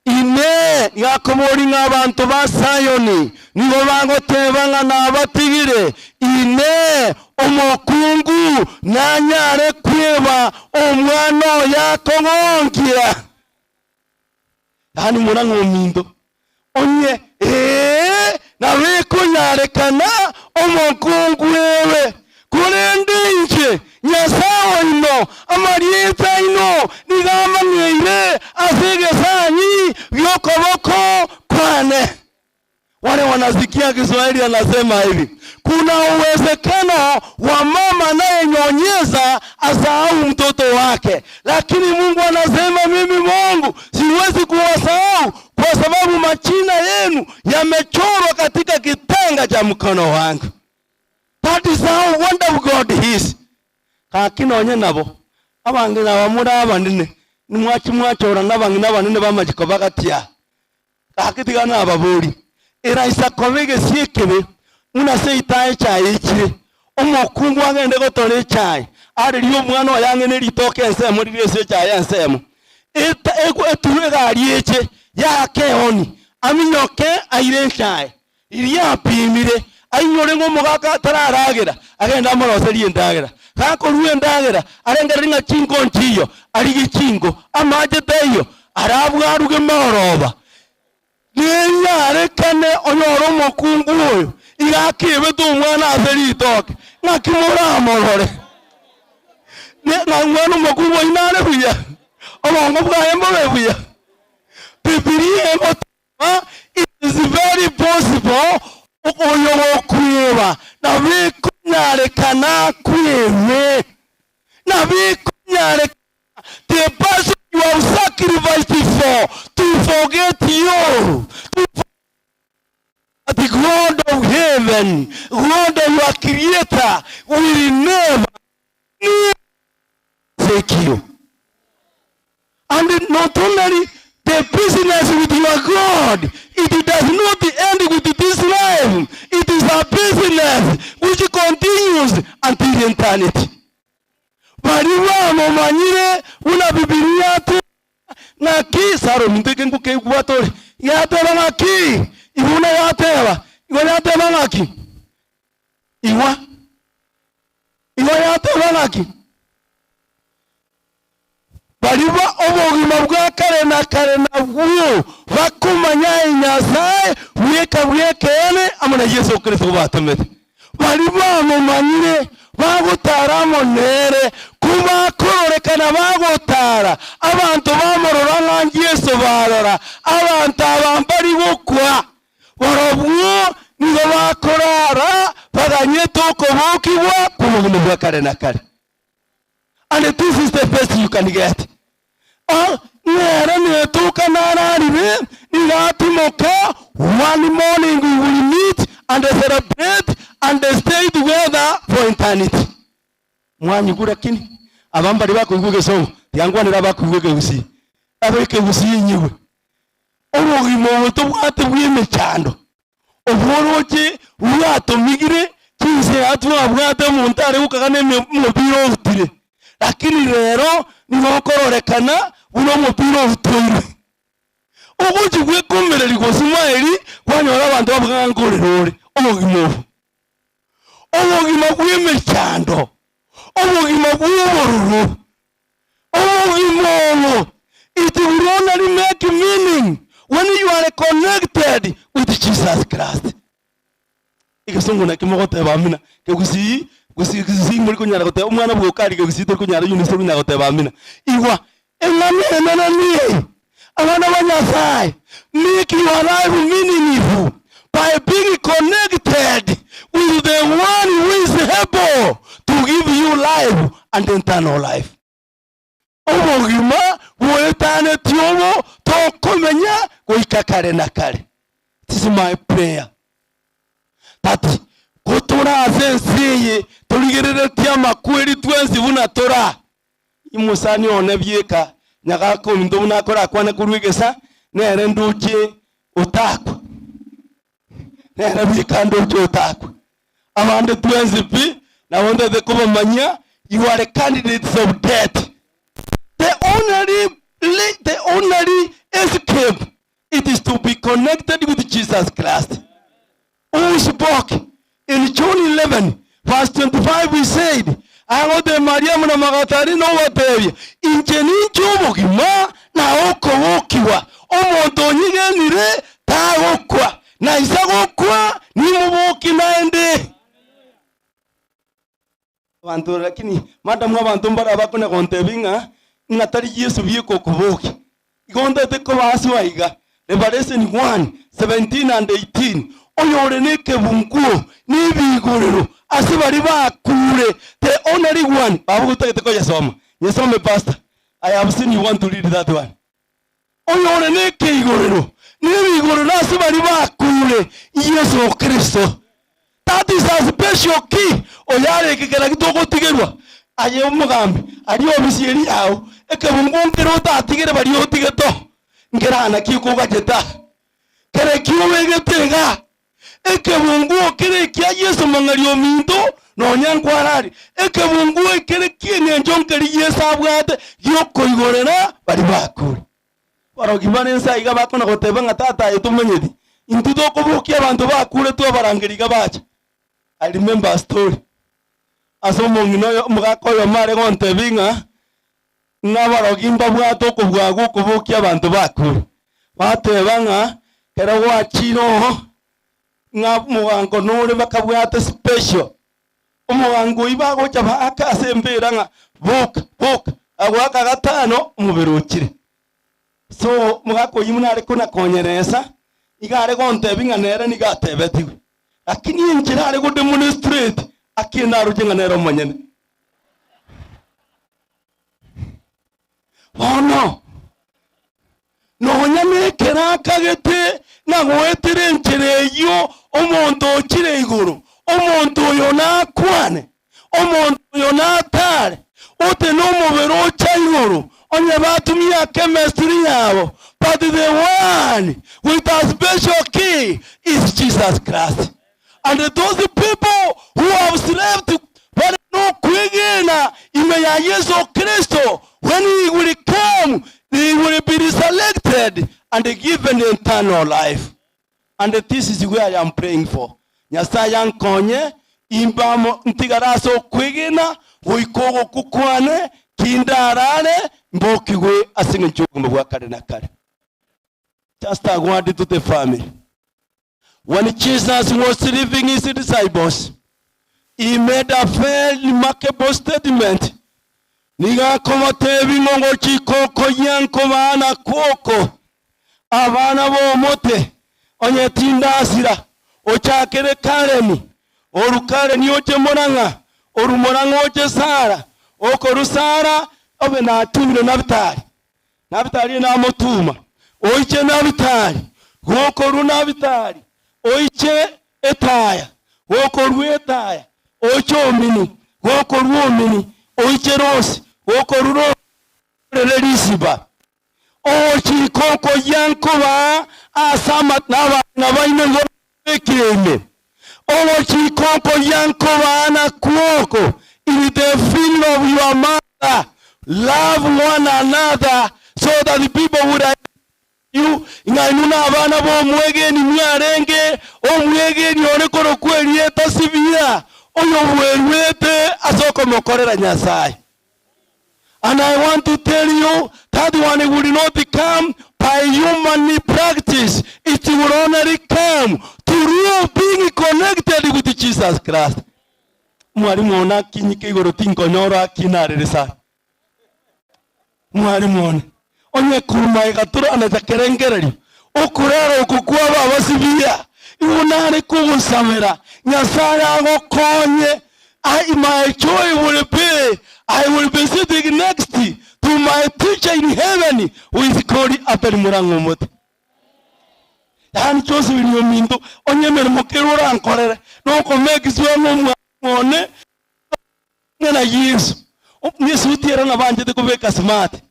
ine nigakomori ng'a abanto ba Sayoni nigo bagoteba ng'a nabatigire ine omokungu nanyare kweba omwana oyo akogonkia. Yaani muna ng'ominto onye ee nabo ekonyarekana omokungu ewe korende inche Nyasae oino amarieta aino nigo amang'eire ase egesanyi gi'okoboko kwane. Wale wanasikia Kiswahili anasema hivi, kuna uwezekano wa mama anayenyonyesha asahau mtoto wake, lakini Mungu anasema mimi Mungu siwezi kuwasahau kwa sababu majina yenu yamechorwa katika kitanga cha mkono wangu. That is how wonderful God is. Gaki nonye nabo, abang'ina aba more abanene, nimwachi mwachora nabang'ina abanene b'amachiko bagatia. Gaki tiga nababorie, Eraisa koba egesio ekebe buna ase eitaha echae eichire, omokungu agende gotora echae, arerie omwana oye ang'e ne ritoke ensemo riria ase echae ensemo, eta eturwe egari eche yaake ehoni, aminyoke aire echae. Riria apimire, ainyore ng'a omogaka atararagera, agende amoroserie endagera. Gakorua endagera, arengererie ng'a chinko nchiyo, arigie chinko, amache taiyo, arabwo aruge maoroba. Nenyarekane onyore omokungu oyo iga akebete omwana ase ritoke, ng'aki moramorore? Ng'a omwana omokungu oyio nare buya? Obongo bwaye mbobe buya? Bibilia egoteba It is very possible oyo gokweba nabo ekonyarekana akwebe. Nabo ekonyarekana the person you have sacrificed for to forget you, to forget the God of heaven, God your creator will never forsake you. And not only the business with your God, it does not end with this life. It is a business which continues until eternity. Baria bamomanyire buna Bibilia yateba ng'aki, Sara ominto eke nkokeigwa tore, yateba ng'aki, ibuna yateba, igo yateba ng'aki, igwa, igo yateba ng'aki. Baria obogima bwa kare na kare nabwo bakomanya aye Nyasae bweka bw'ekeene amo na Yeso Kristo obatomete. Baria bamomanyire bagotara amo nere, kobakororekana bagotara, abanto bamorora ng'a Yeso barora, abanto aba mbari gokwa, barobwo nigo bakorara baganyete okobokigwa kw'obogima bwa kare na kare. And this is the best you can get. Oh, nere netuka nararire nigo atimoka one morning we will meet and celebrate and stay together for eternity. Mwanyigure lakini aba mbari bakoigwa egesongo tiangwanera abakoigwa ekegusii abe ekegusii inyigwe Obogima obo tobwate bw'emechando, obworoche bwatomigire chinse twabwate omonto are gokaga na omopira orutire, lakini rero nigo okororekana buna omopira orutoirwe. Ogochia gwekomereria gose maeri kwanyora abanto babuga ng'a nkorera ore obogima obo. Obogima bw'emechando, obogima bw'obororo, Obogima obo, it will only make meaning when you are connected with Jesus Christ. Egesongo nakio mogoteba amina. Kegusii, gusii, gusii mori konyara goteba omwana bwoka aria kegusii tori konyara Eunice tori konyara goteba amina. Igwa, eng'ana enene niye, abana ba Nyasaye, make your life meaningful by being connected with the one who is able to give you life and eternal life. Obogima bwoetanetie obo tokomenya goika kare na kare. This is my prayer that gotore ase ense eye torigereretie amakweri twensi buna tora imosani one bieka nyagaka ominto buna akorakwane korwa egesa nere ndoche otakwa nere bieka ndoche otakwa Abande twensi pi nabo ntete kobamanyia, you are candidates of death. The only, the only escape it is to be connected with Jesus Christ. Who spoke in John 11 verse 25 he said, agote Mariamu na Magadarina obatebia, inche ninche obogima na okobokigwa, omonto onyigenire tagokwa, Na inse gokwa nimobokie naende. Abanto lakini madam abanto mbare abakonya gontebia ng'a ng'a tari Yeso bieka okobokia. Igo ntagete koba ase aiga. Revelation 1, 17 and 18, Oyore nekebunguo nebigorero ase baria bakure, the only one, baba gotagete koyesoma, nyesome pastor, I have seen you want to read that one. Oyore nekeigorero nebigorero ase baria bakure, Yeso Kristo. That is a special key oyareke kera ki togotigerwa. Aye omogambi, aria obisi eria yao, ekebunguo nkere otatigere baria otigete oo, nkere naki okogachete aa. Kere ki obegete igaa, ekebunguo kere ekia Yeso mong'aria ominto, nonya nkwararia, ekebunguo ekere ki'eng'encho nkeri Yeso abwate giokoigorera baria bakure. Abarogi bare inse aiga bakona goteba ng'a tata aye tomanyeti, intwe tokobokia abanto bakure twabarangeria iga bacha. I remember a story ase omong'ina oyo omogaka oyomo are gontebia ng'a ng'a abarogi mbabwate okobua gwa okobokia abanto bakure. Bateba ng'a ekero gwachire oo ng'a omogango nore bakabwate special, omogango oyio bagocha baaka ase embera ng'a boka boka, agoaka gatano omobere ochire. So omogaka oyio buna are konakonyeresa, iga are gontebia ng'a nere nigo atebetigwe. Lakini enchera are godemonstrate, akende aroche ng'a nere omonyene. Bono, nonya nekero akagete ng'a goetera enchera eyio omonto ochire igoro, omonto oyo nakwane, omonto oyo natare, ote nomobere ocha igoro, onye batumia chemistry yabo, but the one with a special key is Jesus Christ. And those people who have slept bare nokwegena ime ya Yeso Kristo, when he will come, they will be resurrected and given eternal life. And this is where I am praying for. Nyasaye ankonye imbe amo ntigare ase okwegena goika ogokwa kwane, kindarare mbokigwe ase eng'encho y'obogima bwa kare na kare. Just a word to the family. When Jesus was leaving his disciples, he made a very remarkable statement. Nigo akobatebi ng'a ogochika okoyia nkobana kwoko abana b'omote, onye tindasira, ochakere Kareni, oru Kareni oche Morang'a, oru Morang'a oche Sara, okoru Sara obe natumire Nafutali. Nafutali namotuma, oiche Nafutali, gokorwa Nafutali oiche Etaya, gokorwa Etaya oiche Omini, gokorwa Omini oiche Rosi, gokorwa Rosi orere Risiba. Ogochika okoyia nkobaa ase ama nabang'ina baino igo ekeene. Ogochika okoyia nkobaa nakwo oko, In the funeral of your mother, love one another so that the people would identify you ng'a inwe nabana b'omwegeni mwarenge, omwegeni ore korokwa erieta Sibia, oyobweruete ase okomokorera Nyasae. And I want to tell you that one will not come by human practice, it will only come through being connected with Jesus Christ. Mwalimu one akinyike igoro tinkonyora akinarere sana. Mwalimu one onye korwa magega toranacha kerengererio okorara oko kwaba abasibia igo nare kogosabera Nyasaye agokonye I my joy will be I will be sitting next to my teacher in heaven who is called Abel Murang'omote. Yaani Josephine ominto onye emeremo kere orankorere nokomake sure ng'a omwana one ng'a na Yeso. Nesuti ere nabo anchete kobeka smart,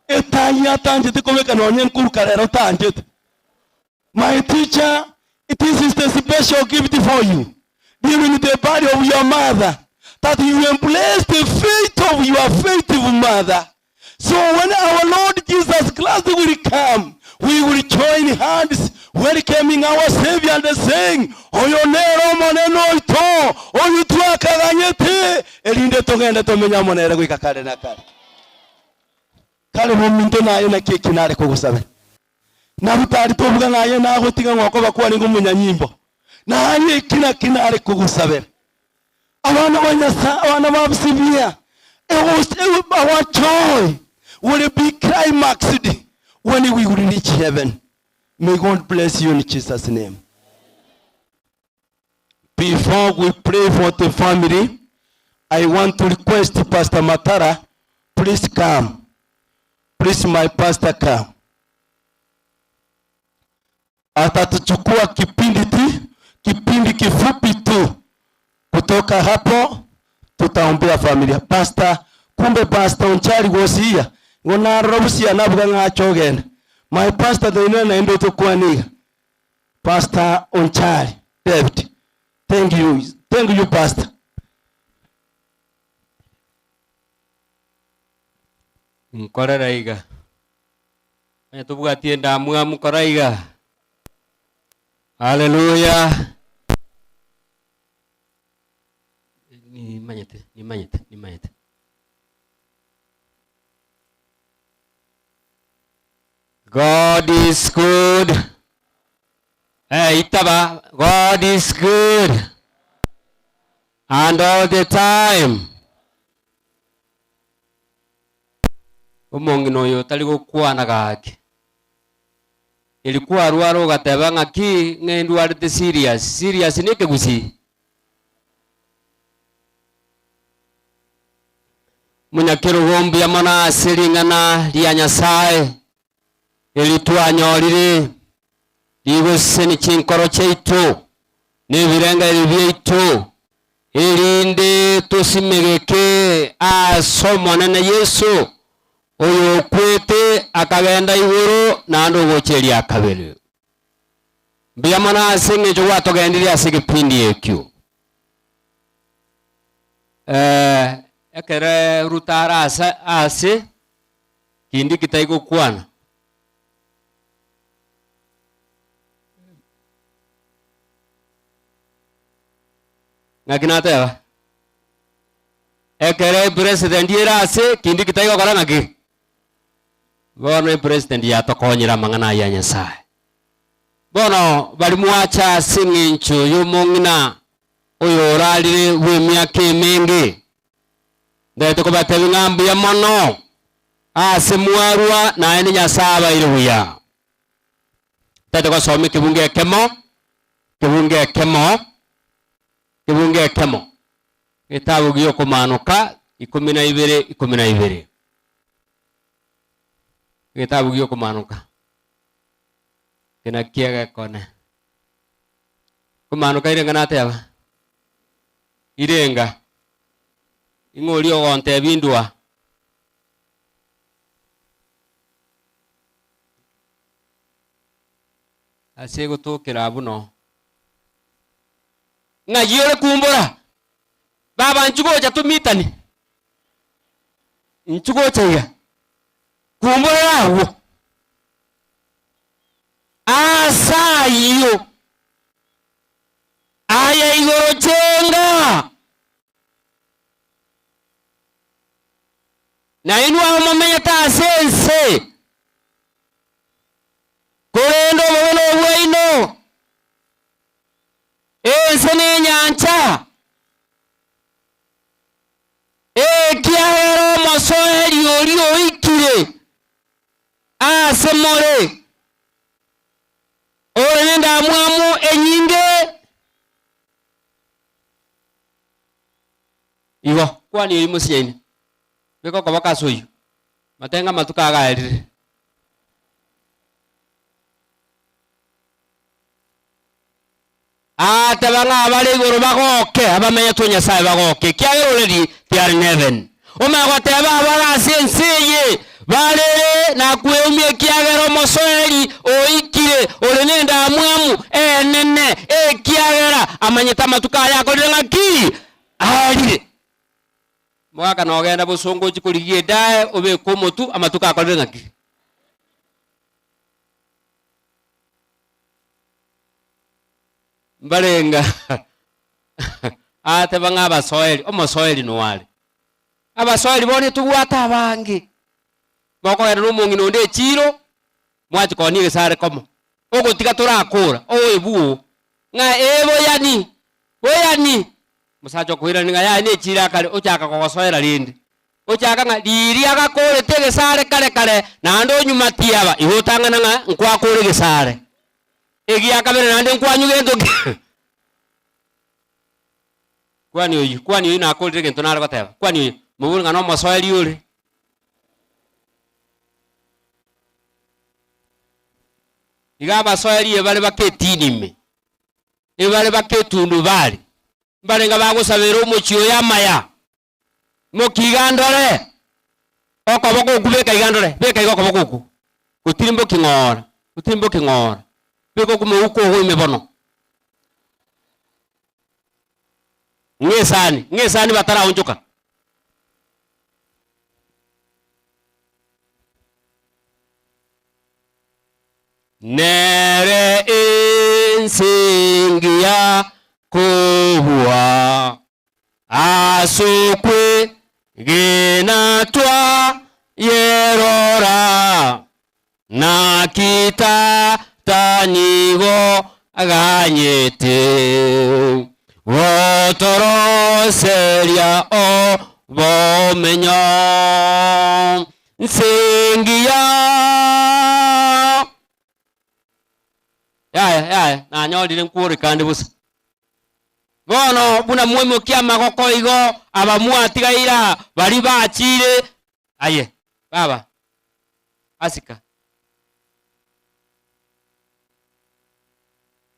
etai atanchete kobeka nonye nkoruka rero tanchete. My teacher, this is the special gift for you during the burial of your mother, that you embrace the faith of your faithful mother. So when our Lord Jesus Christ will come, we will join hands welcoming our Savior and saying, Oyo nere Omonene oito, oyo twakaganyete, erinde togende tomenye amo nere goika kare na kare. Kare bominto naye naki eki nare kogosabera? Nabutari tobuga ng'a aye nagotiga ng'a okoba kwarenge omonyanyimbo. Naye eki naki nare kogosabera? Abana ba Nyasae, abana ba Sibia, our joy will be climaxed when we will reach heaven. May God bless you in Jesus name. Before we pray for the family, I want to request Pastor Matara, please come. Please my pastor come. Atatuchukua kipindi ti, kipindi kifupi tu. Kutoka hapo tutaombea familia. Pastor, kumbe Pastor Onchari gosiia ngo narora busia nabuga ng'acha ogende. My pastor toinere naende otokwana iga. Pastor Onchari David. Thank you. Thank you pastor. Nkorera iga. Onye tobwati endamwamu kora iga. Haleluya. Nimanyete, nimanyete, nimanyete. God is good. Eh, itaba, God is good. And all the time. Omong'ina oyo otari gokwana gaki. Eri kwarwara ogateba ng'aki ng'a ndwarete serious. Serious ne ekegusii? Omonyakerogo mbuya mono ase ring'ana ria Nyasae eri twanyorire, rigosesenia chinkoro chiaito na ebirengererio biaito, erinde tosimegeke ase Omonene Yeso, oyokwete akagenda igoro naende ogocha eria kabere. Mbuya mono ase engencho gwatogendirie ase egepindi ekio. Eh, ekere Ruto are ase ase, Kindiki taigokwana. Ng'aki nateba? Ekero epresident ere ase, Kindiki taigokora ng'aki? Bono epresident yatokonyire amang'ana ayio a Nyasaye. Bono baria mwacha ase eng'encho y'omong'ina oyo orarire bw'emiaka emenge, ndete kobatebia ng'a mbuya mono aase mwarua, naende Nyasae abaire buya. Ntete gosoma ekebungo ekemo, ekebungo ekemo, ekebungo ekemo, egetabu gi'okomanoka 12 12. Egetabu gi'okomanoka. Eke nakio egekone. Komanoka irenga nateba? Irenga. Ing'o oria ogontebia indua? Ase egotokera abwo noo. Ng'ai ore kumbora? Baba inchuo gocha tomitane. Inchuo gocha iga. Kumborera agwo. Aase ayio, aye igoro chenga, na inwe abamomenyete ase ense, korende obobe nobwaino, ense nenyancha, ekiagera omosoeri oria oikire aase more, ore nendamwamu enyinge. Igo, kwania oyio mosinyaine, beka okoboko ase oyio, matenga amatuko aya gaerire. Aateba ng'a abare igoro bagoke, abamenyetwe Nyasae bagoke, ekiagera already they are in heaven. Omanye goteba abare ase ense eye barere na kweumia ekiagera omosoeri oikire ore nendamwamu enene, ekiagera amanyete amatuko aya akorire ng'aki? Aerire. Mogaka nogenda bosongo ochie korigia edae obeke omotu amatuko akorire ng'aki? Mbarenga ateba ng'a abasoeri, omosoeri noare. Abasoeri bono etobwate abange. Mokogenda na omong'ina onde echiro, mwachia koonia egesare komo, ogotiga torakora, oebu oo, ng'a ee boyani, boyani, omosacha okoirania ng'a yaya nechiro akare, ochaka kogosoera rende. Ochaka ng'a riria agakorete egesare kare kare, naende onyuma tiaba, igo otang'ana ng'a nkwakore egesare. Egia kabere naende nkwanywe gento ki? Kwani oyio, kwani oyio nakorire egento nare goteba, kwani oyio, mobori ng'a nomosoeri ore. Iga abasoeri ebare baketini ime, ebare baketundubari, mbarenge bagosabera omochie oyo amaya. Mokia iga ndore, okoboko okwo beka iga ndore, beka iga okoboko okwo, gotirimboki ng'ora, gotirimboki ng'ora, beka okwo mouko ogo ime bono. Ng'a esani, ng'a esani bataraonchoka. Nere ense engiya kobua. As'okwegena twayerora, naki Tata nigo aganyete gotoroseria obomenyo. Nse engiya. Yaya, yaya, nanyorire nkwore kande bosa. Bono buna mwaimokia amagoko igo, abamwatigaire aa baria bachiire aye, baba, asika.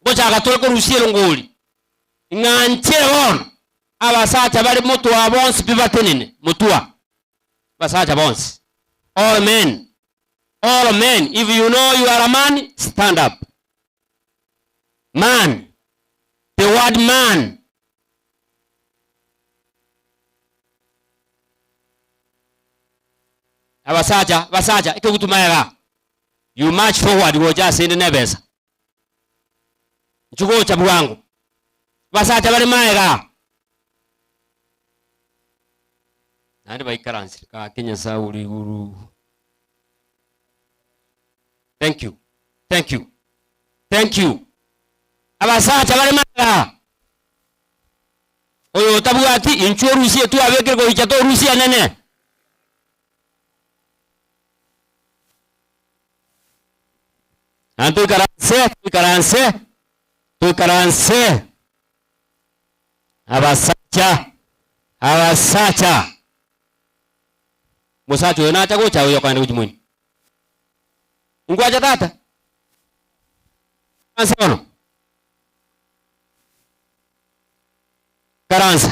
Ngochaka tore korusia erongori, ng'a nchire bono abasacha bare motwe bonsi pi batenene, motwa, abasacha bonsi, all men, all men, if you know you are a man, stand up. Man, the word man. Abasacha, abasacha, ekegutu magega. You march forward gocha ase inde nebesa. Inchu gocha bwango. Abasacha bare magega. Naende baikaransire gaki Nyasae ore iguru. Thank you. Thank you. Thank you. Abasacha bare magega. Oyo otabwati inchwe orusie twabekire goicha torusie enene. Naende toikaranse, toikaranse, toikaranse. Abasacha, abasacha. Mosacha oyo nacha gocha oyo okogenda gochia moino. Inkwacha tata? Ikaransa bono. Ikaransa.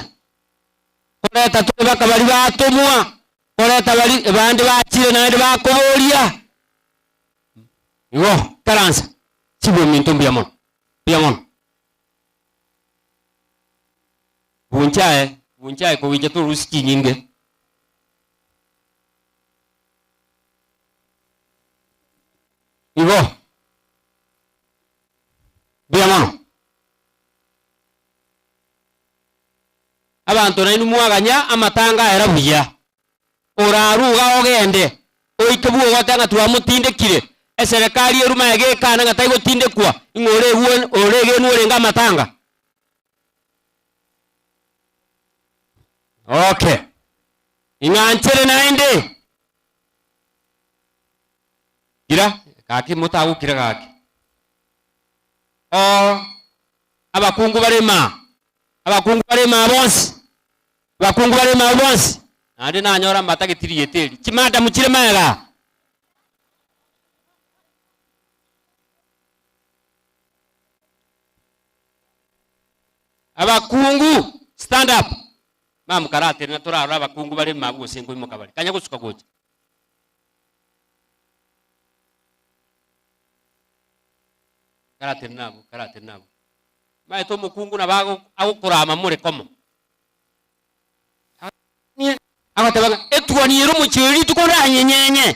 Koreta tore baka baria batomwa, koreta bari bande bachire naende bakoboria. Igo, ikaransa. Chibe ominto mbuya mono, mbuya mono. Bunchae, bunchae kogicha torusie chinyinge. Igo, mbuya mono. Abanto nainwe mwaganya amatanga aera buya. Orarue iga ogende, oike bw'ogoteba ng'a twamotindekire, eserekari erwe magega ekane ng'a taigotindekwa, ing'o oregwe oregenwe orenge amatanga? Okay. Ing'anchere naende. Ira, gaki motagokira gaki. Oo, abakungu bare imaa, abakungu bare imaa bonsi, abakungu bare imaa bonsi, naende nanyora mbatageti rieta eri, chimadamu chire magega aa. Abakungu, stand up. Mama karatenena torarore abakungu bare imaa gose nkoimoka bare. Kanya gosuka gocha. Karatenena abwo, karatenena abwo. Maete omokungu nabo ago- agokorama more komo. Agoteba ng'a etuoni ere omochie oyo rituko oranyenyenye.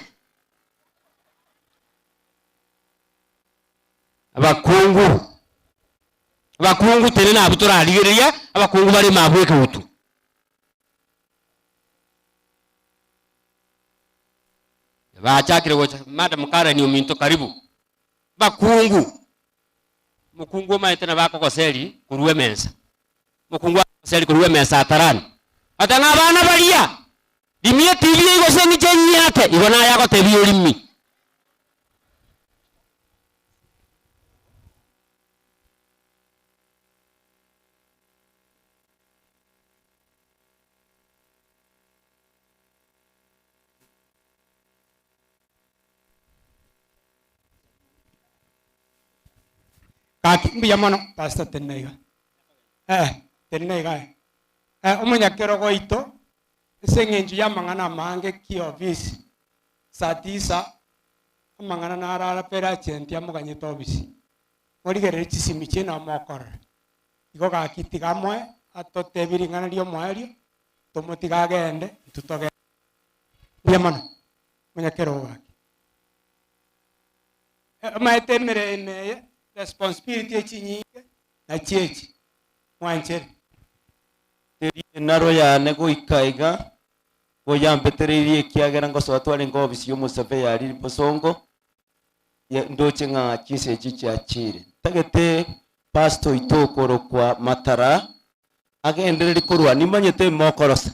Abakungu, abakungu tenena abwo torarigereria, abakungu bare ime abwo ekeutu. Bachakire gocha, Madam Karen ominto karibu. Bakungu, omokungu omaete nabo akogoseri korwa emesa, omokungu akogoseri korwa emesa atarani, ata ng'a abana baria, rimia etibi eyio gose eng'iche enyiate, igo naye agotebia orimi. Gaki mbuya mono pastor tenena iga. Eh, tenena iga aye. Eh, omonyakerogo oito ase eng'encho y'amang'ana amange kiofisi saa tisa amang'ana naro ara pere agent amoganyete ofisi. Morigererie chisimi chiaino amo mokorora. Igo gaki tiga amoe atotebie ring'ana ri'omoerio tomotige agende intwe togende. Mbuya mono omonyakerogo gaki. Omanyete emeremo eye, responsibility echinyinge nachio echi, mwanchere. Teri enaro yane goika iga, goyambetereirie ekiagera ngosoa twarenge ofisi y'omosurveyor aria Bosongo, ndoche ng'a chinsa echi chiachire. Ntagete pastor oito okorokwa Matara agendererie korwa, nimanyete mokorosa,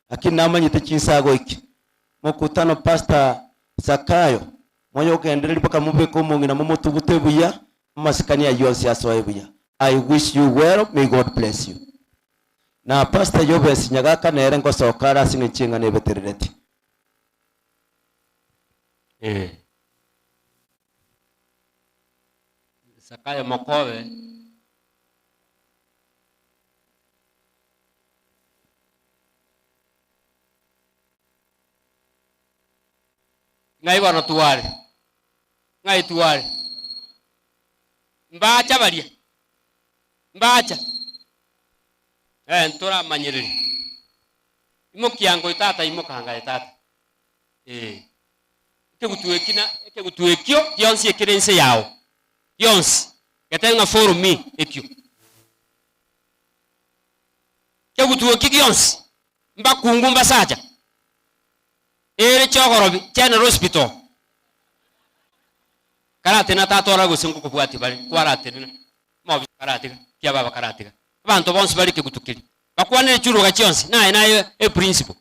lakini namanyete chinsa agoikia. Mokutano pastor Zakayo, moyogendererie mpaka mobeke omong'ina momotugute buya, amasikani ayio onsi asoe buya. I wish you well, may God bless you. Na pastor Yobes Nyagaka nere ngosoka are ase eng'encho y'eng'ana ebeterereti. Eh. Zakayo Mokobe. Ng'ai bono tware? Ng'ai tware? Mbacha baria? Mbacha? Eh, ntoramanyereria. Imokia ngoe tata, imoka ngaye tata. Eh. Ekegutu eki na ekegutu ekio gionsi ekere inse yao. Gionsi. Getebe ng'a follow me ekio. Kegutu eki gionsi, mbakungu mbasacha, ere chiogorobi general hospital. Karatenena tata orore gose ngokobwatia bare, kwaratenena, mobisa karatiga, kia baba karatiga. Abanto bonsi bare kegutu keria, bakwanere chiruga chionsi, naye naye eprinciple.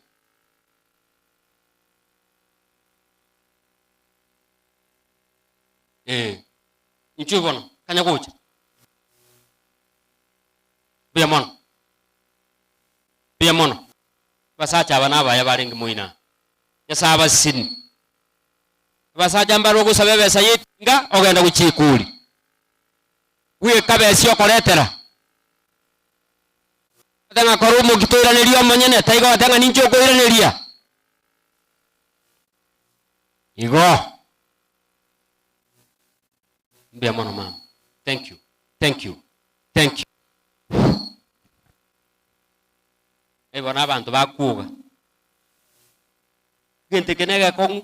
Eh, inchuo bono, kanya gocha. Mbuya mono, mbuya mono. Abasacha aba nabaya barenge moino aa. Nyasae abasesenie. Abasacha mbare ogosaba ebesa y'etinga ogenda gochia ekori. Bweka besa okoretera. Goteba ng'a kora omoki toiranerie omonyene, taigo goteba ng'a ninche okoiraneria. Igo. Mbuya mono mama. Thank you. Thank you. Thank you. Igo na abanto bakwoga. Egento eke negekong'u.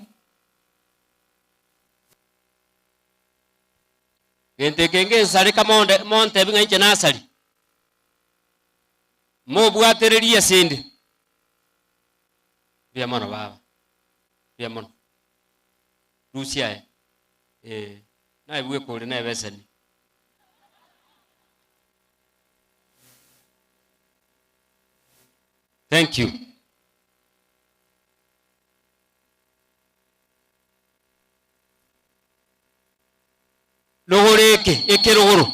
Gento eke ngensareka monde montebi ng'a inche nasari. Mobwatererie ase inde. Mbuya mono baba. Mbuya mono. Rusia aye. Eh, naye bweka ore na ebeseni. Thank you. Rogoro eke, eke rogoro,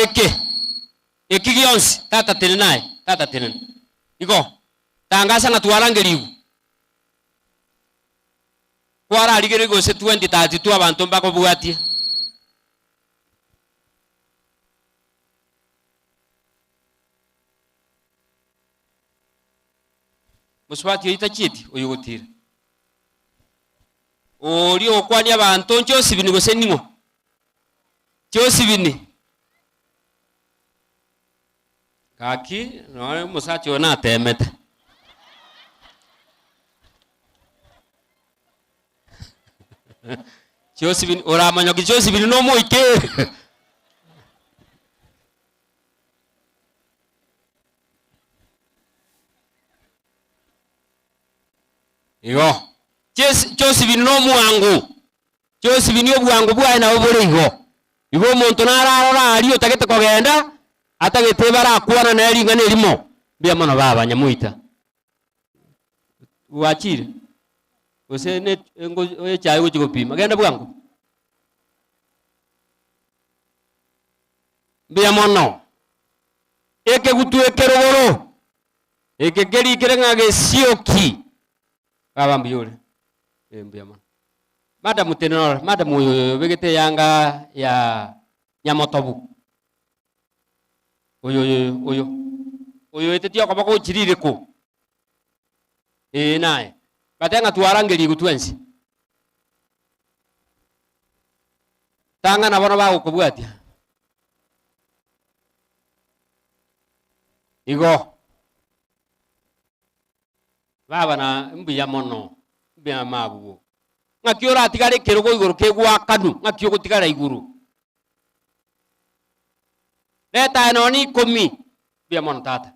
eke, eki gionsi, tata tenena aye, tata tenena. Igo, tangasa ng'a twarangerigwe. Kwararigereria gose 2032 abanto mbakobwatie. Mosubati oyio tachieti, oyo ogotira. Oria ogokwania abanto nchiosibini gose ning'o? Chiosibini. Gaki nonya omosacha oyo natemete. Chiosibini, oramanyoki chiosibini nomoike. Igo, Ches- chiosibini nomwango, chiosibini obwango bwaye nabo bore igo. Igo omonto nararore aria otagete kogenda, atagete barakwana nere ring'ana erimo, mbuya mono baba nyamoita. Gwachire? Gose ne engo echae ogochia gopima, genda bwango. Mbuya mono. Ekegutu ekerogoro, eke kerikire ng'a gesioki. Baba mbuya ore? Eh, mbuya mono. Madam tenena ore, madam oyo oyo obegete eyanga ya. Nyamotobu. Oyo oyo oyo oyo oetetie okoboko gochirire ko. Ee naye. Bateba ng'a twarangerigwe twensi. Tang'ana bono bagokobwatia. Igo. Baba na mbuya mono, mbuya mabwo. Ng'aki oratigare ekerogo igoro kegwakanu, ng'aki ogotigara igoro. Reta aye nonya ikomi, mbuya mono tata,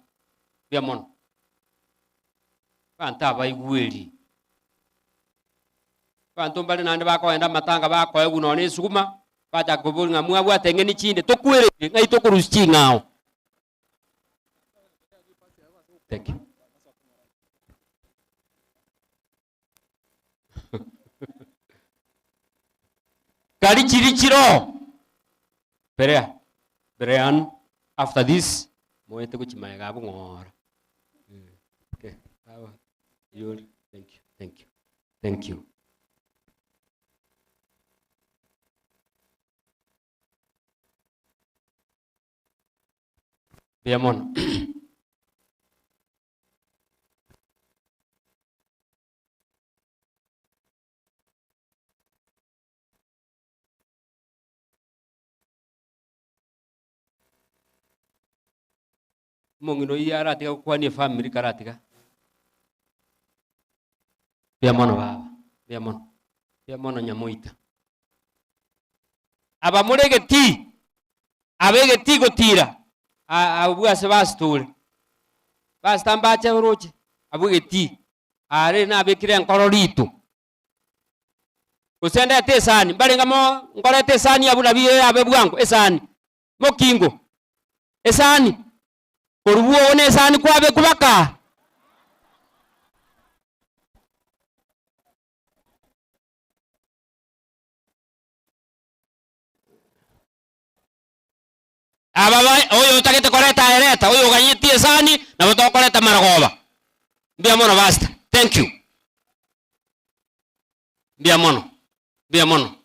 mbuya mono. Abanto abaigweri. Abanto mbare naende bakogenda amatanga bakoegwa nonya esuguma, bachaka koboria ng'a mwabwate eng'eni chinde, tokwereire ng'ai tokorusia ching'ao. Thank you. Kari chiri chiro. Berea. Berean after this moete gochimaega abwo ng'ora. Okay. Awa. Yori. Thank you. Thank you. Thank you. Mbuya mono. Omong'ina oyio aratiga gokwania efamiri karatiga. Mbuya mono baba, mbuya mono, mbuya mono nyamoita. Aba more egetii, aba egetii gotira, abwo ase basitore, basita mbache oroche, abwo egetii, are nabekire enkoro rito. Gose ndete esani, mbarenge mo nkoreta esani abwo nabio yabe bwango, esani, mokingo, esani, korwa bwogo na esani kwabekwa baka. Aba ba oyo otagete koreta aye reta, oyo oganyetie esani nabo tokoreta marogoba. Mbuya mono pastor, thank you. Mbuya mono, mbuya mono.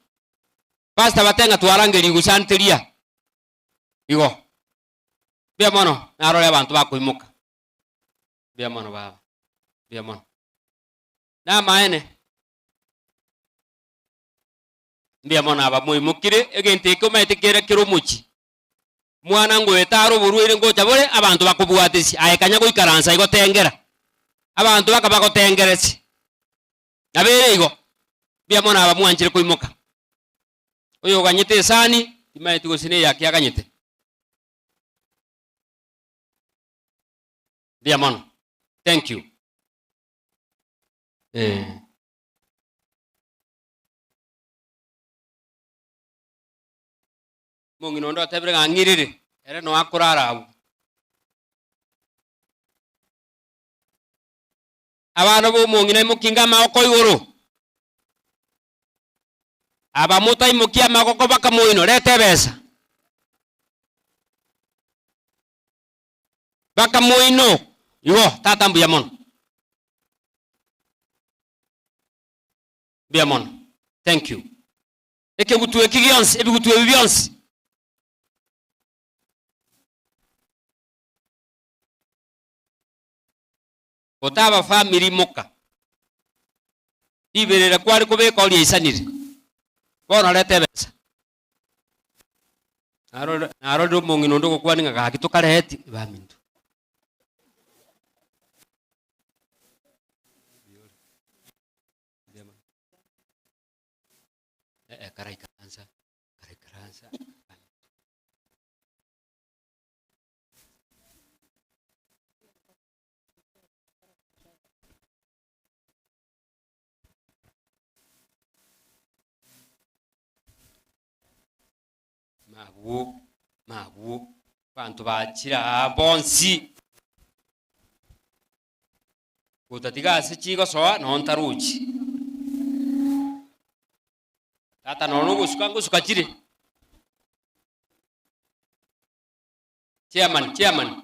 Pastor bate ng'a twarangeria gusanteria igo. Mbuya mono, narore abanto bakoimoka. Mbuya mono baba, mbuya mono. Namaene. Mbuya mono aba moimokire egento eke omanyete kere kere omochie. Omwana ngoeta are oborwaire ngocha bore abanto bakobwatesia aye kanya goikaransa igo tengera. Abanto baka bagotengeresia. Nabo ere igo, mbuya mono aba mwanchire koimoka. Oyo oganyete esani, timanyeti gose neyaki aganyete. Mbuya mono. Thank you. Eh. Omong'ina onde otebire ng'a ng'irere, ere noe akorara agwo. Abana b'omong'ina imokinge amagoko igoro, aba motaimokia amagoko baka moino, reta ebesa. Baka moino, igo, tata mbuya mono. Mbuya mono. Thank you. Ekegutu eki gionsi, ebigutu ebi bionsi. Gotaba family moka. Riberera kware kobeka oria aisanire. Bono reta ebesa. Narorire narorire omong'ina onde ogokwania ng'a gaki tokareti, baminto. Eh, karaikaransa, karaikaransa. Mabwo, mabwo, abanto bachire aa bonsi. Gotatiga ase chigosoa noo ntarochi. Tata nonya nogosuka ngosuka chire. Chairman, chairman.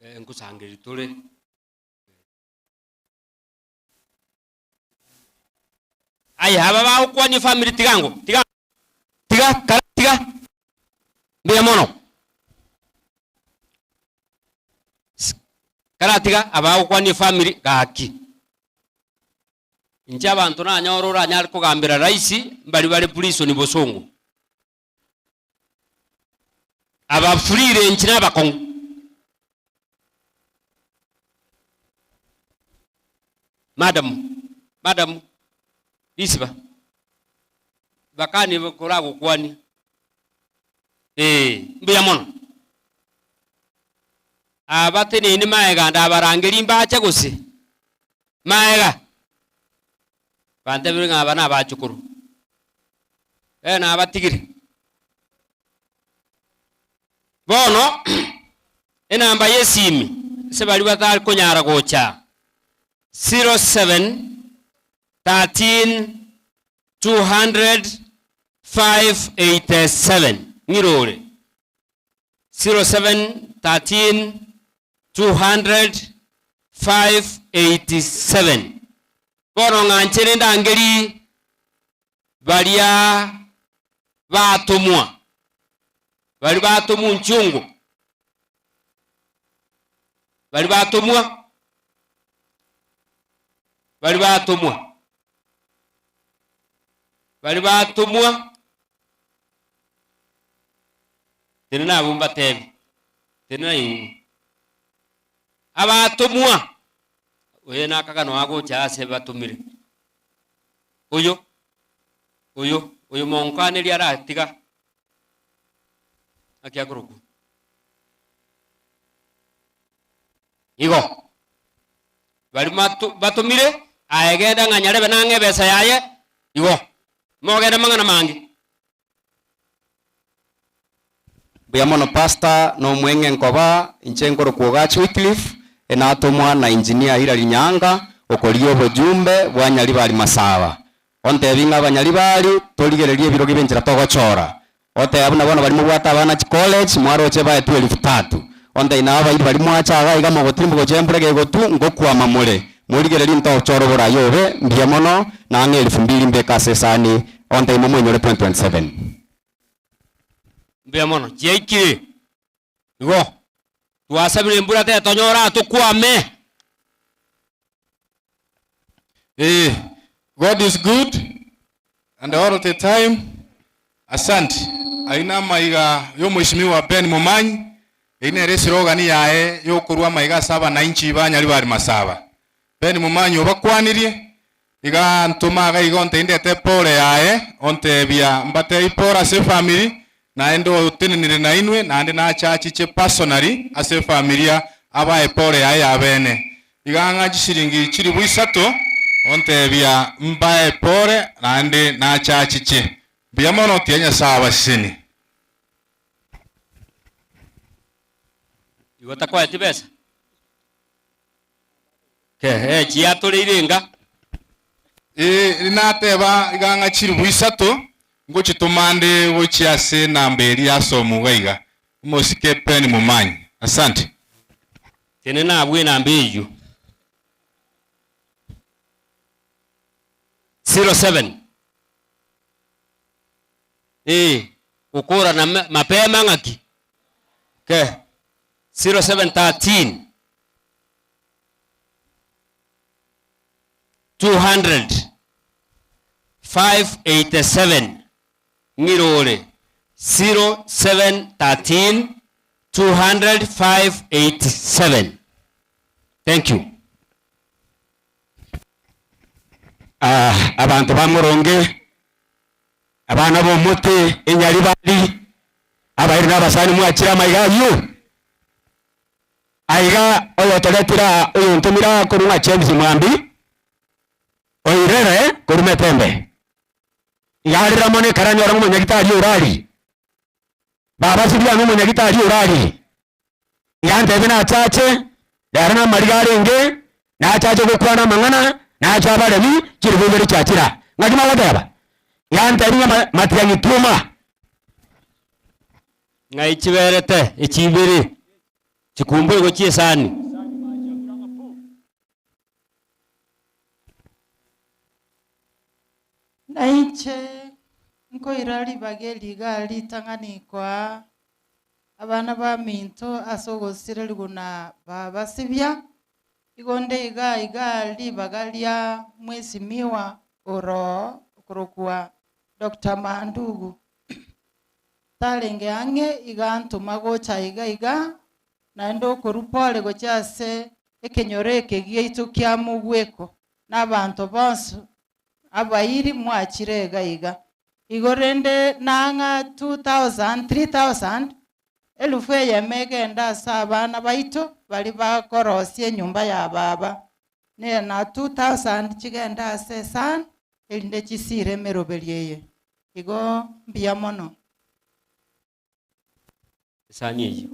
Nkosangereria tore. Aye aba bagokwania efamiri tiga ango, tiga tiga kara tiga mbuya mono. Karatiga aba bagokwania efamiri gaki. Inche abanto nanyore oranyare kogambera rahisi mbari bare prison bosongo. Aba free range na abakong'u. Madam, madam, risiba. Bakani koragokwania. Eh, mbuya mono. Aba teneine maega ndabarangerie mbache gose? Maega. Bantebire ng'a aba nabachukuru. Eh, nabatigire. Bono, enamba y'esimi ase baria batari konyara gocha, 07 13 200 587. Ng'ire ore? 07 13 200 587. Bono ng'anchere ndangerie baria batomwa, baria batomwa nchungu, baria batomwa, baria batomwa, baria batomwa, tenena abwo mbatebie, tenena inwe. Abatomwa, oyo nakagano agocha ase batomire. Oyo, oyo, oyo monkaneria aratiga naki akorokwa. Igo, baria mato batomire, aye genda ng'a nyarebe nang'e ebesa yaye, igo, mogende mang'ana mange. Mbuya mono pastor na omweng'e nkoba inche nkorokwa Ogach Wycliffe enatomwa na engineer Hilary Nyaanga okoria obojumbe bwa Nyaribari Masaba. Ontebi ng'a abanyaribari torigererie ebirogo ebi enchera togochora. Oteba buna bono baria mobwate abana chicollege mwaroche baetwe elfu tatu. Ontebi nabo abairi baria mwacha iga iga mogotirimboka gochia embura egegotu ngokwama more. Morigererie ntochore oborai obe mbuya mono na ang'e elfu mbili mbeke ase esani ontebi momoinyore 2027. Mbuya mono, chiaikire. Igo, twasabire embura tetonyora tokwame. Eh, God is good and all the time. Asante. Ayio namaiga y'omweshimiwa Ben Momanyi, eyio nere esirogani yaye yokorwa amaiga ase abananchi ba Nyaribari Masaba. Ben Momanyi obakwanirie, iga ntoma iga iga ontebie ndete pole yaye, ontebia mbatebie pole ase efamiri, naende otenenire nainwe, naende nache achiche personally ase efamilia abae pole yaye ya bene. Iga ng'a chishilingi chilifu isato, ontebia mbae pole naende nache achiche. Mbuya mono tiga Nyasae abasesenie. Igo takoeti besa? Ehe, chiatoreire enga. Ee, nateba iga ng'a chilifu isato ngochitoma nde gochia ase enamba eria ase omuga iga. Omosike Ben Momanyi. Asante. Tenena abwo enamba eyio. 07. Ee, gokora na mapema ng'aki? Okay. 0713 200 587 ng'ire ore 0713 200 587 thank you. Ah, abanto ba moronge, abana b'omote, enyaribari, abairi na abasani mwachire amaiga ayio. Aiga oyotoretire aa oyontomire aa korwa ng'a James Mwambi, oirere korwa Metembe. Iga arire mono ekero anyore ng'a omonyagitari orarie. Baba Sibia nomonyagitari orarie. Iga antebie nache ache, rero namariga arenge, nache ache gokwana amang'ana, nache abaremi, chilifu ibere chiachire aa. Ng'aki mogoteba? Iga antebie ng'a ma- matiang'i twoma. Ng'ai chiberete echi ibere? Chikumba igo chi'esani. Nainche nkoira ribaga eri iga ritang'ani koa abana baminto ase ogosirerigwa na babasibia, igo nde iga iga ribaga ria mwesimiwa oroo okorokwa Doctor Mandugu. Tarenge ang'e iga ntoma gocha iga iga, naende okorwa pore gochia ase ekenyoro eke giaito kia Mugweko, na abanto bonsi abairi mwachire iga iga. Igo rende nang'a 2000, 3000, elufu eyemo egende ase abana baito baria bakorosia enyomba ya baba, ne na 2000 chigende ase esani erinde chisire emeroberio eye. Igo mbuya mono. Esani eyio.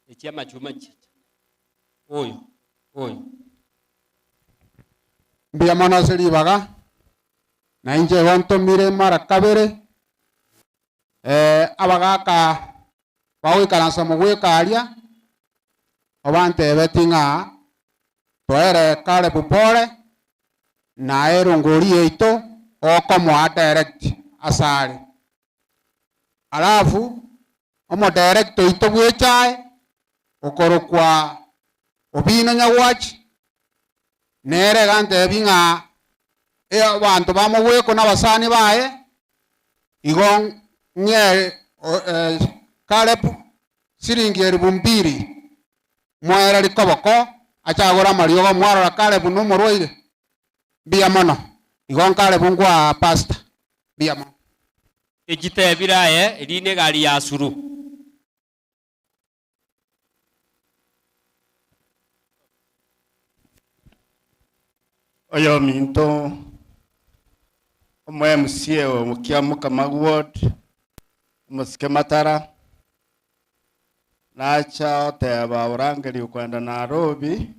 Echi amachuma chicha. Oyo, oyo. Mbuya mono ase ribaga, na inche igo ntomire mara kabere, abagaka bagoikaransa mogweka aria, obantebetie ng'a toere Caleb pole, na erongori yaito okomoa direct asare. Alafu omodirect oito bw'echae okorokwa Obino Nyagwachi nere egantebia ng'a abanto bamogweko na abasani baye igo ng'e Caleb siringi elifu mbili moere rikoboko ache agore amariogo mwarora Caleb nomorwaire mbuya mono igo Caleb nkwa pastor mbuya mono. Echitebire aye, Eri negari ya Suru. Oyominto omo MCA o Kiamokama Ward, omosike Matara, nacha goteba orangerie okogenda Nairobi,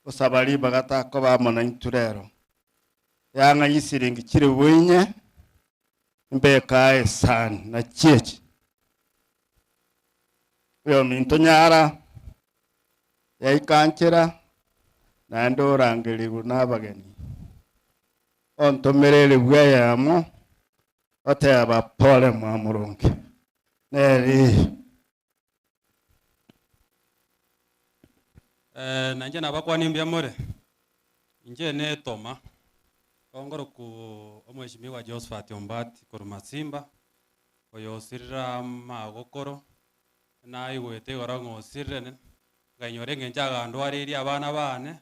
osaba ribaga takoba amo naintwe rero. Yang'a chisiringi chilifu inye, mbeke aye esani, nachi echi. Oyominto nyara, yaika nchera, naende orangerigwe nabageni. Ontomere elifu eyemo, oteba pole mwamoronge. Nere eye. Eh, nainche nabakwanie mbuya more, inche netoma, kongoroku omweshimiwa Josphat Ombati korwa Masimba, oyo osirire amagokoro, naigwete igoro ng'a osirire, nkainyora eng'encho agandwareirie abana bane,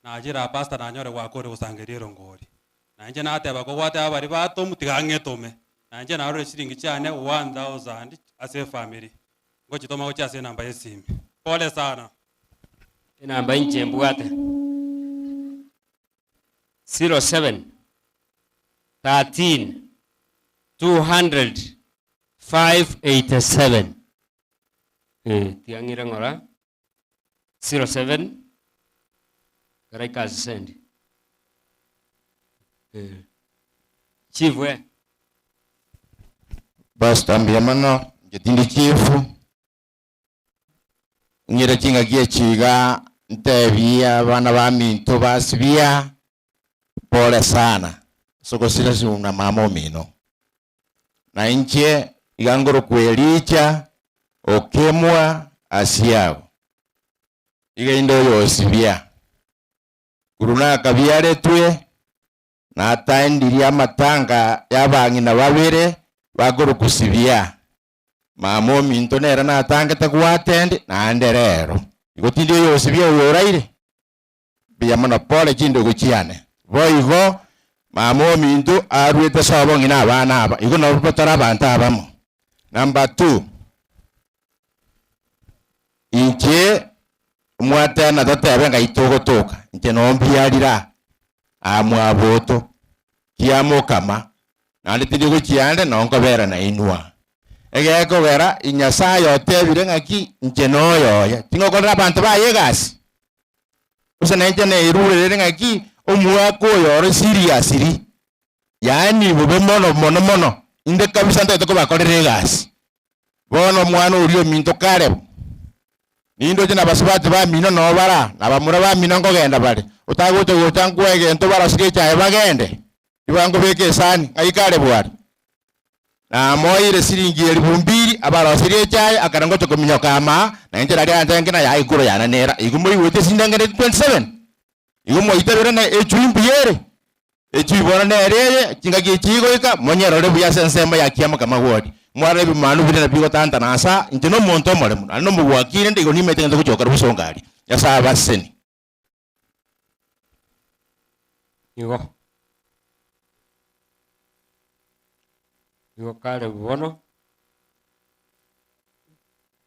nachire aa pastor nanyore gwakore gosangereria erongori. Na inche nateba kogwateba baria batomu tiga ng'etome, na inche narure chiringi chiane 1000 ase efamiri, ngochitoma gochia ase enamba y'esimi. Pole sana. Enamba inche mbwate, 07 13 200 587. Eh, tiga ng'ire ng'ora 07 karaika ase sendi. Eh, chief we. Pastor mbuya mono, inche tindi chief, Ng'ire chingaki echi iga ntebie abana baminto basibia, pole sana ase ogosira na mama omino. Na inche iga ngorokwa Elija okemwa Asiago, iga inde oyosibia. Korwa nakabiaretwe, nataendirie amatanga y'abang'ina babere bakorokwa Sibia. Mama ominto nere natangete goatend naende rero. Igo tindi oyosibia oyo oraire? Mbuya mono pole chindugu chiane. Boigo mama ominto aruete sobo ng'ina abana aba igo nabo batore abanto abamo. Number two, inche mwatena totebe ngai togotoka inche noo mbiarire aa aa mwaboto kiamokama Naende tindi gochia ande noo nkobera nainwe aa. Egekogera Nyasae otebire ng'aki, Inche noyoye, ting'okorera abanto baye egasi? Gose nainche neirurerere ng'aki omwaka oyo ore seriously, yaani bobe mono mono mono, inde kabisa ntagete kobakorera egasi. Bono omwana oria ominto Kalebu, nindoche nabasubati bamino noo bara, na bamura bamino nkogenda bare, otagocha gocha nkoe egento barosirie echaye bagende, tibangobeka esani, ng'ai Kalebu are? Namoeire siringi elifu mbili abaroserie echaye, akare ngocha kominyoka amaa, na inche naria ancha na yaye igoro yane nera. Igo moigwete esindenge 27? Igo mwaitabire na echui mbuya ere? Echui bono nere eye, chingaki echi igoika, monyerore buya ase ensemo ya kiamaka magwori. Mwarore ebimanu biria nabio bigotantana ase aa, inche nomonto omoremu, naende nomogwakire nde, igo nimaete ngento gochokera bosongo aria. Nyasae abasesenie. Igo. Igo Kalebu bono,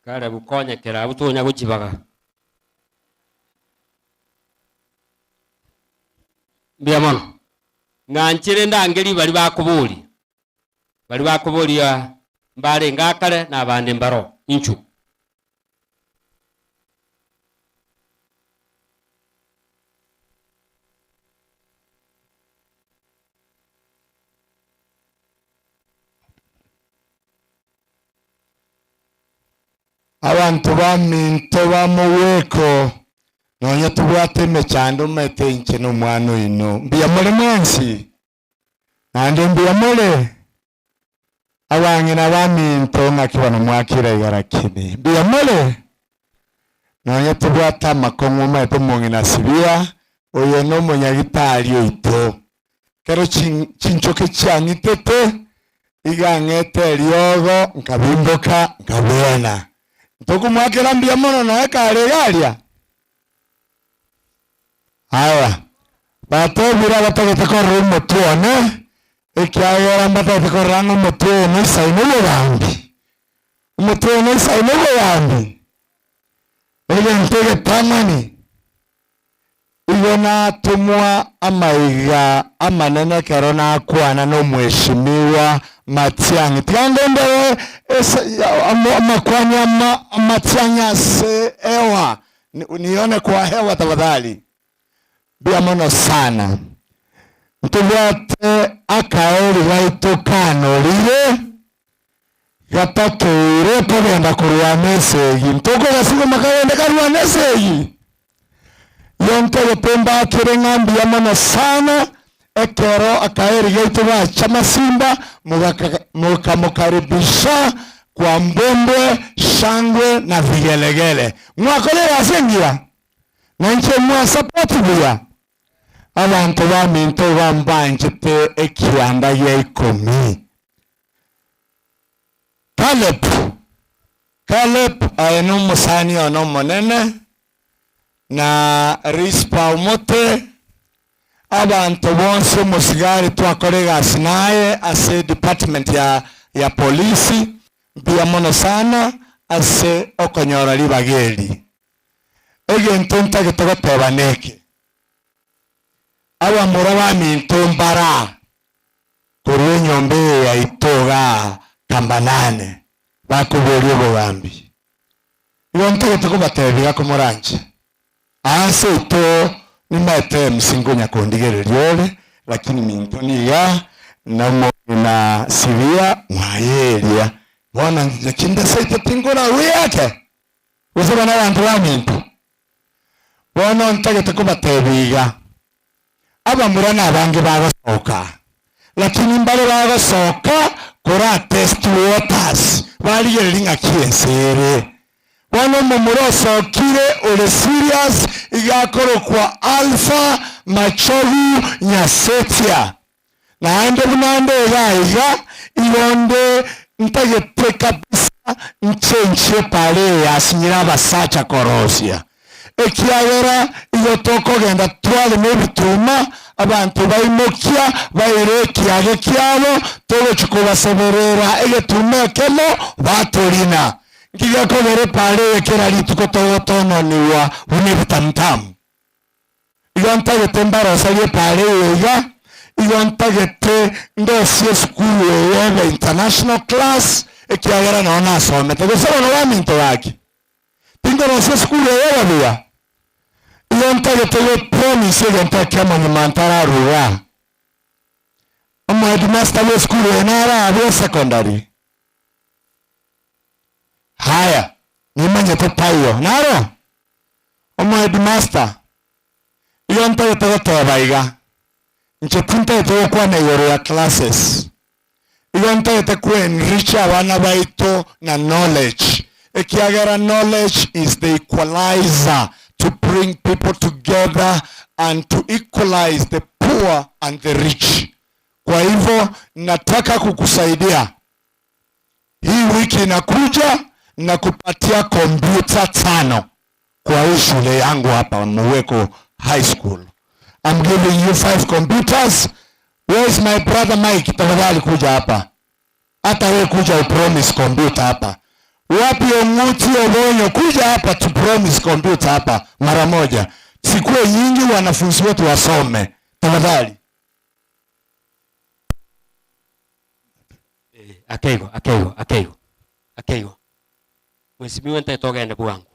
Kalebu konyekera abwo tonya gochibaga. Mbuya mono. Ng'anchire ndangerie baria bakoboria, baria bakoboria mbarenge akare na abande mbaro. Inchuo. Abanto baminto ba mogweko, nonya tobwate emechando omanyete inche nomwana oino. Mbuya more mwensi? Naende mbuya more? Abang'ina baminto ng'aki bono mwakire iga rakini mbuya more? Nonya tobwate amakong'u omanyete omong'ina Sibia oyo nomonyagitari oito. Kero chinchoke chiang'itete, iga ang'ete eriogo, nkabimboka, nkabwena. Ntokomwakera mbuya mono noe kare iga aria? Aya, batebire abatagete korora omotwe one, ekiagera mbatagete korora ng'a omotwe oyo noisaine obogambi. Omotwe oyo noisaine obogambi. Egento egetang'ani, Igo natomwa amaiga amanene ekero nakwana nomweshimiwa Matiang'i. Tiga ngondere amakwani ama Matiang'i ase hewa, nione kwa hewa tafadhali. Mbuya mono sana. Ntobwate akaeri gaito kanorire, gatakeire kogenda korwana esegi. Ntokogasiga kagende karwane esegi. Yontogete mbakere ng'a mbuya mono sana ekero akaeri gaito gacha masimba mokamokaribisha kwa mbwembwe, shangwe na vigelegele. Mwakora egasi engiya na inche mwasapoti buya. Abanto baminto iga mbanchete ekianda gia ikomi. Caleb, Caleb aye nomosani one omonene, na Rispa omote, abanto bonsi omosigari twakora egasi naye ase department ya ya polisi, mbuya mono sana ase okonyora ribaga eri. Egento ntagete goteba neke, abamura baminto mbara korwa enyomba eye yaito igaa Kambanane, bakoboria obogambi. Igo ntagete kobatebia iga komoranche, aase aito nimaete MC nkonya kondigereria ore, lakini minto niga na Sibia mwayeria. Bono inche kinde seito tinkoragwa eyake, gose bana abanto baminto. Bono ntagete kobatebia iga, Abamura nabange bagosoka, lakini mbare bagosoka kora test waters, barigereria ng'aki ense ere. Bono omomura osokire ore serious iga akorokwa Alpha Machogu Nyasetia. Naende buna nde iga iga, igo nde ntagete kabisa nchenchie pare eye yasinyire abasacha korosia, ekiagera igo tokogenda twarema ebituma, abanto baimokia baire ekiage kiabo, togochia kobaseberera egetuma ekemo batorina. Nkigekogera epara eye kera rituko togotononigwa buna ebitamutamu. Igo ntagete mbaroserie epaara eye iga, igo ntagete ndosie esukuru eye ebe international class, ekiagera noo nasomete. Gose bono baminto gaki, tinkorosia esukuru eye ebe buya? Igo ntagete go promise egento ekemo nyuma ntararwa igaa. Omoheadmaster bwa esukuru eye nare abwo esecondary. Haya, nimanyete taiyo. Naro? Omo headmaster, igo ntagete goteba iga, inche tintagete gokwana igoro ya classes. Igo ntagete ko enrich abana baito na knowledge, ekiagera knowledge is the equalizer to bring people together and to equalize the poor and the rich. Kwa hivyo nataka kukusaidia hii wiki inakuja na kupatia kompyuta tano kwa hii shule yangu hapa Muweko High School. I'm giving you five computers. Where is my brother Mike? Tafadhali kuja hapa. Hata wewe kuja upromise computer hapa. Wapi Ong'uti Obonyo, kuja hapa tu promise computer hapa mara moja. Sikuwe nyingi, wanafunzi wetu wasome. Tafadhali. Akeigo akeigo akeigo akeigo mheshimiwa ntaete ogende bwango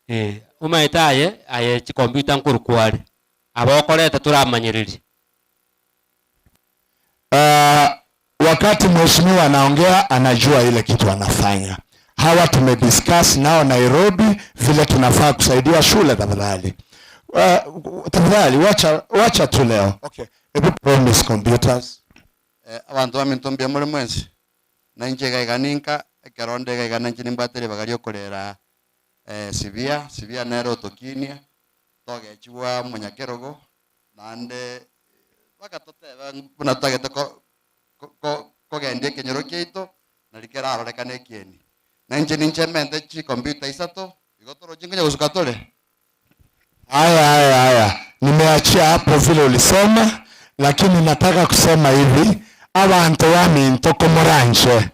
eh omaete aye aye chikomputa nkorokwa are aba okoreta toramanyereria. Wakati mheshimiwa anaongea anajua ile kitu anafanya. Hawa tumediscuss nao Nairobi vile tunafaa kusaidia shule. Tafadhali tafadhali wacha, wacha tu leo. Okay. Ebu promise computers. Abanto baminto mbuya more mwensi, na inche iga iga ninka, ekero nde iga iga na inche nimbwate ribaga ria okorera Sibia, Sibia nere otokinia, togechigwa omonyakerogo, naende mpaka totebe buna totagete ko- ko- ko- kogendia ekenyoro kiaito, nari kerarorekane ekieni. Na inche ninche mente chicomputer isato, igo toroche nkonya gosuka tore. Haya, haya, haya, nimeachia hapo vile ulisema, lakini nataka kusema hivi, abanto baminto komoranche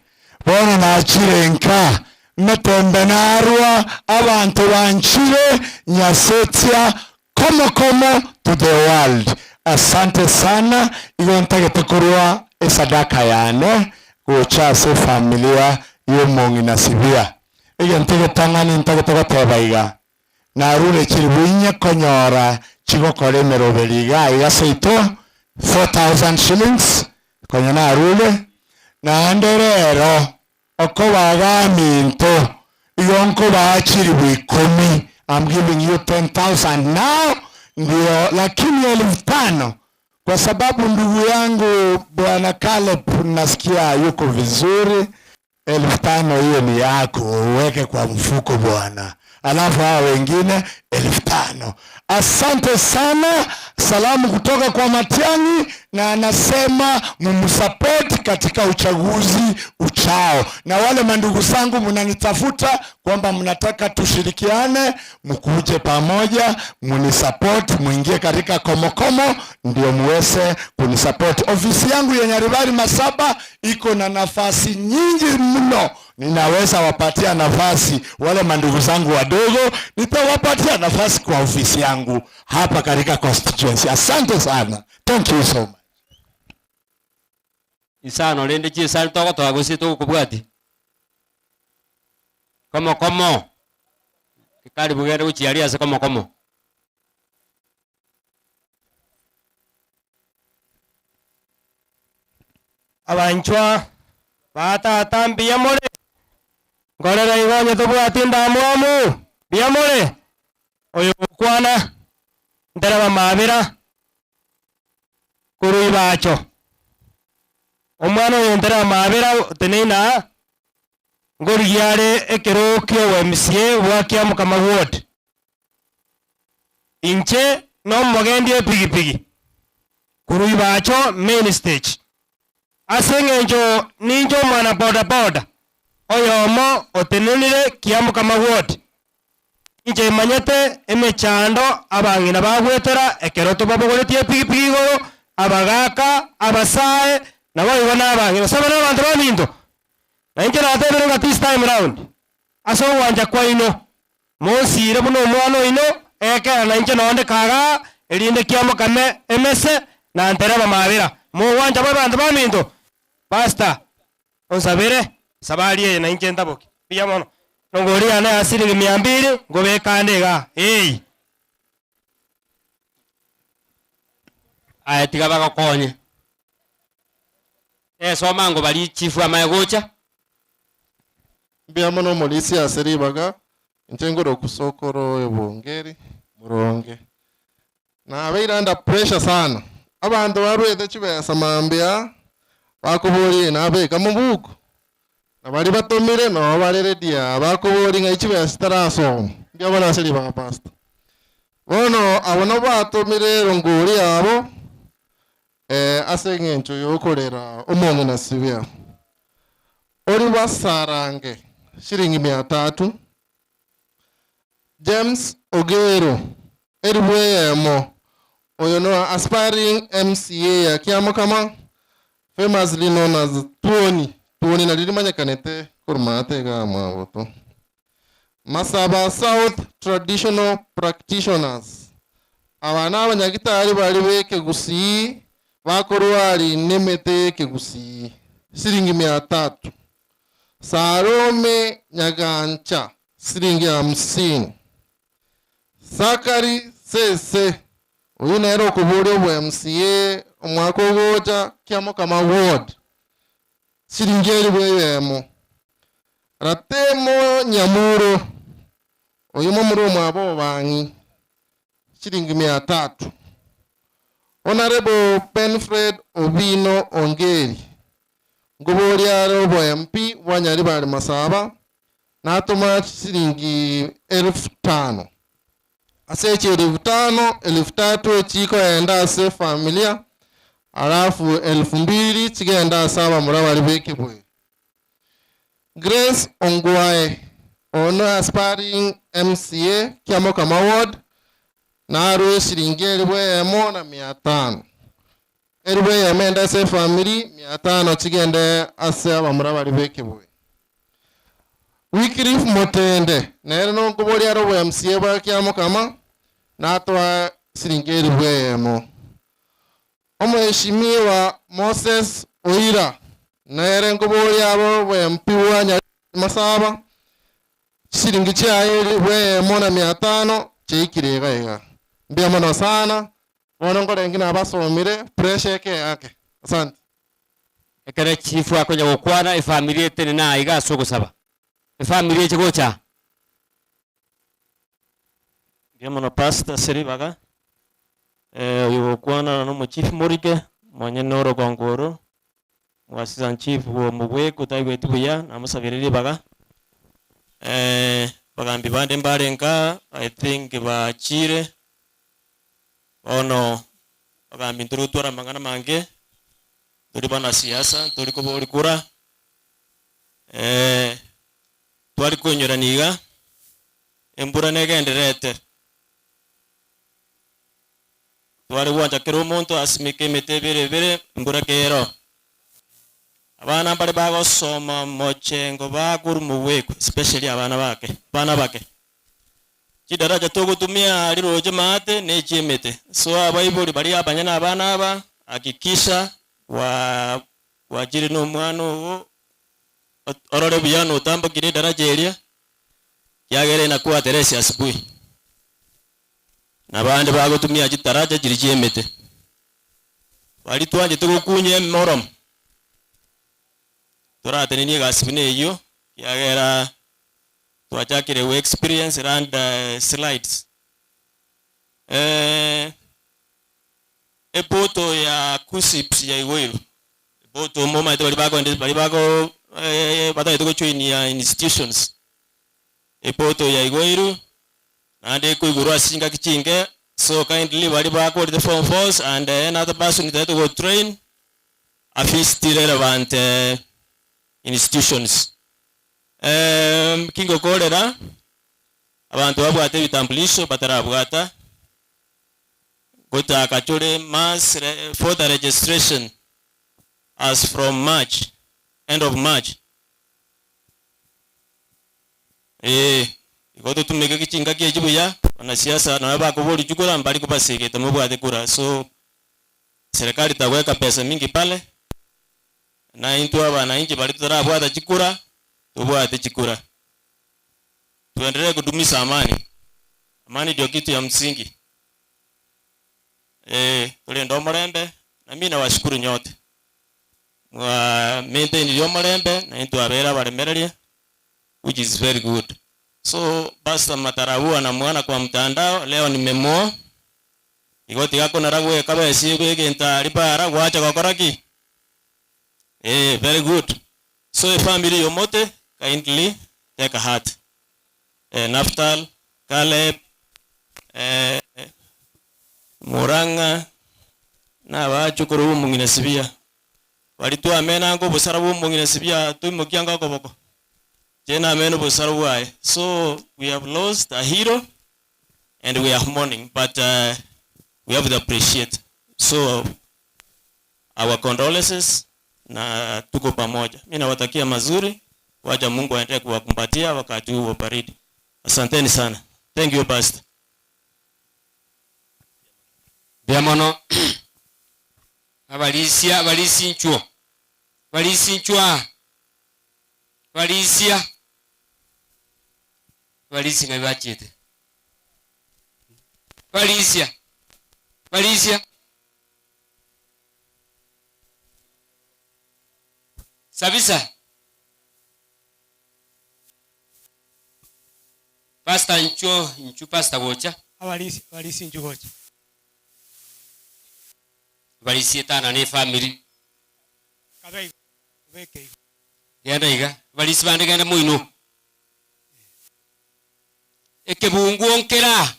bono nachire nka metembe narwa abanto banchire nyasetia komo komo to the world. Asante sana, igo ntagete korwa esadaka yane gocha ase efamilia ya omong'ina Sibia. Egento egetang'ani ntagete goteba iga, narure chiribu inye konyora chigokora emeroberi iga iga seito 4000 shillings konya narure naende rero okobaga aminto igo nkobaa chiribu ikomi. I'm giving you 10,000 now ndio, lakini 5,000 kwa sababu ndugu yangu bwana Caleb nasikia yuko vizuri. 5,000 hiyo ni yako, uweke kwa mfuko bwana, alafu hawa wengine 5,000. Asante sana. Salamu kutoka kwa Matiang'i, na anasema mumsupport katika uchaguzi uchao. Na wale mandugu zangu mnanitafuta kwamba mnataka tushirikiane, mkuje pamoja, munisupport, muingie katika komokomo ndio muweze kunisupport. Ofisi yangu ya Nyaribari Masaba iko na nafasi nyingi mno, ninaweza wapatia nafasi wale mandugu zangu wadogo, nitawapatia nafasi kwa ofisi yangu hapa katika constituency. Asante sana, thank you so much. Isano rende chisani togotoa gose togokobwati komo komo karibu gende gochiaria ase komo komo. Abanchwa batata mbuya more, nkorera igo onye tobwati ndamwamu mbuya more, oyo gokwana ntereba mabera korwa ibacho. Omwana oyo ntereba mabera oteneine aa, ngorigia are ekero kia obo MCA bwa Kiamokama ward. Inche nomogendi epigipigi korwa ibacho main stage. Ase eng'encho ninche omwana boda boda oyomo otenenire Kiamokama ward. Inche imanyete emechando abang'ina bagwetera ekero tobabogoretie epigipigi igoro, abagaka, abasae, naboigo na abang'ina. Saba na abanto baminto. Na inche natebire ng'a this time round, ase ogwancha kwaino, mosire buna omwana oino, ekera nainche nonde kagaa, erinde kiamokame emese, na ntereba mabera. Mogwancha bo abanto baminto? Pastor, onsabere, safari eye nainche ntaboke. Mbuya mono. Nongo yane ya siringi mia mbili, ngobeka ande igaa. Eei. Aye tiga bagokonye. Esoma ngo bari chifu amaye gocha. Mbuya mono omorisia ase ribaga, inche ngoroku sokoro ebungeri, moronge. Nabeire under pressure sana, abanto barwete chibesa mambia, bakoboria nabeka mobuko, na baria batomire noo bare ready aa, bakoboria ng'ai chibesa chitarasoma. Mbuya mono ase ribaga pastor. Bono abwo nabo batomire erongori yabo, ase engencho y'okorera omong'ina Sibia. Oliver Sarange, shilingi mia tatu. James Ogero, elifu eyemo. Oyo no aspiring MCA ya Kiamokama, famously known as Tuoni. Tuoni nario rimanyekanete korwa maate igaa mwagoto. Masaba South Traditional Practitioners, Aba nabanyagitari baria b'ekegusii bakorwari nemete y'ekegusii, siringi mia tatu. Salome Nyagancha, siringi hamsini. Zachary Sese, oyio nere okoboria obo MCA omwaka ogocha Kiamokama Ward, siringi elifu eyemo. Ratemo Nyamuro, oyio momura omwabo obang'i, chiringi mia tatu. Honourable Penfred Obino Ongeri, nkoboria are obo MP bwa Nyaribari Masaba, natoma chiringi elfu tano. Ase echi elfu tano, elfu tatu echikoenda ase efamilia, alafu elfu mbili chigende ase abamura baria b'ekebweri. Grace Ongwae, oyo aspiring MCA Kiamokama Ward, narue eshiringi elifu eyemo na mia tano. Elifu eyemo ende ase efamiri, mia tano chigende ase abamura baria b'ekebwe. Wycliffe Motende, nere nonkoboria are obo MCA bwa Kiamokama, natoa esiringi elifu eyemo. Omweshimiwa Moses Oira, nere nkoboria abe obo-MP bwa Nyamasaba, chisiringi chiaye elifu eyemo na mia tano chiaikire iga iga. Mbuya mono sana, bono nkorenge nabasomire, pressure eke ake. Asante. Ekero chifu akonya gokwana, efamiri etenene aiga ase ogosaba. Efamiri eche gocha aa. Mbuya mono pastor ase ribaga, oyo ogokwana nomochief Morike, omonyene orogongo oro, omo assistant chief bwa omobweko otaigweti buya, namosabire ribaga, abagambi bande mbarenge aa, I think bachire, bono abagambi ntori gotwara amang'ana amange, ntori banasiasa, ntori kobori kura, tware koinyorania iga. Embura negendererete. Tware gwancha kera omonto asimeke emete ebere ebere embura kero. Abana mbare bagosoma mochengo bakorwa mobwekwe especially abana bake abana abake. Chidaraja togotumia aria roche maate ne echiemete. So abaibori baria abanyene abana aba hakikisha gwa gwachire na omwana ogo orore buya notambokire edaraja eria. Ekiagera inakwatera ase asubuhi, na abande bagotumia chitaracha chiria chi'emete. Baria twanchete gokunya emoromo, toratenenie egasi buna eyio, ekiagera twachakire go experience land slides. Epoto ya KUCCPS yaigoirwe, epoto momanyete baria bakoenda baria bako batagete gojoinia institutions. Epoto yaigoirwe, naende ekoigorwa ase chingaki chinke, so kindly baria bakorete form fours and any other person otagete go train, avisit relevant institutions. Kingokorera, abanto babwate ebitambulisho batarabwata, Gochaka chore mass voter registration as from March, end of March. Ee, igo totumeke chingaki echi buya, wanasiasa nabo bakoboria chikura mbari kobasegete mobwate kura so serikali tagweka pesa mingi pale, na intwe abananchi baria totarabwata chikura, tobwate chikura. Tuendelee kudumisha amani, amani ndio kitu ya msingi. Ee, torende omorembe, na mi nawashukuru nyote, mwa maintainirie omorembe, na intwe twabeire abaremereria. which is very good. So Pastor Matara huwa namuona kwa mtandao, leo nimemuo igo tiga konara gwekaba esiego egento aria para gwacha gokora ki? Eh, very good. So efamiri ya omote kindly take heart. Eh, Naftal, Caleb, eh, Murang'a na abachukuru b'omong'ina Sibia. Baria twamena anga obosara bw'omong'ina Sibia toimokia anga okoboko. Inche namene obosara bwaye. So we have lost a hero and we are mourning but uh, we have to appreciate. So our condolences na tuko pamoja. Mimi nawatakia mazuri, wacha Mungu aendelee kuwakumbatia wakati huu wa baridi. Asanteni sana. Thank you Pastor. Mbuya mono abarisia abarisia inchuo abarisia inchuo aa abarisia abarisia ng'ai bachiete abarisia abarisia Sabisa. Pastor inchuo inchu pastor gocha. Abarisi abarisi inchu gocha. Abarisi etana ne efamiri. Kabe igo obeke igo. Genda iga abarisi bande genda moino. Ekebunguo nkera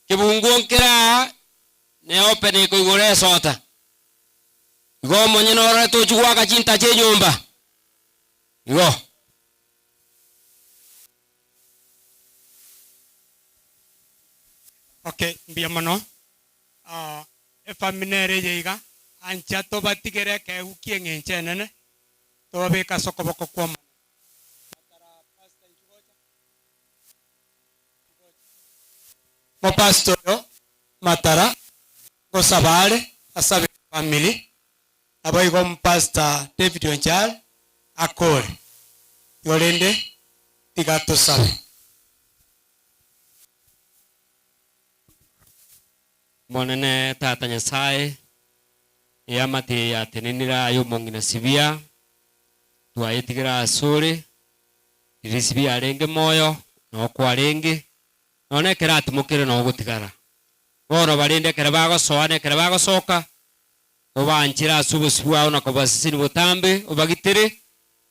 kebunguo nkera ne open ekoigora esota. Igo omonyene orore tochia goaka chintacho enyomba. Igo. Okay, mbuya mono. Ah, efamily nere eye iga, ancha tobatigere ekeegu ki'eng'encho enene, tobabeke ase okoboko kw'Omonene. Mopastor oyo Matara ngosaba are asabe efamily, naboigo omopastor David Onchari akore. Igo rende tiga tosabe. Omonene Tata Nyasae, eamate eye yatenenire aye omong'ina Sibia, twayetigera asore, riria Sibia arenge moyo, noo kwarenge, nonya ekero atimokire noo ogotigara. Bono barende ekero bagosoa na ekero bagosoka, obanchere ase obosio bwao na kobasesenia botambe, obagitere,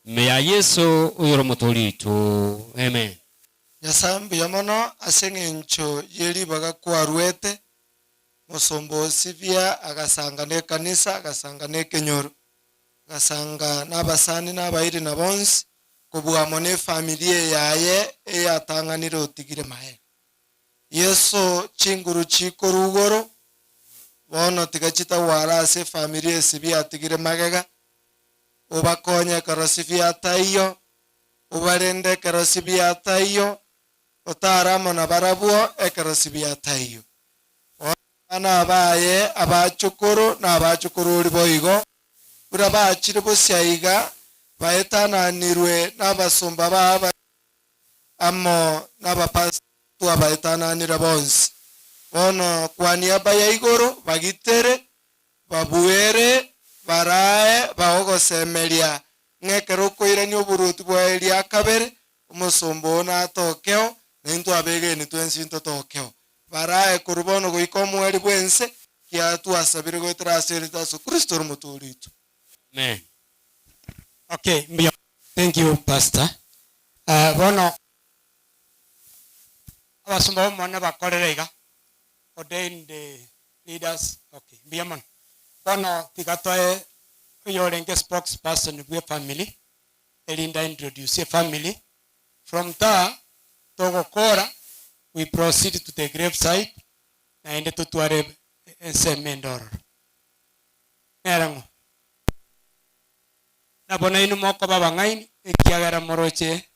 ime ya Yeso, oyore Omotoori oito. Amen. Nyasae mbuya mono ase engencho ye ribaga kwaruete, mosomba o Sibia agasanga nekanisa, agasanga nekenyoro, agasanga nabasani na abairi na bonsi, kobua amo nefamilia yaye eyatang'anire otigire maega. Yeso chinguru chikorwa igoro, bono tiga chitagware ase efamilia eye atigire magega, obakonye ekero Sibia taiyo, Obarende ekero Sibia taiyo, otare amo nabarabwo ekero Sibia taiyo. Bono abana baye abachukuru na abachukururi boigo, buna bachire bosio aiga, baetananirwe nabasomba ba amo nabapastor abaetananire bonsi. Bono kwa niaba ya igoro bagitere, babuere, barae, baogosemeria Ng'a ekero okoirania oboruoti bwaye eria kabere, omosomba oo natokeo, na intwe abegeni twensi ntotokeo. Barae korwa bono goika omoerio bw'ense, ekiagera twasabire goetera ase erieta Yeso Kristo ore Omotoori oito. Amen. Okay, mbuya thank you pastor. Uh, bono abasomba b'Omonene bakorere iga ordain the leaders okay mbuya mono. Bono tiga toe oyorenge spokesperson bwe family erinde a introduce efamily from there togokora we proceed to the grave site naende totware ensemo ende ororo. Nere ng'o? Nabo nainwe mokoba abang'aini ekiagera moroche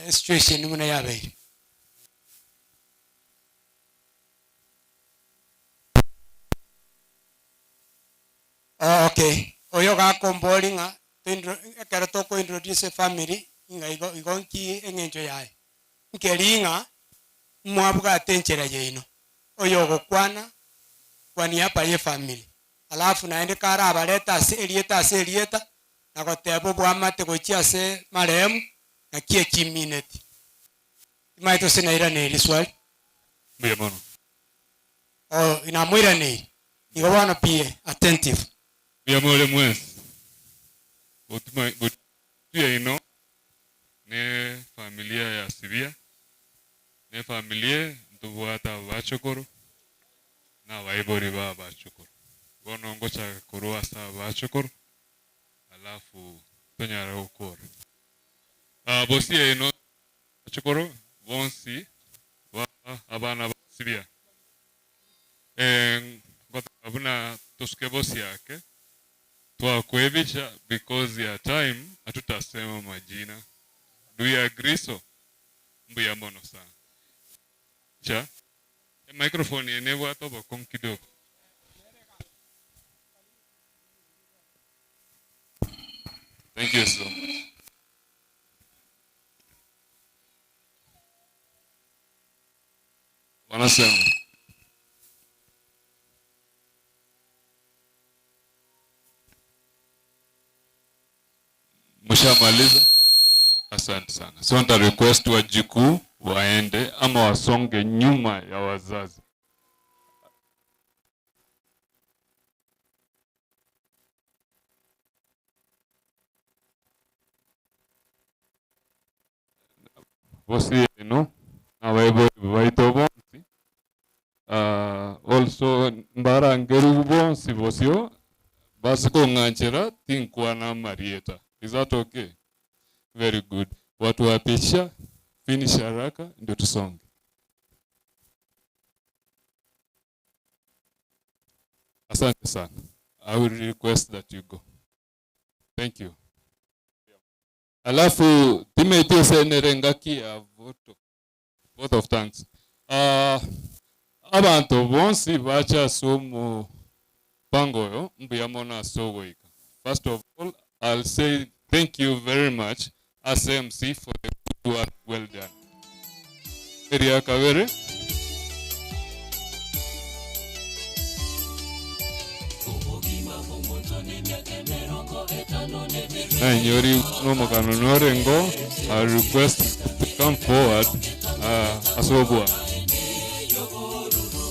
esituation buna yabeire. Oh okay, oyo gakomboria ng'a tointro ekero toko introduce efamily ng'a igo igo nki eng'encho yaye. Nkeri ng'a mwabwate enchera yaino, oyo ogokwana kwa niaba ye family, alafu naende karabarete ase erieta ase erieta, na goteba oboamate gochia ase marehemu. Naki ekimineti. Timaete gose nairaneirie swali. Mbuya mono. Oh, namoiraneirie. Igo bono be attentive. Mbuya more mwensi. Botuma yaino ne familia ya Sibia, ne familia ntobwate abachokoro na abaibori ba abachokoro. Bono ngochaka korwa ase abachokoro alafu tonyara gokora. Ah, bosi yaino abachokoro bonsi ba abana ba Sibia. Eh, ngotaka buna tosuke bosi yake twakuevisha because ya time hatutasema majina. Do you agree so? Mbuya mono sana. Cha microphone yenebwate obokong'u kidogo. Thank you so much. Wanasema mshamaliza? Asante sana. So nita request wajukuu waende ama wasonge nyuma ya wazazi. Bosi eno n'abaibori baito bonsi also mbarangeru bonsi bosio basi kong'anchera tinkwana marieta. Is that okay? Very good. Watu wapisha finish haraka ndio tusonge. Asante sana. I will request that you go. Thank you. Alafu timetie senere ngaki ya voto. Vote of thanks. Abantu bonsi bacha ase omopango oyo mbuya mono ase ogoika. First of all, I'll say thank you very much as MC for the good work well done. Eria kabere. Nainyori nomogano norengo, I request to come forward ase obwa.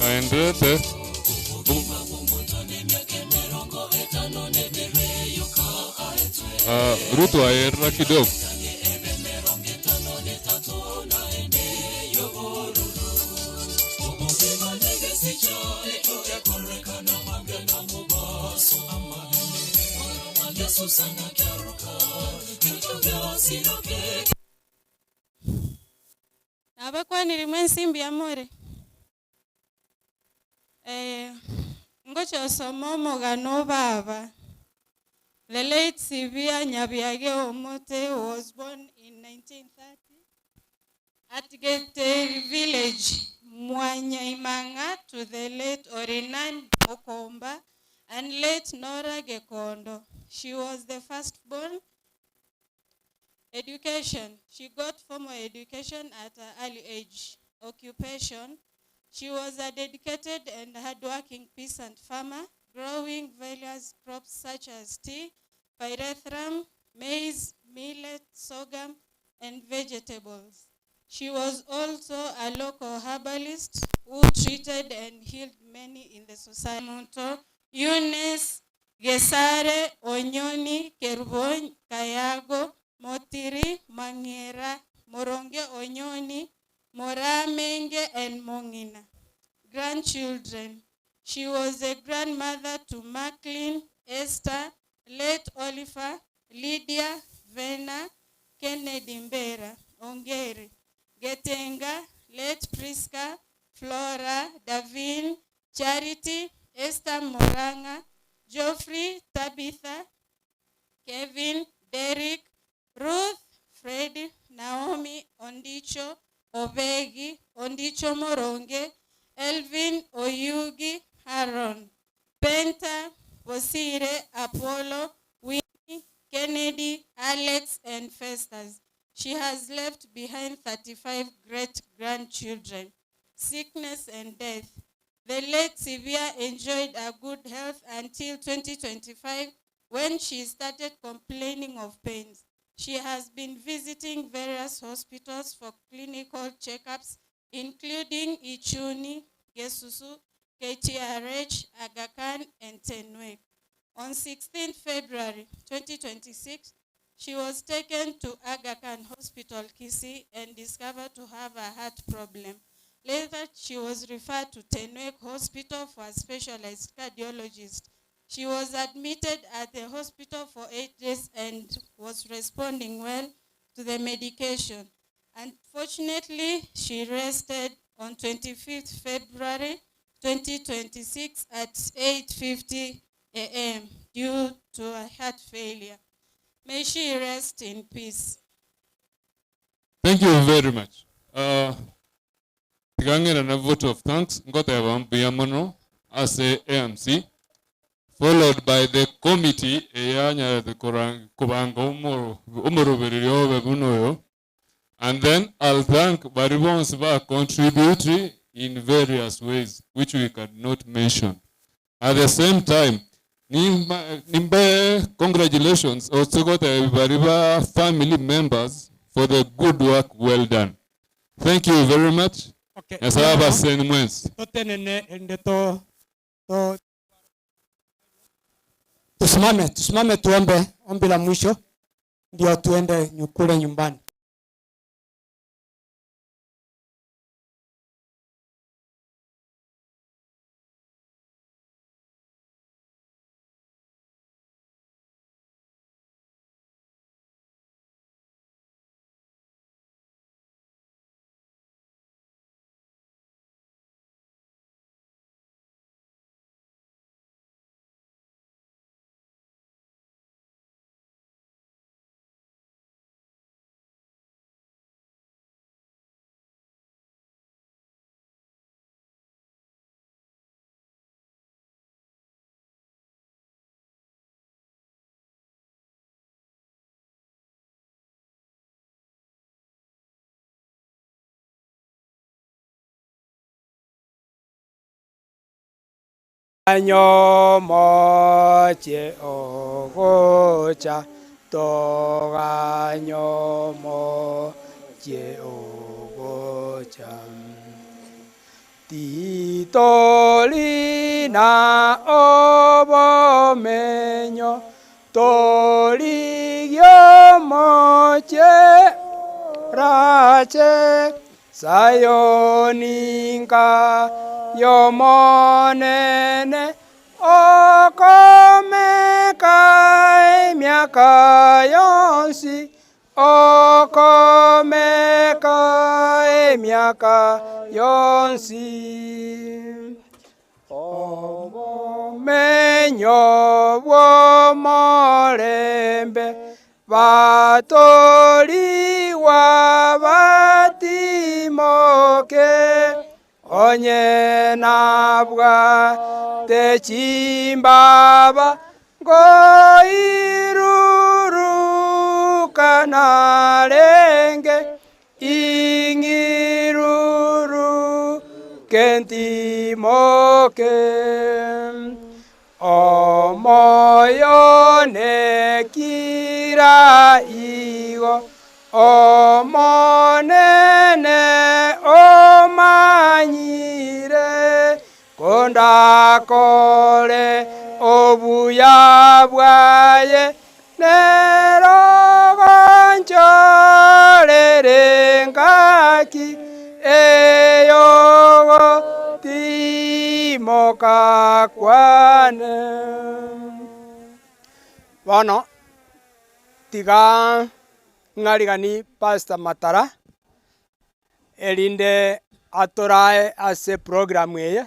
Kaenderete Ruto aerra kidogo. Nabakwanire mwensi mbuya more. Eh, ngocha osoma omogano baba. The late Sibia Nyabiage Omote was born in 1930 at Geteri village, Mwanyaimanga, to the late Orinan Okomba and late Nora Gekondo. She was the firstborn. Education. She got formal education at an early age. Occupation. She was a dedicated and hardworking peasant farmer, growing various crops such as tea, pyrethrum, maize, millet, sorghum, and vegetables. She was also a local herbalist who treated and healed many in the society. Munto, Eunice, Gesare, Onyoni, Kerubo, Kayago, Motiri, Mangera, Moronge Onyoni, Moramenge, and Mongina. Grandchildren. She was a grandmother to Macklin, Esther, late Oliver, Lydia, Vena, Kennedy Mbera, Ongeri, Getenga, late Priska, Flora, Davin, Charity, Esther Moranga, Geoffrey, Tabitha, Kevin, Derek, Ruth, Fred, Naomi, Ondicho, Obegi, Ondicho Moronge, Elvin, Oyugi, Aaron, Penta, Bosire, Apollo, Winnie, Kennedy, Alex, and Festus. She has left behind 35 great-grandchildren. Sickness and death. The late Sibia enjoyed a good health until 2025 when she started complaining of pains. She has been visiting various hospitals for clinical checkups, including Ichuni, Gesusu, KTRH, Aga Khan, and Tenwek. On 16 February 2026, she was taken to Aga Khan Hospital, Kisii, and discovered to have a heart problem. Later, she was referred to Tenwek Hospital for a specialized cardiologist. She was admitted at the hospital for eight days and was responding well to the medication. Unfortunately, she rested on 25th February 2026 at 8:50 a.m. due to a heart failure. May she rest in peace. Thank you very much. Tiga ng'erane vote of thanks ngoteba mbuya mono ase AMC followed by the committee eyanyarete kobanga omorobererio obe buna oyo and then I'll thank baria bonsi ba contribute in various ways which we cannot mention. At the same time nimbe congratulations ase gotebia baria ba family members for the good work well done. Thank you very much. Okay. Nyasaye abaseni mwensi. Totenene erinde to to tusimame tusimame tuombe ombi la mwisho ndio tuende kule nyumbani. Nyomoche ogocha toganyomoche ogocha Titorina obomenyo torigiomoche rache Sayoninka yomonene okomeka emiaka yonsi okomeka emiaka yonsi Obomenyo bw'omorembe batoriwa batimoke onye nabwate chimbaba ngoiruruka narenge ing'iruruke ntimoke Omoyo nekira igo omonene omanyire kondakore obuya bwaye nero gonchorere ngaki eyogo timoka kwane. Bono tiga ng'arigani Pastor Matara erinde atorae ase program eye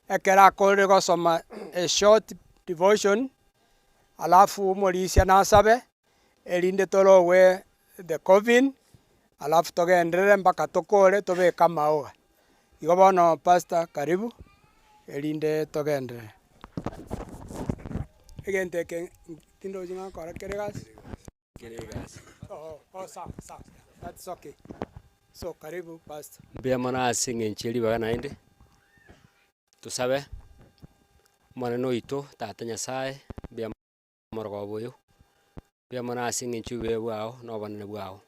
ekero akorire gosoma a short devotion alafu omorisia nasabe erinde torowe the coffin alafu togenderere mpaka tokore tobeke amaoga. Igo bono Pastor karibu erinde togenderere. Egento eke tindochi ng'a nkora kere gasi. Kere egasi. Oh, oh, sawa sawa, that's okay. So karibu Pastor. Mbuya mono ase eng'encho ye ribaga naende, tosabe, Omonene oito, Tata Nyasaye, mbuya morogoba oyo. Mbuya mono ase eng'encho y'obuya bwao na obonene bwao.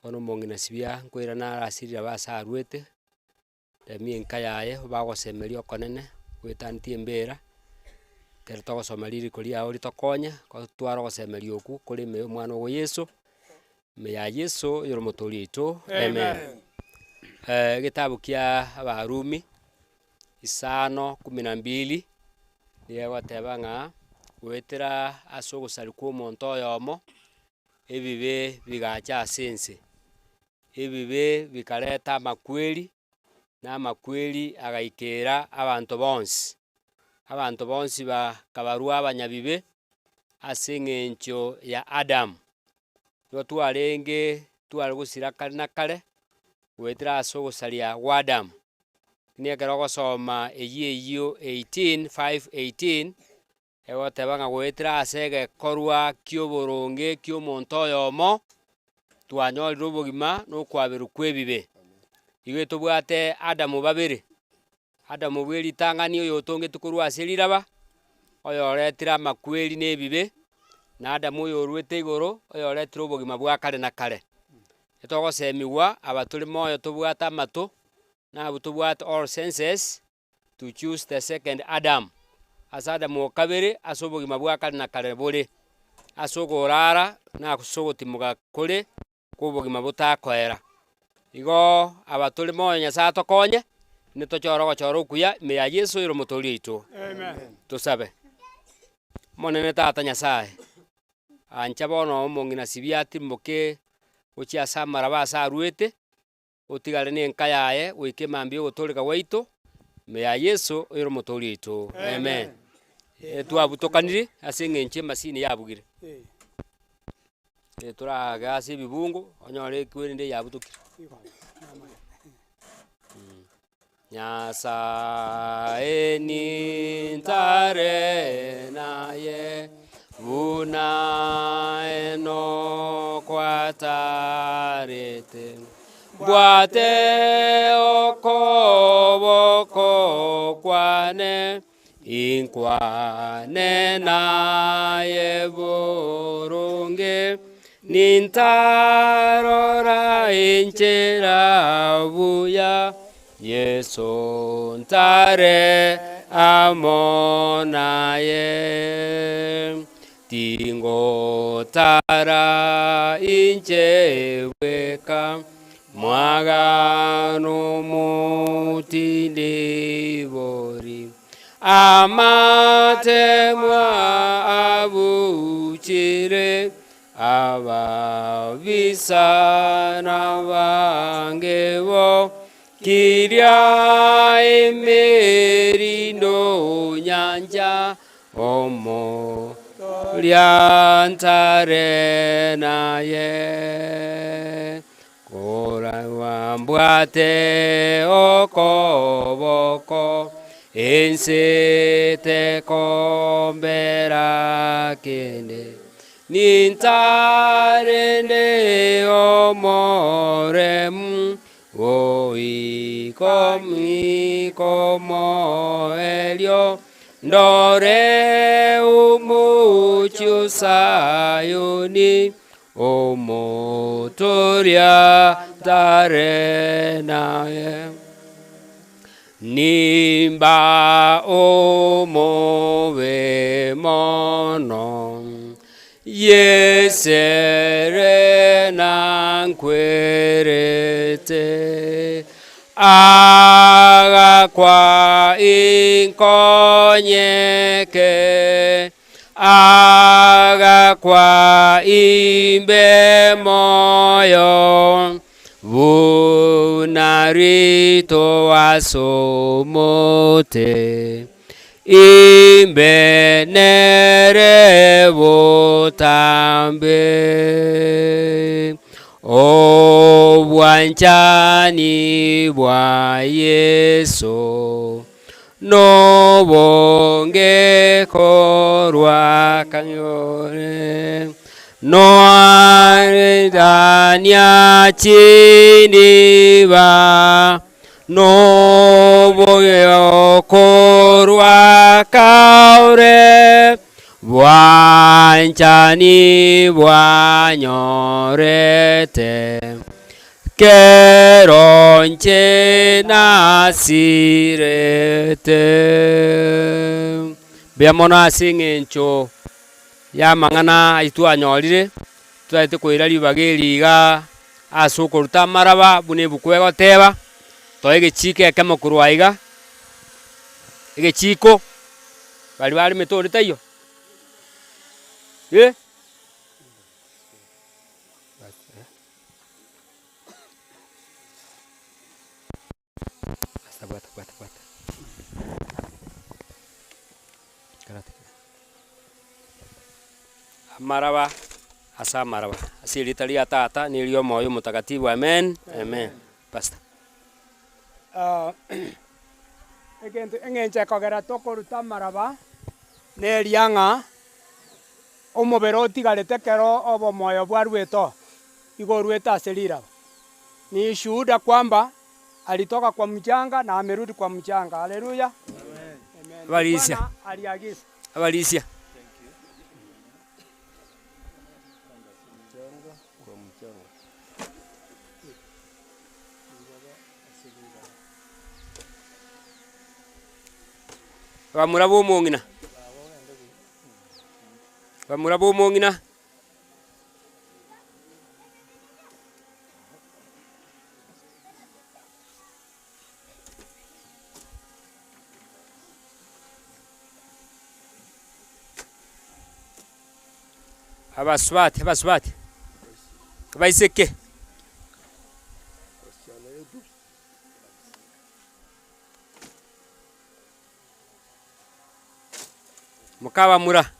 Bono omong'ina sibia nkoirana are ase riraba ase arwete, remia enka yaye obagosemeria okonene, goetaneti embera, ekero togosoma ririko riago ritokonye, gotwara ogosemeria okwo kore ime ya omwana ogo Yeso, ime ya Yeso oyore omotoori oito, amen. Egetabu kia abarumi, isano kumi na mbili, nigo egoteba ng'a goetera ase ogosaria kwa omonto oyomo, ebibe bigacha ase ense. Ebibe bikareta amakweri, na amakweri agaikera abanto bonsi. Abanto bonsi bakabarwa abanyabibe ase eng'encho ya Adamu. Nigo twarenge tware gosira kare na kare, goetera ase ogosaria gwa Adamu. Lakini ekero ogosoma eyio eyio 18 5:18. Egoteba ng'a goetera ase egekorwa ki'oboronge ki'omonto oyomo, twanyorire obogima na okwaberwa kw'ebibe. Igo etobwate Adamu babere, Adamu bwe ritang'ani oyotongetwe korwa ase riraba, oyoretire amakweri na ebibe, na Adamu oyorwete igoro, oyoretire obogima bwa kare na kare. Etogosemigwa aba tore moyo tobwate amato, na abwo tobwate all senses, to choose the second Adam, ase Adamu o kabere ase obogima bwa kare na kare bore, ase okorara na ase ogotimoka kore kw'obogima botakoera. Igo aba tore moyo Nyasae atokonye, nitochore ogochora okuya ime ya Yeso oyore omotoori oito. Tosabe. Omonene Tata Nyasae, ancha bono omong'ina sibia atimoke gochia ase amaraba ase arwete, otigare nenka yaye goika emambia y'ogotooreka gwaito, ime ya Yeso oyore Omotoori oito. Amen. Twabutokanire ase eng'encho emasini yabugire. Torage ase ebibungo onyore ekwerende yabutokire. Nyasae nintare naye, buna Enoko atarete, mbwate okoboko kwane, inkwane naye boronge, Nintarora enchera buya, Yeso ntare amo naye. Tingotara inche bweka, Mwagano motindibori. Amatemwa abuchire, Ababisa nabange bo, kiria emerindo nyancha, omoria ntare naye. Koragwa mbwate okoboko, ense tekombera kende. Nintarende omoremu, goika omoerio, ndore omochie o Sayoni, Omotoria tare naye. Nimba omobe mono, Yeso ere nankwerete, Agakwa inkonyeke, Agakwa imbe moyo, Buna rito as'omote, Imbe nere botambe. Obwanchani bwa Yeso Nobonge korwa kanyore, noaregania chindiba, noboyo korwa kaure. Bwanchani bwanyorete, kero inche nasirete. Mbuya mono ase eng'encho y'amang'ana ayio twanyorire, totagete koira ribaga eri igaa ase okoruta amaraba buna ebuku egoteba, toe egechiko ekemo korwa aiga, egechiko, baria baremete onde taiyo? Eh. Bwata bwata bwata. Amaraba ase amaraba, ase erieta ria Tata, na eria Omoyo Omotakatifu, amen, amen. Pastor. Egento eng'encho ekogera tokoruta amaraba, neria ng'a omobere otigarete ekero obomoyo bwaruete oo, igo oruete ase riraba. Ni shuhuda kwamba alitoka kwa mchanga na amerudi kwa mchanga. Haleluya! Amen. Abarisia. Bwana aliagiza. Abarisia. Abamura b'omong'ina, abamura b'omong'ina. Abasubati, abasubati, abaiseke. Mokabamura.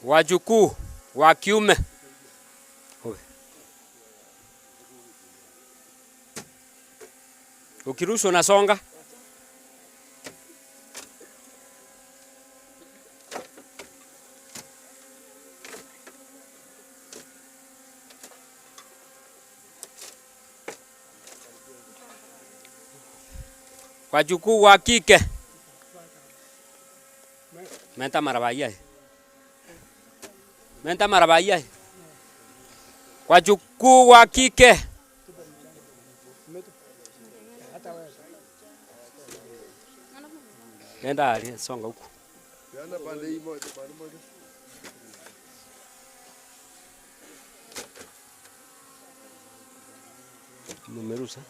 Wajukuu wa kiume. Ukiruhusu unasonga. Wajukuu wa kike. Menta amaraba ayio aye. Menta amaraba ayio aye. Wajukuu wa kike. Nenda aria, songa huku. Mumerusa.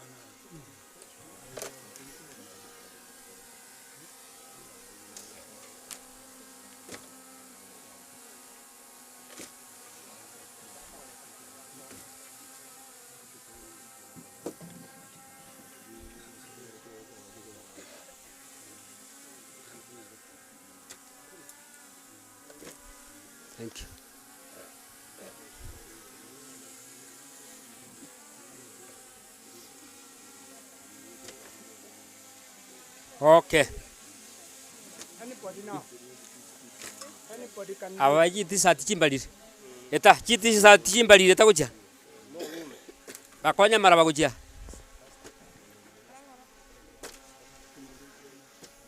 Thank you. Okay. Anybody now? Anybody can Aba chitisati chimbarire, eta chitisati chimbarire tagochia, bakonya amaraba gochia.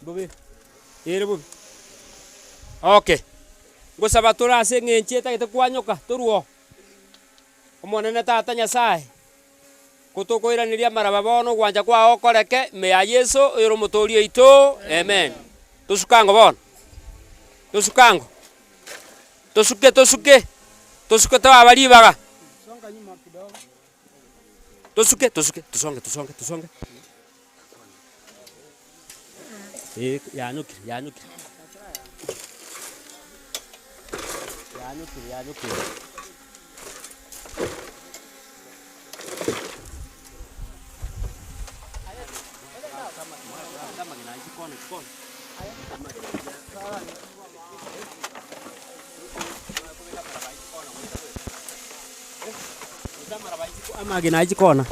Bobe, ere bobe. Okay, ngosaba tore ase eng'encho etagete kwanyoka torwe oo. Omonene Tata Nyasaye, Kotokoiraneria amaraba bono ogwancha kwao okoreke ime ya Yeso oyore omotoori oito. Amen. Tosuke ango bono, tosuke ango, tosuke tosuke, tosuke toaba ribaga, tosuke tosuke tosonge tosonge tosonge, eh yanyokire yanyokire, yanyokire yanyokire. Amagena aye chikona.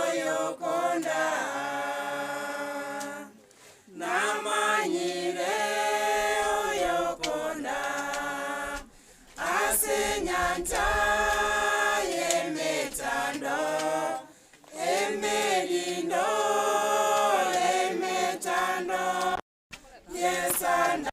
Oyokonda namanyire oyokonda ase enyancha y'emetando emerindo emetando yesanda.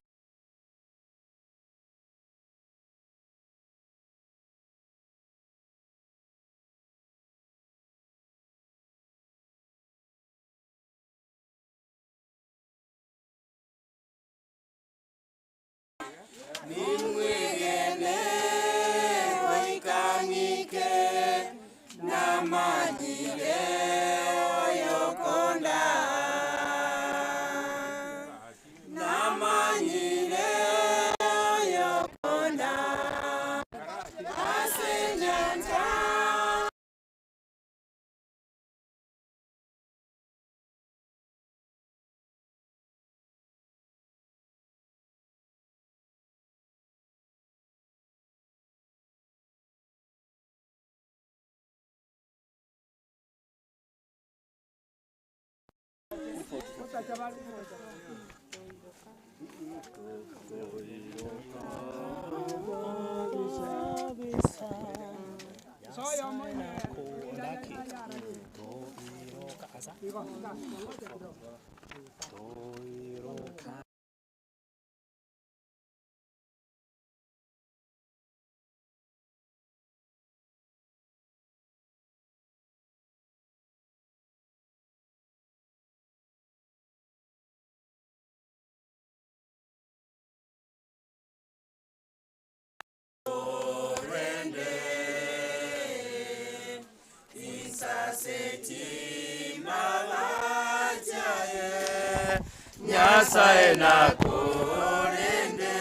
Nimwegene goika ng'ike namanyire oyokonda namanyire oyokonda ase enyancha. Nyasaye nakurinde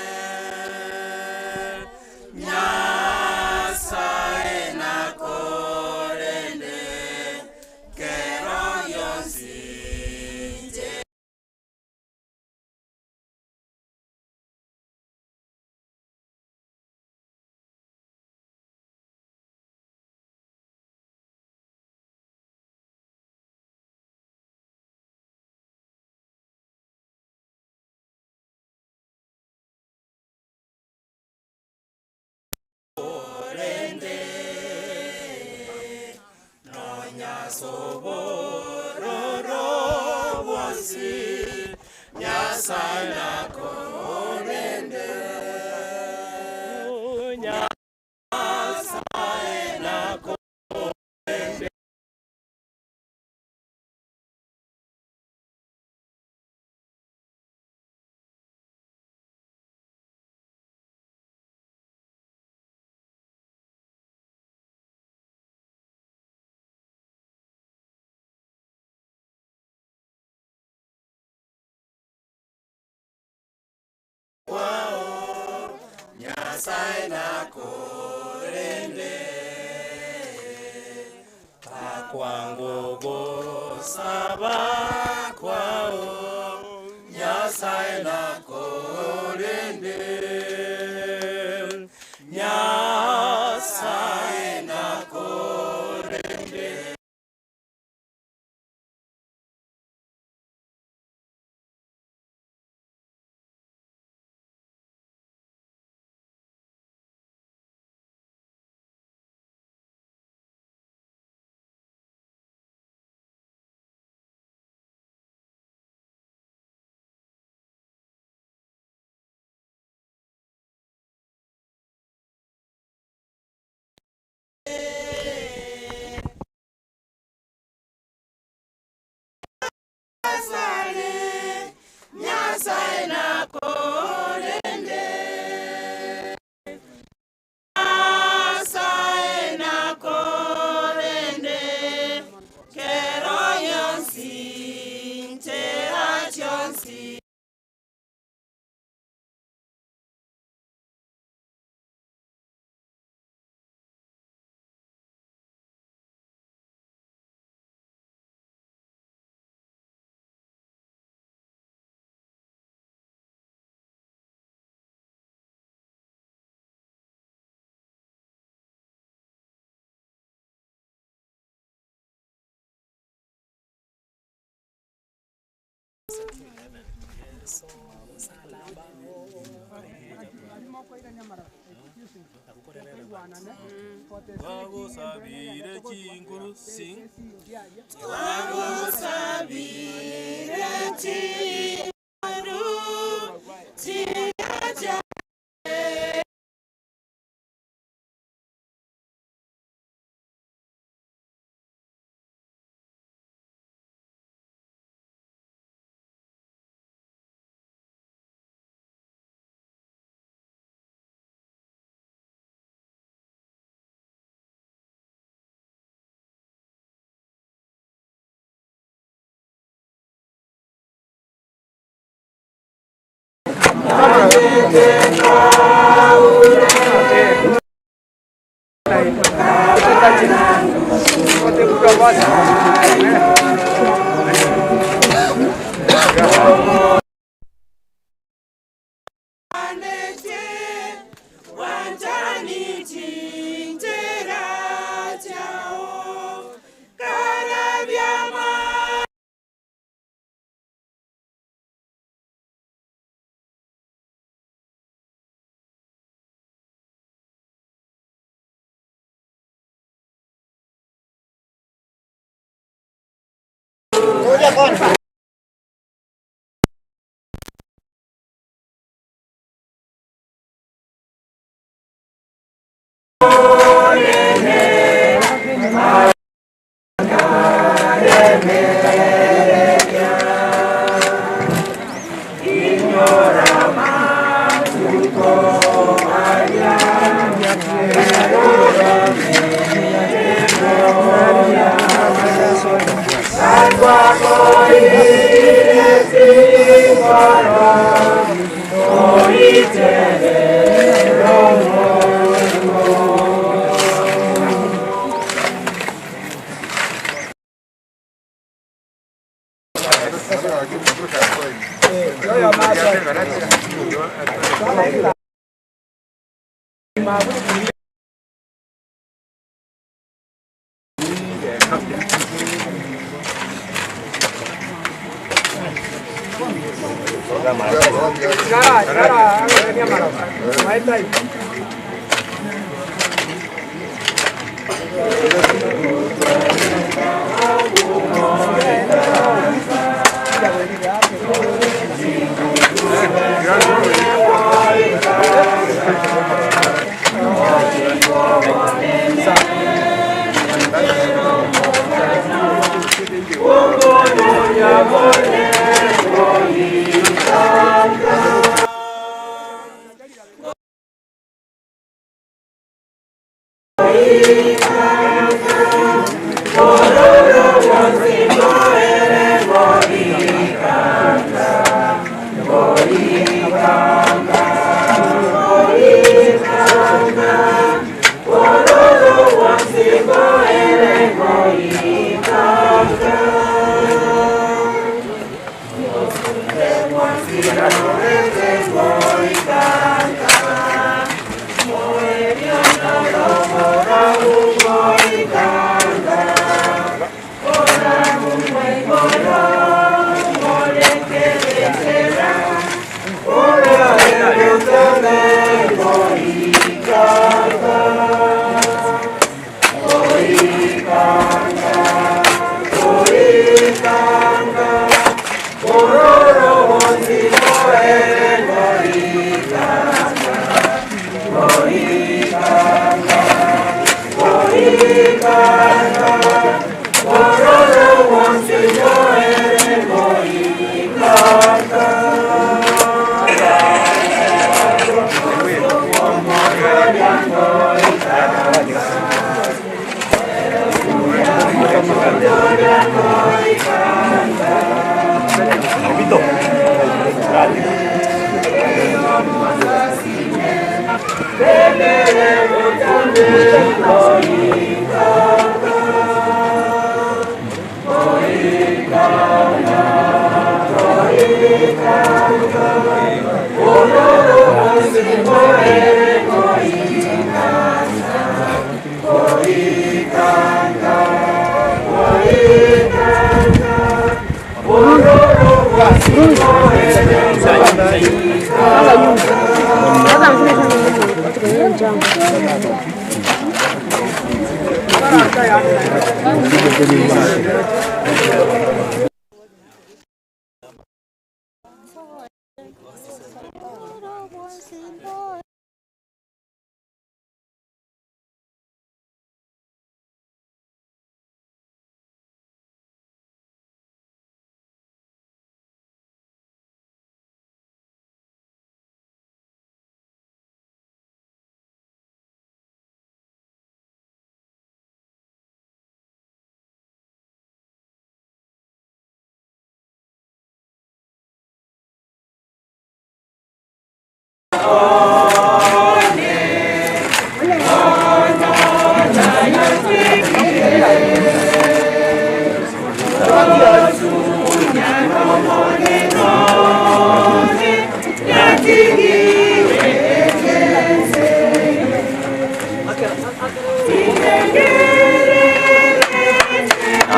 Nyasaye nakurinde kero yonsi. Rende nonyasobororo bwonsi Nyasaye nakorende Nyasaye nakorende. Kwao Nyasaye nakorende takwango gosaba kwao Nyasaye nakorende Nyasaye nakorende. Twagosabire chinguru sing. Twagosabire chinguru chiacha.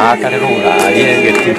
Akare roguraria egeti.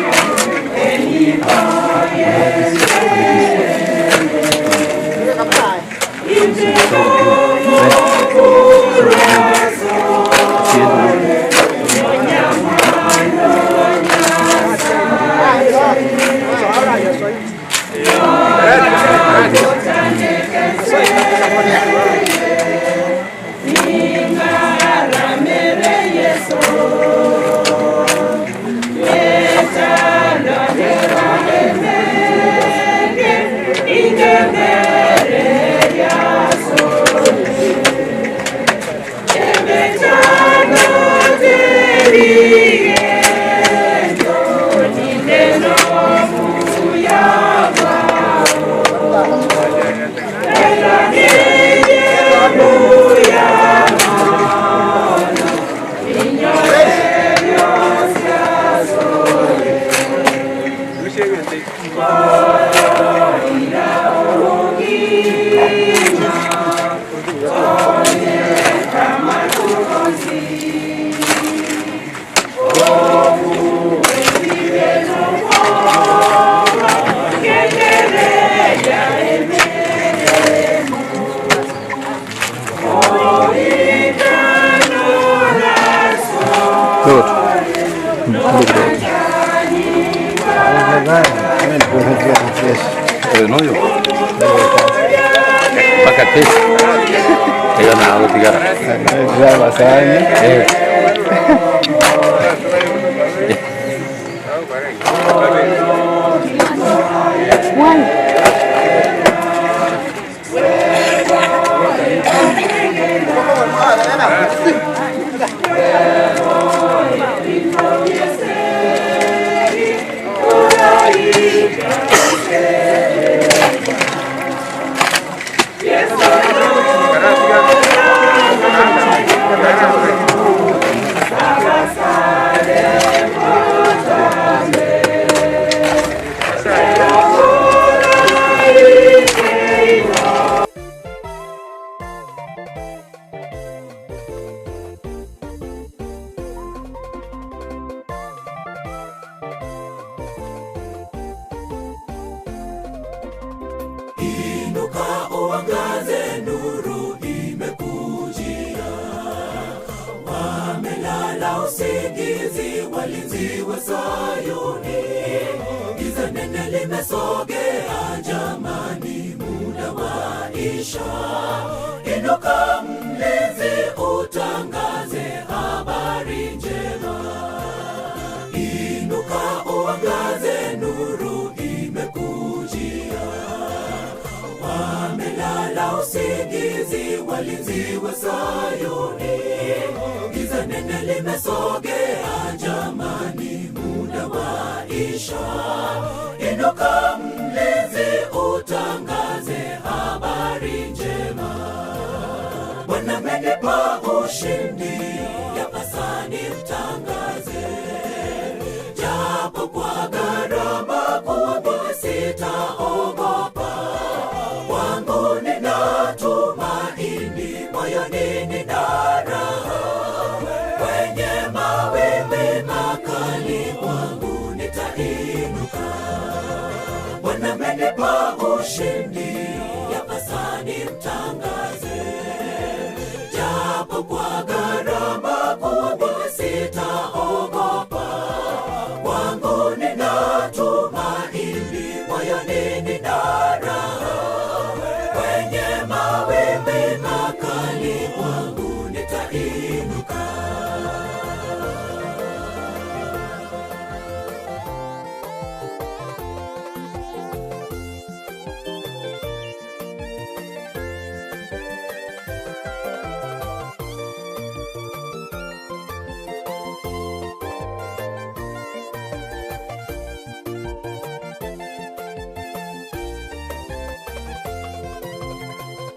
Mpaka kesho. Hiyo na utigara. Eh. Inuka uangaze, nuru imekujia. Wamelala usingizi, walinzi wa Sayuni. Giza nene limesogea, jamani, muda waisha. Inuka mlinzi, utangaze habari njema. Inuka uangaze, nuru imekujia. Wamelala usingizi, walinzi wa Sayuni. Giza nene limesogea, jamani, muda waisha. Inuka mlinzi, utangaze habari njema. Bwana amenipa ushindi, yapasa nimtangaze. Japo kwa gharama kubwa, sitaogopa. Kwangu nina tumaini, moyoni nina raha. Kwenye mawimbi makali, kwangu nitainuka. Bwana ushindi, yapasa nimtangaze. Japo kwa gharama kubwa, sitaogopa. Kwangu nina tumaini, moyoni nina raha. Kwenye mawimbi makali, kwangu nitainuka.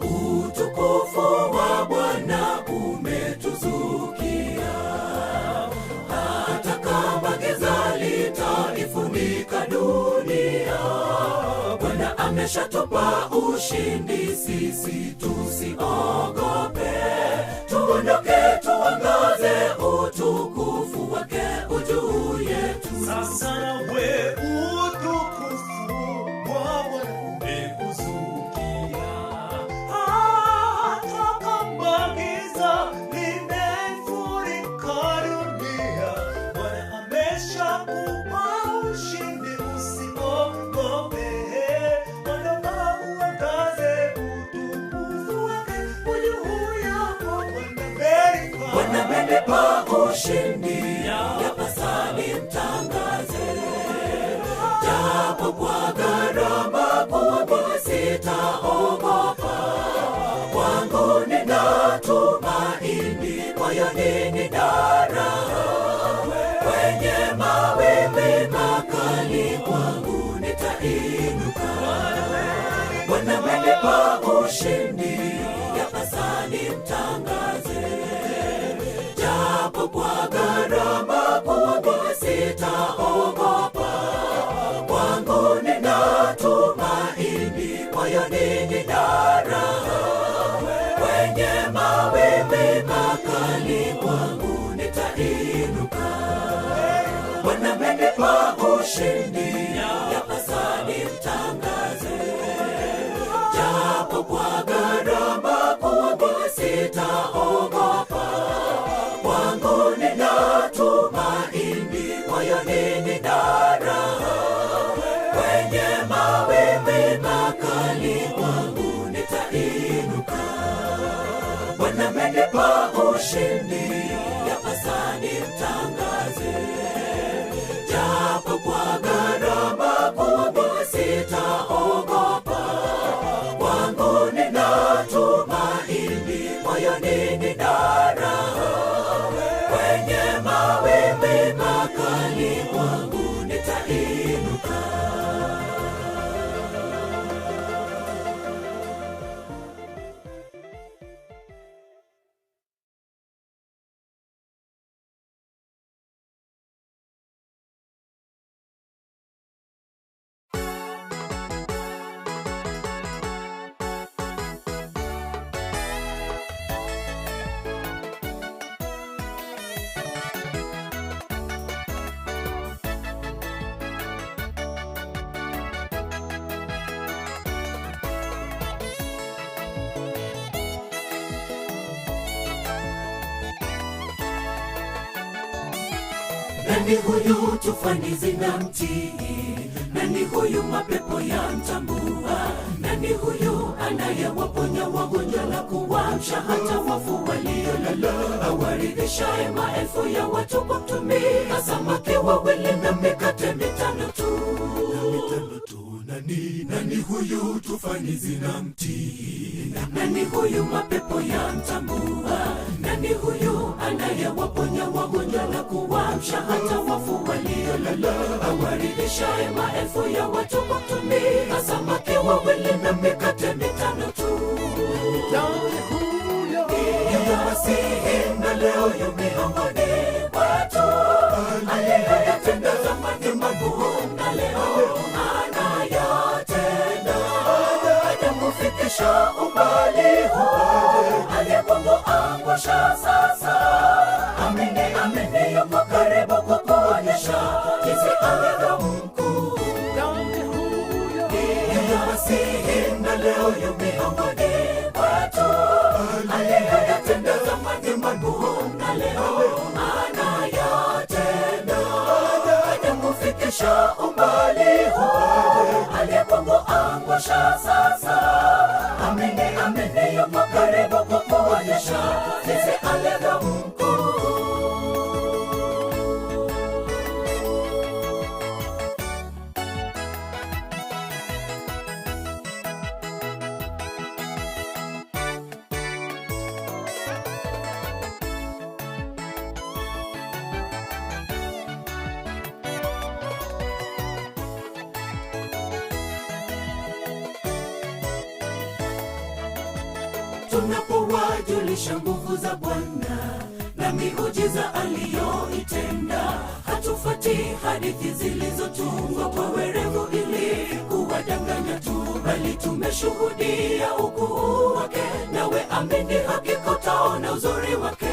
Utukufu wa Bwana umetuzukia, hata kama giza litaifunika dunia. Bwana ameshatupa ushindi, sisi tusiogope. Tuondoke, tuangaze utukufu wake ujuu yetu. Sasa nawe utukufu wa Bwana umekuzukia, hata kama giza limefurika dunia, Bwana ameshakupa ushindi, usiogope. Ondoka uangaze utukufu wake ujuu yako. Bwana Bwana amenipa ushindi, yapasa nimtangaze. Japo kwa gharama kubwa, sitaogopa. Kwangu nina tumaini, moyoni nina raha. Kwenye mawimbi makali, kwangu nitainuka. Bwana amenipa ushindi, yapasa nimtangaze. Japo kwa gharama kubwa, sitaogopa. Kwangu nina tumaini, moyoni nina raha. Kwenye mawimbi makali, kwangu nitainuka. Bwana amenipa ushindi, yapasa nimtangaze. Japo kwa gharama kubwa, sitaogopa. Kwangu nina tumaini, moyoni nina raha. Kwenye mawimbi makali, kwangu nitainuka. Bwana amenipa ushindi, yapasa nimtangaze. Japo kwa gharama kubwa, sitaogopa. Kwangu nina tumaini, moyoni nina raha. Kwenye mawimbi makali, kwangu nitainuka. Nani huyu tufani zinamtii? Nani huyu mapepo yamtambua? Nani huyu anayewaponya wagonjwa na kuwaamsha hata wafu waliolala? Awaridhishaye maelfu ya watu kwa kutumia samaki wawili na mikate mitano tu. Nani, nani huyu tufani zinamtii? Nani huyu mapepo yamtambua? Nani huyu anayewaponya wagonjwa na kuwaamsha hata wafu waliolala? Awaridhishaye maelfu ya watu kwa kutumia samaki wawili na mikate mitano tu. Ndiye Masihi na leo yu miongoni mwetu, aliyoyatenda zamani makuu na leo anayatenda. Hajakufikisha umbali huu, aliyekuangusha sasa. Amini, amini, yuko karibu kukuonyesha jinsi alivyo mkuu. Ndiye Masihi. leo yu miongoni mwetu. Aliyoyatenda zamani makuu, na leo anayatenda. Hajakufikisha umbali huu, aliyekuangusha sasa. Amini, amini, yupo karibu kukuonyesha jinsi alivyo mkuu. Tunapowajulisha nguvu za Bwana na miujiza aliyoitenda, hatufati hadithi zilizotungwa kwa werevu ili kuwadanganya tu, bali tumeshuhudia ukuu wake. Nawe amini, hakika utaona uzuri wake.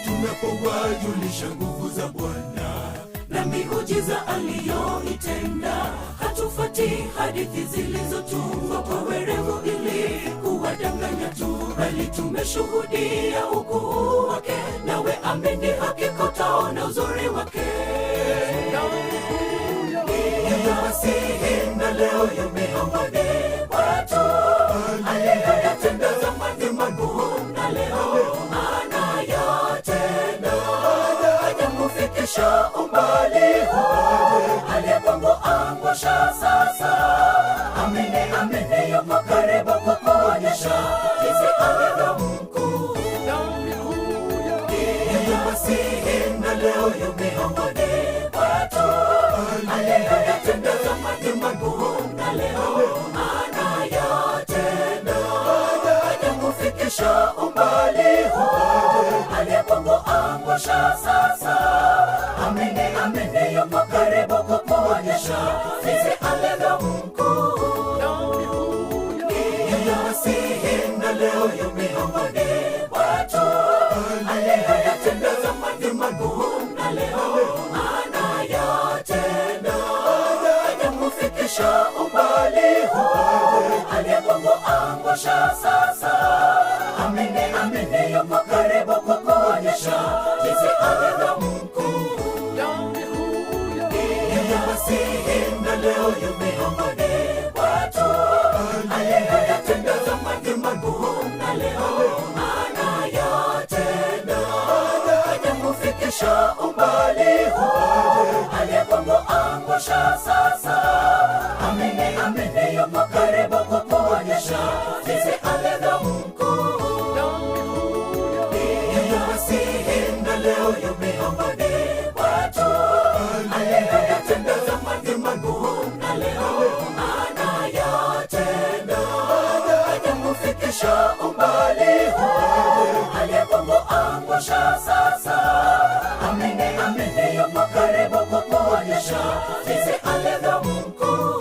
Tunapowajulisha nguvu za Bwana na miujiza aliyoitenda, hatufati hadithi zilizotungwa kwa werevu ili kuwadanganya tu, bali tumeshuhudia ukuu wake. Nawe amini, hakika utaona uzuri wake. Ndiye Masihi na leo yu miongoni mwetu, aliyoyatenda zamani makuu, na leo anayatenda. Hajakufikisha umbali huu, aliyekuangusha sasa. Amini, amini, yupo karibu kukuonyesha jinsi alivyo mkuu. Ndiye Masihi na leo yu miongoni mwetu, aliyoyatenda zamani makuu, na leo anayatenda. Hajakufikisha umbali huu, aliyekuangusha sasa. Amini, amini, yupo karibu kukuonyesha jinsi alivyo mkuu. Ndiye Masihi na leo yu miongoni mwetu, aliyoyatenda zamani makuu, na leo anayatenda. Hajakufikisha umbali huu, aliyekuangusha sasa. Amini, amini, yupo karibu kukuonyesha jinsi alivyo mkuu. Ndiye Masihi na leo yu miongoni mwetu, aliyoyatenda zamani makuu, na leo anayatenda. Hajakufikisha umbali huu, aliyekuangusha sasa. Amini, amini, yupo karibu kukuonyesha jinsi alivyo mkuu. Ndiye Masihi na leo yu miongoni mwetu, aliyoyatenda zamani makuu, na leo anayatenda. Hajakufikisha umbali huu, aliyekuangusha sasa. Amini, amini, yupo karibu kukuonyesha jinsi alivyo mkuu.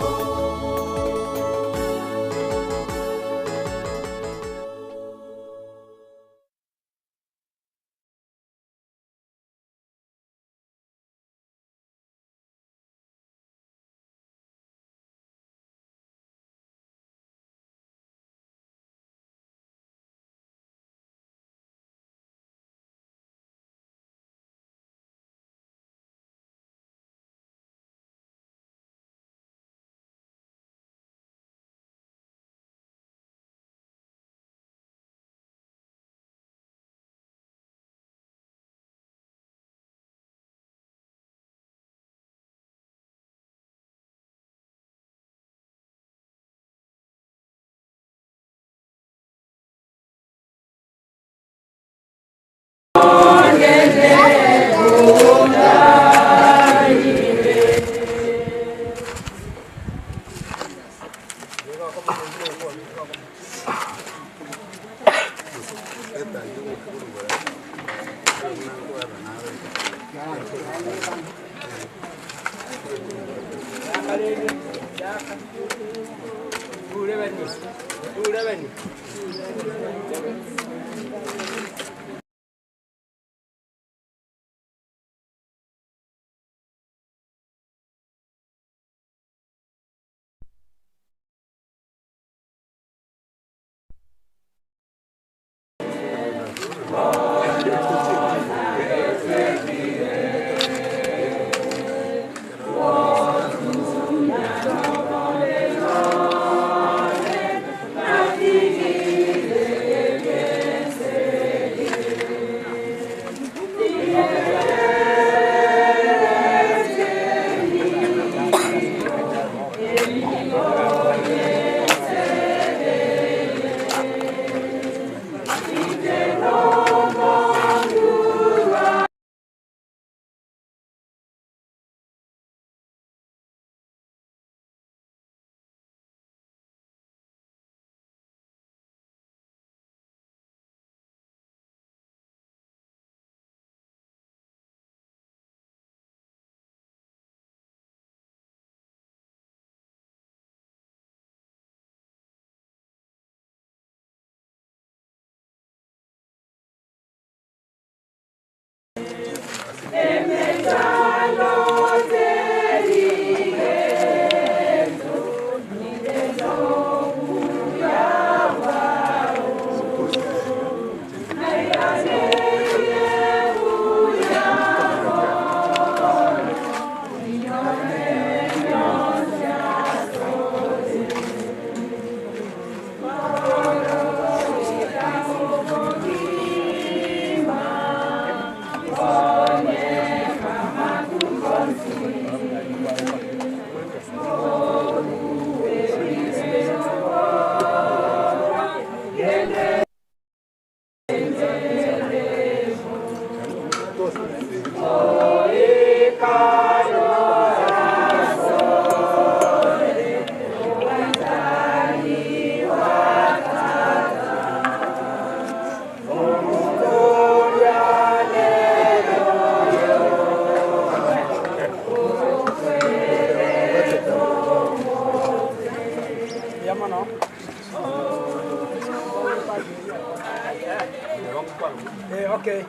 Okay.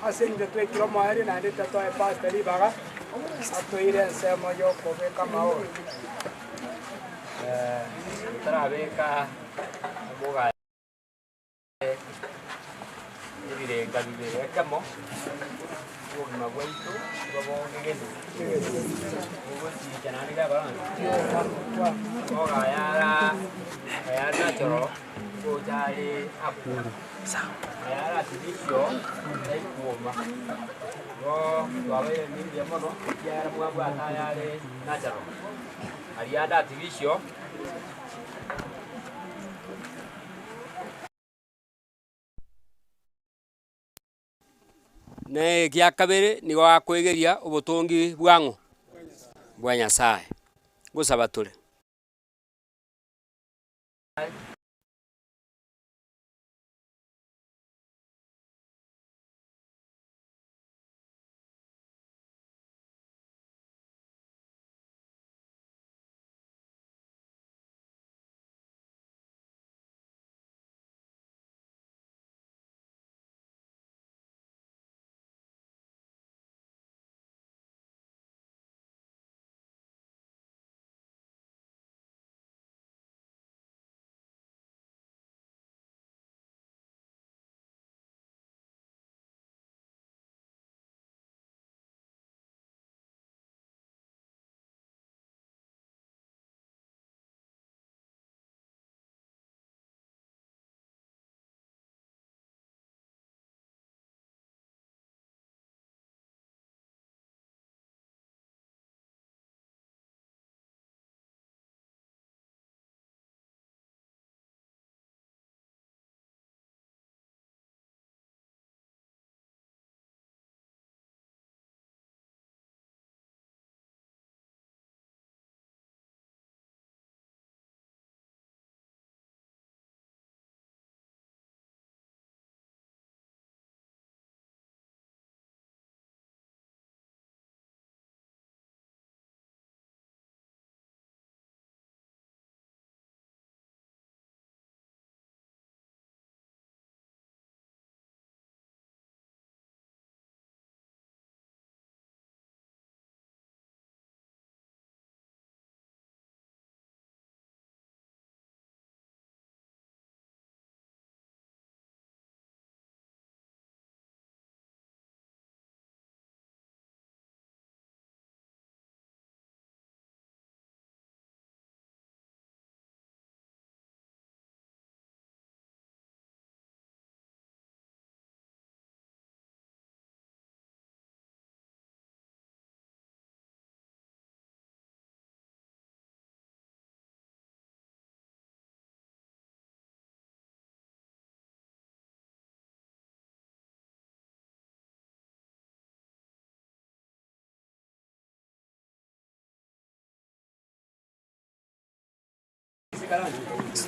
Ase eng'encho twekire omoerio naende tatoe pastor ribaga atoire ensemo yokobeka amaoro. Totarabeka omogaye ebirenga bibere ekemo, obogima bwaito nigo bogegete bogochicha naende gekora ng'a omogaye ara aya natural gocha are akure, aya are artificial taikuoma. Igo twabaire mbuya mono ekiagera mwabwate ayare natural, aria ande artificial. Na egia kabere nigo akoegeria obotongi bwang'o? Bwa Nyasaye. Ngosaba tore.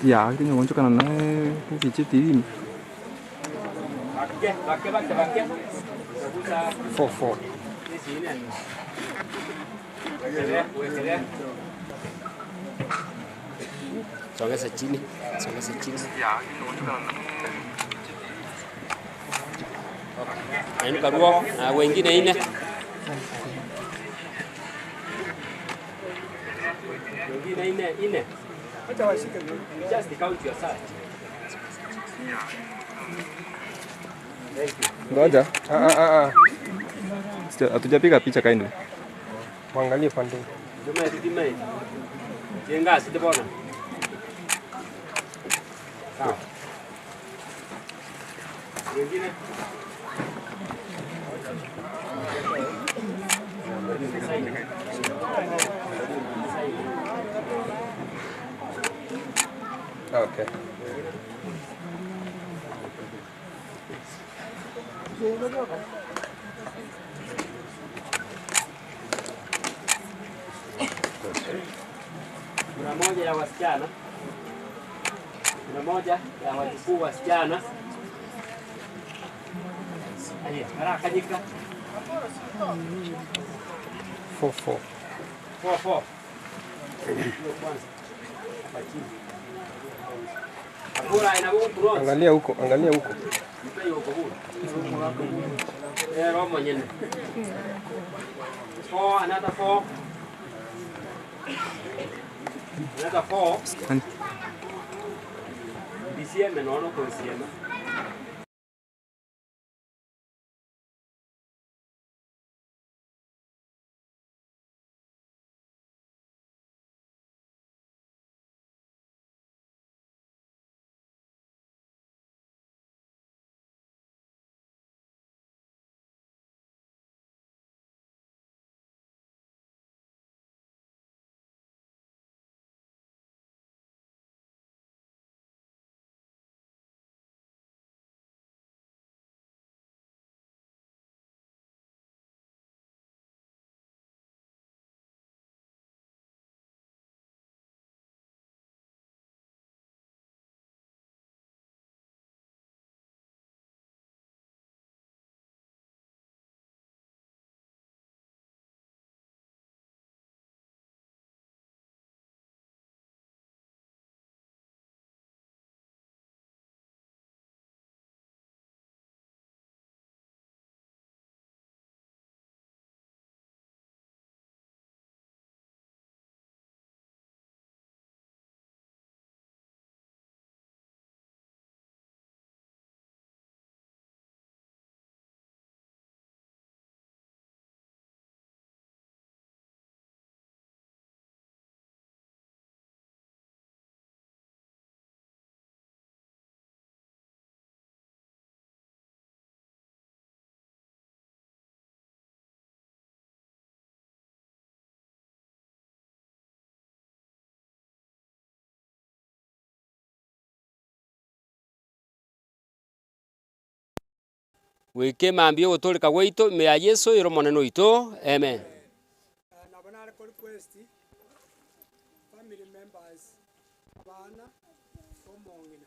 Ya, tiene mucho canal, que TV. Fofo. Songeza chini, songeza chini. Nainuka ruo na wengine ine. Wengine ine ine. Acha washike. Just count your side. Ngoja. Ah ah ah. Hatujapiga picha kindly. Mwangalie pande. Jume dime. Jenga site bona. Sawa. Wengine Okay. Kuna moja ya wasichana, kuna moja ya wajukuu wasichana. Aya, barakanyika 4 4. 4 4. Hiyo kwanza. Hapa chini. Akura ina buku bronze. Angalia huko, angalia huko. Mpe hiyo huko. Eh, romo nyene. Four, another four. Another four. Ndisieme nono konsiema. Goika emambia ogotooreka gwaito ime ya Yeso ere Omonene oito. Amen. Nabo nare ko request family members abana omong'ina.